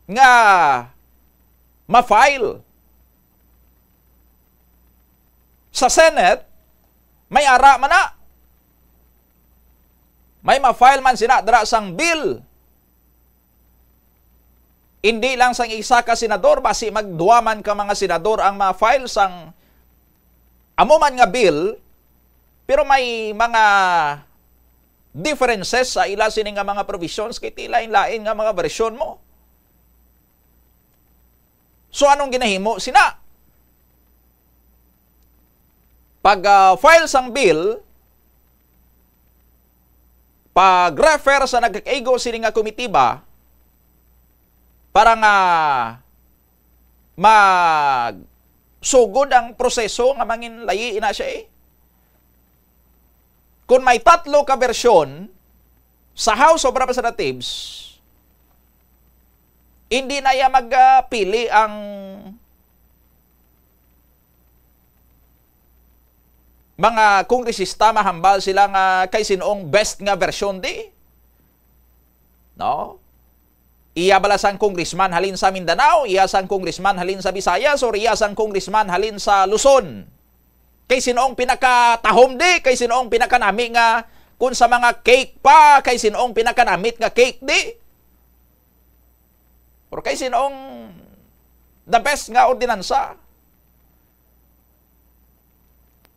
nga ma-file sa Senate, may ara man na. May ma-file man sina dira sang bill. Hindi lang sang isa ka senador, basi magduwa man ka mga senador ang ma-file sang amo man nga bill, pero may mga differences sa ila sini nga mga provisions, kay ti lain-lain nga mga version mo. So, anong ginahimo sina? Pag, ah, file sang bill, pag-refer sa nagkakaigo sini nga komitiba para nga magsugod ang proseso nga mangin layi na siya eh. Kung may tatlo ka bersyon sa House of Representatives, hindi na iya magpili ang mga kongresista, mahambal sila nga kay sinong best nga version di. No? Iya bala sang congressman halin sa Mindanao, iya sang congressman halin sa Visayas, or iya sang congressman halin sa Luzon? Kay sino ang pinakatahom di? Kay sino ang pinakanami nga, kung sa mga cake pa, kay sino ang pinakanamit nga cake di? Or kay sino ang the best nga ordinansa?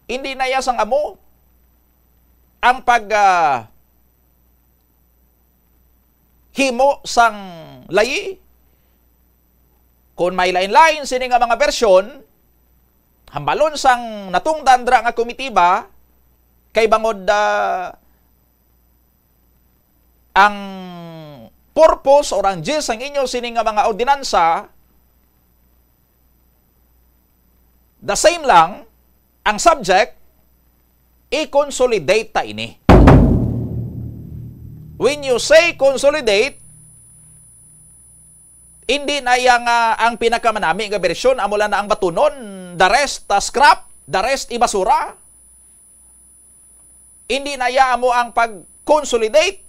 Hindi na iya sang amo ang pag, ah, himo sang layi. Kung may lain-lain sini nga mga bersyon, hambalon sang natungdan dira nga komitiba, kay bangod, ah, ang purpose or ang gist sang inyo sini nga mga ordinansa, the same lang ang subject, i-consolidate ta ini. When you say consolidate, hindi na iya nga ang pinakamanami nga bersyon amo lang na ang batunon, the rest, ah, scrap, the rest ibasura. Hindi na iya amo ang pag-consolidate,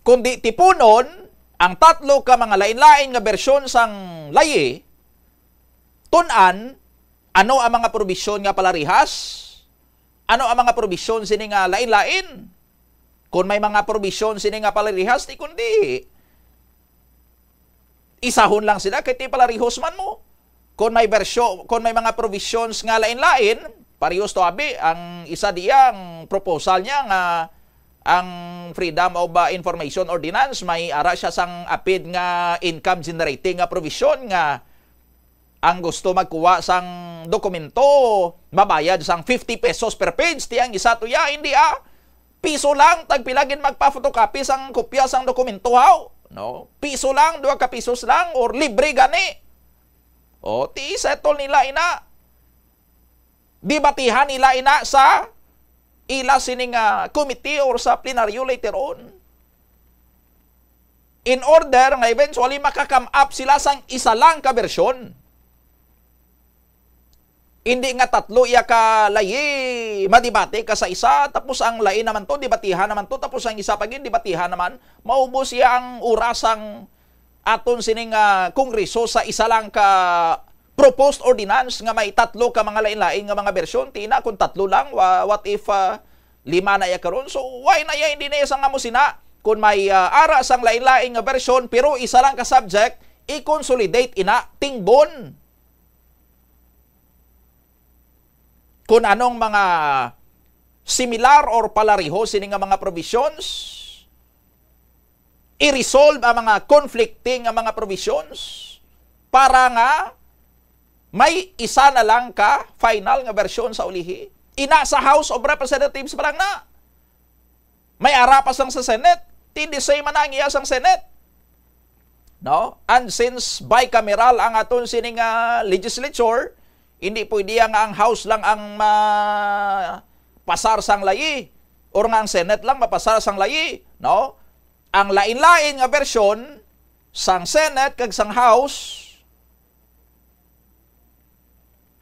kundi tipunon ang tatlo ka mga lain-lain nga bersyon sang layi, tun-an ano ang mga probisyon nga palarihas, ano ang mga probisyon sini nga lain-lain. Kung may mga probisyon sini nga palarihas, ti kundi isahon lang sila kay ti palarihos man mo. Kung may bersyo, kung may mga provisions nga lain-lain, parehas to abi, ang isa diya, ang proposal niya nga ang Freedom of, ah, Information Ordinance, may ara siya sang apid nga income generating nga provision nga ang gusto magkuha sang dokumento, mabayad sang fifty pesos per page. Ti ang isa to ya, hindi ah. Piso lang, tagpila gid magpa-photocopy sang kopya sang dokumento, haw? No? Piso lang, duha ka pisos lang, or libre gani. O, ti settle nila ina. Debatihan nila ina sa ila sining, ah, committee or sa plenaryo later on. In order nga eventually maka-come up sila sang isa lang ka bersyon. Hindi nga tatlo iya ka layi, madebate ka sa isa, tapos ang lain naman to, debatihan naman to, tapos ang isa pa gid, debatihan naman. Maubos iya ang oras sang aton sining, ah, Kongreso sa isa lang ka proposed ordinance nga may tatlo ka mga lain-lain nga mga bersyon. Ti na kung tatlo lang, wa-, what if, ah, lima na iya karon? So, why na iya, hindi na iya sang amo sina? Kung may, ah, ara sang lain-lain nga bersyon, pero isa lang ka subject, i-consolidate ina, tingbon. Kung anong mga similar or palareho sini nga mga provisions, i-resolve ang mga conflicting nga mga provisions para nga may isa na lang ka final nga bersyon sa ulihi. Ina sa House of Representatives pa lang na. May ara pa sang sa Senate, ti the same man ang iya sang Senate. No? And since bicameral ang aton sini nga legislature, hindi pwede nga ang House lang ang ma-, pasar sang layi or nga ang Senate lang mapasar sang layi, no? Ang lain-lain nga bersyon sang Senate kag sang House,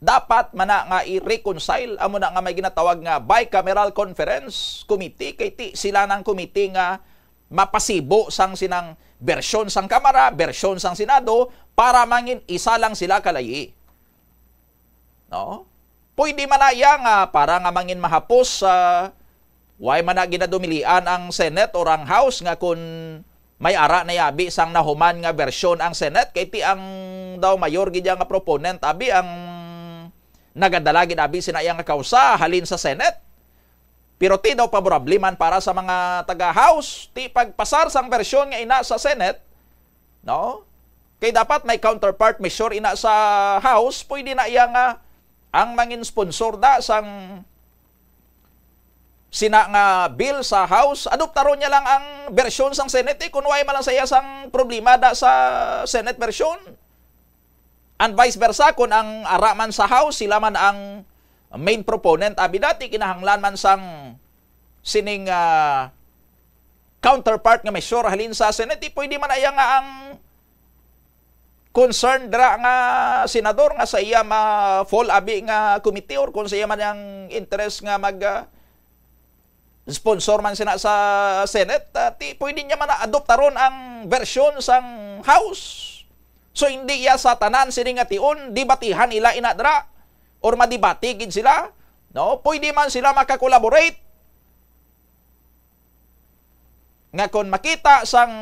dapat man na nga i-reconcile, amo na nga may ginatawag nga bicameral conference committee, kay ti sila nang committee nga mapasibo sang sinang bersyon sang Kamara, bersyon sang Senado, para mangin isa lang sila kalayi. No? Pwede man na iya nga para nga mangin mahapos sa way man na ginadumilian ang Senate or ang House nga kun may ara na yabi sang nahuman nga bersyon ang Senate, kay ti ang daw mayor gid iya nga proponent abi ang nagadala gid abi sina iya nga kausa halin sa Senate. Pero ti daw favorable man para sa mga taga House ti pagpasar sang bersyon nga ina sa Senate, no? Kay dapat may counterpart measure ina sa House, pwede na iya nga ang mangin sponsor da sang sina nga bill sa House, adoptaron niya lang ang bersyon sang Senate, eh, kung wala man lang sa iya sang problema da sa Senate version. And vice versa, kung ang ara man sa House, sila man ang main proponent, abi dati, kinahanglan man sang sining, ah, counterpart nga measure halin sa Senate, di pwede man aya nga ang concern dira nga senador nga sa iya ma-fall abi nga committee or kung sa iya man ang interest nga mag, ah, sponsor man sina sa Senate, ah, ti, pwede niya man adoptaron ang version sang House. So, hindi iya sa tanan sini nga tion, debatihan ila ina dira, or madebate gid sila, no? Pwede man sila maka-collaborate. Nga kon makita sang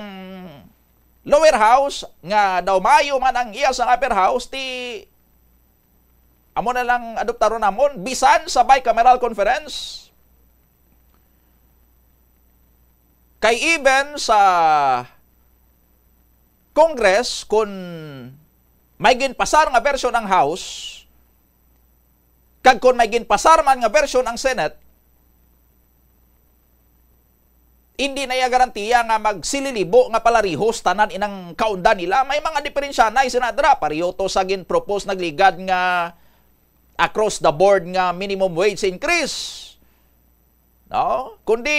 lower house nga daw maayo man ang iya sang upper house, ti amo na lang adoptaron namon, bisan sa bicameral conference. Kay even sa Congress, kun may ginpasar nga version ang House, kag kun may ginpasar man nga version ang Senate, hindi na iya garantiya nga magsililibo nga palarihos tanan inang kaunda nila. May mga diferensya na, sina dira, pareho to sa gin-propose nagligad nga across the board nga minimum wage increase. No? Kundi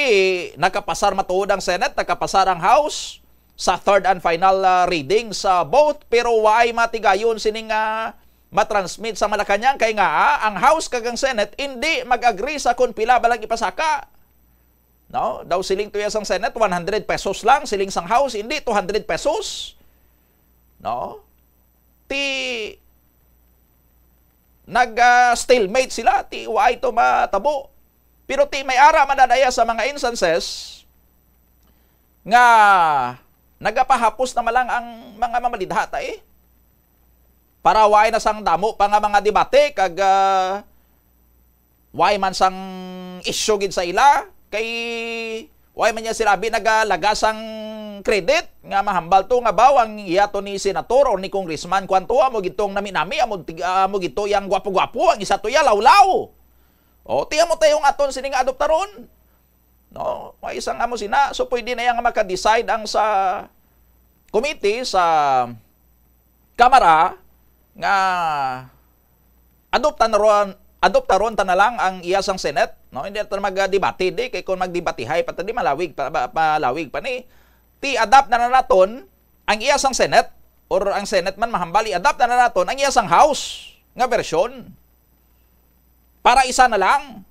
nakapasar matuod ang Senate, nakapasar ang House sa third and final, ah, reading sa both, pero waay matigayon sining, ah, matransmit sa Malacañang kay nga, ah, ang House kag ang Senate hindi mag-agree sa kon pila ba lang ipasaka. No? Daw siling tuya sang Senate, one hundred pesos lang, siling sang House, hindi, two hundred pesos. No? Ti nag, ah, stalemate sila, ti waay to matabo. Pero ti may ara man na daya sa mga instances nga nagapahapos na man lang ang mga mamalidhata, eh. Para waay na sang damo pa nga mga debate kag, ah, waay man sang isyu gid sa ila, kay waay man niya sila abi nagalaga sang credit nga mahambal to nga baw ang iya to ni senator or ni congressman kwanto amo gid tong nami-nami, amo tig-, amo gid to yang gwapo-gwapo, ang isa to ya lawlaw. O, ti amo tayo nga aton sini nga adoptaron. No? May isang amo sina. So, pwede na yan nga maka-decide ang sa committee, sa Kamara, nga adopta na ron, adoptaron ta na lang ang iya sang Senate, no? Hindi ta magdebate di, kay kung magdebatihay pa ta di, malawig pa, pa, palawig pa ni. Ti adapt na na naton ang iya sang Senate, or ang Senate man mahambal, i-adapt na na naton ang iya sang House nga version. Para isa na lang.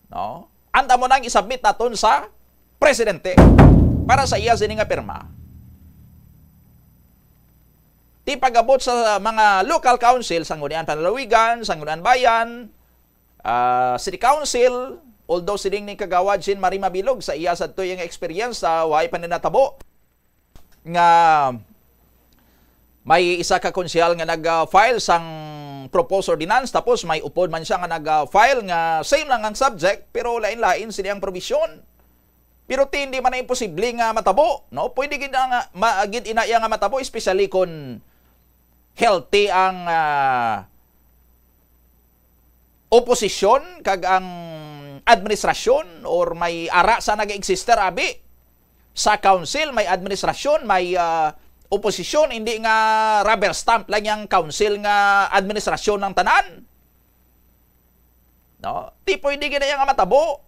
No? Anda mo nang isubmit naton sa presidente para sa iya sini nga pirma. Ti pag-abot sa mga local council, Sangguniang Panlalawigan, Sangguniang Bayan, ah, City Council, although siling ni Kagawad Jean Marie Mabilog sa iya sadto nga experience sa way pa ni natabo, nga may isa ka konsehal nga nag-file sang proposed ordinance, tapos may upod man siya nga nag-file nga same lang ang subject, pero lain-lain sila ang probisyon. Pero ti, hindi man na imposible nga matabo, no? Pwede gid na nga, ma-, gid ina iya nga matabo, especially kung healthy ang, ah, oposisyon kag ang administrasyon, or may ara sa nag-existe abi sa council, may administrasyon, may, ah, oposisyon, hindi nga rubber stamp lang yang council nga administrasyon ng tanan. No? Ti pwede gid na iya nga matabo.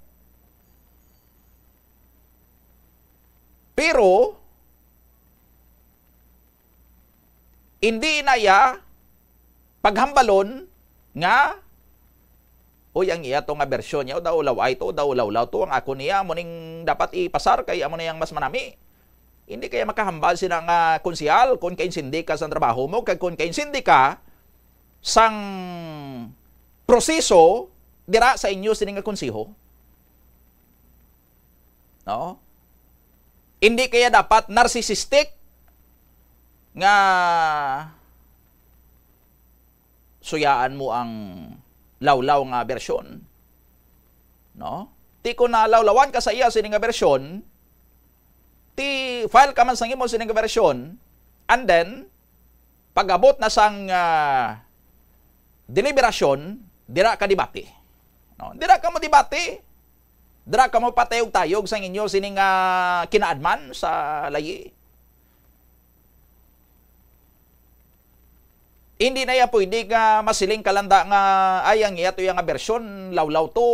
Pero, hindi na iya paghambalon nga, "Uy, ang iya to nga bersyon niya, daw laway to, daw lawlaw to, ang ako niya, amo ning dapat ipasar kay amo na yang mas manami." Hindi kaya makahambal sina nga konsehal kung kainsindi ka sa trabaho mo, kag kung kainsindi ka sang proseso dira sa inyo sini nga konseho. No? Hindi kaya dapat narcissistic nga suyaan mo ang lawlaw nga bersyon? No? Ti kon nalawlawan ka sa iya sini nga bersyon, ti file ka man sang imo sini nga bersyon, and then, pag-abot na sang, ah, deliberasyon, dira ka debate. No? Dira ka mo debate, dira ka mo patayog-tayog sang inyo sining, ah, kinaadman sa layi. Hindi na iya pwede nga masiling ka landa nga, "Ay, ang iya to iya nga bersyon, lawlaw to,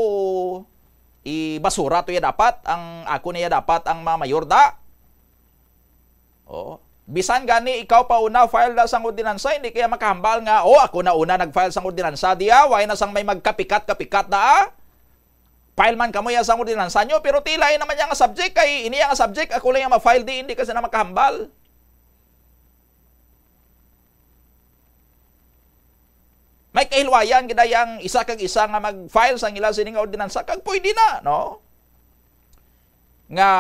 i-basura to iya dapat, ang ako niya dapat ang mamayor da." Oh. Bisan gani ikaw pa una file na sang ordinansa, hindi kaya makahambal nga, "Oh, ako na una nag-file sang ordinansa, diya, way na sang may magkapikat-kapikat da." File man kamo ya sang ordinansa nyo, pero ti lain naman niya nga subject, kay ini nga subject, ako lang yung ma-file, di, hindi ka sila makahambal. May kahilwayan gid ay ang isa kag isa nga mag-file sang ila sini nga ordinansa, kag pwede na, no? Nga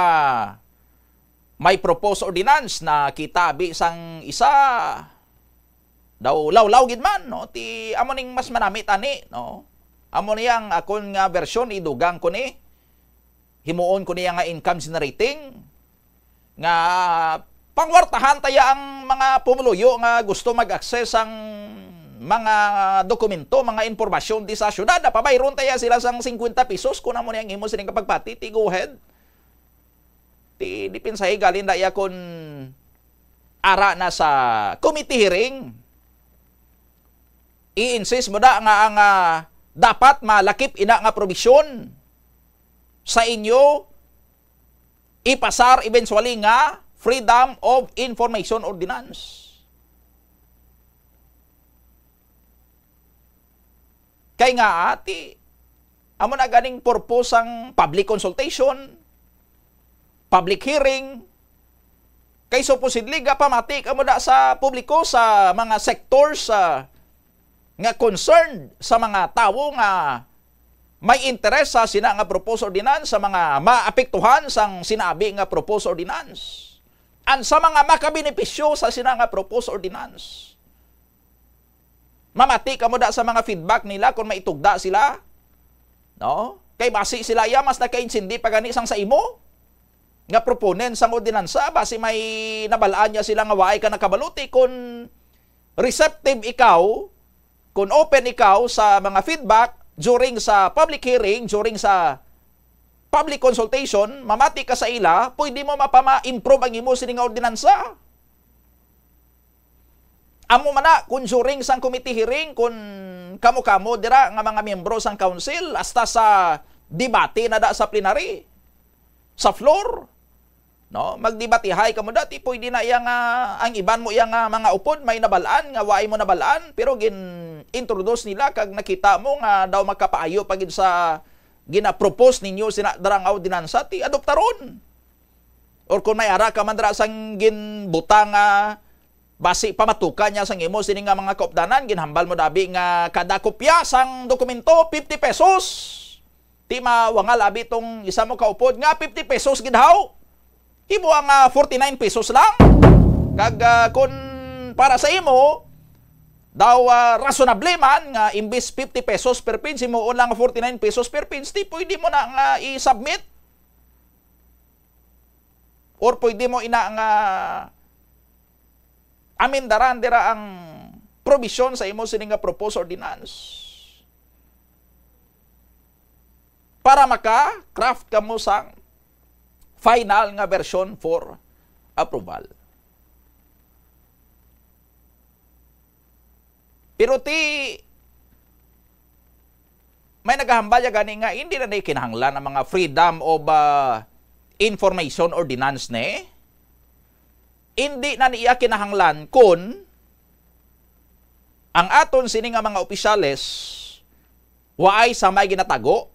may proposed ordinance na kita abi sang isa daw lawlaw gid man, no? Ti amo ning mas manami tani, no? Amo ni ang akon nga version, idugang ko ni, himuon ko niya nga income generating, nga pangwartahan taya ang mga pumuluyo nga gusto mag-access sang mga dokumento, mga impormasyon di sa syudad. Napabayron taya sila sang fifty pesos kung amo ni ang imo sining kapagpati, ti go ahead. Ti depensahi galin da iya kun ara na sa committee hearing. I-insist mo da nga ang, ah, dapat malakip ina nga probisyon sa inyo ipasar eventually nga Freedom of Information Ordinance. Kay nga, ati, amo na ganing purpose sang public consultation, public hearing, kay supposedly gapamati kamo da sa publiko, sa mga sectors, ah, nga concerned, sa mga tawo nga may interes sa sina nga proposed ordinance, sa mga maapektuhan sang sinabi nga proposed ordinance, and sa mga makabenepisyo sa sina nga proposed ordinance. Mamati kamo da sa mga feedback nila kung maitugda sila, no? Kay basi sila iya mas nakaintindi pa gani sang sa imo nga proponent sang ordinansa, basi may nabalaan niya sila nga waay ka nakabaluti. Kung receptive ikaw, kung open ikaw sa mga feedback during sa public hearing, during sa public consultation, mamati ka sa ila, pwede mo mapama-improve ang imo sini nga ordinansa. Amo man na, kung during sang committee hearing, kung kamo-kamo dira nga mga miyembro sang council, hasta sa debate na da sa plenary, sa floor, no? Magdebatihay kamo da, ti pwede na iya nga ang iban mo iya nga mga upod may nabalaan nga waay mo nabalaan, pero gin-introduce nila kag nakita mo nga daw makapaayo pa gid sa gina-propose ninyo sina dara nga ordinansa, ti adoptaron. Or kung may ara ka man dira sang ginbutang nga basi pamatukan niya sang imo sini nga mga kaupdanan, ginhambal mo dabi nga kada kopya sang dokumento, fifty pesos. Ti mawangal abi tong isa mo kaupod nga fifty pesos gid haw. Imo ang, ah, forty-nine pesos lang. Kag, ah, kun para sa imo, daw, ah, reasonable man nga imbis fifty pesos per page, himuon lang forty-nine pesos per page, ti pwede mo na nga i-submit. Or pwede mo ina nga amendaran dira ang provision sa imo sini nga proposed ordinance para maka-craft kamo sang final nga version for approval. Pero ti, may nagahambal ya gani nga hindi na ni kinahanglan ang mga Freedom of, ah, Information Ordinance ni. Hindi na niya kinahanglan kun ang aton sini nga mga opisyales waay sa may ginatago.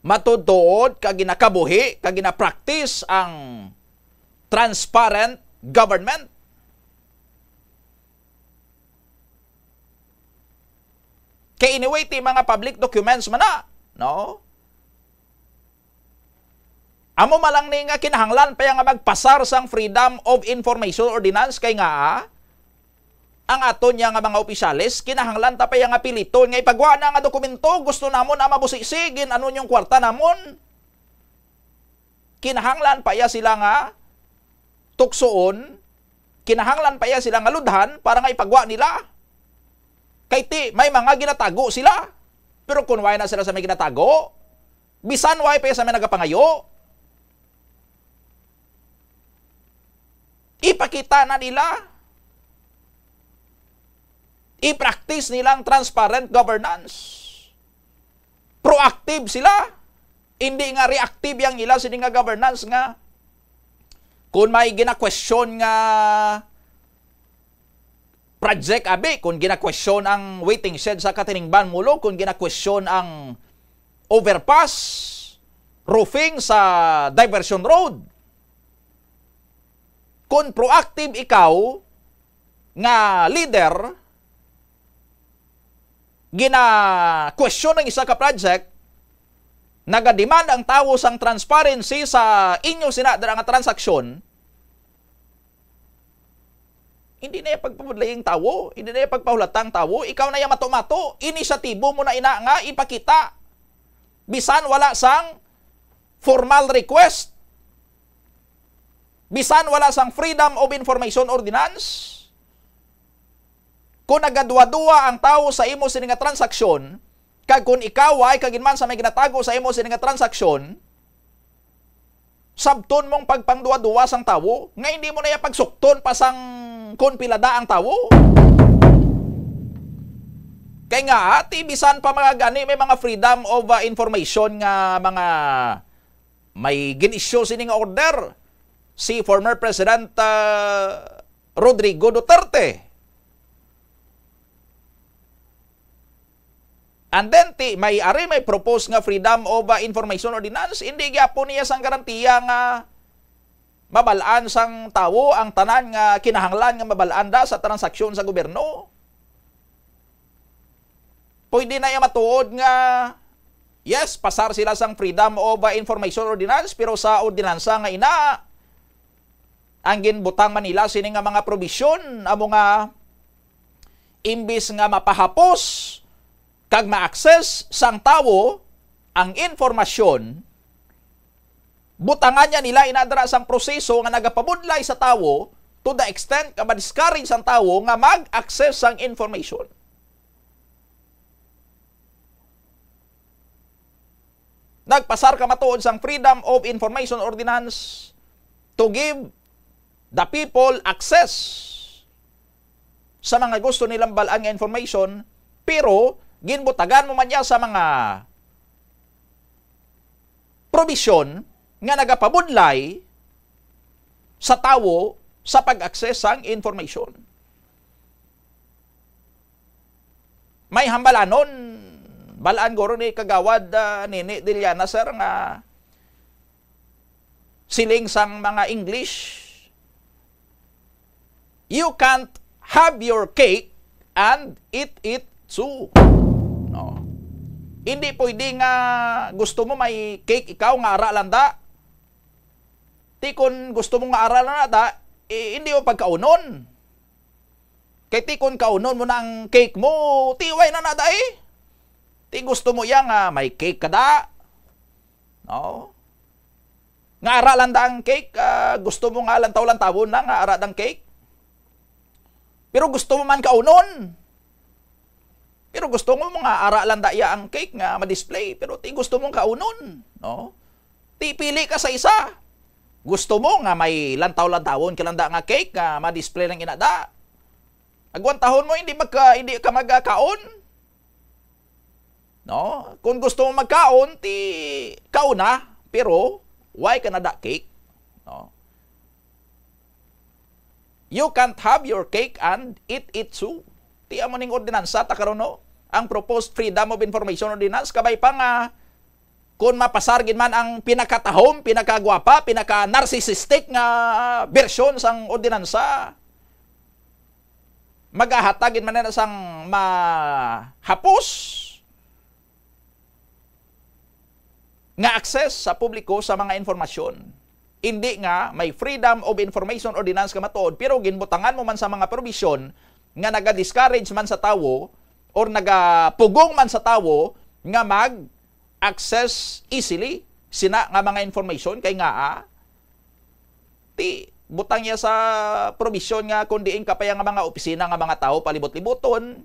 Matuod-tuod ka ginakabuhi, ka ginapractice ang transparent government. Kay anyway, ti mga public documents man na, no? Amo man lang ni nga kinahanglan pa ya nga magpasar sang Freedom of Information Ordinance kay nga, ah, ang aton niya nga mga opisyales, kinahanglan ta pa ya nga piliton nga ipagwa na nga dokumento, gusto namon na mabusisi, gin-ano niyong kwarta namon. Kinahanglan pa ya sila nga tuksoon, kinahanglan pa ya sila nga ludhan para nga ipagwa nila. Kay ti, may mga ginatago sila. Pero kung wala na sila sa may ginatago, bisan wala pa ya sa may nagapangayo, ipakita na nila. I-practice nila ang transparent governance. Proactive sila. Hindi nga reactive yang ila sini nga governance nga kung may gina-question nga project, abi, kung gina-question ang waiting shed sa Katiningban Molo, kung gina-question ang overpass, roofing sa diversion road. Kung proactive ikaw nga leader, gina-question ang isa ka project, nagademand ang tawo sang transparency sa inyo sina dira nga transaksyon, hindi na iya pagpabudlay ang tawo, hindi na iya pagpahulata ang tawo, ikaw na iya mato-mato, inisyatibo mo na ina nga ipakita. Bisan wala sang formal request, bisan wala sang Freedom of Information Ordinance, kung nagaduwa-duwa ang tawo sa imo sini nga transaksyon, kag kung ikaw ay kaginman sa may ginatago sa imo sini nga transaksyon, sabton mong pagpangduwa-duwa sang tawo, nga hindi mo na iya pagsukton pa sang kon pila da ang tawo. Kay nga, ti bisan pa mga gani may mga Freedom of, ah, Information nga mga may gin-issue sining order si former President, ah, Rodrigo Duterte. And then, ti, may ari, may propose nga Freedom of, ah, Information Ordinance, hindi gyapon niya sang garantiya nga mabal-an sang tawo ang tanan nga kinahanglan nga mabal-an da sa transaksyon sa gobyerno. Pwede na iya matuod nga, yes, pasar sila sang Freedom of, ah, Information Ordinance, pero sa ordinansa nga ina, ang ginbutang man nila sini nga mga probisyon, amo nga imbis nga mapahapos kag ma-access sang tawo ang informasyon, butangan niya nila ina dira sang proseso nga nagapabudlay sa tawo to the extent nga ma-discourage ang tawo nga mag-access sang information. Nagpasar ka matuod sang Freedom of Information Ordinance to give the people access sa mga gusto nilang bal-an nga information, pero ginbutagan mo man niya sa mga probisyon nga nagapabudlay sa tawo sa pag-access sang information. May hambalanon, balaan guro ni Kagawad, ah, Nini Diliana, sir, nga siling sang mga English, "You can't have your cake and eat it too." No. Hindi pwede nga gusto mo may cake ikaw nga ara lang da. Ti kun gusto mo nga ara lang na da, eh, hindi mo pagkaunon. Kay ti kun kaunon mo na ang cake mo, ti way na na da eh. Ti gusto mo iya nga may cake ka da. No? Nga ara lang da ang cake, ah, gusto mo nga lantaw-lantawon na nga ara dang cake. Pero gusto mo man kaunon. Pero gusto mo nga ara lang da iya ang cake nga ma-display, pero ti gusto mo kaunon, no? Ti pili ka sa isa. Gusto mo nga may lantaw-lantawon ka lang da nga cake nga ma-display lang ina da. Agwantahon mo, hindi magka-, hindi ka magkaon. No? Kung gusto mo magkaon, ti kauna, pero why ka na da cake? No? "You can't have your cake and eat it too." Ti amo ning ordinansa ta karon, no? Ang proposed Freedom of Information Ordinance, kabay pa nga kung mapasar gid man ang pinakatahom, pinakagwapa, pinaka-narcissistic nga bersyon sang ordinansa, magahatag gid man na sang mahapos nga access sa publiko sa mga informasyon. Indi nga may Freedom of Information Ordinance nga matuod, pero ginbutangan mo man sa mga probisyon nga naga-discourage man sa tawo or nagapugong man sa tawo nga mag-access easily sina nga mga information, kay nga, ah, ti butang niya sa probisyon nga kung diin ka pa iya nga mga opisina nga mga tawo palibot-liboton,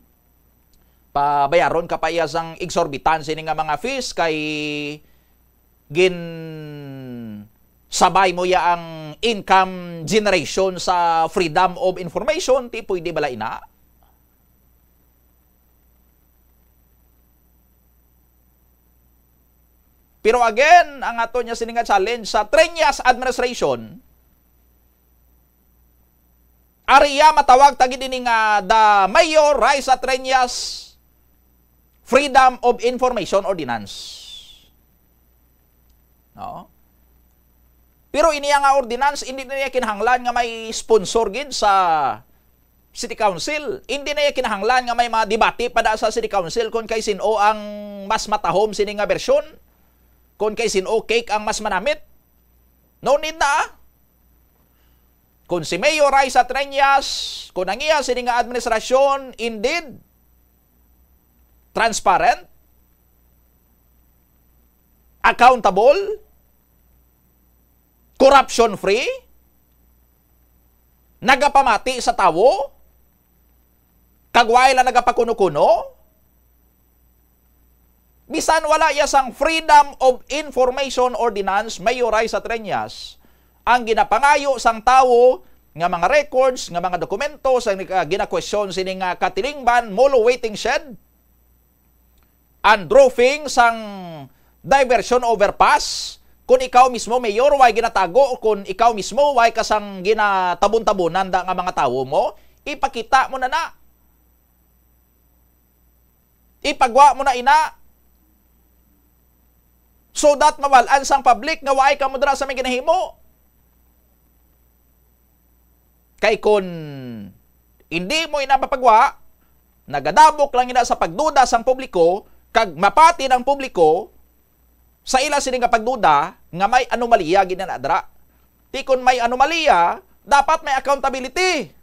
pabayaron ka pa iya sang exorbitant sini nga mga fees kay gin sabay mo ya ang income generation sa Freedom of Information, ti pwede bala ina? Pero again, ang ato niya sini nga challenge sa Treñas administration, Ari iya matawag ta gid ini nga the Mayor Raisa Treñas Freedom of Information Ordinance. No? Pero ini nga ordinance, hindi na niya kinahanglan nga may sponsor gid sa City Council. Hindi na iya kinahanglan nga may mga debate pa da sa City Council kung kay sin-o ang mas matahom sini nga bersyon, kung kay sin-o cake ang mas manamit. No need na, ah. Kung si Mayor Raisa Treñas, kung ang iya sini nga administrasyon, indeed, transparent, accountable, corruption-free, nagapamati sa tawo, kag wala lang nagapakuno-kuno. Bisan wala iya sang Freedom of Information Ordinance, Mayor Raisa Treñas, ang ginapangayo sang tawo nga mga records, nga mga dokumento sa, ah, ginakwestiyon sini nga katilingban, molo waiting shed, ang roofing sang diversion overpass, kung ikaw mismo, Mayor, way ginatago, kung ikaw mismo, way ka sang ginatabon-tabonan da nga mga tawo mo, ipakita mo na na. Ipagwa mo na ina. So that mabal-an sang public nga way kamo dira sa may ginahimo. Kay kun hindi mo ina mapagwa, nagadabok lang ina sa pagduda sang publiko, kag mapati ang publiko sa ila sini nga pagduda nga may anomalya gid na dira. Ti kun may anomalya, dapat may accountability.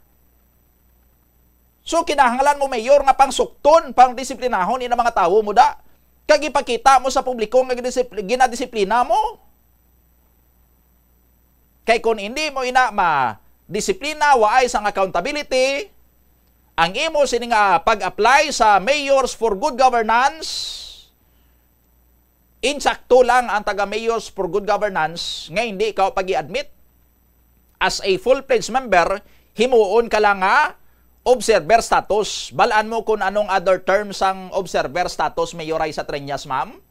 So, kinahanglan mo, Mayor, nga pangsukton, pangdisiplinahon ina mga tawo mo da, kag ipakita mo sa publiko nga gidisipli-, ginadisiplina mo. Kay kun hindi mo ina madisiplina, waay sang accountability, ang imo sini nga pag-apply sa Mayors for Good Governance, insakto lang ang taga Mayors for Good Governance nga hindi ka pag-i-admit as a full-fledged member, himuon ka lang nga observer status. Balaan mo kung anong other term sang observer status, Mayor Raisa Treñas, ma'am.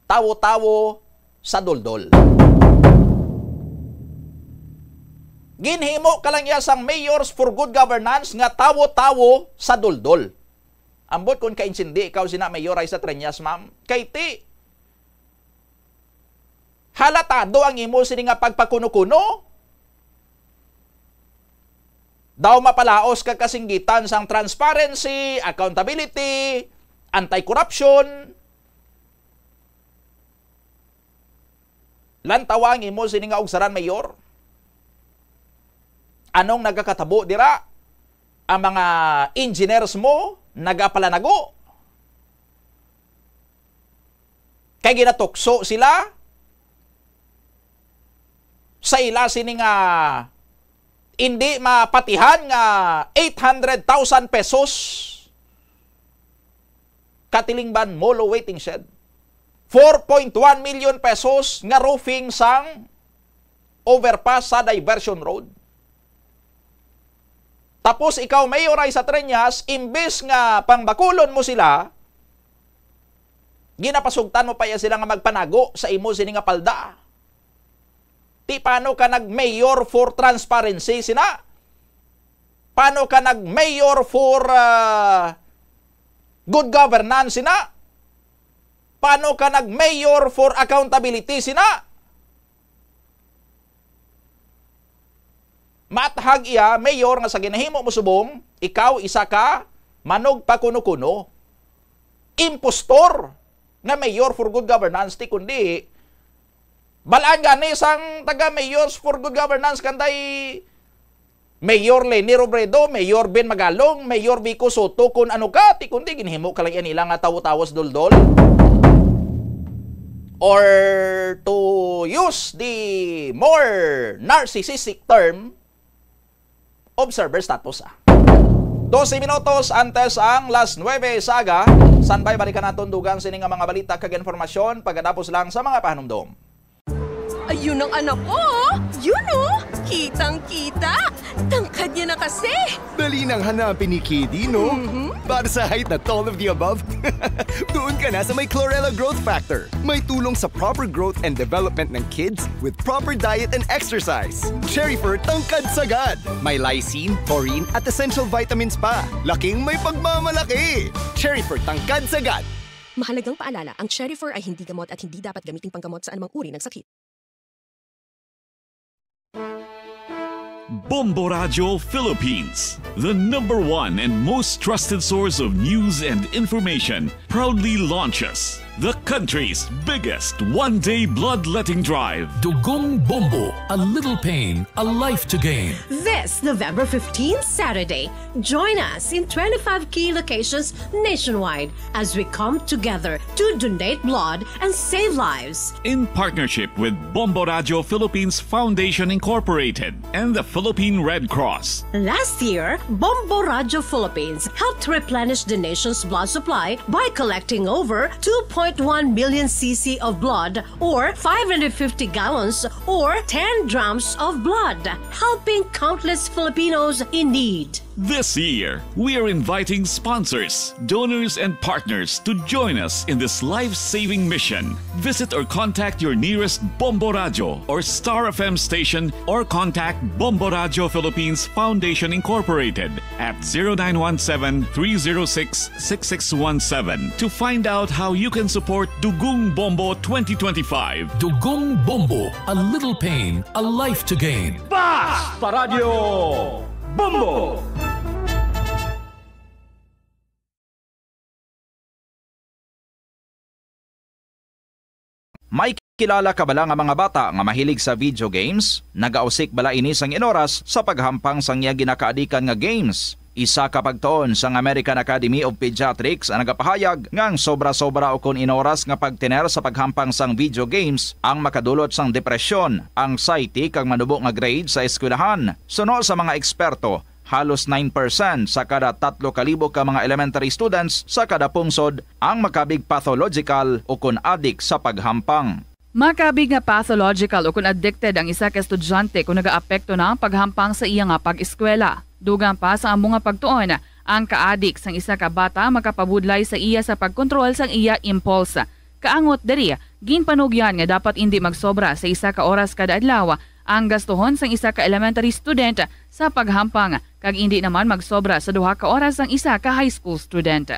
Tawo-tawo sa duldol. Ginhimo ka lang iya sang Mayors for Good Governance nga tawo-tawo sa duldol. Ambot kung kaintindi ikaw sina Mayor Raisa Treñas, ma'am. Kay ti, halatado ang imo sini nga pagpakuno-kuno. Daw mapalaos ka kasinggitan sang transparency, accountability, anti-corruption. Lantawa ang imo sini nga ugsaran, Mayor. Anong nagakatabo dira? Ang mga engineers mo nagapalanago. Kay ginatukso sila sa ila sini nga hindi mapatihan nga eight hundred thousand pesos katilingban molo waiting shed, four point one million pesos nga roofing sang overpass sa diversion road. Tapos ikaw, Mayor Raisa Treñas, imbes nga pangbakulon mo sila, ginapasugtan mo pa iya sila nga magpanago sa imo sini nga palda. Ti paano ka nag-mayor for transparency sina? Paano ka nag-mayor for, ah, good governance sina? Paano ka nag-mayor for accountability sina? Maathag iya, Mayor, nga sa ginahimo mo subong, ikaw isa ka manugpakuno-kuno, impostor nga Mayor for Good Governance, ti kundi balaan gani sang taga Mayors for Good Governance, kanday Mayor Leni Robredo, Mayor Ben Magalong, Mayor Vico Sotto, kun ano ka, ti kundi ginhimo ka lang iya nila nga tawo-tawo sa duldol. Or to use the more narcissistic term, observer status, ah. Dose minutos antes ang las nuebe sa aga, standby, balikan naton dugang sini nga mga balita kag informasyon pagkatapos lang sa mga pahanumdom. Ayun ang anak ko, oh. Yun, oh. Kitang-kita. Tangkad niya na kasi. Dali nang hanapin ni Kiddy, no? Mhm. Para sa height at all of the above, doon ka na sa may Chlorella Growth Factor. May tulong sa proper growth and development ng kids with proper diet and exercise. Cherry Fur Tangkad Sagad. May lysine, taurine, at essential vitamins pa. Laking may pagmamalaki. Cherry Fur Tangkad Sagad. Mahalagang paalala, ang Cherifer ay hindi gamot at hindi dapat gamiting panggamot sa anumang uri ng sakit. Bombo Radyo Philippines, the number one and most trusted source of news and information, proudly launches the country's biggest one-day bloodletting drive. Dugong Bombo, a little pain, a life to gain. This November fifteenth, Saturday, join us in twenty-five key locations nationwide as we come together to donate blood and save lives. In partnership with Bombo Radyo Philippines Foundation Incorporated and the Philippine Red Cross. Last year, Bombo Radyo Philippines helped replenish the nation's blood supply by collecting over two point one million C C of blood, or five hundred fifty gallons, or ten drums of blood, helping countless Filipinos in need. This year, we are inviting sponsors, donors, and partners to join us in this life-saving mission. Visit or contact your nearest Bombo Radyo or Star F M station, or contact Bombo Radyo Philippines Foundation Incorporated at zero nine one seven, three zero six, six six one seven to find out how you can support Dugong Bombo twenty twenty-five. Dugong Bombo, a little pain, a life to gain. Basta Radyo Bombo! May kilala ka bala nga mga bata nga mahilig sa video games? Nagausik bala ini sang inoras sa paghampang sang iya ginakaadikan nga games? Isa ka pagtuon sang American Academy of Pediatrics ang nagapahayag nga ang sobra-sobra ukon inoras nga pagtener sa paghampang sang video games ang makadulot sang depresyon, anxiety, kag manubo nga grade sa eskwelahan. Suno sa mga eksperto, halos nine percent sa kada tatlo ka libo ka mga elementary students sa kada pungsod ang makabig pathological ukon adik sa paghampang. Makabig nga pathological ukon addicted ang isa ka estudyante kon nagaapekto na ang paghampang sa iya nga pag-eskwela. Dugang pa sa amo nga pagtuon, ang kaadik sang isa ka bata makapabudlay sa iya sa pagkontrol sang iya impulse. Kaangot diri, ginpanugyan nga dapat indi magsobra sa isa ka oras kada adlaw ang gastuhon sang isa ka elementary student sa paghampang, kag indi naman magsobra sa duha ka oras ang isa ka high school student.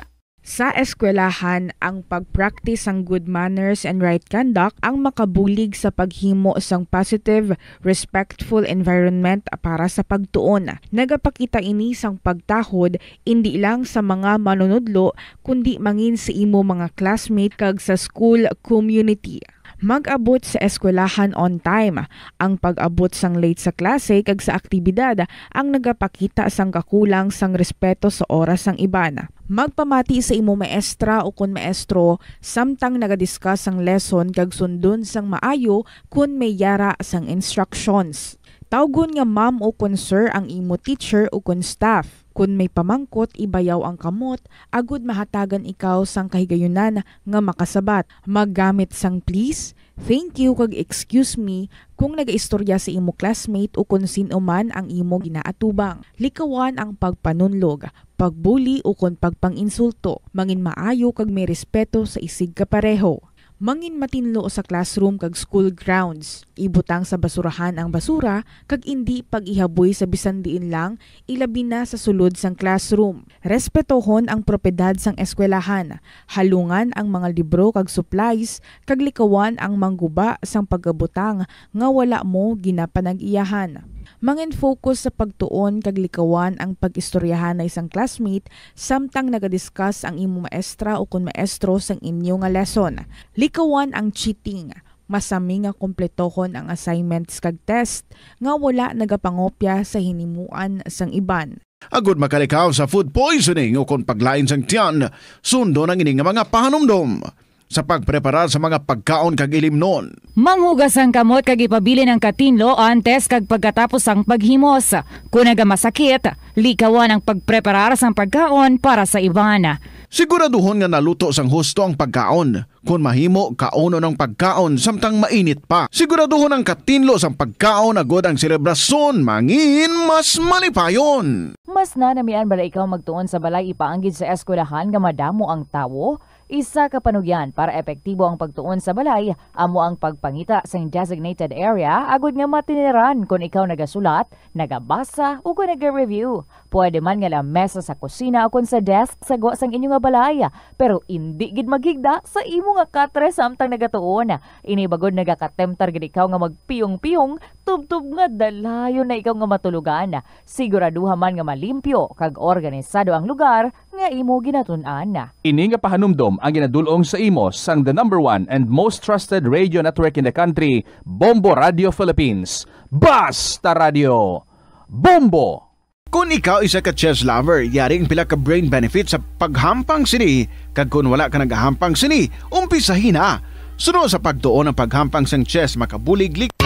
Sa eskwelahan, ang pag-practice sang good manners and right conduct ang makabulig sa paghimo sang positive, respectful environment para sa pagtuon. Nagapakita ini sang pagtahod indi lang sa mga manunudlo, kundi mangin sa imo mga classmate kag sa school community. Mag-abot sa eskwelahan on time. Ang pag-abot sang late sa klase kag sa aktibidad ang nagapakita sang kakulang sang respeto sa oras sang iban. Magpamati sa imo maestra ukon maestro samtang nagadiscuss sang lesson kag sundon sang maayo kon may yara sang instructions. Tawgon nga ma'am ukon sir ang imo teacher ukon staff. Kon may pamangkot, ibayaw ang kamot agud mahatagan ikaw sang kahigayunan nga makasabat. Maggamit sang please, thank you, kag excuse me kung nagaistorya sa imo classmate ukon sin-o man ang imo ginaatubang. Likawan ang pagpanunlog, pagbuli, ukon pagpang-insulto. Mangin maayo kag may respeto sa isigkapareho. Mangin matinlo sa classroom kag school grounds. Ibutang sa basurahan ang basura kag indi pag-ihaboy sa bisan diin lang, ilabi na sa sulod sang classroom. Respetohon ang propiedad sang eskwelahan. Halungan ang mga libro kag supplies, kag likawan ang mangguba sang pagabutang nga wala mo ginapanag-iyahan. Mangin-focus sa pagtuon kag likawan ang pag-istoryahanay sang classmate samtang nagadiscuss ang imo maestra ukon maestro sang inyo nga lesson. Likawan ang cheating. Masami nga kumpletohon ang assignments kag test nga wala nagapangopya sa hinimuan sang iban. Agud makalikaw sa food poisoning ukon paglain sang tiyan, sundon ang ini nga mga pahanumdom. Sa pagpreparar sa mga pagkaon kag ilimnon. Manghugas ang kamot kag ipabilin ang katinlo antes kag pagkatapos sang paghimos. Kon nagamasakit, likawan ang pagpreparar sang pagkaon para sa iban. Siguraduhon nga naluto sang husto ang pagkaon. Kon mahimo, kaunon ang pagkaon samtang mainit pa. Siguraduhon ang katinlo sang pagkaon agud ang selebrasyon mangin mas malipayon. Mas nanamian bala ikaw magtuon sa balay ipaanggid sa eskwelahan nga madamo ang tawo? Isa ka panugyan para epektibo ang pagtuon sa balay amo ang pagpangita sing designated area agod nga matiniran kon ikaw nagasulat, nagabasa, o kon naga-review. Pwede man nga lamesa sa kusina o kon sa desk sa gwa sang inyo nga balay, pero indi gid maghigda sa imo nga katre samtang nagatuon. Ini bangod nagakatemtar gid ikaw nga magpiyong-piyong tubtob nga dalayon na ikaw nga matulogan. Siguraduha man nga malimpyo kag organisado ang lugar nga imo ginatun-an. Ini nga pahanumdom ang ginadul-ong sa imo sang the number one and most trusted radio network in the country, Bombo Radio Philippines. Basta Radio Bombo! Kon ikaw isa ka chess lover, yari ang pila ka brain benefits sa paghampang sini, kag kon wala ka nagahampang sini, umpisahi na. Suno sa pagtuon ang paghampang sang chess makabulig lig-,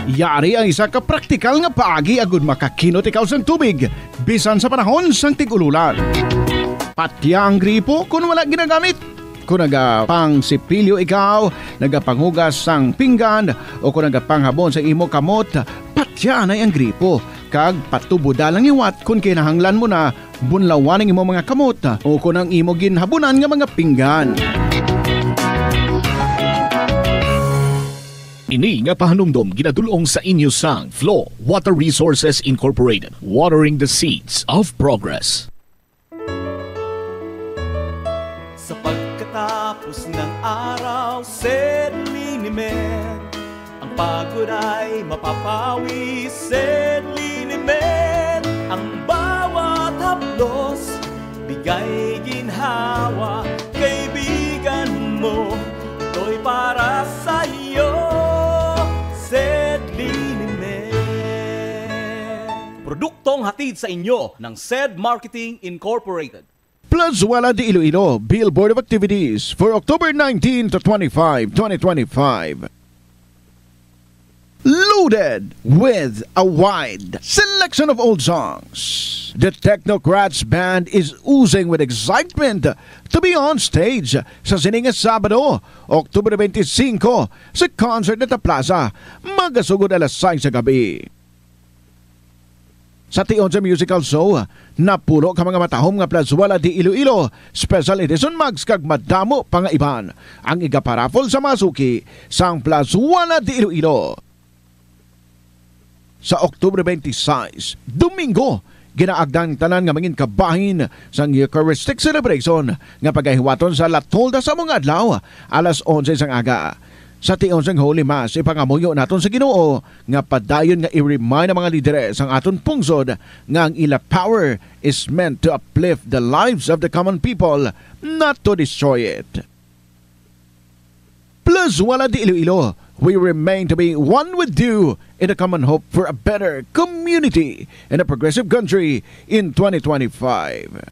yari ang isa ka praktikal nga paagi agud makakinot ikaw sang tubig bisan sa panahon sang tig-ululan. Patya ang gripo kon wala ginagamit. Kon nagapangsipilyo ikaw, nagapanghugas sang pinggan, o kon nagapanghabon sa imo kamot, patya na ang gripo, kag patuboda lang liwat kon kinahanglan mo na bunlawan ang imo mga kamot o kon ang imo ginhabunan nga mga pinggan. Ini nga pahanumdom ginadul-ong sa inyo sang Flow Water Resources Incorporated, watering the seeds of progress. Sa pagkatapos ng araw, Sedlinimed. Ang pagod ay mapapawi, Sedlinimed. Ang bawat haplos, bigay ginhawa. Kaibigan mo, ito'y para sa iyo, Sedlinimed. Produktong hatid sa inyo ng Sed Marketing Incorporated. Plazuela de Iloilo, Billboard of Activities for October nineteen to twenty-five, twenty twenty-five. Loaded with a wide selection of old songs, the Technocrats Band is oozing with excitement to be on stage sa sini nga Sabado, October twenty-five, sa Concert Hall Plaza, magasugod alas sais sa gabi. Sa tion sa musical show, napulo ka mga matahom nga Plazuela de Iloilo Special Edition mugs kag madamo pa nga iban ang igaparaffle sa mga suki sang Plazuela de Iloilo. Sa October twenty-six, Domingo, ginaagda ang tanan nga mangin kabahin sang Eucharistic Celebration nga pagahiwaton sa La Tolda sa amo nga adlaw, alas onse sang aga. Sa tion sang Holy Mass, ipangamuyo naton sa Ginoo nga padayon nga i-remind ang mga lideres sang aton pungsod nga ang ila power is meant to uplift the lives of the common people, not to destroy it. Plazuela de Iloilo, we remain to be one with you in the common hope for a better community and a progressive country in twenty twenty-five.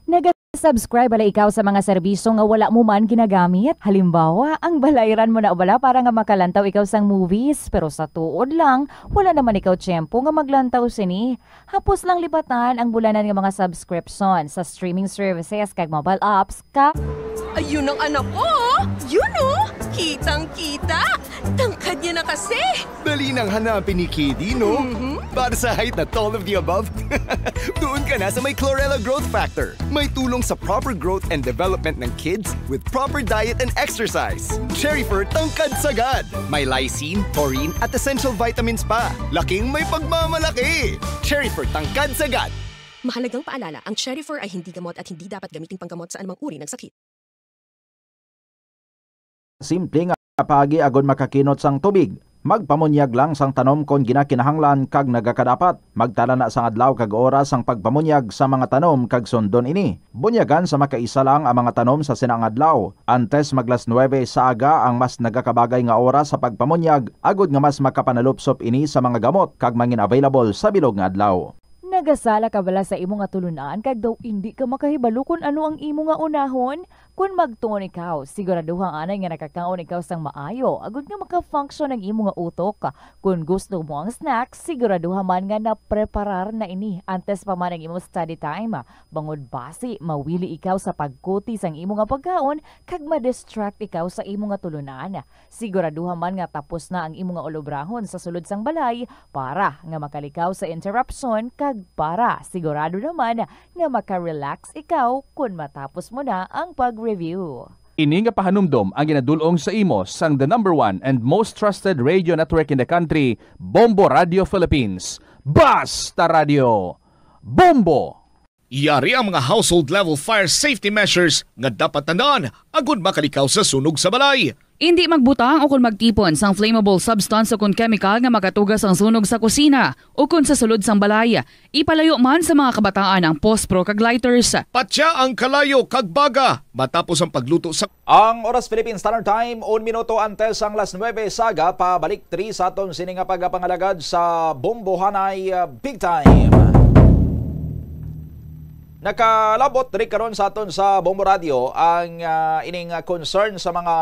Naga-subscribe bala ikaw sa mga serbisyo nga wala mo man ginagamit? Halimbawa, ang balayran mo na bala para nga makalantaw ikaw sang movies, pero sa tuod lang, wala naman ikaw tiyempo nga maglantaw sini. Hapos lang lipatan ang bulanan nga mga subscription sa streaming services kag mobile apps ka. Ayun ang anak ko, oh! Yun, oh! Kitang-kita! Tangkad niya na kasi! Dali nang hanapin ni Kidi, no? Mhm. Para sa height na all of the above, doon ka na sa may Chlorella Growth Factor. May tulong sa proper growth and development ng kids with proper diet and exercise. Cherry Fur Tangkad Sagad. May lysine, taurine, at essential vitamins pa. Laking may pagmamalaki! Cherry Fur Tangkad Sagad. Mahalagang paalala, ang Cherry Fur ay hindi gamot at hindi dapat gamiting panggamot sa anumang uri ng sakit. Simple nga paagi agud makakinot sang tubig. Magpamunyag lang sang tanom kon ginakinahanglan kag nagakadapat. Magtala na sang adlaw kag oras sang pagpamunyag sa mga tanom kag sundon ini. Bunyagan sa makaisa lang ang mga tanom sa sina nga adlaw. Antes mag las nuebe sa aga ang mas nagakabagay nga oras sa pagpamunyag, agud nga mas makapanalupsop ini sa mga gamot kag mangin-available sa bilog nga adlaw. Nagasala ka bala sa imo nga tulun-an kag daw indi ka makahibalo kon ano ang imo nga unahon? Kon magtuon ikaw, siguraduha anay nga nakakaon ikaw sang maayo, agud nga maka-function ang imo nga utok. Kon gusto mo ang snack, siguraduha man nga napreparar na ini antes pa man ang imo study time. Bangod basi, mawili ikaw sa pagkuti sang imo nga pagkaon kag ma-distract ikaw sa imo nga tulunan. Siguraduha man nga tapos na ang imo nga ulobrahon sa sulod sang balay para nga makalikaw sa interruption kag para sigurado naman nga maka-relax ikaw kon matapos mo na ang pag-review. Ini nga pahanumdom ang ginadul-ong sa imo sang the number one and most trusted radio network in the country, Bombo Radio Philippines. Basta Radio, Bombo! Yari ang mga household level fire safety measures nga dapat tandaan agud makalikaw sa sunog sa balay. Indi magbutang o kon magtipon sang flammable substance o kon chemical nga makatuga sang sunog sa kusina o kon sa sulod sang balay. Ipalayo man sa mga kabataan ang pospro kag lighters. Patya ang kalayo kag baga matapos ang pagluto sa Ang oras, Philippine Standard Time, un minuto antes ang las nuebe, saga pabalik diri sa aton sini nga pagapangalagad sa Bombohanay, uh, Big Time. Nakalabot diri karon sa aton sa Bombo Radio ang, ah, ining, ah, concern sa mga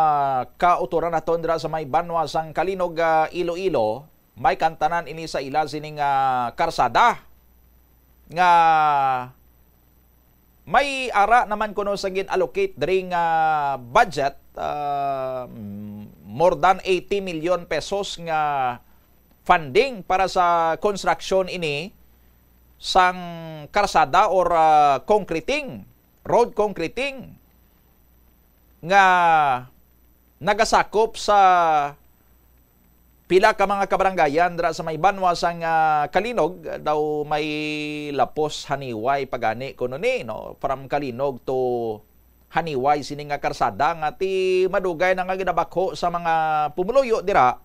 kautoran naton dira sa may banwa sang Calinog, ah, Iloilo. May kantanan ini sa ila sining, ah, karsada nga may ara naman kuno sa gin-allocate diri nga budget, ah, more than eighty million pesos nga funding para sa construction ini sang karsada or, ah, concreting, road concreting nga nagasakop sa pila ka mga kabarangayan dira sa may banwa sang, ah, Calinog. Daw may lapos Haniway pa gani kuno ni, no? From Calinog to Haniway sini nga karsada nga ti madugay na nga ginabakho sa mga pumuluyo dira.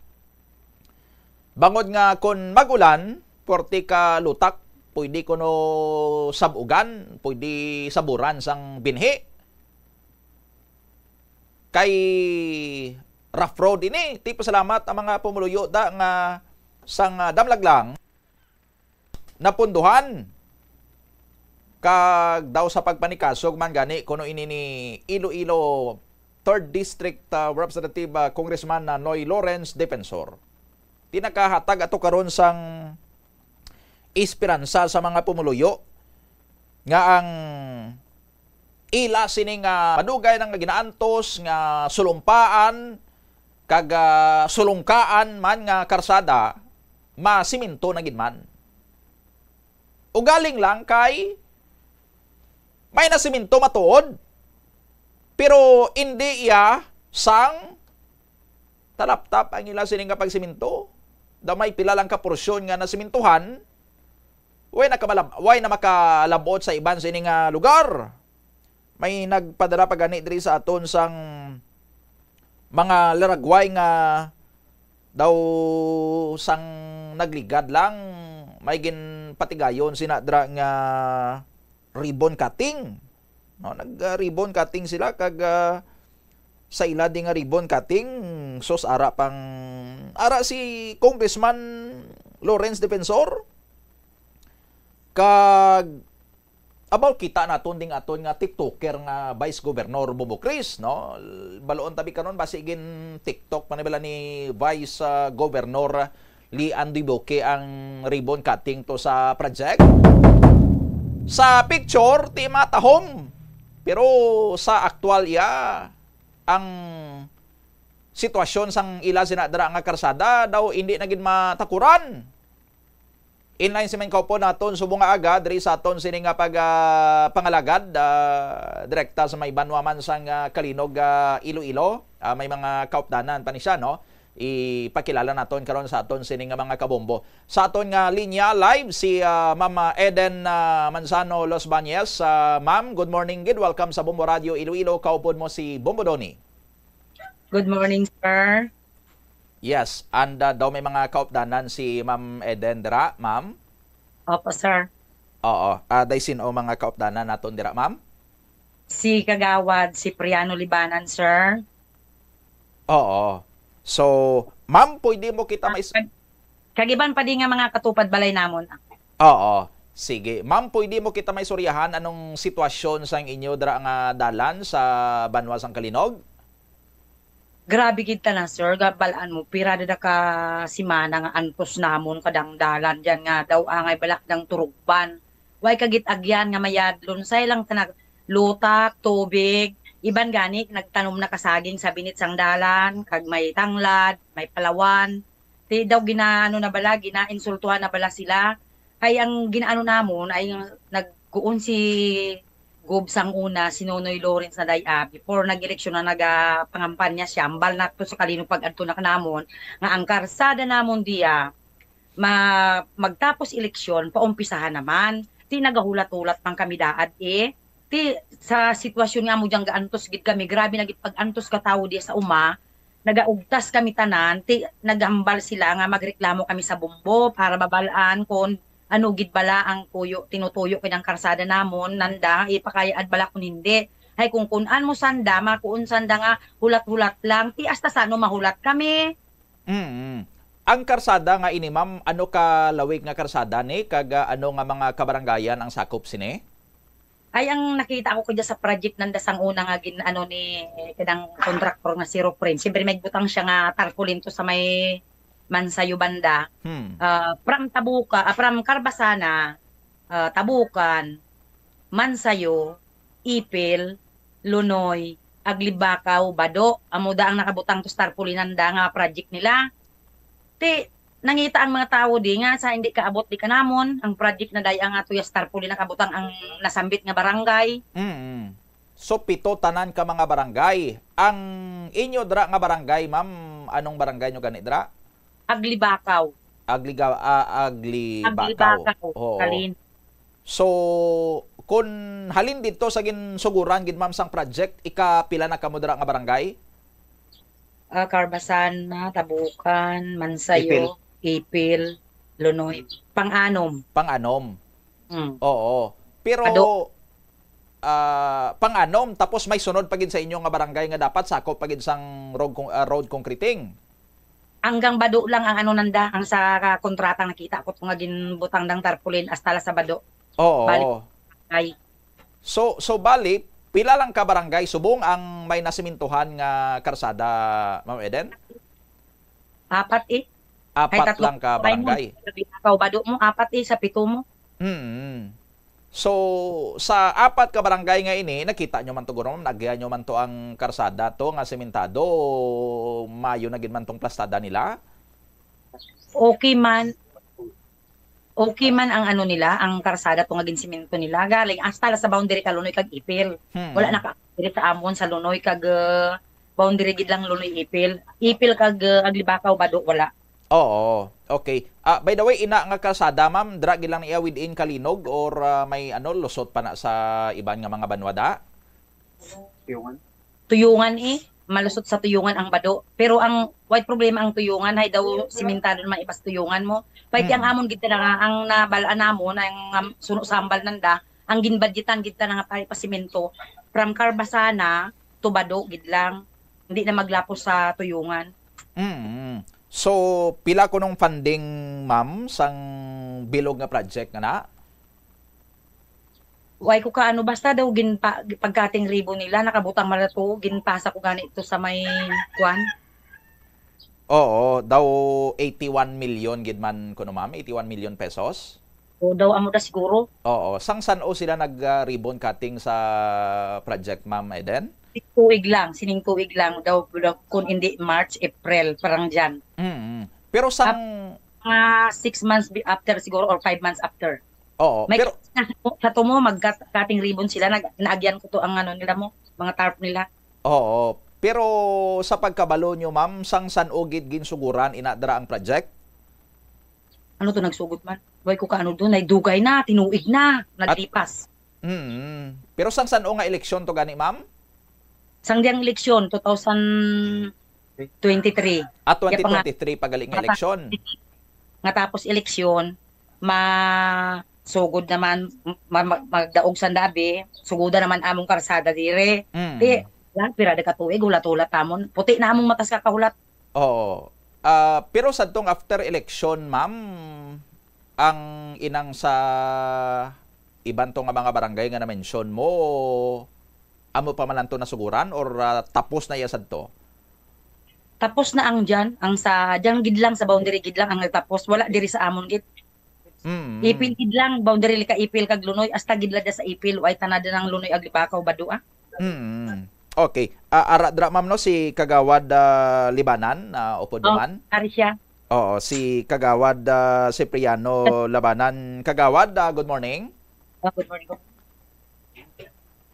Bangod nga kon mag-ulan, porti ka lutak, pwede kuno sab-ugan, pwede saburan sang binhi. Kay rough road ini, ti pasalamat ang mga pumuluyo da nga sang, ah, damlag lang napunduhan. Kag daw sa pagpanikasog man gani kuno ini ni Iloilo Third District, ah, Representative, ah, Congressman, ah, Noy Lawrence Defensor. Ti nakahatag ato karon sang esperansa sa mga pumuluyo nga ang ila sini nga madugay na nga ginaantos nga sulumpaan kag, ah, sulungkaan man nga karsada, masiminto na gid man. Ugaling lang kay may nasiminto matuod, pero indi iya sang talaptap ang ila sini nga pagsiminto. Daw may pila lang ka porsyon nga nasimintuhan, way na kamalab-, way na makalabot sa iban sini nga lugar. May nagpadala pa gani diri sa aton sang mga laragway nga daw sang nagligad lang, may ginpatigayon sina dira nga ribbon cutting. No, nag, ah, ribbon cutting sila kag, ah, sa ila di nga ribbon cutting, sus, ara pang, ara si Congressman Lawrence Defensor kag about kita naton ding aton nga TikToker nga Vice Governor Bobo Chris, no? Baloon tabi karon basi gin TikTok pa ni bala ni Vice, ah, Governor Lee Andy Boque ang ribbon cutting to sa project. Sa picture, ti matahom. Pero sa aktual iya, ang sitwasyon sang ila sina dira nga karsada daw hindi na gid matakuran. Inline si main kaupod naton subong nga aga diri sa aton sini nga pag, ah, pangalagad, ah, direkta sa may banwa man sang, ah, Calinog, ah, Iloilo. Ah, may mga kaupdanan pa ni siya, no? Ipakilala naton karon sa aton sini nga mga kabombo. Sa aton nga linya live si, ah, Ma'am, ah, Eden, ah, Manzano Los Bañez. Ah, ma'am, good morning gid. Welcome sa Bombo Radio Iloilo. Kaupod mo si Bombo Donny. Good morning, sir. Yes, and, ah, daw may mga kaupdanan si Ma'am Eden dira, ma'am? Opo, sir. Oo. Ah, day sin-o mga kaupdanan naton dira, ma'am? Si Kagawad Cipriano Libanan, sir. Oo. So, ma'am, pwede mo kita mais- Kag, kag iban pa di nga mga katupad balay namon. Oo. Sige. Ma'am, pwede mo kita may suryahan anong sitwasyon sang inyo dira nga dalan sa banwa sang Calinog? Grabe gid ta na, sir. Ga-, balaan mo, pira na ka semana nga antos namon kadang dalan diyan nga daw angay balak dang turugpan. Way kagit-agyan nga mayad, lunsay lang ta nag-, lutak, tubig, iban gani nagtanom na ka saging sa binit sang dalan, kag may tanglad, may palawan. Ti daw ginaano na bala, ginainsultuhan na bala sila. Kay ang ginaano namon ay nagkuon si Gob sang una, si Nonoy Lawrence na day-a, before nag-eleksyon na nagapangampanya siya, hambal na to sa Calinog pag-adto na kanamon, nga ang karsada namon diya, ma-, magtapos eleksyon, paumpisahan naman. Ti nagahulat-hulat man kami daad, eh. Ti sa sitwasyon nga amo diyang gaantos gid kami, grabe na gid pag-antos ka tawo diya sa uma, nagaugtas kami tanan, ti naghambal sila nga magreklamo kami sa Bombo para mabal-an kon ano gid bala ang tuyo, tinutuyo kay ang karsada namon, nanda, ipakayad bala kon hindi. Hay, kung kun-an mo sanda, makuon sanda nga hulat-hulat lang, ti hasta sa ano mahulat kami. Mm. Ang karsada nga ini, ma'am, ano ka lawig nga karsada ni, kag, ah, ano nga mga kabarangayan ang sakop sini? Ay, ang nakita ko kaya sa project nanda sang una nga gin-, ano ni, kanang kontraktor nga si Rofren. Siyempre, may butang siya nga tarpaulin to sa may Mansayo banda. Hmm. Ah, from Tabuka, ah, from Carbasana, ah, Tabukan, Mansayo, Ipil, Lunoy, Aglibakaw, Bado. Amo da ang nakabutang to sa tarpaulin nanda nga project nila. Ti, nangita ang mga tawo di nga sa hindi kaabot di kanamon, ang project na day ang ato ya sa tarpaulin nakabutang ang nasambit nga barangay. Mm. So, pito tanan ka mga barangay. Ang inyo dira nga barangay, ma'am, anong barangay nyo gani dira? Aglibakaw. Agliga-, ah, Aglibakaw. Aglibakaw, oo. Kalin. So, kun halin didto sa ginsuguran gid, ma'am, sang project, ikapila na kamo dira nga barangay? Ah, Carbasana, Tabukan, Mansayo, Ipil. Ipil, Lunoy. Pang-anom. Pang-anom. Mm. Oo. Pero, Ado. Ah, pang-anom, tapos may sunod pa gid sa inyo nga barangay nga dapat sakop pa gid sang road con-, ah, road concreting. Hanggang Bado lang ang ano nanda, ang sa kontratang nakita ko nga ginbutang dang tarpaulin, hasta la sa Bado. Oo. Balik. Ay. So, so bali, pila lang ka barangay subong ang may nasimintuhan nga karsada, Ma'am Eden? Apat, eh. Apat lang ka barangay. Ay, tatlo. Ikaw, Bado mo, apat, eh, sa pito mo. Mm. So, sa apat ka barangay nga ini, nakita nyo man to, guro, ma'am, naagyan nyo man to ang karsada to nga sementado, mayo na gid man tong plastada nila? Okay man. Okay man ang ano nila, ang karsada to nga ginsemento nila. Galing hasta la sa boundary ka Lunoy kag Ipil. Hmm. Wala na ka diri sa amon sa Lunoy kag, uh, boundary gid lang Lunoy Ipil. Ipil kag, uh, Aglibakaw, Bado, wala. Oo, okay. Ah, by the way, ina nga kalsada, ma'am, dira gid lang niya within Calinog or, ah, may ano, lusot pa na sa iban nga mga banwa da? Tuyungan. Tuyungan, eh. Malusot sa Tuyungan ang Bado. Pero ang, way problema ang Tuyungan, hay daw simentado naman ipas Tuyungan mo. Pwede ang Mm. amon gid talaga, ang nabal-an namon, ang, um, suno sambal nanda, ang ginbadyetan gid talaga pa, pasimento from Carbasana to Bado gid lang. Hindi na maglapos sa Tuyungan. Mm. So, pila kunong funding, ma'am, sang bilog nga project nga na? Way ko ka ano, basta daw ginpa-, pagkating ribo nila, nakabutang man to, ginpasa ko gani to sa may kwan. Oo, daw eighty-one million gid man kuno, ma'am, eighty-one million pesos. O, daw amo da siguro. Oo, sang san-o sila nag, ah, ribbon cutting sa project, Ma'am Eden? Sining tuig lang, sining tuig lang daw, daw, kung hindi March, April, parang dyan. Mm. Pero sang Ap-, mga six months bi-, after siguro or five months after. Oo, May pero sa, sa tumo, mag-cut-, cutting ribbon sila, nag-, naagyan ko to ang ano nila mo, mga tarp nila. Oo, pero sa pagkabalo nyo, ma'am, sang san-o gid ginsuguran ina dira ang project? Ano to, nagsugod man? Way ko ka ano doon, ay dugay na, tinuig na, At naglipas. Mm. Pero sang san-o nga eleksyon to gani, ma'am? Sang diyang eleksyon, two thousand twenty-three. Ah, Kaya pa nga, twenty twenty-three pa gali nga mata-, eleksyon. Nga tapos eleksyon, ma-, sugod naman, ma-, ma-, magdaog sa dabi, suguda naman among karsada dire. Mm. Di, wala, pira de ka tuig, hulat-hulat tamon. Puti na among matas kakahulat. Oo. Ah, pero sadtong after election, ma'am, ang inang sa iban to nga mga barangay nga na-mention mo, amo pa man lang to nasuguran or, ah, tapos na iya sadto? Tapos na ang diyan, ang sa diyan gid lang, sa boundary gid lang ang nagtapos, wala diri sa amon gid. Mm. Ipil gid lang, boundary ka Ipil kag Lunoy, hasta gid lang sa Ipil, way tanada ng Lunoy, Aglibakaw, Badua. Mm. Okay. Ah, ara dra, ma'am, no, si Kagawad, ah, Libanan, ah, upod mo Oh, man? Ari siya. Oo, si Kagawad, ah, Cipriano Labanan. Kagawad, ah, good morning. Oh, good morning.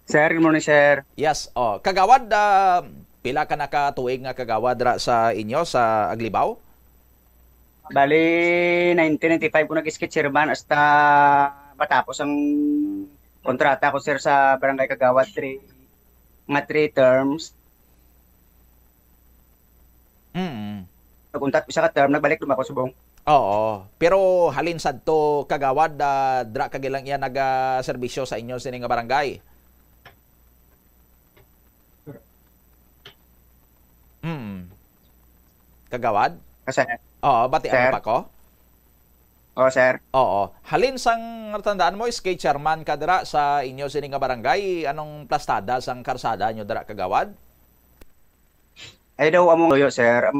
Sir, good morning, sir. Yes, oh, Kagawad, ah, pila ka na ka tuig nga kagawad ra sa inyo sa Aglibao? Bali, nineteen ninety-five ko nag-skate chairman hasta matapos ang kontrata ko, sir, sa Barangay Kagawad three, nga three terms. Mm. Nag-untat ko isa ka term, nagbalik naman ako subong. Oo. Pero halin sadto, Kagawad, ah, dra ka gilang iya nagaserbisyo sa inyo sini nga barangay? Mm. Kagawad? Kasi Oo, batian mo Sir? pa ko? Oo, sir. Oo. Halin sang natandaan mo, S K chairman ka dira sa inyo sini nga barangay, anong plastada sang karsada nyo dira, Kagawad? Ay daw among luyo, sir.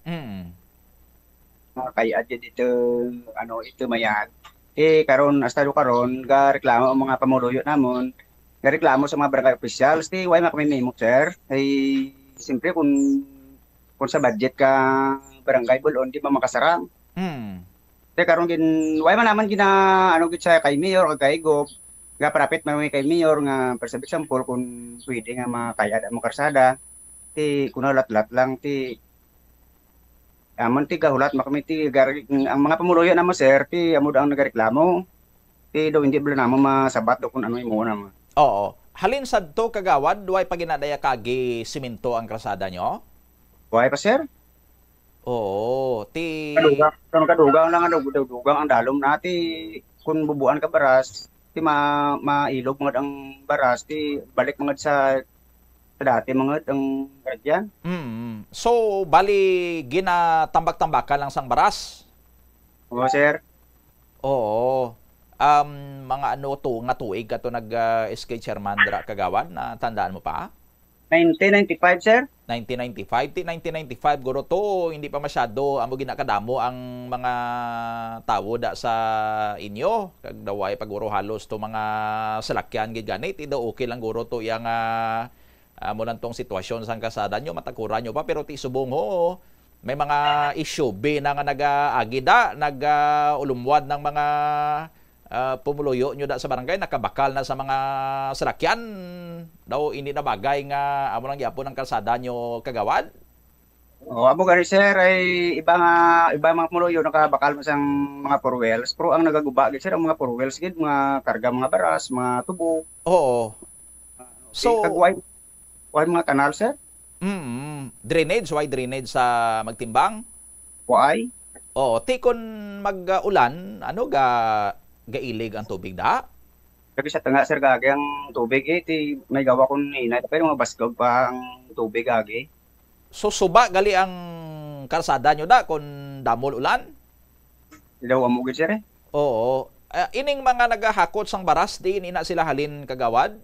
Mm. Mga kay-ad dito, ano, ito mayan. Eh, karon, hasta do karon, gareklamo ang mga pamuluyo namon. Gareklamo sa mga barangay officials, ti, why man kami nimo, sir? Ay, siyempre, kung, kung sa budget ka barangay, bulon, di man makasarang. Mm. Te, karon gin, why man naman gina, ano, gid sa kay mayor, kag kay gov, gaparapit man kami kay mayor nga, for example, kung pwede nga makayad ang mga karsada, ti, kung nahulat-hulat lang, ti, amon, ti, gahulat man kami, ti, gar-, ang mga pamuluyo naman, sir, ti, amo daw ang nagareklamo, ti, daw hindi bala naman masabat daw kung ano imo naman. Oo. Halin sadto, Kagawad, way pa ginadaya kagi simento ang karsada nyo? Why pa, sir? Oo, ti Kadugang, karon kadugang lang ang dug-, dugang ang dalom na, ti kun bubuan ka baras, ti ma-, mailog man gid ang baras, ti balik man gid sa, sa dati man gid ang ragyan. Mm. So, bali, ginatambak-tambakan lang sang baras? Oo, sir. Oo. Um, mga ano to, nga tuig ka to nag, ah, S K chairman dira, Kagawad, na tandaan mo pa? Nineteen ninety-five, sir. Nineteen ninety-five, ti nineteen ninety-five, guro to, hindi pa masyado amo ginakadamo ang mga tawo da sa inyo. Kag daway pa guro halos to mga salakyan gid gani, ti daw okay lang guro to iya nga, ah, amo lang tong sitwasyon sang kasada nyo, matakura nyo pa, pero ti subong ho, may mga S U V na nga nagaagi da, nag, ah, ulumwad ng mga, ah, pumuluyo nyo da sa barangay, nakabakal na sa mga salakyan. Daw, hindi na bagay nga amo lang gyapon ang kalsada nyo, Kagawad? Oh, amo gani, sir, ay iba nga, iba mga pumuluyo nakabakal mo sang mga four wheels, pero ang nagaguba gid, sir, ang mga four wheels gid, mga karga, mga baras, mga tubo. Oo. Ah, okay. So, Kag way, way mga kanal, sir? Mm, drainage, way drainage sa magtimbang? Way. Oo, ti kon mag, ah, ulan, ano, ga-, gailig ang tubig da? Lagi sa tanga, sir, gagi ang tubig, eh, ti may gawa kon hinay, pero mga basgog pa ang tubig, agi. So, suba gali ang kalsada nyo da kon damol ulan? Ilaw amo gid, sir, eh. Oo. Ah, ining mga nagahakot sang baras, diin ina sila halin, Kagawad?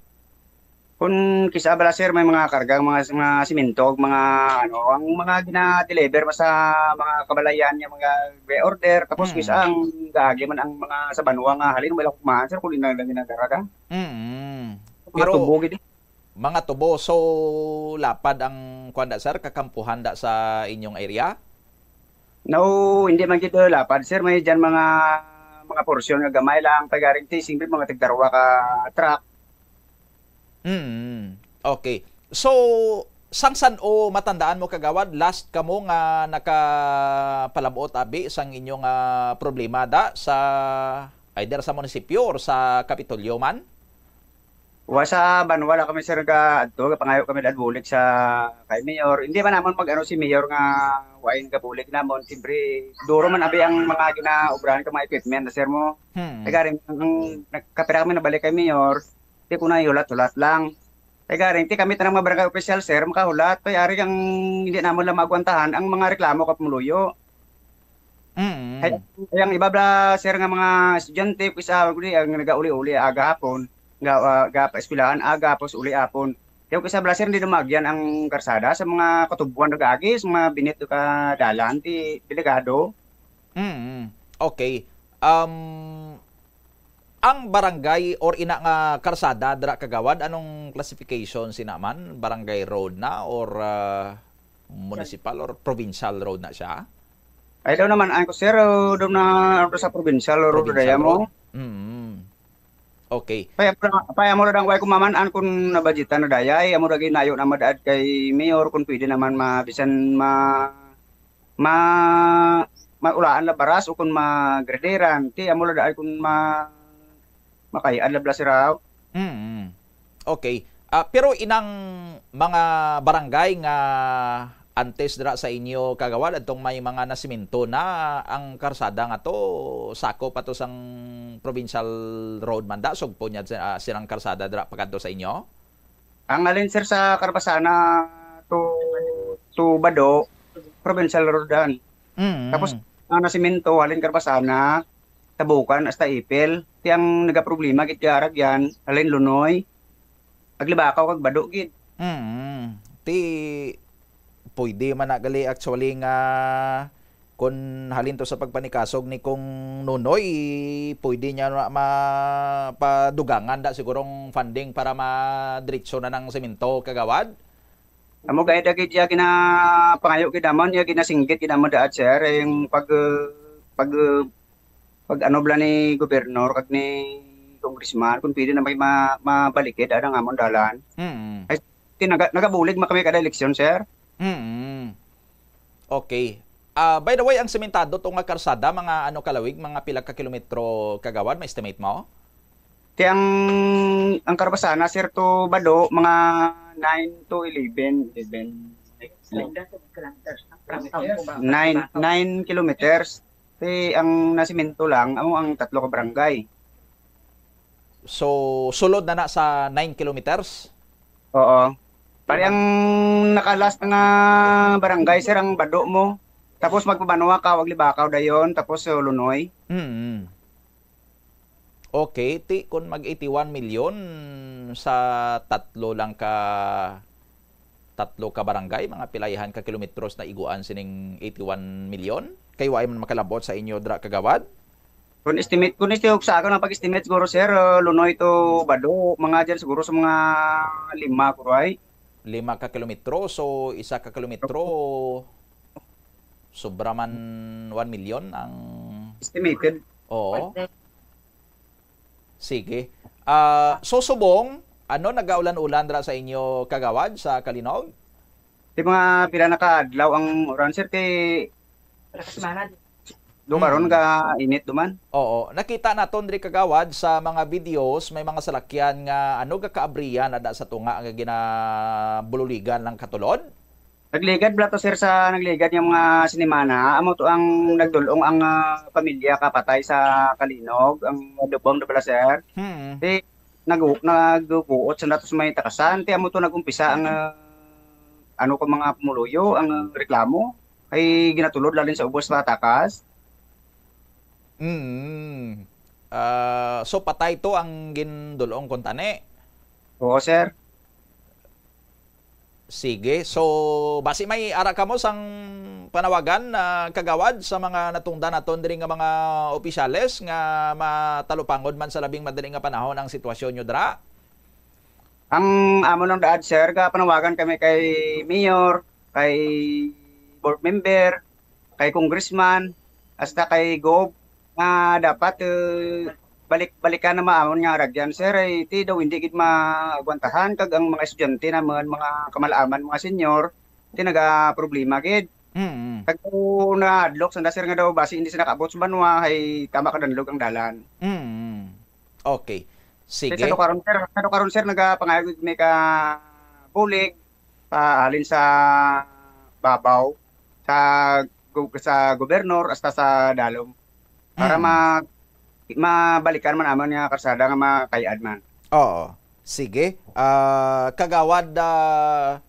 Kung kisa bala, sir, may mga karga, mga, mga simento, mga, ano, ang mga gina-deliver mo sa mga kabalayan nga mga may order, tapos Hmm. kisa ang gaagi man ang mga sa banwa nga halin, wala kumahan, sir, kung ina lang ginakarga. Mm. Mga Pero tubo gid, eh. Mga tubo. So, lapad ang kuwan da, sir, kakampuhan da sa inyong area? No, hindi man gid lapad, sir. May dyan mga, mga porsyon nga gamay lang. Pagaring ti, siyempre, mga tigdarwa ka truck. Mm, okay. So, sang san-o matandaan mo, Kagawad, last kamo nga nakapalabot abi sang inyong, ah, problema da sa either sa munisipyo or sa Kapitolyo man? Wa sa banwa la kami, sir, ga adto, pangayo kami daan bulig sa kay Mayor. Hindi man namon mag-ano si Mayor nga wain ka bulig namon. Siyempre, duro man abi ang mga ginaobrahan ka mga equipment, sir mo. Hmm. Kay garing, ang, ang, nagkapira kami nabalik kay Mayor, di ko na hulat-hulat lang. Kay garing, ti kami tanang mga barangay official, sir, makahulat. Kay ari ang hindi namon lang maagwantahan ang mga reklamo ka pumuluyo. Mm. Ay, ay, ang iba bala, sir, nga mga estudyante, kisa, ang nagauli-uli, aga hapon, nga, ah, ga pa eskwelahan, aga, tapos uli hapon. Yung kisa bala, sir, hindi dumagyan ang karsada sa mga katubuan nag-agi, sa mga binit ka dalan, ti delikado. Mm. Okay. Um, ang barangay or ina nga karsada dira, Kagawad, anong classification sina man? Barangay road na or, ah, municipal or provincial road na siya? Ay, daw naman, ano ko, sir, oh, daw na, ano, sa provincial road Provincial daya mo. road? Mm. Okay. Kaya, kaya mo lang, way ko maman-an kung nabadjitan na daya, ay, amo lagi nayo na madaad kay mayor, kung pwede naman ma-, bisan ma-, ma-, maulaan la baras o kung magraderan, ti amo la daan kung ma-, makayad la bala sira. Mm. Okay. Ah, pero inang mga barangay nga antes dira sa inyo, Kagawad, adtong may mga nasimento na ang karsada nga to, sakop pa to sang provincial road man da, sugpo niya sa, ah, silang karsada dira pakadto sa inyo? Ang alin, sir, sa Carbasana to, to Bado, provincial road dan. Mm. Tapos, ang nasimento, halin Carbasana, Tabukan, hasta Ipil. Ti ang nagaproblema gid kay aragyan, halin Lunoy, Aglibakaw kag Bado gid. Mm. Ti, pwede man na gali actually nga kung halin to sa pagpanikasog ni Kong Nonoy, pwede niya na mapadugangan da sigurong funding para madiretso na ng semento, Kagawad? Amo gani da gid iya ginapangayo gid naman, iya ginasinggit gid naman daad, sir, yung pag, pag, pag ano bala ni gobernador kag ni congressman, kung pwede na may ma-, mabalikid ang amon dalan. Mm. Ay, ti naga-, nagabulig man kami kada eleksyon, sir. Mm. Okay. Ah, by the way, ang sementado to nga karsada, mga ano kalawig, mga pila ka kilometro, Kagawad, may estimate mo? Ti ang, ang Carbasana, sir, to Bado, mga nine to eleven, eleven. Nine, nine kilometers. Ti ang nasimento lang, amo ang tatlo ka barangay. So, sulod na na sa nine kilometers? Oo. Pare, ang nakalas nga barangay, sir, ang Bado mo. Tapos magpabanwa ka, Aglibakaw dayon, tapos, uh, Lunoy. Mm. Okay, ti, kung mag eighty-one million sa tatlo lang ka, tatlo ka barangay, mga pilayahan ka kilometros na iguan sining eighty-one million? Kay wa man makalabot sa inyo dra, Kagawad? Kung estimate, kung esti-, sa ako na pag-estimate siguro, sir, uh, Lunoy to Bado, mga dyan siguro sa mga lima, kuray. Lima ka kilometro, so isa ka kilometro, sobra man one million ang Estimated. Oo. Sige. Ah, so subong, ano, nagaulan-ulan dra sa inyo, Kagawad, sa Calinog? Di mga pila na ka adlaw ang uran, sir, kay Pila ka semana? Do karon Mm. ka init duman. Oo, nakita naton diri, Kagawad, sa mga videos, may mga salakyan nga, ano, gakaabrihan ada sa tunga nga ginabululigan lang katulod. Nagligad bala to, sir, sa nagligad nga mga sinimana. Amo to ang nagdul-ong ang, ah, pamilya kapatay sa Calinog, ang Dubong na bala, sir. Hmm. Ti, nagu-, naguguot sa nato sa may takasan. Ti, amo to nag-umpisa ang, ah, ano ko, mga pumuluyo, ang reklamo. Ay ginatulod lalin sa ubos sa takas. Mm. Ah, so, patay to ang gindul-ong kuntani? Oo, sir. Sige. So, basi may ara kamo sang panawagan, ah, Kagawad, sa mga natungdan naton diri nga mga opisyales nga matalupangod man sa labing madali nga panahon ang sitwasyon nyo dira? Ang amo lang daad, sir, ga panawagan kami kay mayor, kay board member, kay congressman, hasta kay Gov, nga dapat, eh, balik-balikan na maamon nga aragyan, sir, ay ti daw hindi gid maagwantahan, kag ang mga estudyante naman, mga kamalaman, mga senior, ti nagaproblema gid. Mm. Kag kung nahadlok sanda, sir, nga daw basi hindi sila kaabot sa banwa, ay tama kadanlog ang dalan. Mm. Okay. Sige. Sa karon, sir, sa karon, sir, nagapangayo gid mi ka bulig pahalin sa babaw, sa gu-, sa gobernor, hasta sa dalom. Para Mm. ma-, mabalikan man amon nga karsada nga makay-ad man. Oo. Sige. Ah, Kagawad, ah,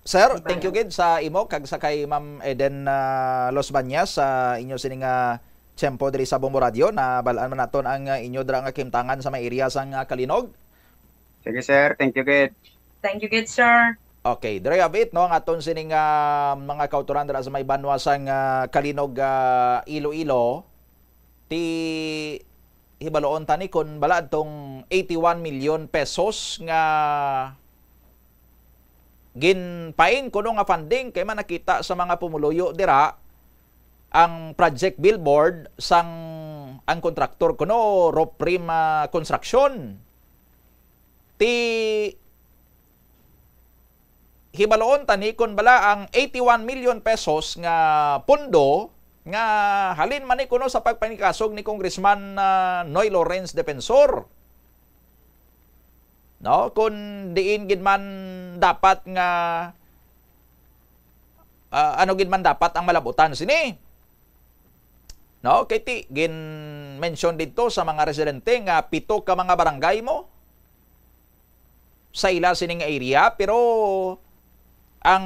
Sir, thank you gid sa imo kag sa kay Ma'am Eden, ah, Los Bañas sa inyo sini nga tiyempo diri sa Bombo Radio. Nabal-an man naton ang, ah, inyo dira nga kahimtangan sa may area sang, ah, Kalinog. Sige, sir. Thank you gid. Thank you gid, sir. Okay, there you have it, no, ang aton sining, ah, mga kautoran dira sa may banwa sang, ah, Kalinog, ah, Iloilo. Ti hibaluon ta ni kun bala adtong eighty-one million pesos nga ginpain kuno nga funding kay man nakita sa mga pumuluyo dira ang Project Billboard sang ang kontraktor kuno, Roprima Construction. Ti hibaluon ta ni kun bala ang eighty-one million pesos nga pondo nga halin man ni kuno sa pagpanikasog ni Congressman, ah, Noy Lawrence Defensor. No? Kun diin gid man dapat nga, ah, ano gid man dapat ang malabutan sini? No? Kay ti, gin-mention didto sa mga residente nga pito ka mga barangay mo sa ila sining area, pero ang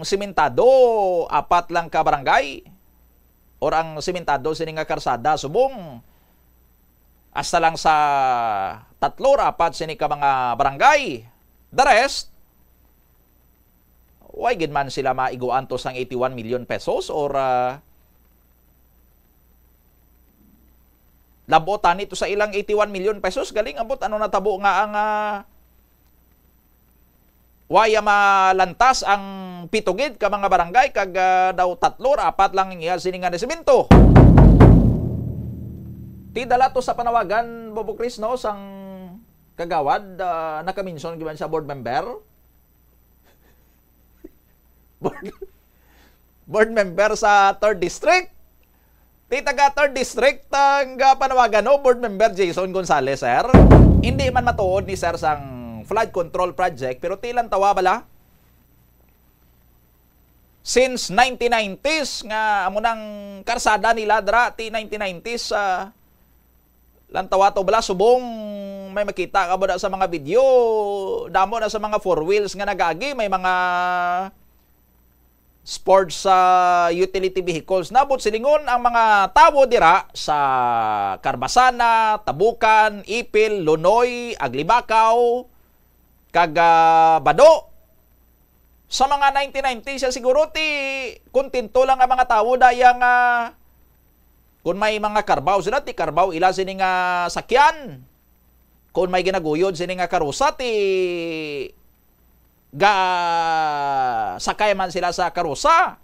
simentado, apat lang ka barangay, or ang simentado sini nga karsada subong, hasta lang sa tatlo or apat sini ka mga barangay. The rest, why gid man sila maiguan to sang eighty-one million pesos or, ah, lab-ot tani to sa ilang eighty-one million pesos? Galing, ambot ano natabo nga ang, ah, waya malantas ang pito gid ka mga barangay kag, ah, daw tatlo or apat lang ang iya sini nga nasemento. Ti dala to sa panawagan, Bobo Chris, no, sang kagawad, ah, nakamention gid man sa board member. Board, board member sa third District. Ti taga third District ang, ah, panawagan, no? Board member Jason Gonzales, sir. Hindi man matuod ni sir sang flood control project, pero ti lantawa bala. Since nineteen nineties nga amo nang karsada nila dira, ti nineteen nineties, ah, lantawa to bala, subong may makita ka ba na sa mga video, damo na sa mga four wheels nga nagaagi, may mga sports sa utility vehicles. Nabot silingon ang mga tawo dira sa Carbasana, Tabukan, Ipil, Lonoy, Aglibacao, kag, ah, Bado. Sa mga nineteen ninety siya siguro, ti kontento lang ang mga tawo daya nga kun may mga karbaw sila, ti karbaw ila sini nga sakyan. Kun may ginaguyod sini nga karusa, ti ga-, sakay man sila sa karusa.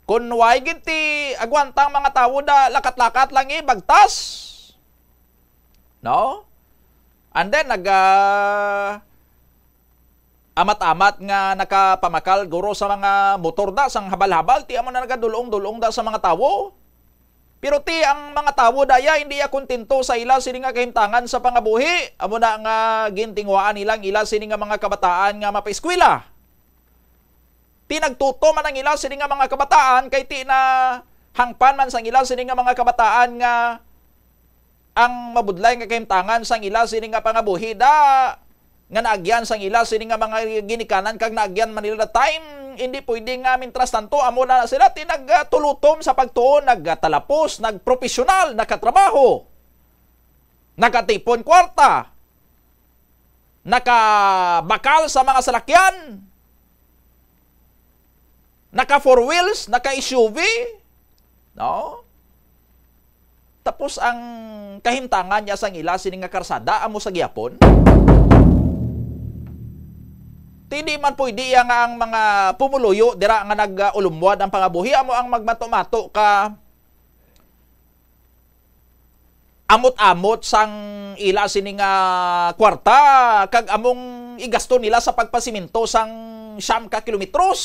Kun way gid ti agwanta ang mga tawo da, lakat-lakat lang, eh, bagtas. No? And then, nag, ah, amat-amat nga nakapamakal guro sa mga motor da, sang habal-habal, ti amo na nagadulong-dulong da sa mga tawo. Pero ti ang mga tawo daya hindi ya kontento sa ila sini nga kahimtangan sa pangabuhi. Amo na nga gintinguhaan nila ang ila sini nga mga kabataan nga mapaeskwela. Ti nagtuto man ang ila sini nga mga kabataan kay ti na hangpan man sang ila sini nga mga kabataan nga ang mabudlay nga kahimtangan sang ila sini nga pangabuhi da nga naagyan sang ila sini nga mga ginikanan kag naagyan man nila the time, hindi pwede nga mintras tanto amo na sila ti nagtulutom sa pagtuon, nagtalapos, nagpropesyonal, nakatrabaho, nakatipon kwarta, nakabakal sa mga salakyan, naka four wheels, naka S U V, no? Tapos ang kahimtangan niya sang ila sini nga karsada amo sa gihapon. Ti di man pwede iya nga ang mga pumuluyo dira nga nag-ulumwad ang pangabuhi amo ang magmato-mato ka amot-amot sang ila sini nga kwarta kag among igasto nila sa pagpasimento sang siyam ka kilometros.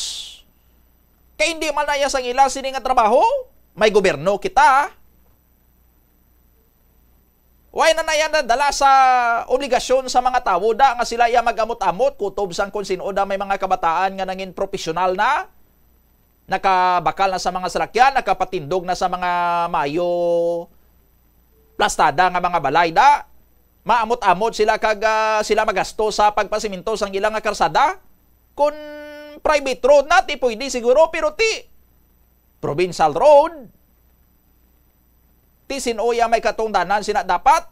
Kay hindi man na iya sang ila sini nga trabaho, may gobyerno kita. Why na na iya nadala sa obligasyon sa mga tawo da nga sila iya mag-amot-amot kutob sang kung sin-o da may mga kabataan nga nangin professional na, nakabakal na sa mga salakyan, nakapatindog na sa mga mayo plastada nga mga balay da. Maamot-amot sila kag, ah, sila magasto sa pagpasimento sang ila nga karsada. Kun private road na, ti pwede siguro, pero ti provincial road, ti sin-o ya may katungdanan sina dapat?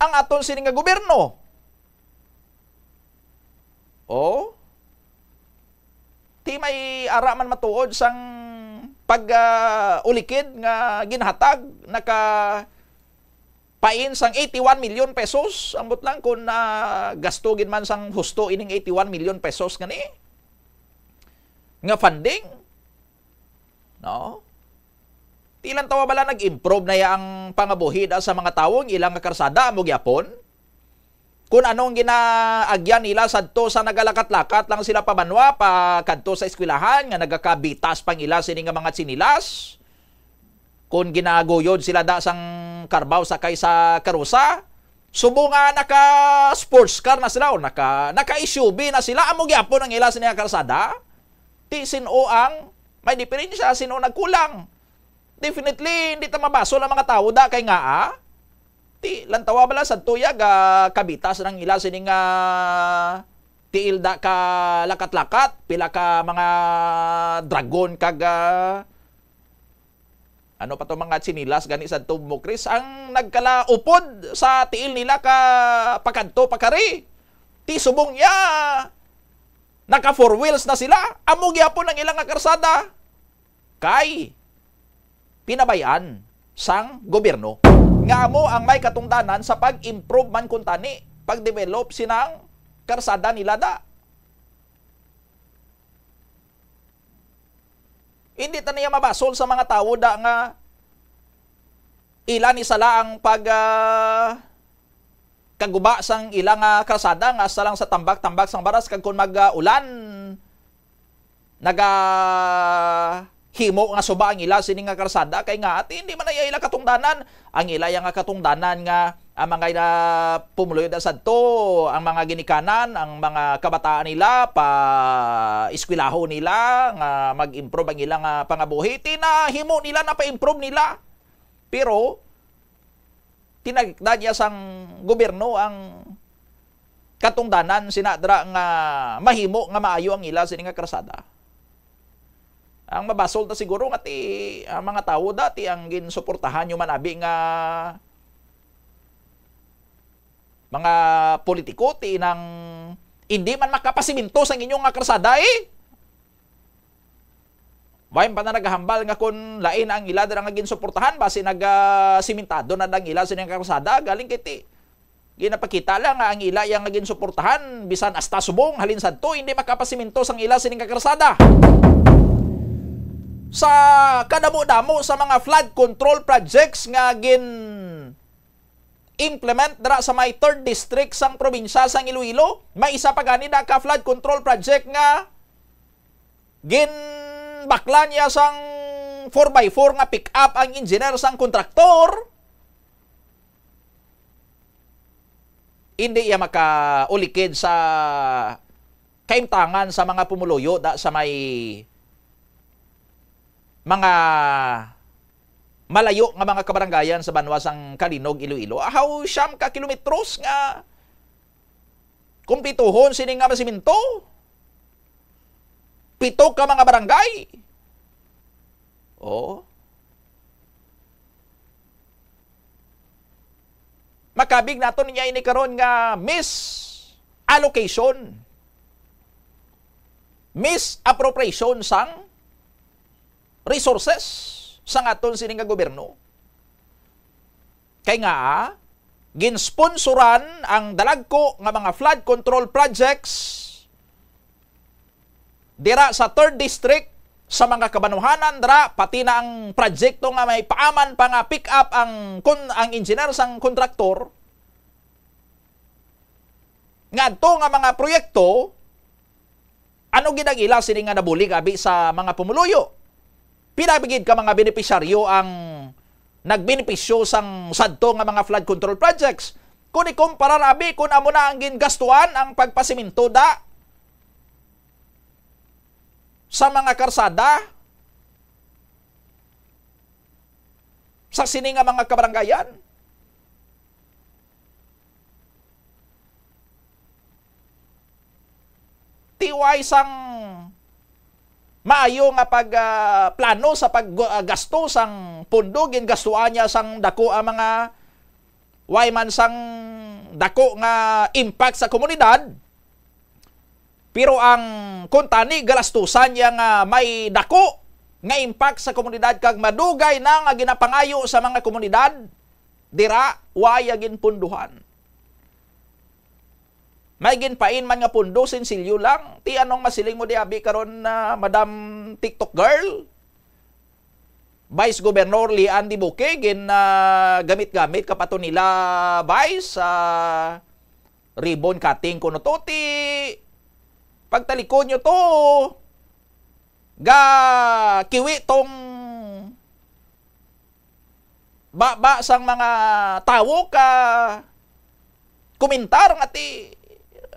Ang aton sini nga gobyerno. O? Ti may ara man matuod sang pag, ah, ulikid nga ginhatag, naka pain sang eighty-one million pesos. Ambot lang kung, ah, gasto gid man sang husto ining eighty-one million pesos gani nga funding. No? Ti lantawa bala nag-improve na ya ang pangabuhi da sa mga tawo, ang ila nga karsada, amo gyapon? Kung ano ang ginaagyan nila sadto sa nagalakat-lakat lang sila pa banwa, pa kadto sa eskwelahan, nga nagakabitas pang ila sini nga mga tsinelas. Kung ginaguyod sila da sang karbaw sakay sa karusa, subo nga naka sports car na sila o naka, naka S U V na sila, amo gyapon ang ila sini nga karsada. Ti sin-o ang may diferensya, sin-o nagkulang? Definitely, hindi ta mabasol ang mga tawo da kay nga, ah, ti lantawa bala sa tuyag, ah, kabitas ng ila sini nga tiil da ka lakat-lakat, pila ka mga dragon kag, ah, ano pa to, mga tsinelas gani sa tubmo, Chris, ang nagkalaupod sa tiil nila ka pakadto pakari. Ti subong niya, naka four wheels na sila. Amo gyapon ang ilang nga karsada. Kay pinabayan sang gobyerno nga amo ang may katungdanan sa pag-improve man kuntani, pag-develop sinang karsada nila da. Hindi ta niya mabasol sa mga tawo da nga ila ni sala ang pag, ah, kaguba sang ila nga karsada nga hasta lang sa tambak-tambak sang baras, kag kon mag, ah, ulan, nagahimo nga suba ang ila sini nga karsada, kay nga ati hindi man na ila katungdanan. Ang ila ya nga katungdanan nga ang mga, ah, pumuluyo da sadto, ang mga ginikanan, ang mga kabataan nila, pa eskwelahon nila nga mag-improve ang ila nga pangabuhi, ti nahimo nila, napa-improve nila. Pero tinagda niya sang gobyerno ang katungdanan sina dira nga mahimo nga maayo ang ila sini nga karsada. Ang mabasol ta siguro nga ti, ang mga tawo da ti ang ginsuportahan nyo man abi nga mga politiko, ti nang hindi man makapasiminto sang inyo nga karsada, eh. Way pa na nagahambal nga kon lain ang ila dira nga ginsuportahan, basi nag, ah, simentado na ang ila sini nga karsada, galing kay ti ginapakita lang nga ang ila yang nga ginsuportahan, bisan hasta subong, halin sadto, hindi makapasiminto sang ila sini nga karsada. Sa kadamo-damo sa mga flood control projects nga gin implement dira sa may third district sang probinsya sang Iloilo, may isa pa gani da ka flood control project nga ginbaklan niya sang four by four nga pick-up ang engineer sang kontraktor. Hindi iya makaulikid sa kaimtangan sa mga pumuluyo da sa may mga malayo nga mga kabarangayan sa banwa sang Calinog, Iloilo. Ahaw, siyam ka kilometros nga kumpletuhon sini nga masimento. Pito ka mga barangay. Oh. Makabig nato niya ini karon nga misallocation, misappropriation sang resources sang aton sini nga gobyerno. Kay nga, ginsponsoran ang dalagko nga mga flood control projects dira sa third district, sa mga kabanuhanan dira, pati na ang proyekto nga may paaman pa nga pick up ang kon-, ang engineer sang kontraktor. Nga adto nga mga proyekto, ano gid ang ila sini nga nabulig abi sa mga pumuluyo? Pila ba gid ka mga benepisyaryo ang nagbenepisyo sang sadto nga mga flood control projects? Kung ikumparar abi kung amo na ang gingastuan ang pagpasimento da sa mga karsada sa sini nga mga kabarangayan. Ti way sang maayo nga pag, ah, plano sa pag, ah, gasto sang pondo, gingastuan niya sang dako ang mga, way man sang dako nga impact sa komunidad, pero ang kuntani galastusan niya nga may dako nga impact sa komunidad kag madugay na nga ginapangayo sa mga komunidad, dira waya ginpunduhan. May ginpain man nga pundo, sinsilyo lang. Ti anong masiling mo di abi karon, ah, Madam TikTok Girl? Vice Governor Lian Dibuque, gin, ah, gamit-gamit ka pa to nila, Vice, sa ribbon cutting kuno to. Ti pagtalikod nyo to, ga kiwi tong baba sang mga tawo ka komentar nga ti,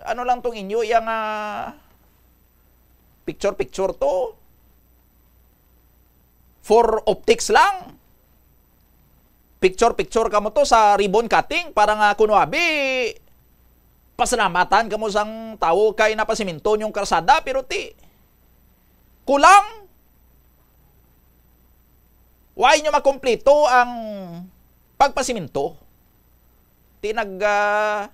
ano lang tong inyo, yang, ah, picture-picture to. For optics lang. Picture-picture kamo to sa ribbon cutting para nga kuno abi pasalamatan kamo sang tawo kay napasiminto yung karsada, pero ti kulang. Why nyo makumpleto ang pagpasiminto? Ti nag, ah,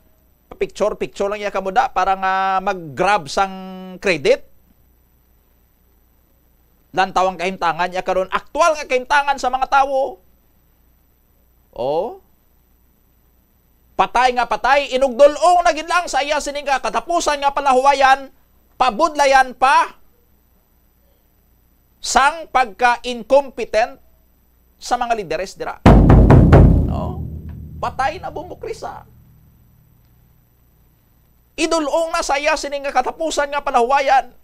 picture-picture lang iya kamo da para nga mag-grab sang credit. Lantaw ang kahimtangan niya karon, aktual nga kahimtangan sa mga tawo. Oh. Patay nga patay, inugdulong na gid lang sa iya sini nga katapusan nga palahuwayan, pabudlayan pa sang pagka-incompetent sa mga lideres dira. No? Patay na Bombo Crisa. Idulong na sa iya sini nga katapusan nga palahuwayan.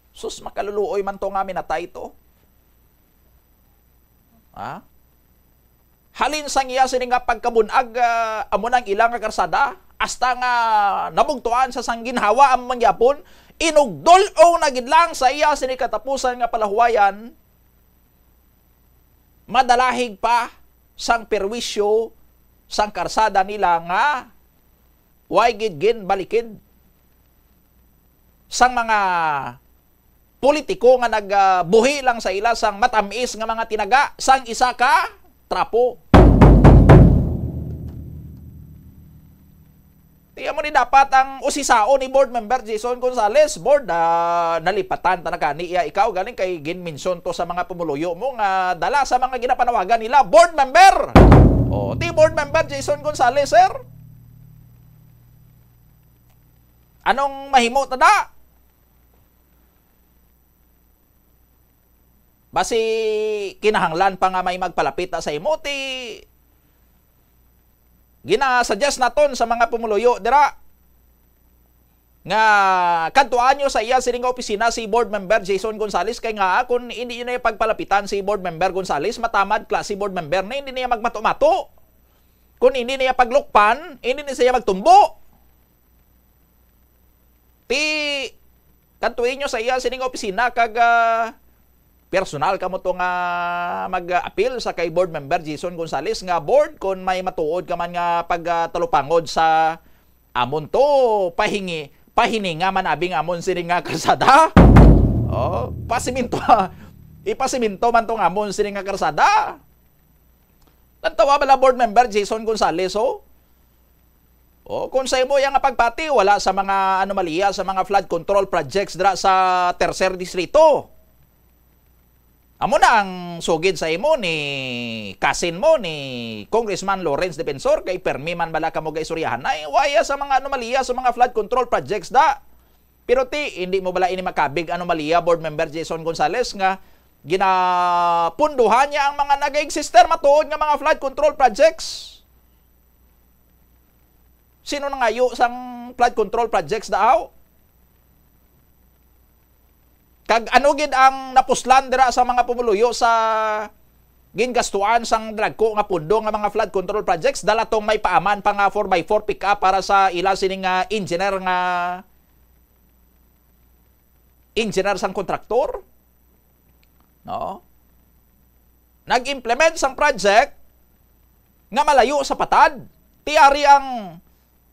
Sus, makaluluoy man to nga minatay to. Ha? Halin sang iya sini nga pagkabunag, ah, amo nang ila nga karsada, hasta nga nabugtuan sa sang ginhawa amo man gyapon, inugdulong na gid lang sa iya sini katapusan nga palahuwayan, madalahig pa sang perwisyo sang karsada nila nga way gid ginbalikid sang mga politiko nga nagbuhi lang sa ila sang matam-is nga mga tinaga sang isa ka trapo. Ti amo ni dapat ang usisaon ni Board Member Jason Gonzales, Board, ah, nalipatan ta na gani iya ikaw, galing kay ginmention to sa mga pumuluyo mo nga dala sa mga ginapanawagan nila, Board Member. O, ti Board Member Jason Gonzales, sir. Anong mahimo ta da? Basi kinahanglan pa nga may magpalapit na sa imo, ti ginasuggest naton sa mga pumuluyo dira nga kadtuan nyo sa iya sini nga opisina si Board Member Jason Gonzales, kay nga, ah, kung hindi nyo na pagpalapitan si Board Member Gonzales, matamad klase Board Member na hindi niya magmato-mato. Kung hindi niya paglukpan, hindi niya siya magtumbo. Ti, kadtuan nyo sa iya sining opisina kag, ah, personal kamo to nga mag-apil sa kay Board Member Jason Gonzales nga, Board, kon may matuod ka man nga pagtalupangod sa amon to, pahingi, pahininga man abi nga amon sini nga karsada. Oh, pasiminto, ipasiminto man tong amon sini nga karsada. Lantawa bala, Board Member Jason Gonzales, oh. Oh, kung sa imo yang pagpati, wala sa mga anomalya sa mga flood control projects dira sa Tercer Distrito. Amo na ang sugid sa imo ni kasin mo, ni Congressman Lawrence Defensor, kay permi man bala kamo gaisuryahan na, eh, waya sa mga anomalya sa mga flood control projects da. Pero ti, hindi mo bala ini makabig anomalya, Board Member Jason Gonzales, nga ginapunduhan niya ang mga nag-exister matuod nga mga flood control projects? Sino nangayo sang flood control projects daaw? Kag ano gid ang napuslan dira sa mga pumuluyo sa gingastuan sang dagko nga pundo nga mga flood control projects? Dala tong may paaman pa nga four by four pick-up para sa ila sining, ah, engineer nga engineer sang kontraktor, no? Nag-implement sang project nga malayo sa patad. Ti ari ang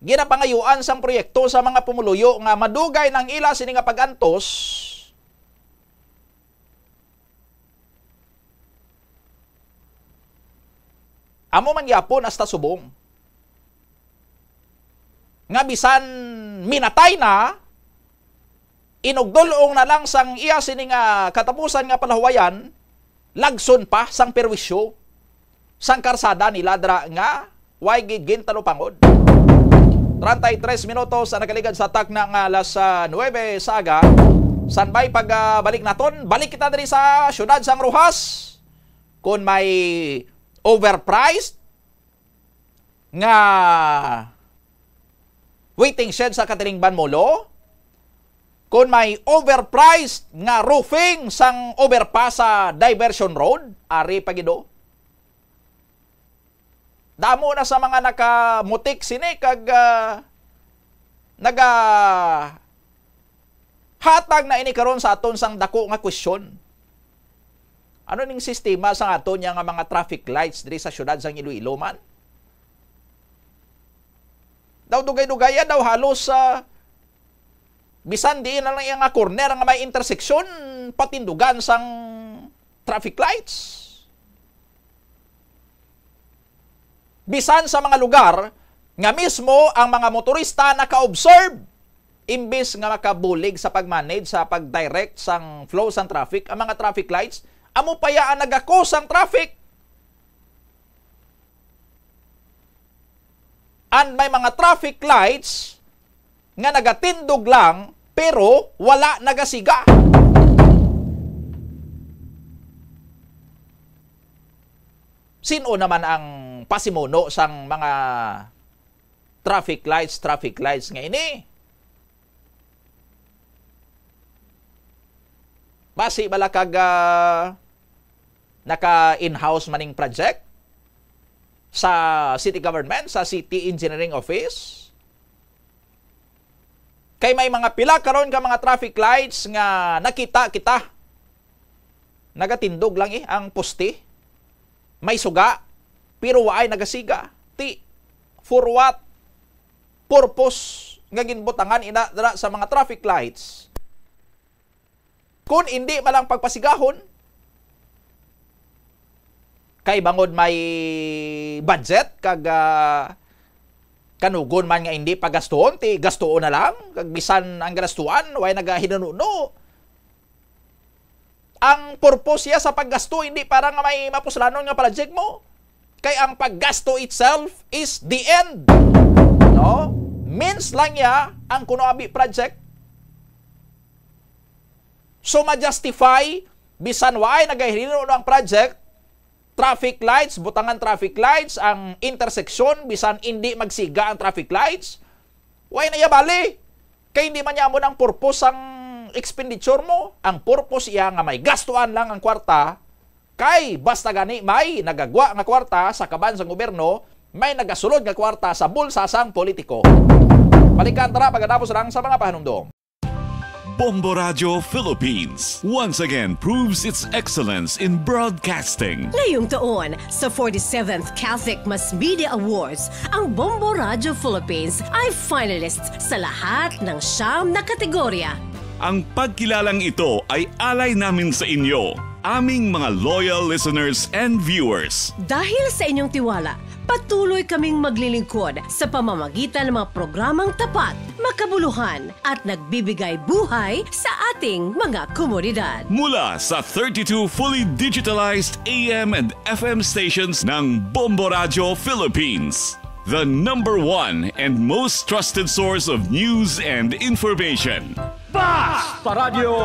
ginapangayuan sang proyekto sa mga pumuluyo nga madugay nang ila sini nga pag-antos Amo man gyapon hasta subong. Nga bisan minatay na, inugdulong na lang sang iya sini nga katapusan nga palahuwayan, lagson pa sang perwisyo sang karsada nila dira nga way gid gintalupangod. Treinta y tres minutos ang nakaligad sa takna nga alas, ah, nuebe sa aga. San bay pag, ah, balik naton? Balik kita diri sa siyudad sang Roxas. Kung may overpriced nga waiting shed sa Katilingban Molo, kung may overpriced nga roofing sang overpass sa Diversion Road, ari pa gid, oh. Damo na sa mga nakamutik sini kag, ah, naga hatag na ini karon sa aton sang dako nga question. Ano ning sistema sang aton niya nga mga traffic lights diri sa siyudad sang Iloilo man? Daw dugay-dugaya daw halos, ah, bisan diin na lang iya nga corner nga may intersection, patindugan sang traffic lights. Bisan sa mga lugar nga mismo ang mga motorista naka-observe, imbis nga makabulig sa pag-manage, sa pag-direct sang flow sang traffic, ang mga traffic lights amo pa ya ang nagakus sang traffic. And may mga traffic lights nga nagatindog lang pero wala nagasiga. Sin-o naman ang pasimuno sang mga traffic lights, traffic lights nga ini? Basi bala kag, ah, naka-in-house man ning project sa city government, sa city engineering office? Kay may mga pila karon ka mga traffic lights nga nakita kita. Nagatindog lang, eh, ang poste. May suga, pero waay nagasiga. Ti, for what purpose nga ginbutangan ina dira sa mga traffic lights? Kung indi man lang pagpasigahon, kay bangod may budget kag, ah, kanugon man nga indi pagastuhon, ti gastuon na lang, kag bisan ang galastuan, way nagahinuno. Ang purpose siya sa paggasto, hindi para nga may mapuslanon nga project mo. Kay ang paggasto itself is the end. No? Means lang ya ang kuno abi project. So, ma-justify, bisan waay nagahinuno ang project, traffic lights, butangan traffic lights, ang intersection, bisan hindi magsiga ang traffic lights, way na iya bali. Kay hindi man niya amo ang purpose sang expenditure mo. Ang purpose iya nga may gastuan lang ang kwarta, kay basta gani may nagagwa nga kwarta sa kaban sang gobyerno, may nagasulod nga kwarta sa bulsa sang politiko. Balikan tara, pagkatapos lang sa mga pahanumdom. Bombo Radio Philippines once again proves its excellence in broadcasting. Ngayong taon, sa forty-seventh Catholic Mass Media Awards, ang Bombo Radio Philippines ay finalist sa lahat ng siyam na kategorya. Ang pagkilalang ito ay alay namin sa inyo, aming mga loyal listeners and viewers. Dahil sa inyong tiwala, patuloy kaming maglilingkod sa pamamagitan ng mga programang tapat, makabuluhan, at nagbibigay buhay sa ating mga komunidad. Mula sa thirty-two fully digitalized A M and F M stations ng Bombo Radio Philippines, the number one and most trusted source of news and information. Basta Radio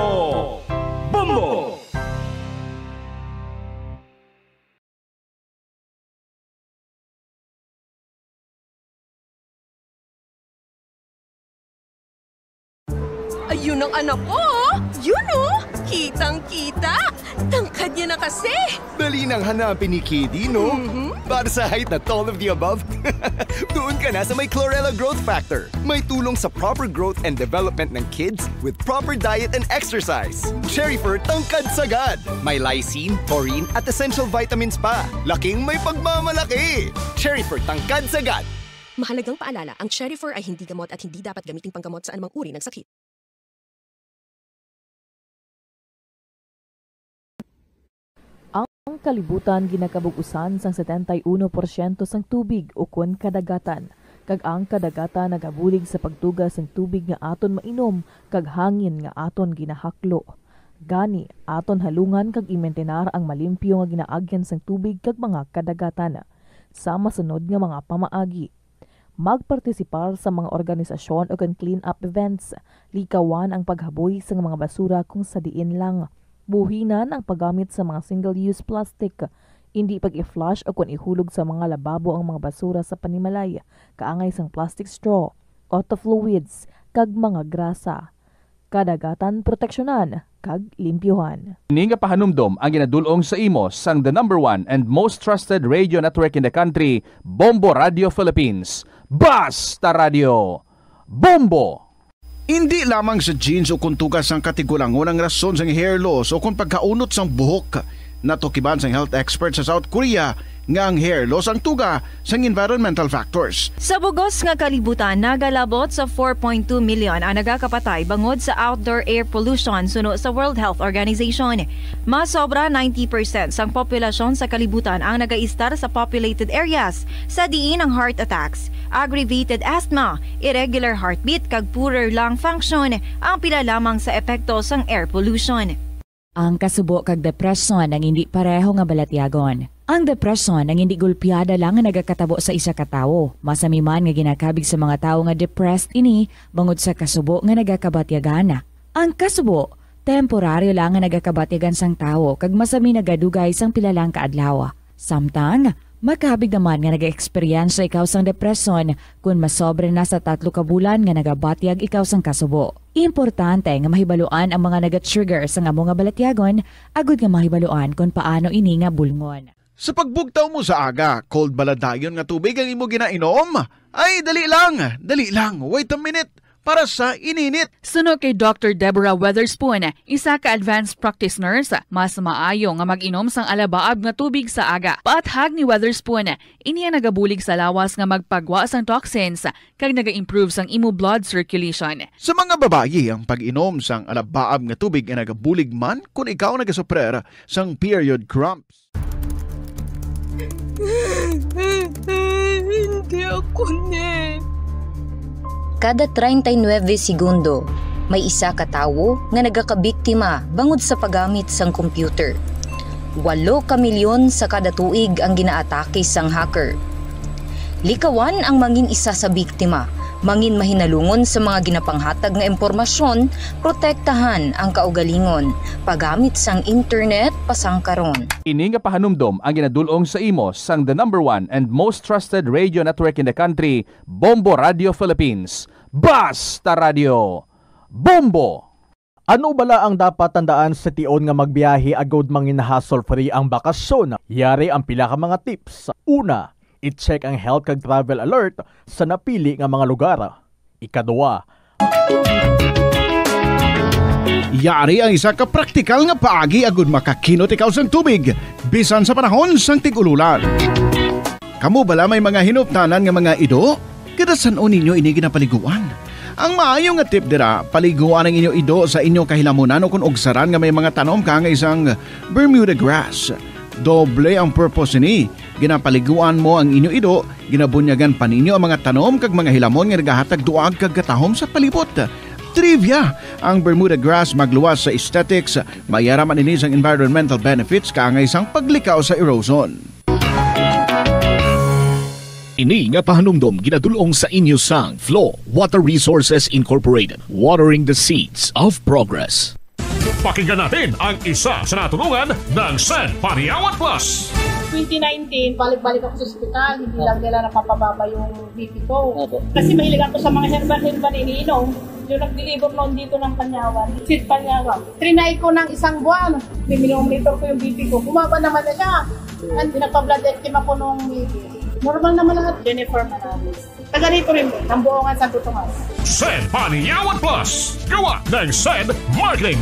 Bombo! Ayun ang anak ko, oh! Yun, oh! Kitang-kita! Tangkad niya na kasi! Dali nang hanapin ni Kidi, no? Mhm. Para sa height at all of the above, doon ka na sa may Chlorella Growth Factor. May tulong sa proper growth and development ng kids with proper diet and exercise. Cherry Fur Tangkad Sagad. May lysine, taurine, at essential vitamins pa. Laking may pagmamalaki! Cherry Fur Tangkad Sagad. Mahalagang paalala, ang Cherry Fur ay hindi gamot at hindi dapat gamiting panggamot sa anumang uri ng sakit. Ang Kalibutan ginakabug-usan sang setenta y uno porsyento sang tubig ukon kadagatan, kag ang kadagatan nagabulig sa pagtuga sang tubig nga aton mainom kag hangin nga aton ginahaklo. Gani, aton halungan kag imintenar ang malimpyo nga ginaagyan sang tubig kag mga kadagatan. Sa masunod nga mga pamaagi, magpartisipar sa mga organisasyon o kon clean-up events. Likawan ang paghaboy sa mga basura kung sa diin lang. Buhinan ang paggamit sa mga single-use plastic. Indi pag-i-flush o kon ihulog sa mga lababo ang mga basura sa panimalay, kaangay sang plastic straw, auto fluids, kag mga grasa. Kadagatan proteksyonan kag limpyuhan. Ini nga pahanumdom ang ginadul-ong sa imo sang the number one and most trusted radio network in the country, Bombo Radio Philippines. Basta Radio, Bombo! Indi lamang sa genes o kon tuga sang katigulangon ang rason sang hair loss o kon pagkaunot sang buhok. Natukiban sang health expert sa South Korea nga ang hair loss ang tuga sang environmental factors. Sa bugos nga kalibutan, nagalabot sa four point two million ang nagakapatay bangod sa outdoor air pollution, suno sa World Health Organization. Mas sobra ninety percent sang populasyon sa kalibutan ang nagaistar sa populated areas, sa diin ang heart attacks, aggravated asthma, irregular heartbeat, kag poorer lung function ang pila lamang sa epekto sang air pollution. Ang kasubo kag depresyon ang indi pareho nga balatyagon. Ang depresyon ang indi gulpiada lang nga nagakatabo sa isa ka tawo. Masami man nga ginakabig sa mga tawo nga depressed ini bangod sa kasubo nga nagakabatyagan. Ang kasubo, temporaryo lang nga nagakabatyagan sang tawo kag masami nagadugay sang pila lang ka adlaw. Samtang, makabig naman nga nag-eksperyensya ikaw sang depresyon kon masobra na sa tatlo ka bulan nga nagabatyag ikaw sang kasubo. Importante nga mahibaluan ang mga naga-trigger sang amo nga balatyagon agud nga mahibaluan kon paano ini nga bulngon. Sa pagbugtaw mo sa aga, cold bala dayon nga tubig ang imo ginainom? Ay, dali lang, dali lang, wait a minute, para sa ininit. Suno kay Doctor Deborah Weatherspoon, isa ka advanced practice nurse, mas maayo nga mag-inom sang alabaab nga tubig sa aga. Paathag ni Weatherspoon, ini ang nagabulig sa lawas nga magpagwa sang toxins kag naga-improve sang imo blood circulation. Sa mga babayi, ang pag-inom sang alabaab nga tubig ay nagabulig man kon ikaw nagasuprer sang period cramps. Hindi ako ni. Kada treinta y nueve segundo, may isa ka tawo nga nagakabiktima bangod sa paggamit sang computer. Walo ka milyon sa kada tuig ang ginaatake sang hacker. Likawan ang mangin isa sa biktima, mangin mahinalungon sa mga ginapanghatag nga impormasyon, protektahan ang kaugalingon, paggamit sang internet pasangkaron. Ini nga pahanumdom ang ginadul-ong sa imo sang the number one and most trusted radio network in the country, Bombo Radio Philippines. Basta Radio, Bombo! Ano bala ang dapat tandaan sa tion nga magbiyahe agud mangin hassle-free ang bakasyon? Yari ang pila ka mga tips. Una, i-check ang health kag travel alert sa napili nga mga lugar. Ikaduha, yari ang isa ka praktikal nga paagi agud makakinot ikaw sang tubig bisan sa panahon sang tig-ululan. Kamo bala may mga hinuptanan nga mga ido? Kada san-o ninyo ini ginapaliguan? Ang maayo nga tip dira, paliguan ang inyo ido sa inyo kahilamunan o kon ugsaran nga may mga tanom kaangay sang Bermuda grass. Doble ang purpose sini. Ginapaliguan mo ang inyo ido, ginabunyagan pa ninyo ang mga tanom kag mga hilamon nga nagahatag duag kag katahom sa palibot. Trivia, ang Bermuda grass magluwas sa aesthetics, may ara man ini sang environmental benefits kaangay sang paglikaw sa erosion. Ini nga pahanumdom ginadul-ong sa inyo sang Flow Water Resources Incorporated, watering the seeds of progress. Pakinggan natin ang isa sa natulungan ng Sen Paniawat Plus. Twenty nineteen, balik-balik ako sa ospital. Hindi lang nila napapababa yung B P ko. Opo. Kasi mahilig ako sa mga herbal-herbal na iniinom. Yung nag-deliver noon dito ng Panyawan, Sid Panyawan. Trinay ko ng isang buwan. Minomonitor ko yung B P ko. Bumaba naman na siya. And pinagpa-blood echo ako nung May. Normal naman lahat. Jennifer Manalis. Taga rito rin, Tambuongan, Santo Tomas. Sen Paniyawan Plus, gawa ng Sen Marketing.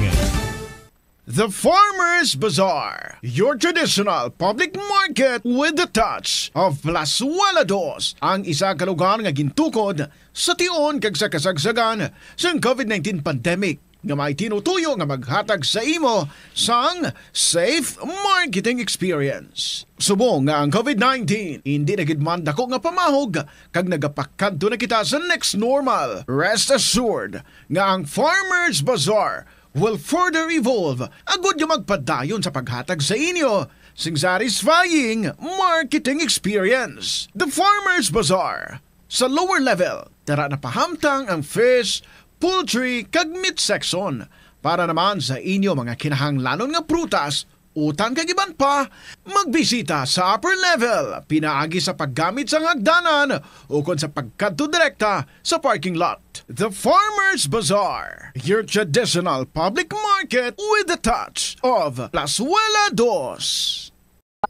The Farmers Bazaar, your traditional public market with the touch of Plazuela Dos, ang isa ka lugar nga gintukod sa tion kag sa kasagsagan sang COVID nineteen pandemic. nga may tinutuyo nga maghatag sa imo sang safe marketing experience. Subong nga ang COVID nineteen hindi na gid man dako nga pamahog kag nagapakadto na kita sa next normal, rest assured nga ang Farmers Bazaar will further evolve agud nga magpadayon sa paghatag sa inyo sing satisfying marketing experience. The Farmers Bazaar, sa lower level, tara na pahamtang ang fish, poultry, kag meat section. Para naman sa inyo mga kinahanglanon nga prutas, utang kag iban pa, magbisita sa upper level pinaagi sa paggamit sang hagdanan ukon sa pagkadto direkta sa parking lot. The Farmers Bazaar, your traditional public market with the touch of Plazuela Dos.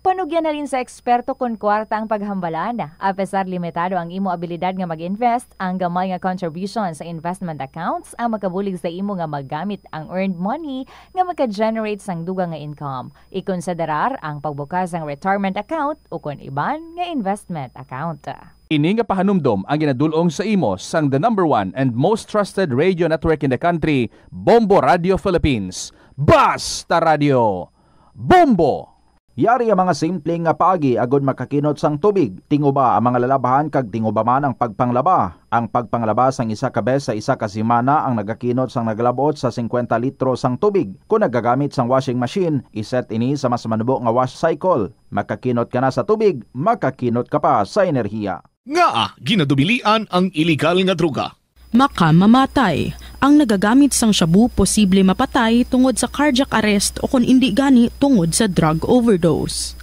Panugyan na rin sa eksperto kon kwarta ang paghambalan. Apesar limitado ang imo abilidad nga mag-invest, ang gamay nga contribution sa investment accounts ang makabulig sa imo nga magamit ang earned money nga maka-generate sang dugang nga income. Ikonsiderar ang pagbukas sang retirement account ukon iban nga investment account. Ini nga pahanumdom ang ginadul-ong sa imo sang the number one and most trusted radio network in the country, Bombo Radio Philippines. Basta Radio! Bombo! Yari ang mga simple nga paagi agud makakinot sang tubig. Tinguba ang mga lalabhan kag tinguba man ang pagpanglaba. Ang pagpanglaba sang isa ka bes sa isa ka semana ang nagakinot sang nagalab-ot sa singkwenta litro sang tubig. Kon nagagamit sang washing machine, iset ini sa mas manubo nga wash cycle. Makakinot ka na sa tubig, makakinot ka pa sa enerhiya. Ngaa ginadubilian ang iligal nga droga? Makamamatay. Ang nagagamit sang shabu posible mapatay tungod sa cardiac arrest o kon indi gani tungod sa drug overdose.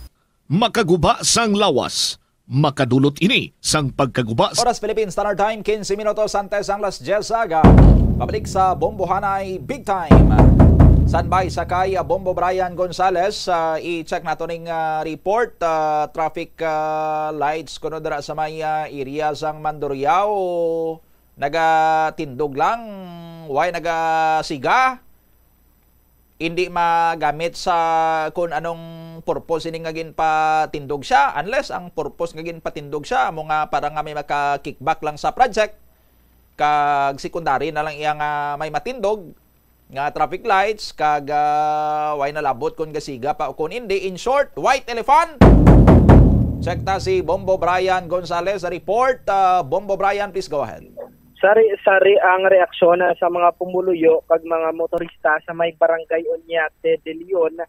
Makaguba sang lawas. Makadulot ini sang pagkaguba sa Oras Philippine Standard Time, quince minutos antes ang las diyes sa aga. Pabalik sa Bombohanay Big Time. Standby sa kay, ah, Bombo Brian Gonzales. Ah, i-check nato ning, ah, report. Ah, traffic, ah, lights kuno dira sa may, ah, area sang Mandurriao. Nagatindog lang, way nagasiga. Hindi magamit sa kung anong purpose ini nga ginpatindog siya, unless ang purpose nga ginpatindog siya amo nga para nga may maka-kickback lang sa project, kag secondary na lang iya nga may matindog nga traffic lights, kag, ah, way nalabot kung gasiga pa o kung hindi. In short, white elephant. Check ta si Bombo Brian Gonzales sa report. Ah, Bombo Brian, please go ahead. Sari-sari ang reaksyon sa mga pumuluyo kag mga motorista sa may Barangay Oñate de Leon,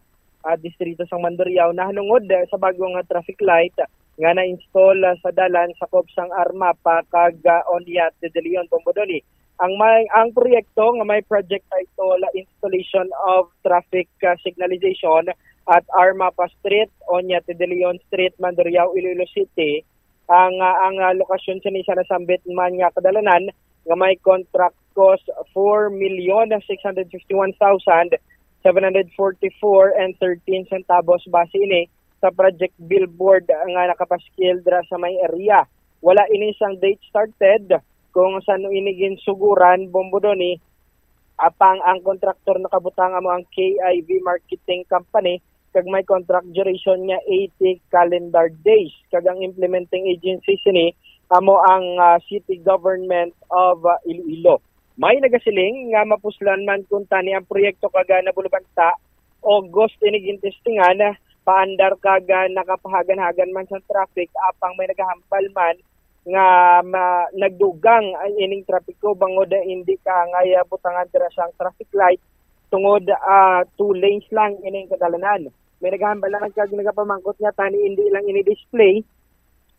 ah, distrito sang Mandurriao, nahanungod, ah, sa bago nga traffic light nga na-install, ah, sa dalan sakop sang Armapa kag, ah, Oñate de Leon, Bombo Donny. Ang may, ang proyekto nga may project title, ah, Installation of Traffic, ah, Signalization at Armapa Street, Oñate de Leon Street, Mandurriao, Iloilo City, ang, ah, ang, ah, lokasyon sini sa nasambit man nga kadalanan nga may contract cost four million six hundred fifty-one thousand seven hundred forty-four and thirteen centavos. Base ini sa project billboard nga nakapaskil dira sa may area. Wala ini sang date started kung san-o ini ginsuguran, Bombo Donny, apang ang kontraktor nakabutang amo ang K I V Marketing Company kag may contract duration nga eighty calendar days, kag ang implementing agency sini amo ang, ah, City Government of, ah, Iloilo. May nagasiling nga mapuslan man kuntani ang proyekto kag, ah, nabulubanta August ini gintestingan, paandar kag, ah, nakapahagan-hagan man sa traffic, apang may nagahambal man nga ma-, nagdugang ang ining trapiko bangod hindi kaangay, ah, butangan dira sang traffic light tungod, ah, two lanes lang ining kadalanan. May naghambal lang kag nagapamangkot nga tani hindi lang ini display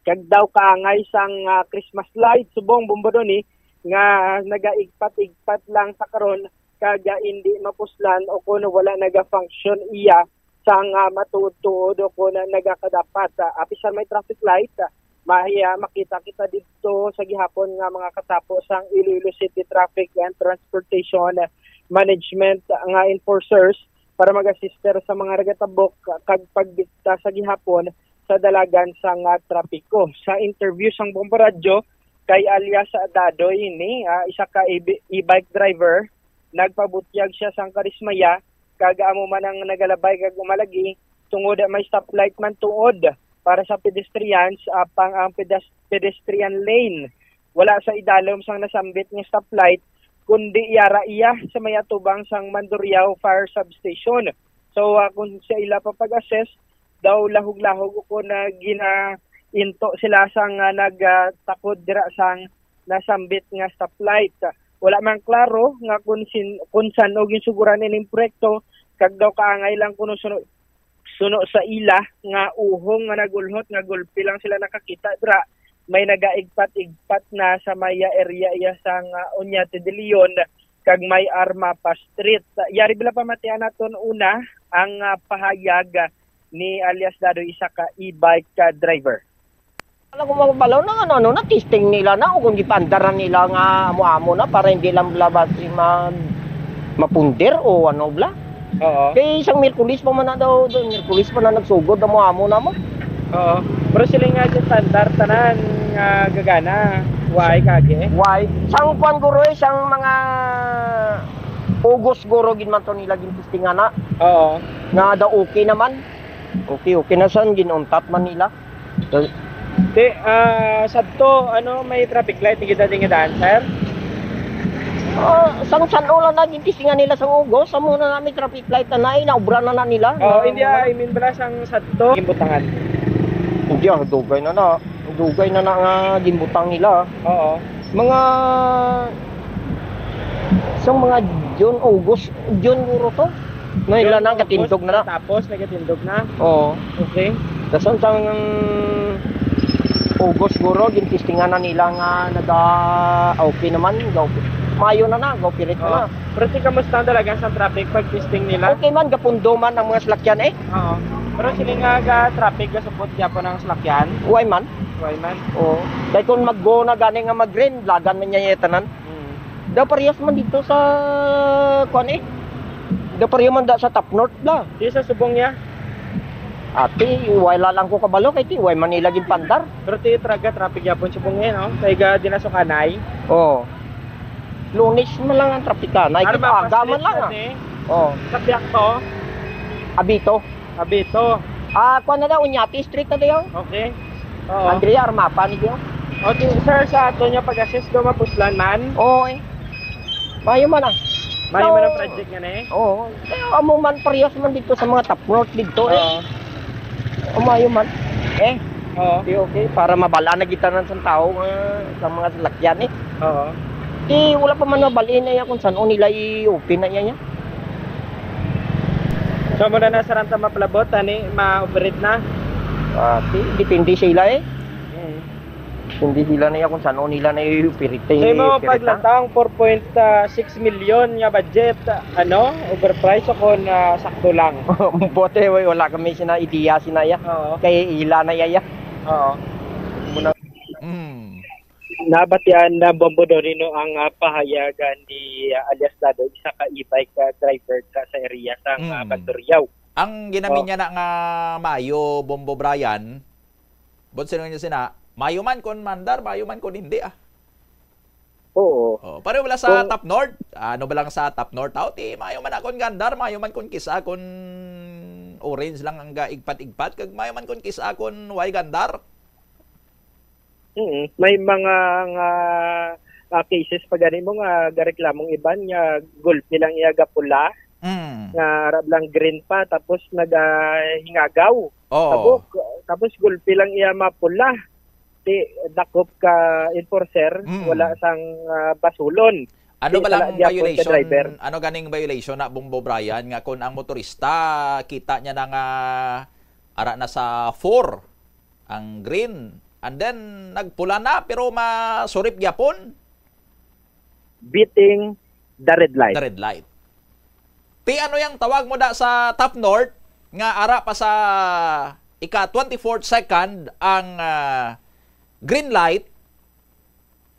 kag daw kaangay sang, ah, Christmas light subong, Bombo Donny, nga nagaigpat-igpat lang sa karon kag, ah, hindi mapuslan o kuno wala naga-function iya sang, ah, matuod-tuod o kuno nagakadapat. Ah, apisan may traffic light, ah, may, ah, makita kita didto sa gihapon nga mga katapo sang Iloilo City Traffic and Transportation Management nga enforcers para mag-assister sa mga nagatabok kag pagdikta sa gihapon sa dalagan sang, ah, trapiko. Sa interview sang Bombo Radyo kay alias Dadoy ini, ah, isa ka e-, e-bike driver, nagpabutyag siya sang kadismaya kag amo man ang nagalabay kag umalagi tungod may stoplight man tuod para sa pedestrians, apang ang pedes-, pedestrian lane wala sa idalom sang nasambit nga stoplight, kundi yara iya sa may atubang sang Mandurriao Fire Substation. So, ah, kung sa ila pa pag-assess, daw lahog-lahog ko na ginainto sila sang, ah, nagtakod dira sang nasambit nga stoplight. Wala man klaro nga kung sin-, kung san-o ginsuguran ining proyekto, kag daw kaangay lang kuno suno, suno sa ila nga uhong nga nagulhot nga gulpi lang sila nakakita dira. May nagaigpat-igpat na sa may area iya sang, ah, Oñate de Leon kag may Armapa Street. Yari bala pamatian naton una ang, ah, pahayag ni alias Dadoy, isa ka e-bike, ah, driver. Alam ko, mga balaw na, ano, ano na, testing nila na, o kung gipandaran nila nga amo-amo na, para hindi lang bala ba si mag-, mapunder o ano bala. Oo. Kay isang Miyerkules pa man na daw, daw, Miyerkules pa na nagsugod, amo-amo na mo. Oo. Pero sila nga dyan standard, tanan nga gagana, why kage? Why? Sang kwan guro eh, sang mga August guro gid man to nila gintistingan na. Oo. Nga daw okay naman. Okay, okay na san, ginuntat man nila. Te, ah, sadto, ano, may traffic light nga gid daan, sir? Ah, sang san-o lang na gintistingan nila sang August, amo na na may traffic light na na, eh, naubra na na nila. Oo, Na hindi, wala. I mean, bala sang sadto, gimbutangan. Hindi, ah, dugay na na. Dugay na na nga gimbutang nila. Oo. Mga sang mga June, August, June guro to. Na ila June, na, August, gatindog na na. Tapos nagatindog na? Oo. Okay. Dason sang August guro, gintistingan na nila nga naga, okay naman, ga-, mayo na na, ga-operate na Oo. na. Pero ti, kamusta ang dalagan sa traffic pag testing nila? Okay man, gapundo man ang mga salakyan eh. Oo. Pero sila nga ga-traffic, gasupot gyapon ang salakyan? Way man. Way man. Oo. Kay kung mag-go na gani nga mag-green, lagan man niya yung tanan. Mm. Daw parehas man dito sa, kuan eh. Daw pareho man da sa Top North bla. Di sa subong niya? Ati, wala lang ko kabalo kay ti, way man nila ginpandar. Pero ti, traga traffic yapon subong eh, no? Kay ga dinasukanay. Oo. Lunes man lang ang trapika. Ay, Arma, aga man lang, ah. Eh. Oo. Sa Piakto? Abito. Abito. Ah, kuwan na daw, Uñate Street na daw. Okay. Oo. Andrea, Armapa ni daw. Okay, sir, sa ato niya pag-assist do mapuslan man? Oo, eh. Mayo man, ah. Mayo man ang So, project nga na eh. Oo. Kaya amo man, parehas man dito sa mga Top North dito, eh. Oo. Umayo man. Eh? Oo. Okay, okay. Para mabala na gitanan sa tao, ah, sa mga salakyan, eh. Oo. Di, wala pa man mabali na iya kung saan o nila i-open na iya, iya. So, muna na sa ranta mapalabot, ani, ma-operate na? Ah, di, depende sa ila, eh. Mm. Depende sila na iya kung saan o nila na i-operate, Sa imo i-operate na. Paglatang four point six million nga budget, ano, overprice o kon, ah, sakto lang? Bote, wala kami sina idea sina iya. Oo. Kay ila na iya, iya. Oo. Muna. Mm. Nabatian na, Bombo Donnie, no, ang, ah, pahayagan ni, ah, alias Dado, isa ka e-bike, ah, driver ka sa area sa, ah, Mm. Banduriao. Ang ginami Oh. niya na nga mayo, Bombo Brian, Bon, sino niya sina? Mayo man kon mandar, mayo man kon hindi, ah. Oo. Oh, pareho bala sa Kung Top North. Ano ba lang sa Top North? Aw, ti, mayo man akon gandar, mayo man kon kisa kon orange lang ang ga-, igpat-igpat, kag mayo man kon kisa kon way gandar. Mm, may mga nga, ah, cases pa gani mo nga gareklamong iban nga gulpi lang iya gapula, Mm. nga arab lang green pa, tapos nagahingagaw. Oo. Tapos, tapos gulpi lang iya mapula. Ti dakop ka enforcer, Mm. wala sang, ah, basulon. Ano Ti ba lang sala gyapon ka violation? Driver. Ano ganing violation na, Bombo Brian, nga kung ang motorista, kita niya na nga ara na sa four ang green, and then nagpula na, pero masurip gyapon? Beating the red light. The red light. Ti, ano yang tawag mo da sa Top North nga ara pa sa ika twenty-fourth second ang, ah, green light,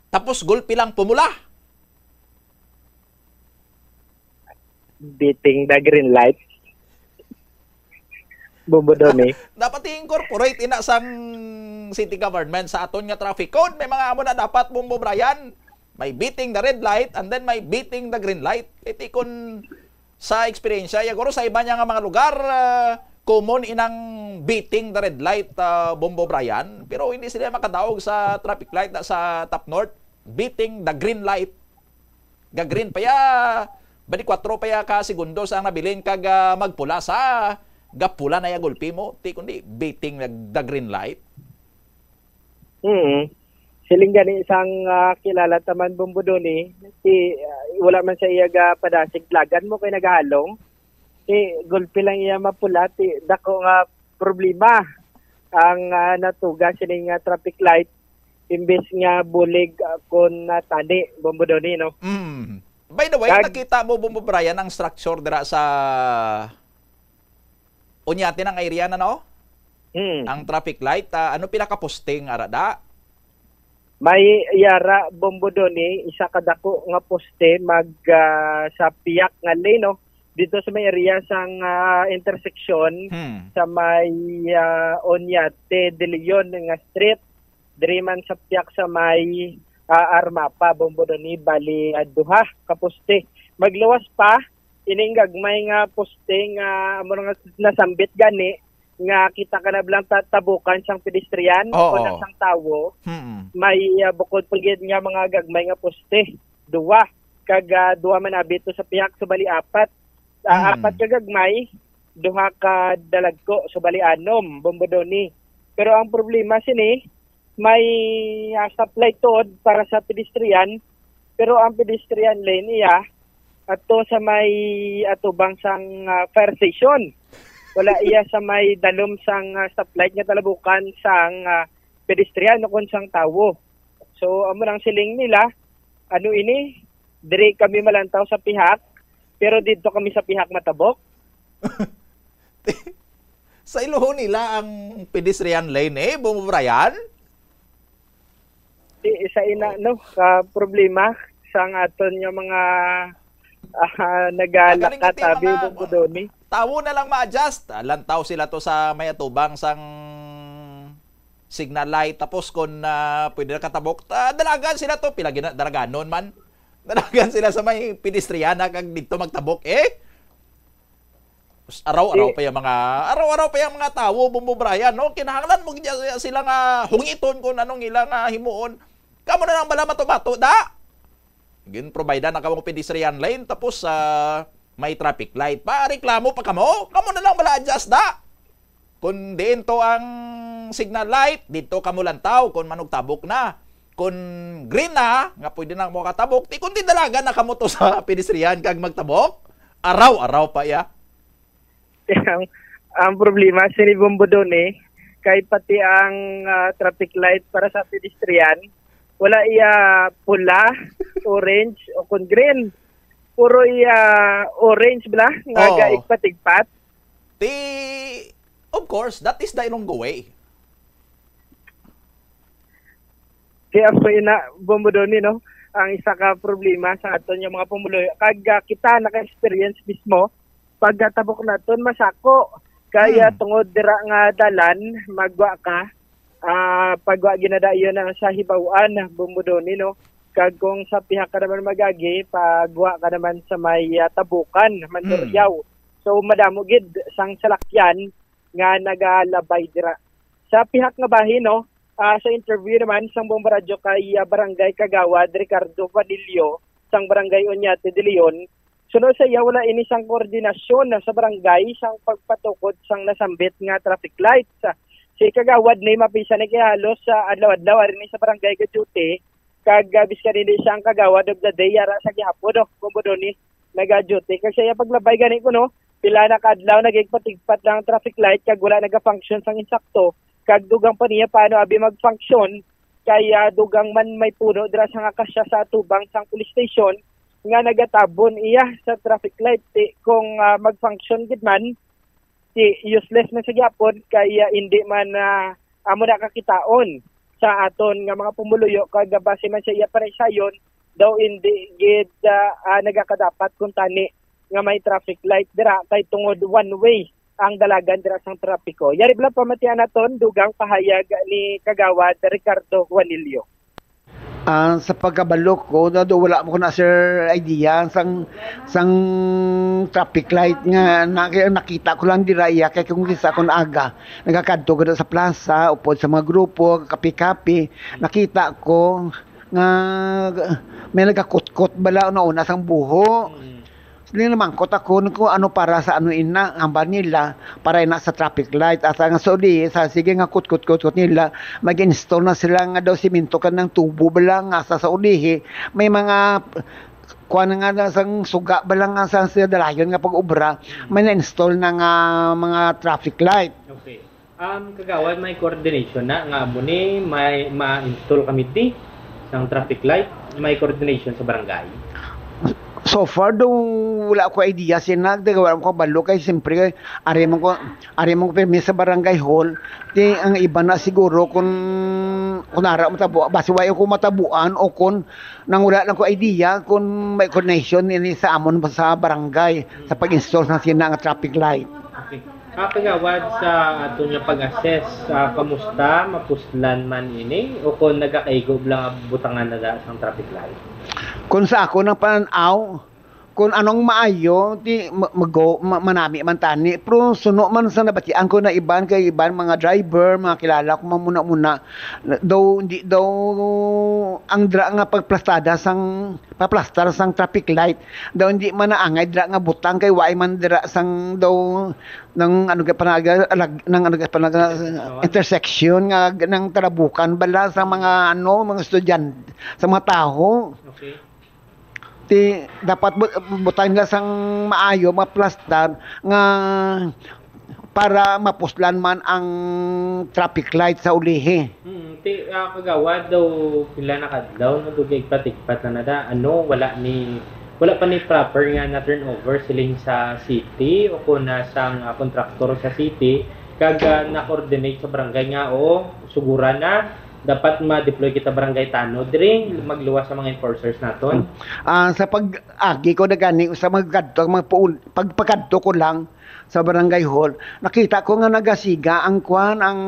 tapos gulpi lang pumula? Beating the green light. Bombo Donnie. Dapat i-incorporate ina sang city government sa aton nga traffic code. May mga amo na dapat, Bombo Brian. May beating the red light and then may beating the green light. Kay ti kun sa eksperyensya, ya guro sa iba niya nga mga lugar, ah, common inang beating the red light, ah, Bombo Brian. Pero hindi sila makadaog sa traffic light na sa Top North. Beating the green light. Ga-green pa ya, bali kwatro pa ya ka segundos ang nabilin kag, ah, magpula sa gapula na ya gulpi mo. Ti kundi biting nag-, the green light. Hmm. Siling gani sang, ah, kilala ta man, Bombo Donny, ti, ah, wala man sa iya ga padasig, dalagan mo kay nagahalong. Ti gulpi lang iya mapula, ti dako nga problema ang, ah, natuga sini nga traffic light imbes nga bulig, ah, kon natani, Bombo Donny, no? Mm. By the way, Kag- nakita mo, Bombo Brian, ang structure dira sa Unyate ng area na, no? Hmm. Ang traffic light, ah, ano pila ka posting ara da? May yara, Bombo Donny, isa ka dako nga poste mag, ah, sa piyak nga lane, no? Dito sa may area sang, ah, intersection Hmm. sa may, ah, Oñate de Leon nga street, diri man sa piyak sa may, ah, Armapa, Bombo Donny, bali, ah, duha ka poste. Magluwas pa, ining gagmay nga poste nga amo nga nasambit gani nga kita ka na bala nga ta-, tabukan sang pedestrian Oo. o na sang tawo, Mm. may, ah, bukod pa gid nga mga gagmay nga poste, duwa, kag, ah, duwa man abi to sa pihak sa bali apat. Ah, Hmm. apat ka gagmay, duha ka dalagko, so bali anom, Bombo Donny. Pero ang problema sini, may, ah, stoplight tuod para sa pedestrian, pero ang pedestrian lane iya ato sa may atubang sang, ah, fire station. Wala iya sa may dalom sang, ah, stoplight nga talabukan sang, ah, pedestrian o kon sang tawo. So, amo nang siling nila, ano ini? Diri kami malantaw sa pihak, pero didto kami sa pihak matabok. Sa iluho nila ang pedestrian lane, eh, Bombo Brian? Di, isa ina, no, ka problema sang aton nga mga, ah, Ang galing nagalakad, iti abi, mga Bombo Donny. Tawo na lang ma-adjust. Ah, lantaw sila to sa may atubang sang signal light. Tapos kung, ah, pwede na katabok, ah, dalagan sila to. Pila gina-, dalaganon man. Dalagan sila sa may pedestriana kag dito magtabok, eh. Araw-araw Di pa yung mga, araw-araw pa yung mga tawo, Bombo Brian, no? Kinahanglan mo gid sila nga hungiton kung anong ilang, ah, himuon. Kamo na lang bala mato-mato, da? Gin-provide na kamo pedestrian lane, tapos, ah, may traffic light pa. Reklamo pa kamo? Kamo na lang bala adjust, da? Kung diin to ang signal light, dito kamo lantaw kung manugtabok na. Kung green na, nga pwede na mo katabok, di kundi dalagan na kamo to sa pedestrian kag magtabok. Araw-araw pa iya. Ang, ang problema sini, Bombo Donny, kay pati ang, ah, traffic light para sa pedestrian, wala iya pula, orange, o kon green. Puro iya orange bala nga Oo. gaigpat-igpat. Ti, of course, that is the Ilonggo way. Kaya po ina, Bombo Donny, no? Ang isa ka problema sa aton yung mga pumuluyo. Kag, ah, kita naka-experience mismo, pagkatabok naton, masako. Kaya Hmm. tungod dira nga dalan, magwa ka, ah, pagwa ginadayon na sa hibaw-an, Bombo Donny, no? Kag kung sa pihak ka naman magagi, pagwa ka naman sa may, ah, tabukan, Mandurriao. Hmm. So, madamo gid sang salakyan nga nagalabay dira. Sa pihak nga bahin, no, ah, sa interview naman sang Bombo Radyo kay, ah, Barangay Kagawad Ricardo Vanilio sang Barangay Oñate de Leon, suno sa iya, wala ini sang koordinasyon sa barangay sang pagpatukod sang nasambit nga traffic lights. Si Kagawad ni mapisa ni kay halos sa adlaw-adlaw ari ni sa barangay ga-duty, kag, ah, biskan hindi siya ang Kagawad of the Day, ara sa gihapon, oh, Bombo Donny, naga-duty. Kag sa iya paglabay gani kuno, pila na ka adlaw nagigpatigpat lang ang traffic light kag wala naga-function sang insakto. Kag dugang pa niya paano abi mag-function, kay, ah, dugang man may puno dira sang akasya sa atubang sang police station nga nagatabon iya sa traffic light. Ti, kung, ah, mag-function gid man, ti useless man sa gyapon kay, ah, hindi man, ah, amo na kakitaon sa aton nga mga pumuluyo, kag base man sa iya panaysayon, daw hindi gid, ah, ah, nagakadapat kung tani nga may traffic light dira kay tungod one way ang dalagan dira sang trapiko. Yari bala pamatian naton dugang pahayag ni Kagawad Ricardo Juanillo. Ah, sa pagkabalo ko, na do, wala mo ko na, sir, idea sang, sang traffic light nga na-, nakita ko lang dira iya, kay kung isa ko na aga, nagakadto ko na sa plaza, upod sa mga grupo, kape-kape, nakita ko nga May nagakutkot bala una-una sang buho. Mm. Sila namangkot ako kung ano para sa ano ina, hambal nila, para ina sa traffic light. Asa nga sa uli, sa sige nga kutkot-kutkot nila, mag-install na sila nga daw simento ka ng tubo bala nga sa, sa ulihi. May mga kuan nga na sang suga bala nga sa, sa dalayon nga pag-obra, may na-install na nga mga traffic light. Okay. Um, Kagawad, may coordination na nga amo ni may ma-install kami di sang traffic light, may coordination sa barangay. So far do, wala ko idea sina, di wala ko balo kay siyempre ari man ko, ari man ko pirmi sa barangay hall. Di ang iba na siguro kung, kung ara matabo, basi wala ko matabuan o kung nang wala lang ko idea kung may coordination ini sa amon sa barangay sa pag-install sa sina nga traffic light. Okay. Ah, Kagawad, sa ato niya pag-assess, ah, kamusta? Mapuslan man ini o kung nagakaigo lang ang butangan na da sang traffic light? Kung sa ako nang pananaw, kung anong maayo, di ma-, mago-, ma-, manami man tani. Pero suno man sa nabatian ko na iban kay iban mga driver, mga kilala ko man muna-muna, daw, hindi daw ang dra nga pagplastada sang paplastar sang traffic light. Daw hindi man naangay dira nga butang kay waay man dira sang daw nang ano ka panaga alag-, nang ano ka panaga intersection nga nang tarabukan bala sa mga ano, mga estudyante, sa mga taho. Okay. Ti dapat bu-, butang nila sang maayo, maplastar nga para mapuslan man ang traffic light sa ulihi. Hmm, ti, ah, Kagawad, daw pila na kadlaw no, dugay patigpat na nada, ano, wala ni, wala pa ni proper nga na turnover siling sa city o kung na sang, ah, kontraktor sa city, kag, ah, na-coordinate sa barangay nga, o, suguran na, dapat ma-deploy kita barangay tanod diri, magluwas sa mga enforcers naton. Ah, sa pag-agi ko na gani, sa magkadto, magpuul-, pagpakadto ko lang, sa barangay hall, nakita ko nga nagasiga ang kwan, ang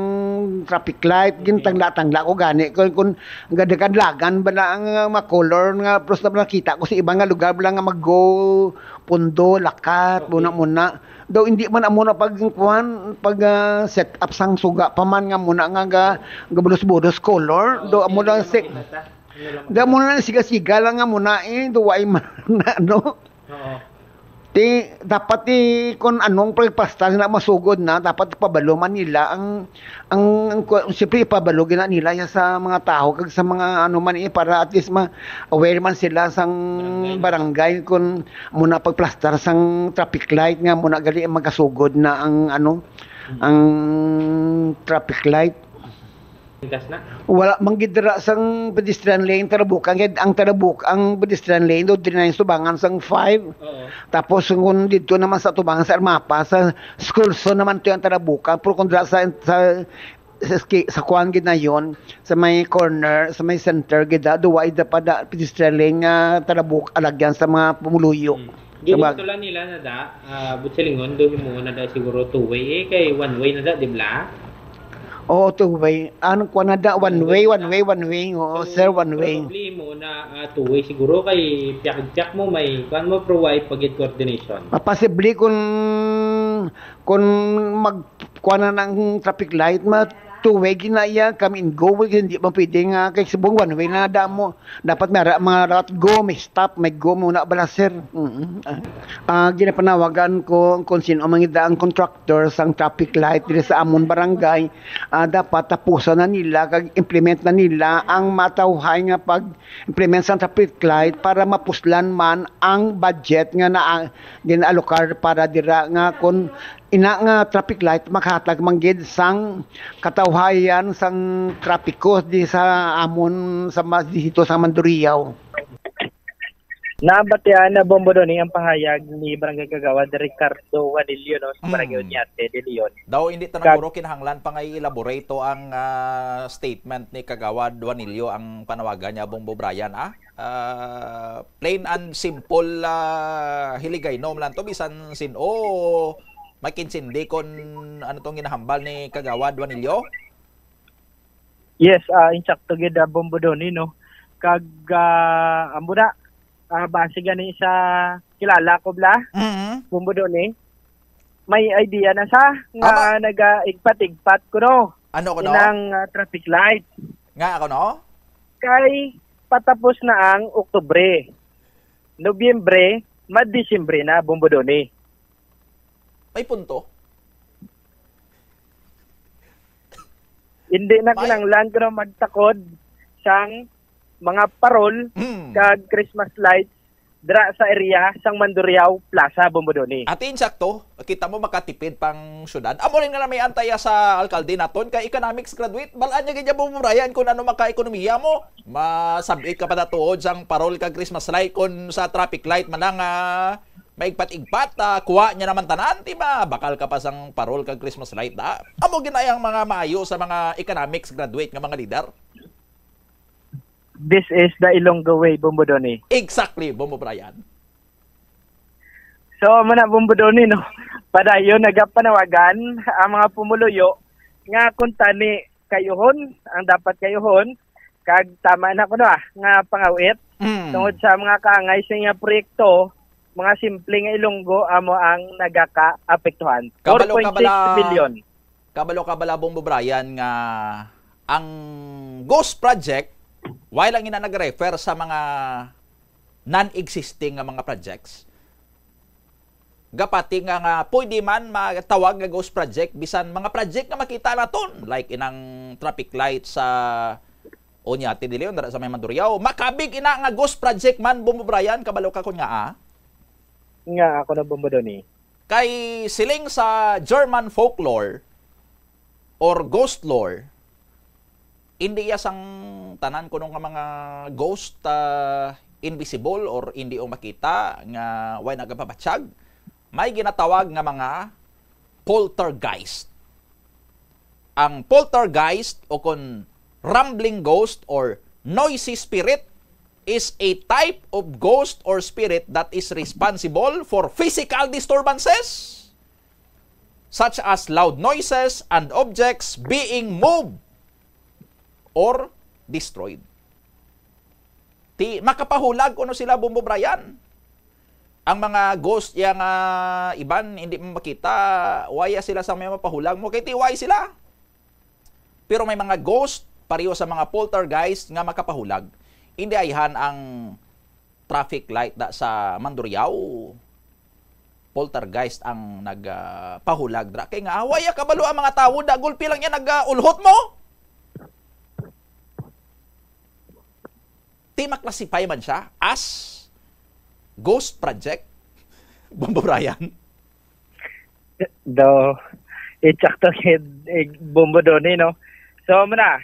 traffic light. Okay. Gintangla-tangla ko gani kung, kung gadagadagan ba na ang, uh, mga color nga, plus na nakita ko sa iba nga lugar ba nga mag-go Pundo, Lakat, okay, muna-muna. Daw hindi man amo na pag kwan, pag, uh, set up sang suga pa man nga muna nga ga, gabulos-bulos color. Oo, daw amo lang si, daw amo na lang siga-siga lang nga muna eh, daw ay man na, no? Oo. Ti, dapat ti, kung anong pagpasta na masugod na, dapat pabalo man nila ang, ang, ang ku-, siyempre, ipabalo gina nila ya sa mga tao, kag sa mga ano man eh, para at least ma-aware man sila sang barangay, barangay kung muna pagplastar sang traffic light, nga muna gali ang magkasugod na ang, ano, ang traffic light. Gas na? Wala man gid dira sang pedestrian lane, Tarabukan. Kay ang Tarabuk-, ang pedestrian lane do diri na yung tubangan sang five. Oo. Tapos kung dito naman sa tubangan sa Armapa, sa Sculso naman to yung Tarabukan. Pero kung dira sa, sa, sa, ski-, sa kuan gid na yon, sa may corner, sa may center gid, ah, duwa ida pa da pedestrian lane nga Tarabuk alagyan sa mga pumuluyo. Hmm. Gini, sabag-, ito lang nila na da, ah, Butsalingon, do himuon na da siguro two-way eh, kay one-way na da, di ba? Oo, two-way. Ano, kuwan na da, one-way, one-way, one-way. Oo, sir, one-way. Probably mo na, ah, two-way siguro kay piyak-piyak mo, may kuwan mo, pero why pag coordination? Ah, possibly kung, kung mag, kuwan na ng traffic light, ma, two-way gina iya, come and go, hindi man pwede nga, kay subong one-way na da mo. Dapat may ara-, mga rat go, may stop, may go muna bala, sir. Mm. Ah, ah, ginapanawagan ko kung sino man gid ang contractor sang traffic light diri sa amon barangay, ah, dapat tapusan na nila kag implement na nila ang matawhay nga pag-implement sang traffic light para mapuslan man ang budget nga na, gin-alokar para dira nga kung ina nga traffic light makahatag man gid sang katawhayan sang trapiko di sa amon sa mas dito sa Mandurriao. Nabatian na Bombo Doni ang pahayag ni Barangay Kagawad Ricardo Juanillo, no, sa Barangay Mm. Oñate de Leon. Daw hindi ta Kag- naguro kinahanglan pa nga i-elaborate ang, ah, statement ni Kagawad Juanillo ang panawagan niya, Bombo Brian, ah? Ah, plain and simple, ah, hiligaynon lang to, bisan sin-o, makintindi kon ano tong ginahambal ni Kagawad Juanillo? Yes, ah, insakto gid, ah, Bombo Doni, no? Kag, ah, amo na, ah, base gani sa kilala ko, bla, Mm-hmm. Bombo Doni, may idea na sa nga Ama. Nagaigpat-igpat ko, no? Ano ko, no? Inang, ah, traffic light. Nga ako, no? Kay, patapos na ang Oktubre, Nobyembre, mad-Disyembre na, Bombo Donny. May punto. Hindi na May kinahanglan kuno magtakod sang mga parol Hmm. kag Christmas lights dira sa area sang Mandurriao Plaza, Bombo Donny. At insakto, kita mo makatipid pang syudad. Amo rin nga na may antaya sa alkalde naton kay economics graduate. Balaan niya gid niya, Bombo Brian, kung ano makaekonomiya mo. Masabit ka pa na tuod sang parol kag Christmas light kung sa traffic light man lang, ah, maigpat-igpat, ah, kuha niya naman tanan, di ba? Bakal ka pa sang parol kag Christmas light, da? Amo ginayang mga maayo sa mga economics graduate nga mga leader. This is the Ilonggo way, Bombo Donny. Exactly, Bombo Brian. So, amo na, Bombo Donny, no? Padayon, nagapanawagan ang mga pumuluyo nga kung tani kayuhon, ang dapat kayuhon, kag tama na kuno, ah, nga pangawit. Mm. Tungod sa mga kaangay sa iya proyekto, mga simple nga Ilonggo amo ang nagakaapektuhan. Kabalo ka bala, four point six million. Kabalo ka bala, Bombo Brian, nga ang ghost project, why lang ina nag-refer sa mga non-existing nga mga projects? Gapati nga, nga pwede man matawag nga ghost project bisan mga project nga makita naton, like inang traffic light sa Onyate de Leon, dara sa may Mandurriao. Makabig ina nga ghost project man, Bombo Brian, kabalo ka kon ngaa? Nga ako na, Bombo Donny. Kay siling sa German folklore or ghost lore, hindi iya sang tanan kuno nga mga ghost, ah, invisible or hindi o makita nga way nagapabatyag. May ginatawag nga mga poltergeist. Ang poltergeist o kon rumbling ghost or noisy spirit is a type of ghost or spirit that is responsible for physical disturbances such as loud noises and objects being moved or destroyed. Ti, makapahulag kuno sila, Bombo Brian. Ang mga ghost ya nga iban hindi mo makita, waya sila sa may mapahulag mo, kay ti way sila. Pero may mga ghost, pareho sa mga poltergeist nga makapahulag. Hindi ayhan ang traffic light da sa Mandurriao. Poltergeist ang nag, ah, pahulag dra. Kay nga, ah, waya kabalo ang mga tawo, da, gulpi lang yan, nag, ah, ulhot mo. Ti ma-classify man siya as ghost project? Bombo Brian? Do, itsakto kid, eh, Bombo Donny, no? So, muna,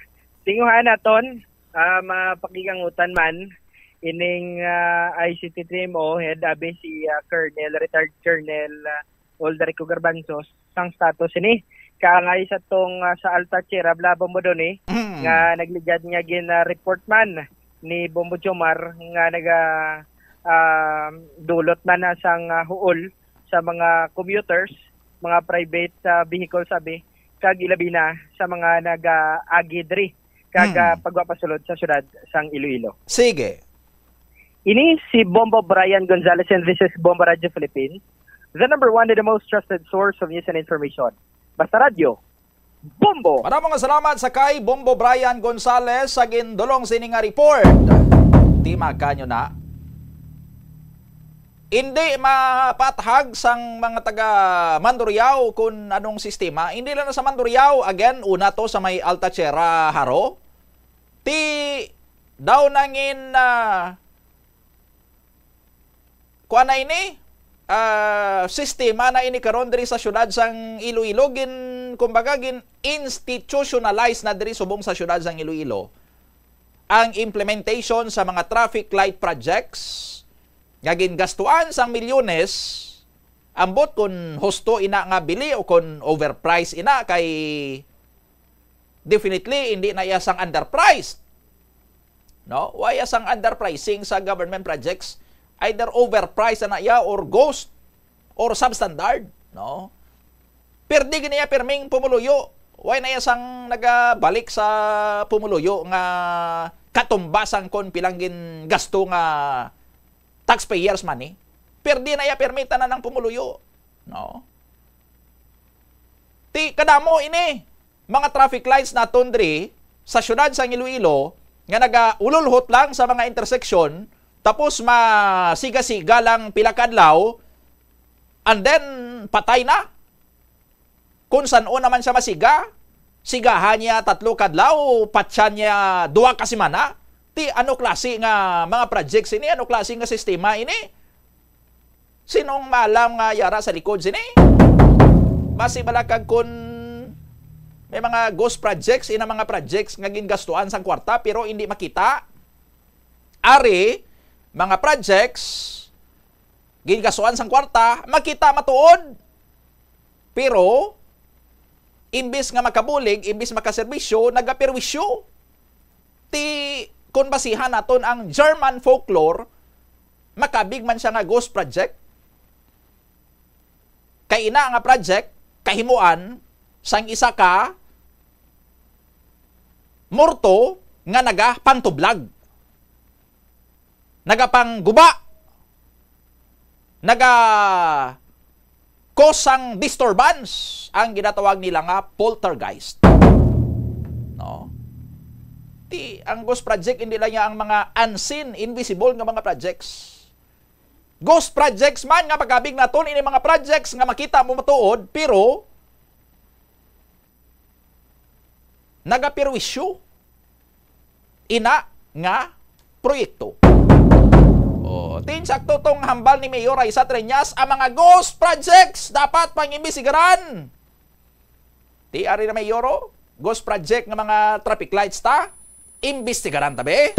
tinguhaan naton, ah, mapakigangutan man, ining, ah, I C T T M O head, abi si, ah, Colonel, retired Colonel, ah, Alderico Garbanzos, sang status ini. Kaangay sa tong, ah, sa Alta Sierra, bala, Bombo Donny, Mm. nga nagligad nga gin, ah, report man ni Bombo Jomar nga naga, ah, dulot man na sang, ah, huol sa mga commuters, mga private, ah, vehicles, abi, kag ilabi na sa mga nagaagi diri kag, Hmm. ah, pagwa pasulod sa siyudad sang Iloilo. Sige. Ini si Bombo Brian Gonzalez, and this is Bombo Radio Philippines, the number one and the most trusted source of news and information. Basta Radyo, Bombo! Maramong salamat sa kay Bombo Brian Gonzalez sa gindulong sini nga report. Ti makanyo na. Hindi mapathag sang mga taga Mandurriao kung anong sistema. Hindi lang na sa Mandurriao. Again, una to sa may Alta Sierra, Jaro. Ti daw nangin, ah, kuan na ini, ah, sistema na ini karon diri sa siyudad sang Iloilo, gin, kumbaga, gin-institutionalize na diri subong sa siyudad sang Iloilo ang implementation sa mga traffic light projects nga gingastuan sang milyones, ambot kun husto ina nga bili o kun overpriced ina, kay definitely hindi na iya sang underpriced. No? Wala sang underpricing sa government projects. Either overpriced na iya or ghost or substandard, no? Perdi gid niya pirming pumuluyo. Wala na iya sang nagabalik sa pumuluyo nga katumbas ang kon pilang gin gasto nga taxpayers money. Perdi na iya pirmi tanan ang pumuluyo, no? Ti kadamo ini mga traffic lights naton diri sa siyudad sang Iloilo, nga nagaululhot lang sa mga intersection, tapos masiga-siga lang pila ka adlaw, and then patay na. Kung san-o naman siya masiga, sigahan niya tatlo ka adlaw, patyan niya duha ka semana. Ti, ano klase nga mga projects ini? Ano klase nga sistema ini? Sinong maalam nga yara sa likod sini? Basi bala kag kun may mga ghost projects, ina mga projects nga gingastuan sang kwarta pero hindi makita. Ari, mga projects, gingastuan sang kwarta, makita matuod. Pero, imbis nga makabulig, imbis makaserbisyo, nagaperwisyo. Ti, kung basihan naton ang German folklore, makabig man siya nga ghost project. Kay ina nga project, kahimuan sang isa ka morto nga nagapangtublag, nagapangguba, naga cause sang disturbance, ang ginatawag nila nga poltergeist. No? Ti, ang ghost project, hindi lang niya ang mga unseen, invisible nga mga projects. Ghost projects man nga pagkabig naton, ini mga projects nga makita mo matuod, pero nagaperwisyo ina nga proyekto. Oh, ti insakto tong hambal ni Mayor Raisa Treñas, ang mga ghost projects dapat pangimbestigaran. Ti ari na, Mayor, oh, ghost project nga mga traffic lights ta, imbestigaran ta, be.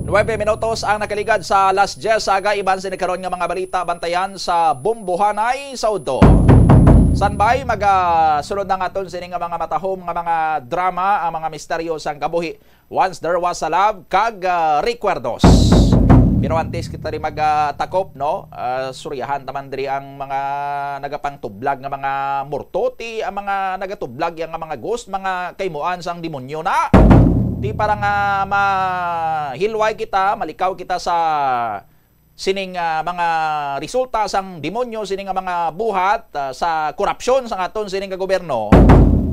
Nuebe minutos ang nakaligad sa alas diyes sa aga, iban sini karon nga mga balita, bantayan sa Bombohanay sa Udto. Standby, magasunod na nga aton sini nga mga matahom nga mga drama, ang mga misteryo sang kabuhi. Once There Was a Love kag, ah, Recuerdos. Pero antes kita rin mag, ah, takop, no? Ah, suryahan taman diri ang mga nagapangtublag nga mga morto, ti ang mga nagatublag yang nga mga ghost, mga kaimuan sang demonyo na. Ti para nga mahilway kita, malikaw kita sa sining, ah, mga resulta sang demonyo, sining nga mga buhat, ah, sa korupsyon sang aton sining nga gobyerno,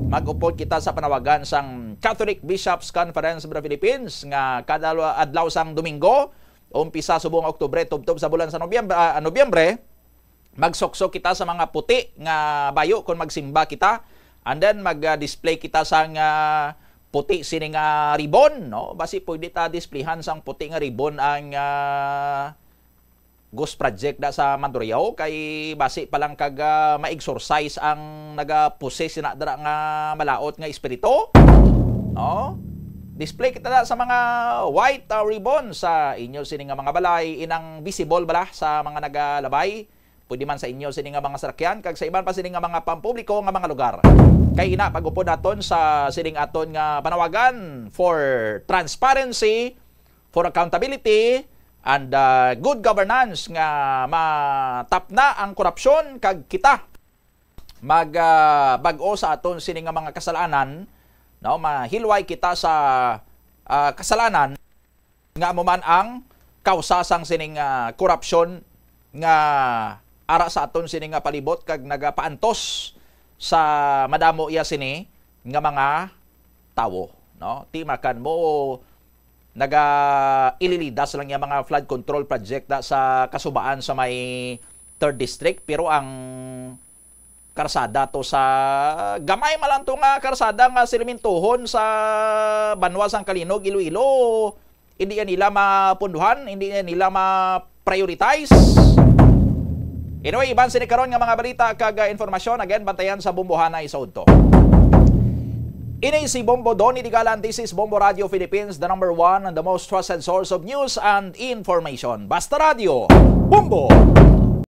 mag-upod kita sa panawagan sang Catholic Bishops Conference of the Philippines nga kada adlaw sang Domingo, umpisa subong Oktubre tubtob sa bulan sa Nobyembre, ah, Nobyembre, magsuksok kita sa mga puti nga bayo kon magsimba kita, and then mag-, ah, display kita sang, ah, puti sini nga ribbon, no? Basi pwede ta displayhan sang puti nga ribbon ang, ah, ghost project da sa Mandurriao, kay basi pa lang kag, ah, ma-exorcise ang nagapossess na dira nga malaut nga espiritu, no? Display kita da sa mga white, ah, ribbon sa inyo sini nga mga balay, inang visible bala sa mga nagalabay, pwede man sa inyo sini nga mga sarakyan, kag sa iban pa sini nga mga pampubliko nga mga lugar. Kay ina, pag-upod naton sa sining aton nga panawagan for transparency, for accountability, and, ah, good governance nga matapna ang korupsyon kag kita mag, ah, bag-o sa aton sini nga mga kasalanan, no? Mahilway kita sa, ah, kasalanan nga amo man ang kausa sang sining, ah, korupsyon nga ara sa aton sini nga palibot kag nagapaantos sa madamo iya sini nga mga tawo, no? Ti makan mo, naga-ililidas lang iya mga flood control project da sa kasubaan sa may third district, pero ang karsada to sa gamay man lang to nga karsada nga silimintuhon sa banwa sang Calinog, Iloilo, hindi yan nila mapunduhan, hindi yan nila ma-prioritize. Anyway, iban sini karon nga mga balita kag, ah, informasyon, again, bantayan sa Bombohanay sa Udto. Ini si Bombo Donny Digalan. This is Bombo Radio Philippines, the number one and the most trusted source of news and information. Basta Radio, Bombo!